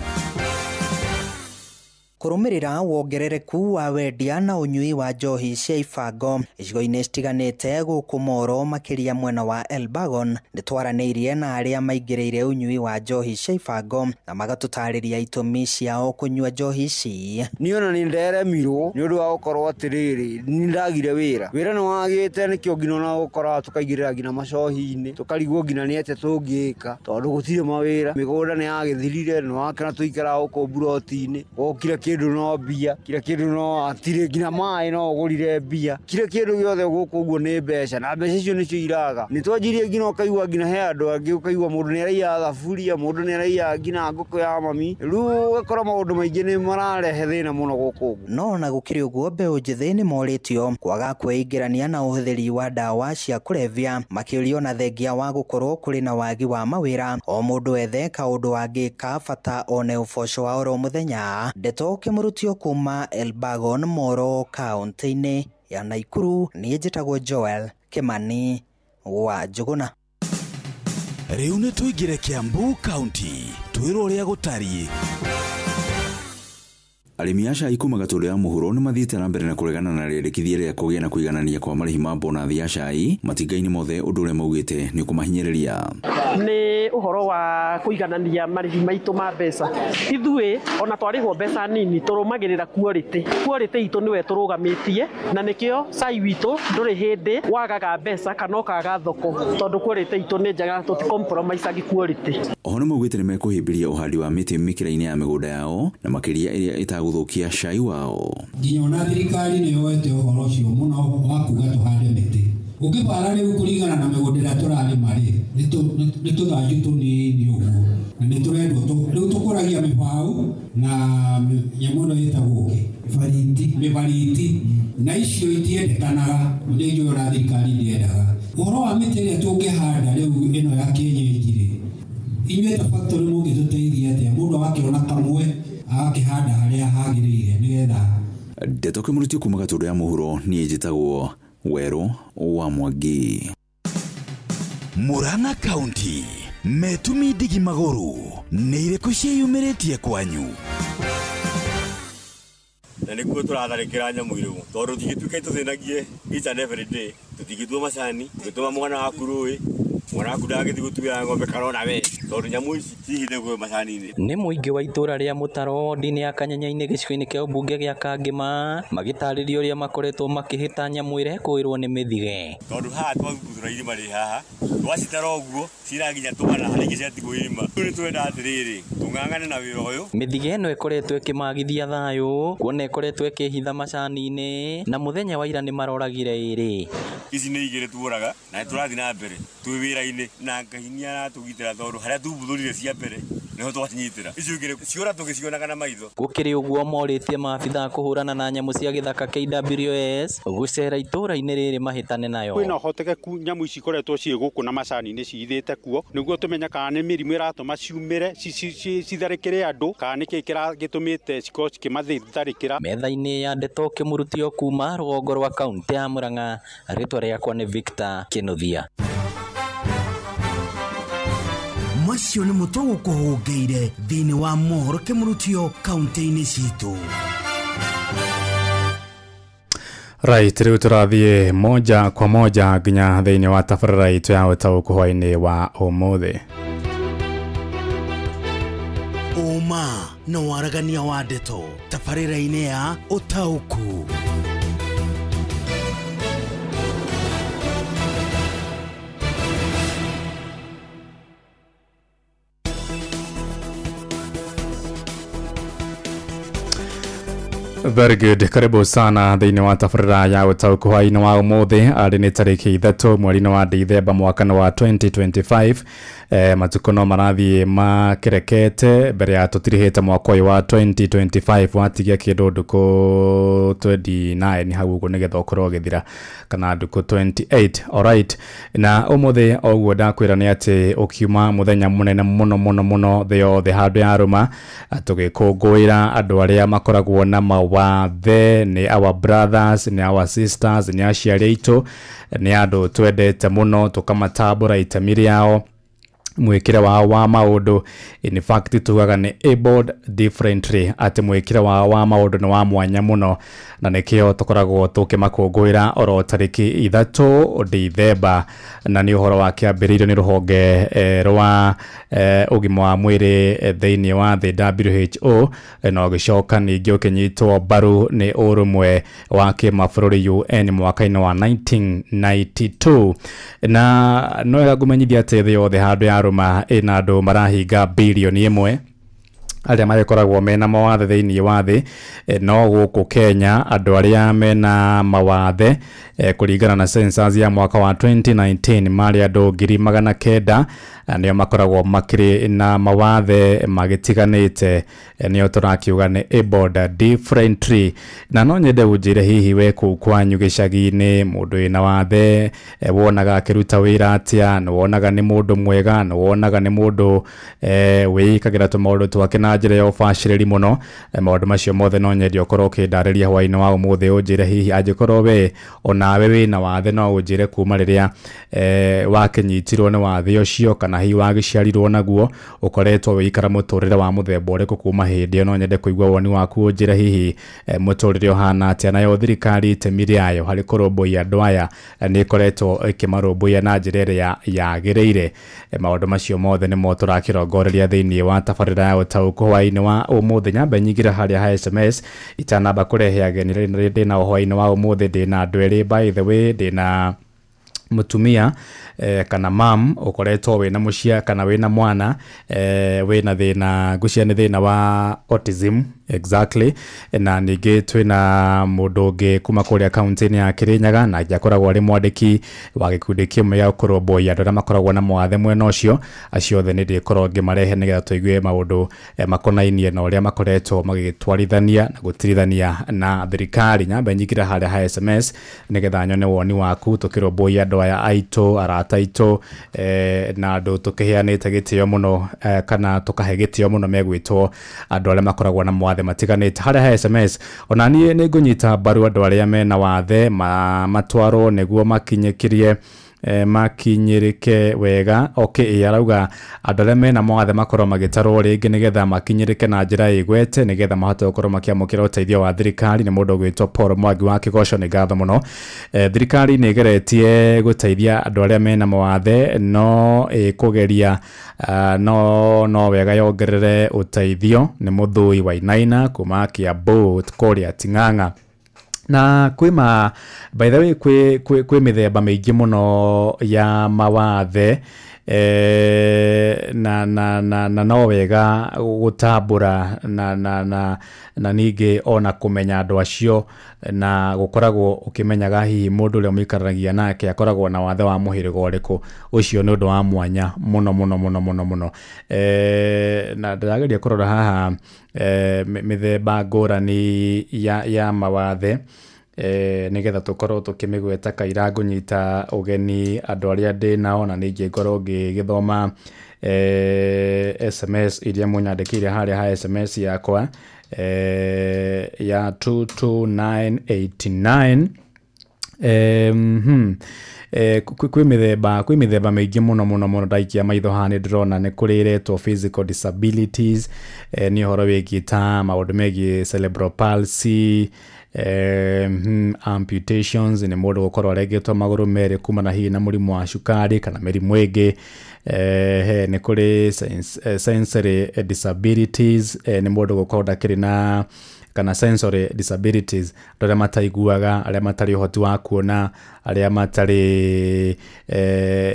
Kũrũmĩrĩra wongerereku wa wendia na ũnyui wa njohi cia ibango icigo-inĩ citiganĩte gũkũ Moro makĩria mwena wa Elbagon, nĩtwaranĩirie na arĩa maingĩrĩire ũnyui wa njohi cia ibango na magatũtarĩria itũmi ciao kũnyua njohi ici. Niĩ ona nĩ nderemirwo nĩ ũndũ wa gũkorwo atĩrĩrĩ, nĩ ndagire wĩra, wĩra nĩ wagĩte, nĩkĩo nginya ona gũkoraga tũkaigĩrĩra nginya macohi-inĩ, tũkarigwo nginya nĩ atĩa tũngĩka tondũ gũtirĩ mawĩra, mĩgũnda nĩ yagĩthirire, nĩ wakĩona tũikaraga gũkũ mburoti-inĩ, kila kĩndũ no mbia, kila kĩndũ no atirĩ, nginya maĩ no ũgũrire mbia, kila kĩndũ gĩothe gũkũ ũguo nĩ mbeca, na mbeca icio nĩcio iraga. Nĩ twanjirie nginya ũkaigua nginya he andũ angĩ, ũkaigua mũndũ nĩ araiya thaburia, mũndũ nĩ araiya nginya ngũkũ ya mami, rĩu ũgakora maũndũ maingĩ nĩ mararehe thĩna mũno gũkũ ũguo. No ona gũkĩrĩ ũguo, mbeũ njĩthĩ nĩ morĩtio kwaga kwĩingĩrania na ũhũthĩri wa ndawa cia kũrebia, makĩũrio na thengia wa gũkorwo kũrĩ na wagi wa mawĩra, o mũndũ ethe kaũndũ angĩka bata one ũboco wa oro mũthenya. Ndeto kĩmũrutio kuma Elbagon Moro kaunti-inĩ ya Naikuru, niĩ njĩtagwo Joel Kimani wa Njũgũna. Rĩu nĩ tũingĩre Kiambu County, twĩrwo ũrĩa gũtariĩ. Arĩmi a cai kuma Gatũndũ ya mũhuro nĩ mathiĩte na mbere na kũregana na rĩendekithia rĩa kũgĩa na kũiganania kwa marĩhi ma bonathi ya cai matinga-inĩ mothe, ũndũ ũrĩa maugĩte nĩ ũkũmahinyĩrĩria. Nĩ ũhoro wa kũiganania marĩhi maitũ ma mbeca, ithuĩ ona twarĩhwo mbeca nini tũrũmagĩrĩra quality, quality itũ nĩwe tũrũgamĩtie, na nĩkĩo cai witũ ndũrĩ hĩndĩ wagaga mbeca kana ũkaga thoko, tondũ quality itũ nĩ njega, tũti compromise quality. Oho nĩ maugĩte nĩ mekũhĩmbĩria ũhandi wa mĩtĩ mĩkĩra-inĩ ya mĩgũnda yao na makĩria ĩrĩa ĩtagũthũkia cai wao. Nginya ona thirikari nĩ yoete ũhoro ũcio mũno wa kuga tũhande mĩtĩ. Ũngĩbara rĩu kũringana na mĩgũnda ĩrĩa tũrarĩma rĩ, nĩ tũthanju tũnini ũguo, na nĩ tũrendwo rĩu tũkũragia mĩbaũ na nyamũ ĩno ĩtagwo kĩ mĩbariti, na icio itiendekanaga, nĩ njũĩ ona thirikari ndĩendaga. Ũhoro wa mĩtĩ ĩrĩa tũngĩhanda rĩu ĩno ya kĩenyenji rĩ, inyuĩ ta factory mũngĩtũteithia atĩa mũndũ agakĩona kamwe agakĩhanda harĩa hagĩrĩire nĩgetha. Ndeto kĩmũrutio kuma Gatũndũ ya mũhuro, niĩ njĩtagwo Werũ wa Mwangi. Murang'a County, Metumi Ndigi Magũrũ, nĩ irĩkũ ciĩyumĩrĩtie kwanyu? Na nĩkuo tũratharĩkĩra nyamũ irĩu, tondũ tũtingĩtuĩka itũthĩnagie each and every day, tũtingĩtua macani, ũgĩtũma mwana waku rũĩ, mwana waku ndangĩthiĩ gũtuĩra ng'ombe kana ona we, tondũ nyamũ ici cihithe kũu macani-inĩ. Nĩ mũingĩ wa itũra rĩa Mũtaro wodi-inĩ ya Kanyenya-inĩ gĩcigo-inĩ kĩa ũmbunge gĩa Kangĩma magĩtarĩria ũrĩa makoretwo makĩhĩta nyamũ ĩrĩa ĩkũĩrwo nĩ mĩthige. Tondũ haha twaguthũra irima rĩ haha, twacitara ũguo cira nginya tũmana harĩa ingĩ ciatigwo irima. Rĩu nĩ twenda atĩrĩrĩ, tũng'ang'ane na wĩra ũyũ. Mĩthige ĩno ĩkoretwo ĩkĩmagithia thayũ, kuona ĩkoretwo ĩkĩhitha macani-inĩ, na mũthenya wa ira nĩ maroragire ĩrĩ. Ici nĩ igĩrĩ tuoraga na nĩ tũrathiĩ na mbere twĩ wĩra-inĩ, na Ngai nĩ aratũgitĩra tondũ harĩa tumbuthũrire cia mbere nĩho twacinyitĩra. Icio igĩrĩ ciora tũgĩcionaga na maitho. Gũkĩrĩ ũguo morĩtie maabithaa kũhũrana na nyamũ cia gĩthaka KWS gũcera itũra-inĩ rĩrĩ mahĩtane nayo. Kwĩna ũhotekeku nyamũ ici ikoretwo ciĩ gũkũ na macani-inĩ cihithĩte kuo, nĩguo tũmenye kana nĩ mĩrimũ ĩratũma ciumĩre citharĩkĩre andũ, kana nĩkĩ gĩtũmĩte cikorwo cikĩmatharĩkĩra. Metha-inĩ ya ndeto kĩmũrutio kuma rũgongo rwa kaunti ya Murang'a, rĩtwa rĩakwa nĩ Victor Kĩnuthia. Macio nĩ mũtũgũkũhũngĩire thĩinĩ wa mohoro kĩmũrutio kaunti-inĩ citũ. Right, rĩu tũrathiĩ moja kwa moja nginya thĩinĩ wa tabarĩra itũ ya ũtaũku hwaĩ-inĩ wa ũmũthĩ. Ũma na waragania wa ndeto tabarĩra-inĩ ya ũtaũku. Very good. Karibu sana thĩinĩ wa tabarĩra ya ũtaũku hwaĩ-inĩ wa ũmũthĩ, arĩ nĩ tarĩki 3 mweri-inĩ wa Dithemba mwaka wa 2025. Matukũ no marathiĩ makerekete mbere ya tũtirihĩte mwaka ũyũ wa 2025, watigia kĩndũ ndukũ 29 hau ũguo nĩgetha ũkorwo ũgĩthira, kana ndukũ 28. Alright, na ũmũthĩ oguo ndakwĩra nĩ atĩ ũkiuma mũthenya mũnene mũno mũno mũno thĩ yothe handũ ya rũma, tũgĩkũngũĩra andũ arĩa makoragwo na mawathe, nĩ our brothers, nĩ our sisters, nĩ aciari aitũ, nĩ andũ twendete mũno, tũkamatambũra itemi rĩao Mwĩkĩre wao wa maũndũ, in fact tugaga nĩ abled differently, atĩ mwĩkĩre wao wa maũndũ nĩ wa mwanya mũno, na nĩkĩo tũkoragwo tũkĩmakũngũĩra oro tarĩki 3 Dithemba. Na nĩ ũhoro wakĩambĩrĩirio nĩ rũhonge rwa ũgima wa mwĩrĩ thĩinĩ wa thĩ WHO, na ũgĩcoka ningĩ ũkĩnyitwo mbaru nĩ ũrũmwe wa kĩmabũrũri UN mwaka-inĩ wa 1992. Na no wega ngũmenyithia atĩ thĩ yothe handũ ya rũma ĩna andũ marahinga bilioni 1 arĩa magĩkoragwo mena mawathe thĩinĩ wa thĩ. No gũkũ Kenya andũ arĩa mena mawathe kũringana na census ya mwaka wa 2019 marĩ andũ 900,000 nĩo makoragwo makĩrĩ na mawathe magĩtiganĩte, nĩo tũrakiuga nĩ abled differently. Na no nyende ũnjĩre hihi we kũu kwanyu gĩcagi-inĩ mũndũ wĩna wathe wonaga akĩruta wĩra atĩa? Nĩ wonaga nĩ mũndũ mwega? Nĩ wonaga nĩ mũndũ wĩĩkagĩra tũmaũndũ twake na njĩra ya ũbacĩrĩri mũno? Maũndũ macio mothe no nyende ũkorwo ũkĩndarĩria hwaĩ-inĩ wa ũmũthĩ, ũnjĩre hihi angĩkorwo we onawe wĩna wathe no ũnjĩre kuma rĩrĩa wakĩnyitirwo nĩ wathe ũcio, kana hihi wagĩciarirwo naguo, ũkoretwo wĩikara mũtũrĩre wa mũthemba ũrĩkũ kuma hĩndĩ ĩyo. No nyende kũigua woni waku, ũnjĩre hihi mũtũrĩre ũhana atĩa. Nayo thirikari itemi rĩayo harĩ kũrũmbũiya andũ aya nĩ ĩkoretwo ĩkĩmarũmbũiya na njĩra ĩrĩa yagĩrĩire? Maũndũ macio mothe nĩmo tũrakĩrongoreria thĩinĩ wa tabarĩra ya ũtaũku hwaĩ-inĩ wa ũmũthĩ. Nyambe nyingĩre harĩa ha SMS itanamba kũrehe ageni ndĩna hwaĩ-inĩ wa ũmũthĩ. Ndĩna andũ erĩ, by the way, ndĩna mũtumia kana mam ũkoretwo wĩna mũcia kana wĩna mwana wĩna thĩna, ngwĩciria nĩ thĩna wa autism exactly. Na ningĩ twĩna mũndũ ũngĩ kuma kũrĩa kaunti-inĩ ya Kirinyaga, na akoragwo arĩ mwandĩki wa gĩkundi kĩmwe gĩa kũrũmbũiya andũ arĩa makoragwo na mawathe mwena ũcio. Acio othe nĩ ndĩkorwo ngĩmarehe nĩgetha tũigue maũndũ makonainie na ũrĩa makoretwo magĩtwarithania na gũtirithania na thirikari. Nyambe nyingĩre harĩa ha SMS nĩgetha nyone woni waku tũkĩrũmbũiya andũ aya aitũ, arata aitũ, na andũ tũkĩheanĩte gĩtĩo mũno, kana tũkahe gĩtĩo mũno megwĩtwo andũ arĩa makoragwo na mawathe matiganĩte. Harĩa ha SMS, ona niĩ nĩ ngũnyita mbaru andũ arĩa mena wathe matwarwo nĩguo makinyĩkirie makinyĩrĩke wega. Okay, arauga andũ arĩa mena mawathe makorwo magĩtarwo rĩngĩ nĩgetha makinyĩrĩke na njĩra ĩgwete, nĩgetha mahote gũkorwo makĩamũkĩra ũteithio wa thirikari. Nĩ mũndũ ũgwĩtwo Paul Mwangi wa Kĩgoco, nĩ ngatho mũno. Thirikari nĩ ĩgeretie gũteithia andũ arĩa mena mawathe, no ĩkũgeria no wega yongerere ũteithio. Nĩ Mũthũi Wainaina kuma Kiambu kũrĩa Ting'ang'a. Na kwĩ by the way kwĩ mĩthemba mĩingĩ mũno ya mawathe, na no wega gũtambũra na ningĩ ona kũmenya andũ acio, na gũkoragwo ũkĩmenyaga hihi mũndũ ũrĩa mũikaranagia nake akoragwo na wathe wa mũhĩrĩga ũrĩkũ. Ũcio nĩ ũndũ wa mwanya mũno mũno mũno mũno mũno. Na ndĩrageria kũrora haha mĩthemba ngũrani ya mawathe, nĩgetha tũkorwo tũkĩmĩgweta kaira. Ngũnyita ũgeni andũ arĩa ndĩ nao, na ningĩ ngorwo ngĩgĩthoma SMS iria mũnyandĩkĩire harĩa ha SMS yakwa ya 22989. Kwĩ mĩthemba mĩingĩ mũno mũno mũno. Ndaikia maitho haha nĩ ndĩrona nĩ kũrĩ ĩretwo physical disabilities, nĩ ũhoro wĩgiĩ ta maũndũ megiĩ cerebral palsy, amputations, nĩ mũndũ gũkorwo arengetwo magũrũ merĩ kumana hihi na mũrimũ wa cukari kana mĩrimũ ĩngĩ. Nĩ kũrĩ sensory disabilities, nĩ mũndũ gũkorwo ndakĩrĩ na kana sensory disabilities, andũ arĩa mataiguaga, arĩa matarĩ ũhoti wa kuona, arĩa matarĩ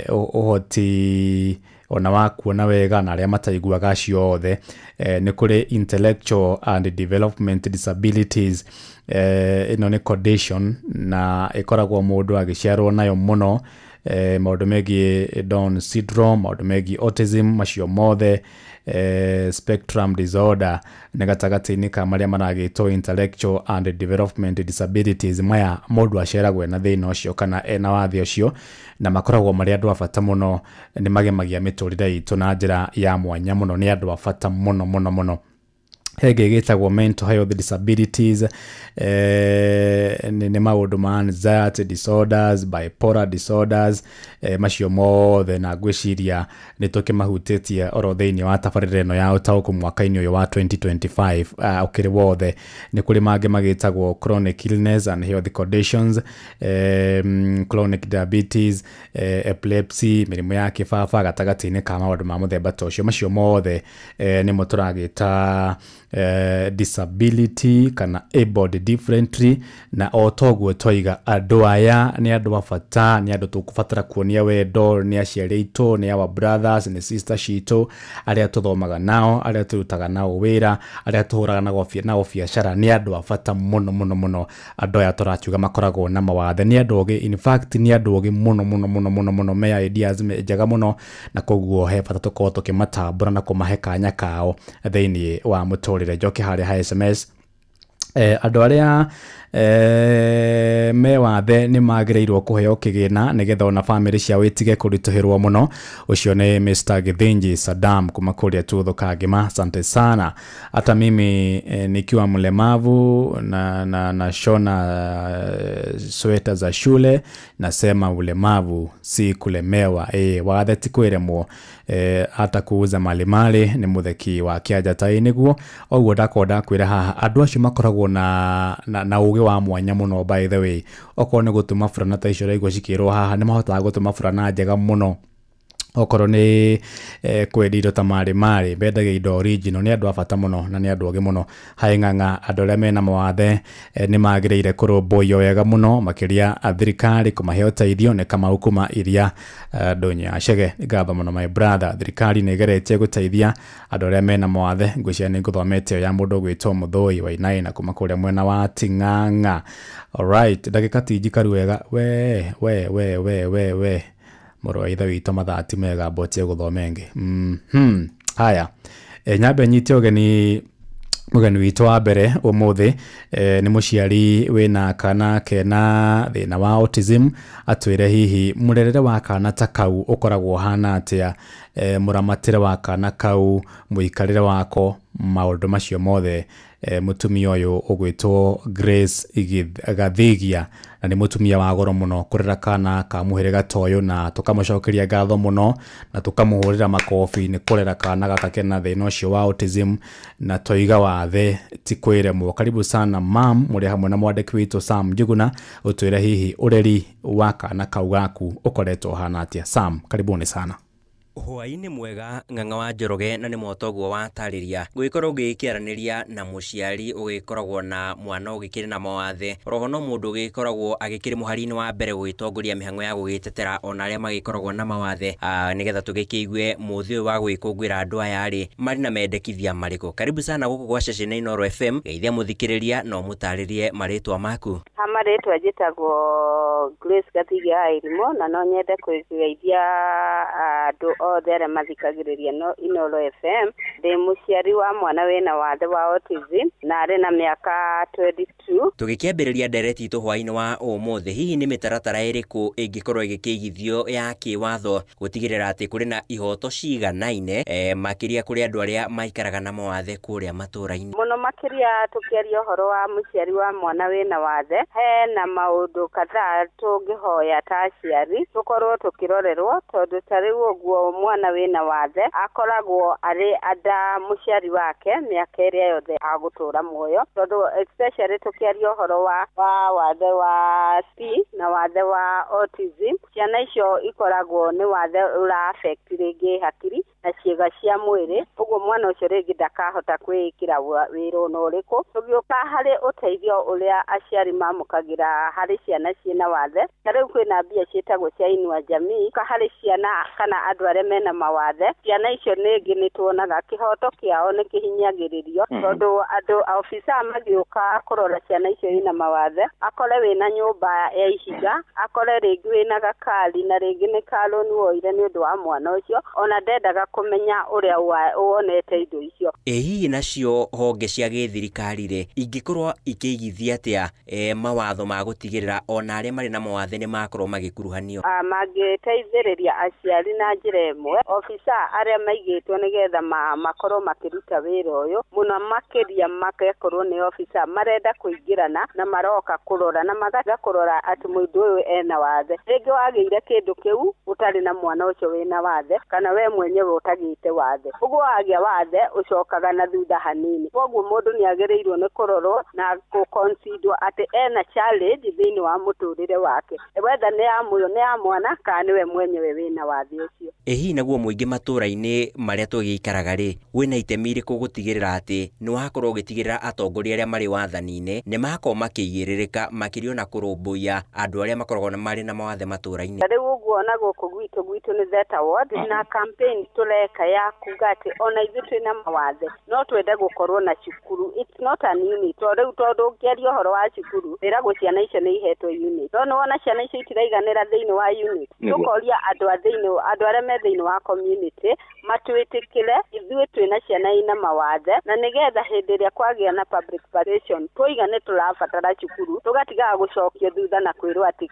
ũhoti ona wa kuona wega, na arĩa mataiguaga, acio othe. Nĩ kũrĩ intellectual and development disabilities, ĩno nĩ condition na ĩkoragwo mũndũ agĩciarwo nayo mũno, maũndũ megiĩ Down syndrome, maũndũ megiĩ autism, macio mothe, spectrum disorder nĩ gatagatĩ-inĩ ka marĩa maragĩtwo intellectual and development disabilities. Maya mũndũ aciaragwo ena thĩna ũcio kana ena wathe ũcio, na makoragwo marĩ andũ a bata mũno, nĩ magemagia mĩtũrĩre itũ na njĩra ya mwanya mũno, nĩ andũ a bata mũno mũno mũno. Hengĩ gĩtagwo mental health disabilities, nĩ maũndũ ma anxiety disorders, bipolar disorders, macio mothe na ngwĩciria nĩ tũkĩmahutĩtie oro thĩinĩ wa tabarĩra ĩno ya ũtaũku mwaka-inĩ ũyũ wa 2025 ũkĩrĩ wothe. Nĩ kũrĩ mangĩ magĩtagwo chronic illness and health conditions, chronic diabetes, epilepsy, mĩrimũ ya kĩbaba gatagatĩ-inĩ ka maũndũ ma mũthemba ta ũcio. Macio mothe nĩmo tũragĩta disability kana abled differently. Na o toguo twaiga, andũ aya nĩ andũ a bata, nĩ andũ tũkũbatara kuonia wendo, nĩ aciari aitũ, nĩ our brothers, nĩ sisters citũ, arĩa tũthomaga nao, arĩa tũrutaga nao wĩra, arĩa tũhũraga nao biacara. Nĩ andũ a bata mũno mũno mũno. Andũ aya tũrakiuga makoragwo na mawathe nĩ andũ ogĩ, in fact nĩ andũ ogĩ mũno mũno mũno mũno mũno, me ideas njega mũno, na koguo he bata tũkorwo tũkĩmatambũra na kũmahe kanya kao thĩinĩ wa mũtũrĩre. Njoke harĩa ha SMS, andũ arĩa me wathe nĩ magĩrĩirwo kũheo kĩgĩna nĩgetha ona bamĩrĩ ciao itige kũritũhĩrwo mũno. Ũcio nĩ Mr. Githinji Saddam kuma kũrĩa Tuotho Kangema, asante sana. Hata mimi nikiwa mlemavu na shona sweta za shule, nasema ulemavu si kulemewa. Wathe ti kwĩremwo, hata kuuza malimali nĩ mũtheki wa kĩanja nĩguo ũguo ndakorwo ndakwĩra haha. Andũ acio makoragwo na ũgĩ wa mwanya mũno, by the way. Okorwo nĩ gũtuma burana ta icio ũraigua cikĩrwo haha, nĩ mahotaga gũtuma burana njega mũno. Okorwo nĩ kwendia indo ta marĩ marĩ, mendagia indo original. Nĩ andũ a bata mũno na nĩ andũ ogĩ mũno. Haĩ ng'ang'a, andũ arĩa mena mawathe nĩ magĩrĩire kũrũmbũiyo wega mũno, makĩria thirikari kũmahe ũteithio. Nĩ Kamau kuma iria ndũnyũ ya Chege. Ngatho mũno my brother. Thirikari nĩ ĩgeretie gũteithia andũ arĩa mena mawathe. Ngwĩciria nĩ ngũthomete ĩyo ya mũndũ ũgwĩtwo Mũthũi Wainaina kuma kũrĩa mwena wa Ting'ang'a. Alright, ndagĩka ti njikaru wega. We we we we we we mũrũ wa ithe witũ, mathaa ti mega, mbotie gũthoma ĩngĩ. Haya, nyambe nyite ũgeni mũgeni witũ wa mbere ũmũthĩ. Nĩ mũciari wĩna kana kena thĩna wa autism. Atwĩre hihi mũrerere wa kana ta kau ũkoragwo ũhana atĩa, mũramatĩre wa kana kau, mũikarĩre wako, maũndũ macio mothe. Mũtumia ũyũ ũgwĩtwo Grace Gathigia, na nĩ mũtumia wa goro mũno kũrera kana ka mũhĩrĩga ta ũyũ, na tũkamũcokeria ngatho mũno na tũkamũhũrĩra makobi nĩ kũrera kana gaka kena thĩna ũcio wa autism, na toiga wathe ti kwĩremwo. Karibu sana mam, mũrĩ hamwe na mwandĩki witũ Sam Njuguna. Ũtwĩre hihi ũreri wa kana kau gaku ũkoretwo ũhana atĩa. Sam, karibuni sana. Hwaĩ-inĩ mwega ng'ang'a wa Njoroge, na nĩ motoguo watarĩria gũgĩkorwo ũgĩkĩaranĩria na mũciari ũgĩkoragwo na mwana ũgĩkĩrĩ na mawathe, oroho no mũndũ ũgĩkoragwo agĩkĩrĩ mũhari-inĩ wa mbere gũgĩtongoria mĩhang'o ya gũgĩtetera ona arĩa magĩkoragwo na mawathe, nĩgetha tũgĩkĩigue mũthĩ ũyũ wa gũgĩkũngũĩra andũ aya rĩ marĩ na mendekithia marĩkũ. Karibu sana gũkũ gwa ceceni Inooro FM. Geithia mũthikĩrĩria na ũmũtarĩrie marĩtwa maku. Ha marĩtwa njĩtagwo Grace Gathigia Irimũ, na no nyende kũgeithia andũ othe arĩa mathikagĩrĩria no Inooro FM. Ndĩ mũciari wa mwana wĩna wathe wa autism na arĩ na mĩaka 22. Tũgĩkĩambĩrĩria ndereti itũ hwaĩ-inĩ wa ũmũthĩ, hihi nĩ mĩtaratara ĩrĩkũ ĩngĩkorwo ĩgĩkĩigithio ya kĩwatho gũtigĩrĩra atĩ kũrĩ na ihoto ciganaine, makĩria kũrĩ andũ arĩa maikaraga na mawathe kũrĩa matũũra-inĩ? Mũno makĩria tũkĩaria ũhoro wa mũciari wa mwana wĩna wathe, hena maũndũ kadhaa tũngĩhoya ta aciari tũkorwo tũkĩrorerwo, tondũ ta rĩu ũguo mwana wĩna wathe akoragwo arĩ ada mũciari wake mĩaka ĩrĩa yothe agũtũra muoyo, tondũ especially tũkĩaria ũhoro wa wathe wa C na wathe wa autism, ciana icio ikoragwo nĩ wathe ũra affect rĩngĩ hakiri na ciĩga cia mwĩrĩ, ũguo mwana ũcio rĩngĩ ndakahota kwĩĩkĩra wĩra ona ũrĩkũ. Tũgĩũka harĩ ũteithio ũrĩa aciari mamũkagĩra harĩ ciana ciĩna wathe, ta rĩu kwĩna mbia ciĩtagwo cia Inua Jamii harĩ ciana kana andũ arĩa mena mawathe. Ciana icio nĩngĩ nĩ tuonaga kĩhoto kĩao nĩ kĩhinyagĩrĩrio, tondũ andũ ofisa magĩũka kũrora ciana icio ina mawathe, akore wĩna nyũmba ya ihiga, akore rĩngĩ wĩna gakari na rĩngĩ nĩ kaloni woire nĩ ũndũ wa mwana ũcio, ona ndendaga kũmenya ũrĩa wonete indo icio. Ĩ hihi nacio honge cia gĩthirikari rĩ ingĩkorwo ikĩigithia atĩa mawatho mawatho ma gũtigĩrĩra ona arĩa marĩ na mawathe nĩ makorwo magĩkuruhanio? Mangĩteithĩrĩria aciari na njĩra ĩmwe, obitha arĩa maigĩtwo nĩgetha makorwo makĩruta wĩra ũyũ mũno makĩria makekorwo nĩ obitha marenda kũingĩrana na maroka kũrora na magaga kũrora atĩ mũndũ ũyũ ena wathe. Rĩngĩ wagĩire kĩndũ kĩu ũtarĩ na mwana ũcio wĩna wathe kana we mwenyewe ũtagĩte wathe, ũguo wagĩa wathe ũcokaga na thutha hanini. Koguo mũndũ nĩ agĩrĩirwo nĩ kũrorwo na gũconsider atĩ ena challenge thĩinĩ wa mũtũrĩre wake, wetha nĩ ya mũyo nĩ ya mwana kana nĩwe mwenyewe wĩna wathe ũcio. Ĩ hihi naguo mũingĩ matũra-inĩ marĩa tũgĩikaraga rĩ, wĩna itemi rĩkũ gũtigĩrĩra atĩ nĩ wakorwo ũgĩtigĩrĩra atongoria arĩa marĩ wathani-inĩ nĩ makorwo makĩigĩrĩrĩka makĩria ona kũrũmbũiya andũ arĩa makoragwo marĩ na mawathe matũra-inĩ? Rĩu ũguo ona gũkũ gwitũ nĩ Theta Ward na campaign tũreka ya kuga atĩ ona ithuĩ twĩna mawathe no twende gũkorwo na cukuru. It's not an unit to rĩu tondũ ũngĩaria ũhoro wa cukuru wĩragwo ciana icio nĩ ihetwo unit, no nĩwona ciana icio itiraiganĩra thĩinĩ wa unit. Tũkoria andũ a thĩinĩ, andũ arĩa me thĩinĩ wa community matwĩtĩkĩre ithuĩ twĩna ciana ina mawathe, na nĩgetha hĩndĩ ĩrĩa kwagĩa na public participation tũiga nĩ tũrabatara cukuru tũgatigaga gũcokio thutha na kwĩrwo atĩ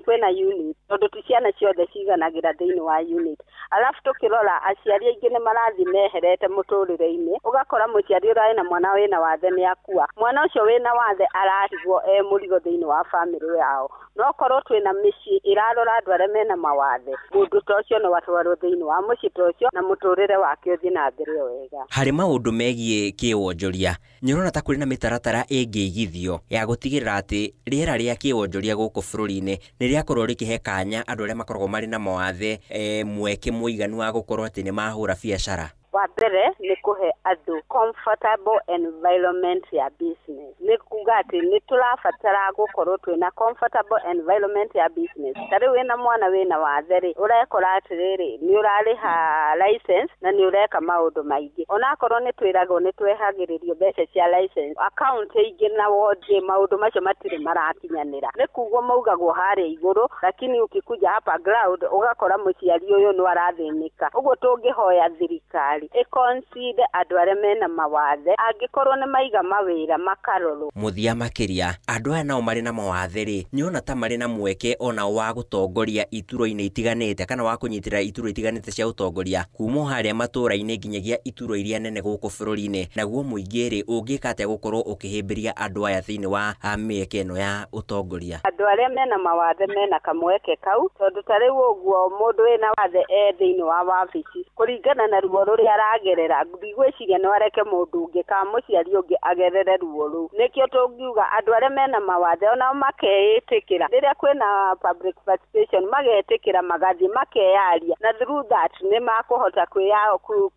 kwĩna unit, tondũ ti ciana ciothe ciganagĩra thĩinĩ wa unit. Alafu tũkĩrora aciari aingĩ nĩ marathiĩ meherete mũtũrĩre-inĩ, ũgakora mũciari ũrarĩ na mwana wĩna wathe nĩ akua, mwana ũcio wĩna wathe aratigwo e mũrigo thĩinĩ wa famĩlĩ yao. No korwo twĩna mĩciĩ ĩrarora andũ arĩa mena mawathe, mũndũ ta ũcio no atwarwo thĩinĩ wa mũciĩ ta ũcio na mũtũrĩre wake ũthiĩ na mbere o wega. Harĩ maũndũ megiĩ kĩwonjoria, nĩũrona ta kũrĩ na mĩtaratara ĩngĩigithio ya gũtigĩrĩra atĩ rĩera rĩa kĩwonjoria gũkũ bũrũri-inĩ nĩ rĩakorwo rĩkĩhe kanya andũ arĩa makoragwo marĩ na mawathe mweke mũiganu wa gũkorwo atĩ nĩ mahũra biacara? Wa mbere nĩ kũhe andũ comfortable environment ya business, nĩ kuga atĩ nĩ tũrabatara gũkorwo twĩna comfortable environment ya business. Ta rĩu wĩna mwana wĩna wathe rĩ, ũrekora atĩrĩrĩ nĩ ũrarĩha license na nĩ ũreka maũndũ maingĩ, onakorwo nĩ twĩragwo nĩ twehagĩrĩrio mbeca cia license account ingĩ na wodi, maũndũ macio matirĩ marakinyanĩra, nĩ kugwo maugagwo harĩa igũrũ, lakini ukikuja hapa ground ũgakora mũciari ũyũ nĩ arathĩnĩka. Ũguo tũngĩhoya thirikari ĩconsider andũ arĩa mena mawathe, angĩkorwo nĩ maiga mawĩra makarorwo. Mũthia makĩria andũ aya nao marĩ na mawathe rĩ, nĩona ta marĩ na mweke ona wa gũtongoria ituro-inĩ itiganĩte kana wa kũnyitĩrĩra ituro itiganĩte cia ũtongoria kuma harĩa matũra-inĩ nginyagia ituro iria nene gũkũ bũrũri-inĩ, naguo mũingĩ rĩ ũngĩka atĩa gũkorwo ũkĩhĩmbĩria andũ aya thĩinĩ wa mĩeke ĩno ya ũtongoria? Andũ arĩa mena mawathe mena kamweke kau, tondũ ta rĩu ũguo mũndũ wĩna wathe e thĩinĩ wa wabici kũringana na ruo rũrĩa aragerera, ndigwĩciria no areke mũndũ ũngĩ kana mũciari ũngĩ agerere ruo rũu. Nĩkĩo tũngiuga andũ arĩa mena mawathe onao makeĩtĩkĩra rĩrĩa kwĩna public participation, magetĩkĩra magathiĩ makeyaria, na through that nĩ makũhota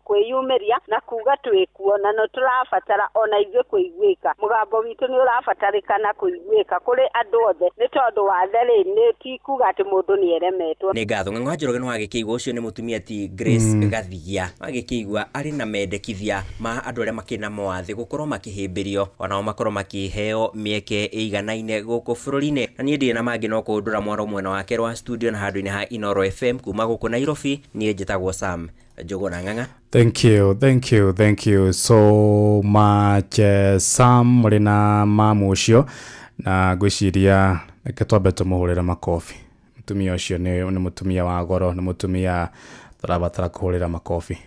kwĩyumĩria na kuga twĩkuo na no tũrabatara ona ithuĩ kũiguĩka, mũgambo witũ nĩ ũrabatarĩkana kũiguĩka kũrĩ andũ othe, nĩ tondũ wathe rĩ nĩ ti kuga atĩ mũndũ nĩ eremetwo. Nĩ ngatho Ng'ang'a wa Njoroge nĩ wagĩkĩigua ũcio nĩ mũtumia ti Grace Gathigia wagĩkĩigua arĩ na mendekithia ma andũ arĩa makĩrĩ na mawathe gũkorwo makĩhĩmbĩrio onao makorwo makĩheo mĩeke ĩiganaine gũkũ bũrũri-inĩ. Na niĩ ndirĩ na mangĩ no kũhũndũra mwaro mwena wake rwa studio na handũ-inĩ ha Inoro FM kuma gũkũ Nairobi. Niĩ njĩtagwo Sam Njũgũna Ng'ang'a. Thank you, thank you, thank you so much Sam mũrĩ na mamu ũcio, na ngwĩciria reke twambe tũmũhũrĩre makobi. Mũtumia ũcio nĩ mũtumia wa goro, nĩ mũtumia tũrabatara kũhũrĩra makobi.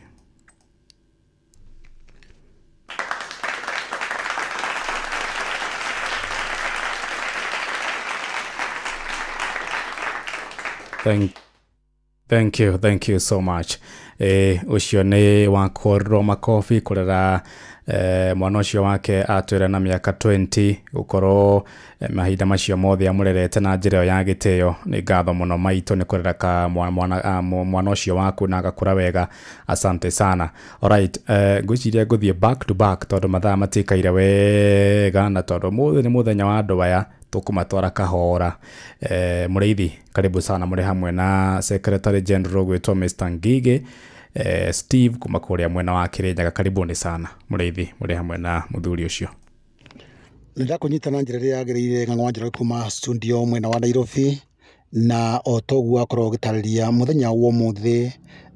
Thank you, thank you so much. Ũcio nĩ wakorwo makobi kũrera mwana ũcio wake atwĩra na mĩaka 20 gũkorwo mahinda macio mothe amũrerete na njĩra ĩyo ya gĩtĩo. Nĩ ngatho mũno maitũ nĩ kũrera ka mwana ũcio waku na agakũra wega, asante sana. Alright, ngwĩciria ngũthiĩ back to back tondũ mathaa matikaire wega na tondũ mũthĩ nĩ mũthenya wa andũ aya tũkũmatwara kahora. Mũrĩithi karibu sana, mũrĩ hamwe na Secretary General gwĩtwo Mr. Ngige Steve kuma kũrĩa mwena wa Kirinyaga. Karibuni sana mũrĩithi, mũrĩ hamwe na mũthuri ũcio. Nĩndakũnyita na njĩra ĩrĩa yagĩrĩire Ng'ang'a wa Njoroge kuma studio mwena wa Nairobi, na o toguo akorwo ũgĩtarĩria mũthenya wa ũmũthĩ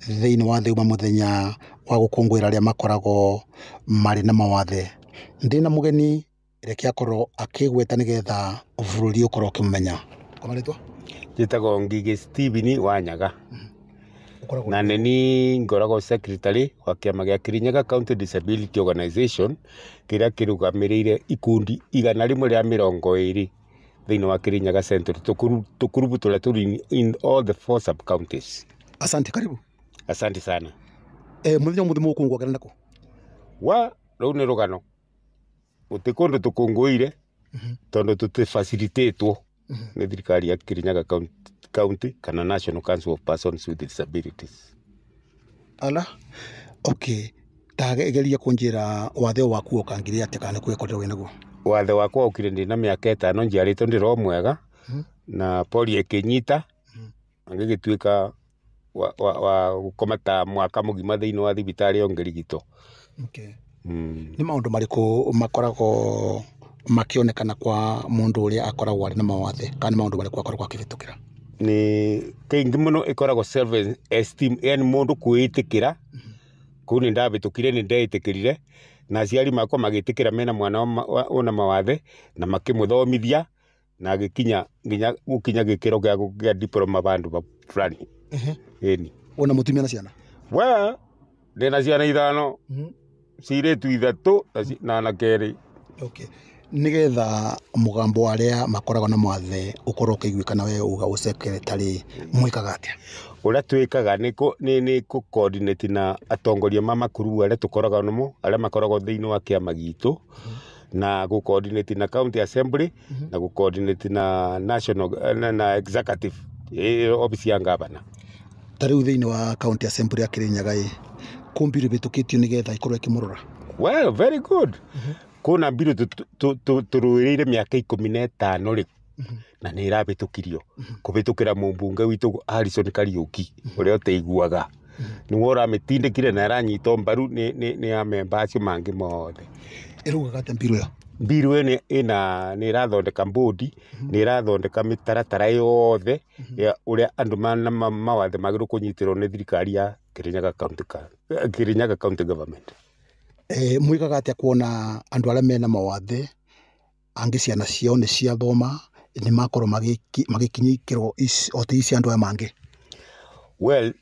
thĩinĩ wa thĩ uma mũthenya wa gũkũngũĩra arĩa makoragwo marĩ na mawathe. Ndĩna mũgeni Reke akorwo akĩgweta nĩgetha bũrũri ũkorwo ũkĩmũmenya. Kwa marĩtwa? Njĩtagwo Ngigĩ Steven Wanyaga. Na nĩ niĩ ngoragwo secretary wa kĩama gĩa Kirinyaga County Disability Organization kĩrĩa kĩrũgamĩrĩire ikundi 120 thĩinĩ wa Kirinyaga Central, tũkurubu tũrĩa tũrĩ in all the 4 sub counties. Asante, karibu. Asante sana. Mũthenya ũmũthĩ mũgũkũngũagĩra nakũ? Wa rũu nĩ rũgano. Gũtirĩ kũndũ tũkũngũĩire tondũ tũtĩ-facilitatwo nĩ thirikari ya Kirinyaga County kana National Council of Persons with Disabilities. Ala, okay. Ta geria kũnjĩra wathe waku ũkangire atĩa kana nĩ kwĩkorera wĩ naguo? Wathe wakwa ũkire ndĩ na mĩaka 5 njiarĩtwo ndĩrĩ o mwega na polio ĩkĩnyita ngĩgĩtuĩka wa gũkoma ta mwaka mũgima thĩinĩ wa thibitarĩ o ngĩrigitwo. Okay. Nĩ maũndũ marĩkũ makoragwo makĩonekana kwa mũndũ ũrĩa akoragwo arĩ na mawathe kana nĩ maũndũ marĩkũ akoragwo akĩhĩtũkĩra? Nĩ kaingĩ mũno ĩkoragwo self esteem, yani mũndũ kwĩĩtĩkĩra. Kũu nĩ ndahĩtũkire, nĩ ndeĩtĩkĩrire na aciari makwa magĩtĩkĩra mena mwana ũna mawathe na makĩmũthomithia na agĩkinya nginya gũkinya gĩkĩro gĩa diploma bandũ fulani. Ĩni. Wĩna mũtumia na ciana? We ndĩna ciana 5, ciirĩtu 3 na anake 2. Okay. Nĩgetha mũgambo wa arĩa makoragwo na mawathe ũkorwo ũkĩiguĩkana we uga ũcekretary mwĩkaga atĩa? Ũrĩa twĩkaga nĩ kũ coordinate na atongoria ma makurubu arĩa tũkoragwo namo, arĩa makoragwo thĩinĩ wa kĩama gitũ, na gũ coordinate na county assembly, na gũ coordinate na national na executive office ya ngavana. Ta rĩu thĩinĩ wa county assembly ya Kirinyaga ĩ, kũ mbiru ĩhĩtũkĩtio nĩgetha ĩkorwo ĩkĩmũrora? Well, very good. Kũna mbiru tũrũĩrĩire mĩaka 15 rĩ, na nĩ ĩrahĩtũkirio kũhĩtũkĩra mũmbunge witũ Harrison Kariuki ũrĩa ũteiguaga, nĩwe ũramĩtindĩkire na ĩranyitwo mbaru nĩ amemba acio mangĩ mothe. Ĩraugaga atĩa mbiru ĩyo? Mbiru ĩyo nĩ ĩrathondeka mbũndi, nĩ ĩrathondeka mĩtaratara yothe ya ũrĩa andũ na mawathe magĩrĩirwo kũnyitĩrwo nĩ thirikari ya Kirinyaga County Government. Mwĩkaga atĩa kuona andũ arĩa mena mawathe angĩ ciana ciao nĩ ciathoma nĩ makorwo magĩkinyia ikĩro o ta ici andũ aya mangĩ? Well,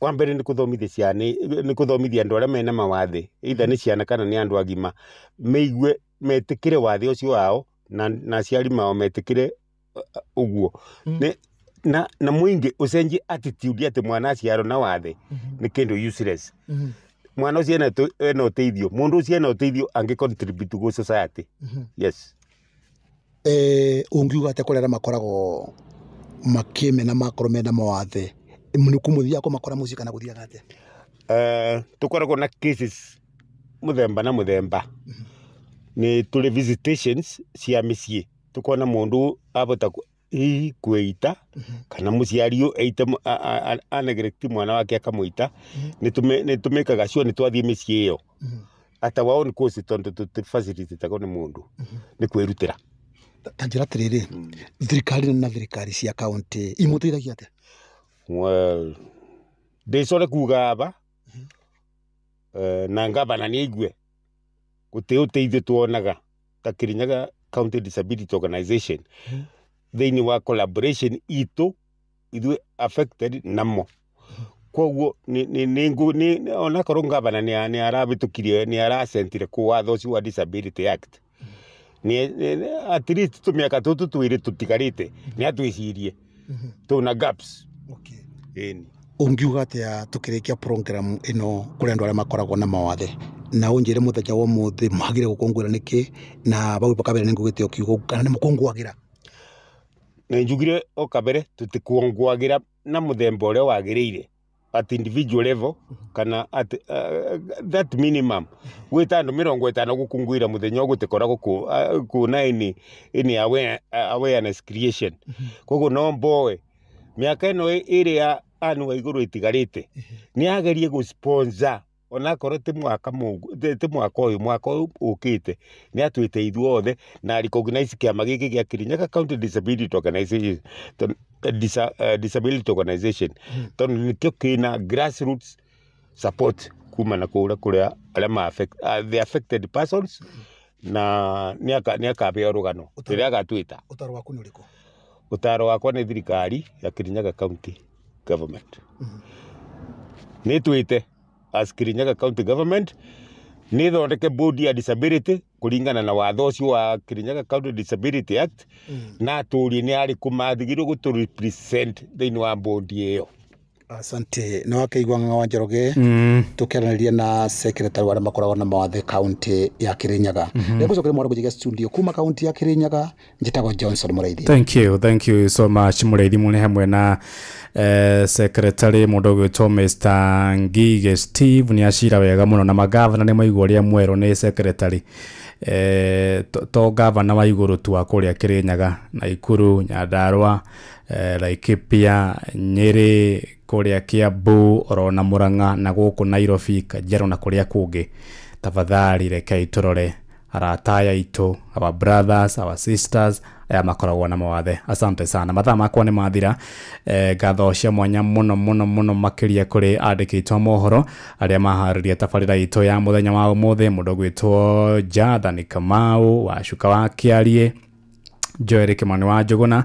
wa mbere nĩ kũthomithia ciana, nĩ kũthomithia andũ arĩa mena mawathe, either nĩ ciana kana nĩ andũ agima, meigue metĩkĩre wathe ũcio wao na aciari mao metĩkĩre ũguo. Na mũingĩ ũcenjie attitude atĩ mwana aciarwo na wathe nĩ kĩndũ useless. Mwana ũcio ena ũteithio, mũndũ ũcio ena ũteithio angĩ contribute gũ society. Yes. Ũngiuga atĩa kũrĩ arĩa makoragwo makĩmena makorwo mena mawathe, nĩ kũmũthiaga kũmakora mũciĩ kana gũthiaga atĩa? Tũkoragwo na cases mũthemba na mũthemba. Nĩ tũrĩ visitations cia mĩciĩ, tũkona mũndũ abota hihi kwĩita kana mũciari ũyũ eite aneglect mwana wake akamũita, nĩ tũmĩkaga sure nĩ twathiĩ mĩciĩ ĩyo at our own cost tondũ tũti-facilitate-agwo nĩ mũndũ, nĩ kwĩrutĩra. Ta njĩra atĩrĩrĩ, thirikari na thirikari cia county imũteithagia atĩa? Well, ndĩcore kuga aba na ngavana nĩ aigue gũtirĩ ũteithio tuonaga ta Kirinyaga County Disability Organization thĩinĩ wa collaboration itũ ithuĩ affected namo. Koguo onakorwo ngavana nĩ arahĩtũkirie nĩ aracentire kũ watho ũcio wa Disability Act, at least tũmĩaka tũtũ twĩrĩ tũtigarĩte nĩ atwĩcirie tũna gaps. Ĩni. Ũngiuga atĩa tũkĩrĩkia program ĩno kũrĩ andũ arĩa makoragwo na mawathe, na ũnjĩre mũthenya wa ũmũthĩ mwagĩrĩire gũkũngũĩra nĩkĩ, na hau kabere nĩ ngugĩte o kiugo kana nĩ mũkũngũagĩra? Nĩ njugire o kabere tũtikũngũagĩra na mũthemba ũrĩa wagĩrĩire at individual level kana at that minimum gwĩta andũ 50 gũkũngũĩra mũthenya ũyũ gũtikoragwo kũna any awareness creation. Koguo no mboe mĩaka ĩno ĩrĩ ya anu wa igũrũ ĩtigarĩte nĩ agerie gũ sponsor onakorwo ti mwaka ti mwaka ũyũ, mwaka ũyũ ũkĩte nĩ atwĩte ithuothe na recognize kĩama gĩkĩ gĩa Kirinyaga County Disability Organization, Disability Organization tondũ nĩkĩo kĩna grassroots support kuma na kũrĩa kũrĩa arĩa ma affect, the affected persons Na nĩ akabeo rũgano rĩrĩa agatwĩta. Ũtaro waku nĩ ũrĩkũ? Ũtaro wakwa nĩ thirikari ya Kirinyaga County Government. Nĩ twĩte as Kirinyaga County Government nĩ thondeke board ya disability kũringana na watho ũcio wa Kirinyaga County Disability Act, na atũrie nĩ arĩkũ mathigirwo gũtũ represent thĩinĩ wa board ĩyo. Asante. Nĩ wakĩigua Ng'ang'a wa Njoroge tũkĩaranĩria na secretary wa arĩa makoragwo na mawathe kaunti ya Kirinyaga. Nĩngũcokeria mwana kũnjiga studio kuma kaunti ya Kirinyaga, njĩtagwo Johnson Mũraithi. Thank you, thank you so much Mũraithi mũne hamwe na secretary mũndũ ũgwĩtwo Mr. Ngige Steve nĩ acira wega mũno na magavana nĩ maigua ũrĩa mwerũ nĩ secretary to gavana wa igũrũ tu wa kũrĩa Kirinyaga, Naikuru, Nyandarua, Laikipia, Nyeri, kũrĩa Kiambu, orona Murang'a na gũkũ Nairobi, Kajiado na kũrĩa kũngĩ. Tafadhali rekei tũrore arata aya aitũ, our brothers, our sisters aya makoragwo na mawathe. Asante sana. Mathaa makwa nĩ mathira. Ngatho cia mwanya mũno mũno mũno makĩria kũrĩ andĩki aitũ a mohoro arĩa maharĩria tabarĩra itũ ya mũthenya wa ũmũthĩ, mũndũ ũgwĩtwo Jathani Kamau wa Cuka wa Kĩarie, Joel Kimani wa Njũgũna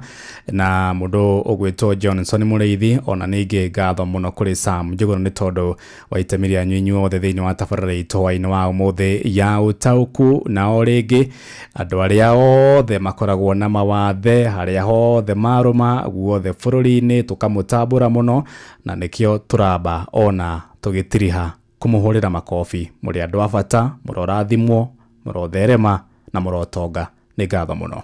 na mũndũ ũgwĩtwo Johnson Mũrĩithi. Ona ningĩ ngatho mũno kũrĩ Sam Njũgũna nĩ tondũ wa itemi rĩanyu inyuothe thĩinĩ wa tabarĩra itũ hwaĩ-inĩ wa ũmũthĩ ya ũtaũku. Na o rĩngĩ andũ arĩa othe makoragwo na mawathe harĩa hothe marũma guothe bũrũri-inĩ tũkamũtambũra mũno, na nĩkĩo tũramba ona tũgĩtiriha kũmũhũrĩra makobi. Mũrĩ andũ a bata, mũrorathimwo, mũrotherema na mũrotonga. Nĩ ngatho mũno.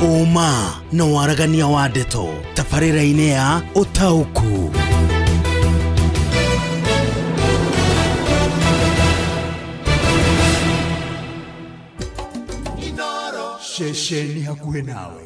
Ũma na waragania wa ndeto tabarĩra-inĩ ya ũtaũku. Ceceni hakuhĩ nawe.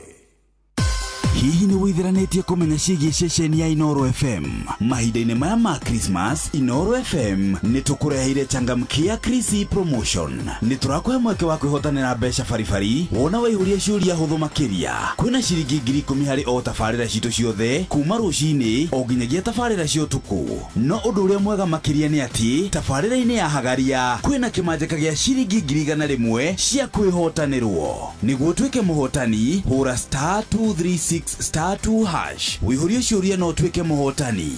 Hihi nĩ wĩthiranĩtie kũmenya ciĩgiĩ ceceni ya Inooro FM? Mahinda-inĩ maya ma Christmas, Inooro FM nĩ tũkũreheire changamkia Krisi promotion. Nĩ tũrakũhe mweke wa kwĩhotanĩra mbeca baribari wona waihũria ciũria hũthũ makĩria. Kwĩna ciringi 10,000 harĩ o tabarĩra citũ ciothe kuma rũcinĩ o nginyagia tabarĩra cia ũtukũ. No ũndũ ũrĩa mwega makĩria nĩ atĩ tabarĩra-inĩ ya Hagaria kwĩna kĩmanjĩka gĩa ciringi 100,000 cia kwĩhotanĩrwo. Nĩguo ũtuĩke mũhotani, hũra *236 *2# wĩihũrie ciũria na ũtuĩke mũhotani.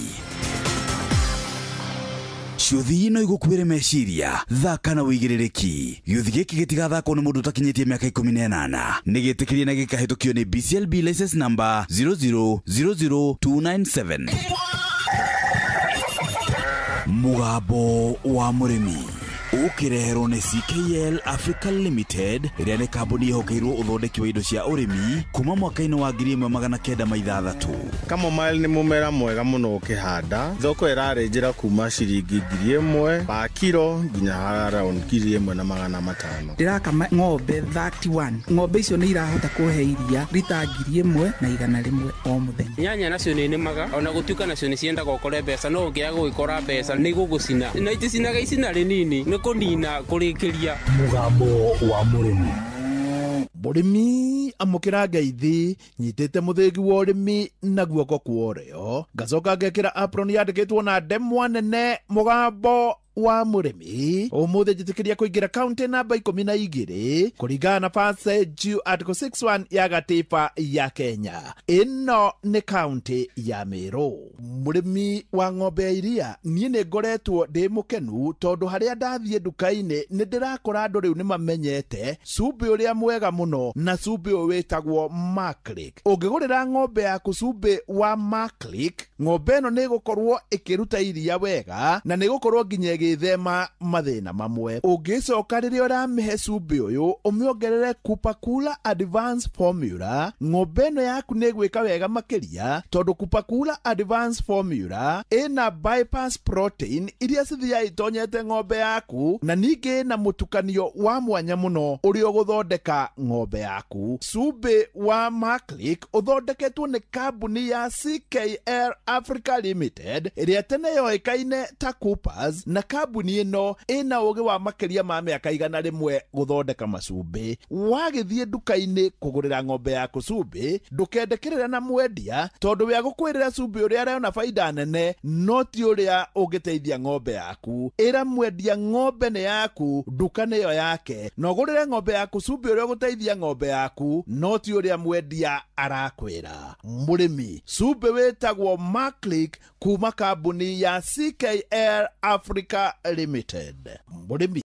Ciũthi ino igũkuĩre meciria, thaka na wĩigĩrĩrĩki. Gĩũthi gĩkĩ gĩtigathakwo nĩ mũndũ ũtakinyĩtie mĩaka 18. Nĩ gĩtĩkĩrie na gĩkahĩtũkio nĩ BCLB license number 0000297. Mũgambo wa mũrĩmi ũkĩreherwo nĩ CKL Africa Limited ĩrĩa nĩ kambuni ĩhokeirwo ũthondeki wa indo cia ũrĩmi kuma mwaka-inĩ wa 1906. Chamomile nĩ mũmera mwega mũno ũkĩhanda. Thoko ĩrarĩ njĩra kuma ciringi 1,000 pa kiro nginya around 1,500. Ndĩrakama ng'ombe 31. Ng'ombe icio nĩ irahota kũhe iria rita 1,100 o mũthenya. Nyanya nacio nĩ nĩmaga ona gũtuĩka nacio nĩ ciendaga ũkore mbeca, no ũngĩaga gũgĩkora mbeca nĩ igũgũcina na iticinaga icina rĩnini nĩ kũnina kũrĩkĩria. Mũgambo wa mũrĩmi. Mũrĩmi amũkĩra ngeithi nyitĩte mũthĩgi wa ũrĩmi na guoko kwa ũrĩo, ngacoka ngekĩra apron yandĩkĩtwo na ndemwa nene mũgambo wa mũrĩmi. Ũmũthĩ njĩtĩkĩria kũingĩra kaunti namba 12 kũringana na passage article 61 ya gatiba ya Kenya. Ĩno nĩ kaunti ya Meru. Mũrĩmi wa ng'ombe ya iria, niĩ nĩ ngoretwo ndĩ mũkenu tondũ harĩa ndathiĩ nduka-inĩ nĩ ndĩrakora andũ rĩu nĩ mamenyete cumbĩ ũrĩa mwega mũno, na cumbĩ ũyũ wĩtagwo Maclick. Ũngĩgũrĩra ng'ombe yaku cumbĩ wa Maclick, ng'ombe ĩno nĩ ĩgũkorwo ĩkĩruta iria wega na nĩ ĩgũkorwo nginya ĩgĩthema mathĩna mamwe. Ũngĩcoka rĩrĩa ũramĩhe cumbĩ ũyũ ũmĩongerere Kupakula Advance Formula, ng'ombe ĩno yaku nĩ ĩgwĩka wega makĩria tondũ Kupakula Advance Formula ĩna bypass protein iria cithiaga itonyete ng'ombe yaku, na ningĩ ĩna mũtukanio wa mwanya mũno ũrĩa ũgũthondeka ng'ombe yaku. Cumbĩ wa Maclick ũthondeketwo nĩ kambuni ya CKL Africa Limited ĩrĩa tene yoĩkaine ta Coopers, na Kambuni ĩno ĩna ũgĩ wa makĩria ma mĩaka 100 gũthondeka macumbĩ. Wagĩthiĩ nduka-inĩ kũgũrĩra ng'ombe yaku cumbĩ, ndũkende kĩrĩra na mwendia, tondũ we agũkwĩrĩra cumbĩ ũrĩa arona baida nene, no ti ũrĩa ũngĩteithia ng'ombe yaku. Ĩra mwendia ng'ombe nĩ yaku, nduka nĩyo yake, na ũgũrĩre ng'ombe yaku cumbĩ ũrĩa ũgũteithia ng'ombe yaku, no ti ũrĩa mwendia arakwĩra. Mũrĩmi, cumbĩ wĩtagwo Maclick kuma kambuni ya CKL Africa Limited. Mũrĩmi.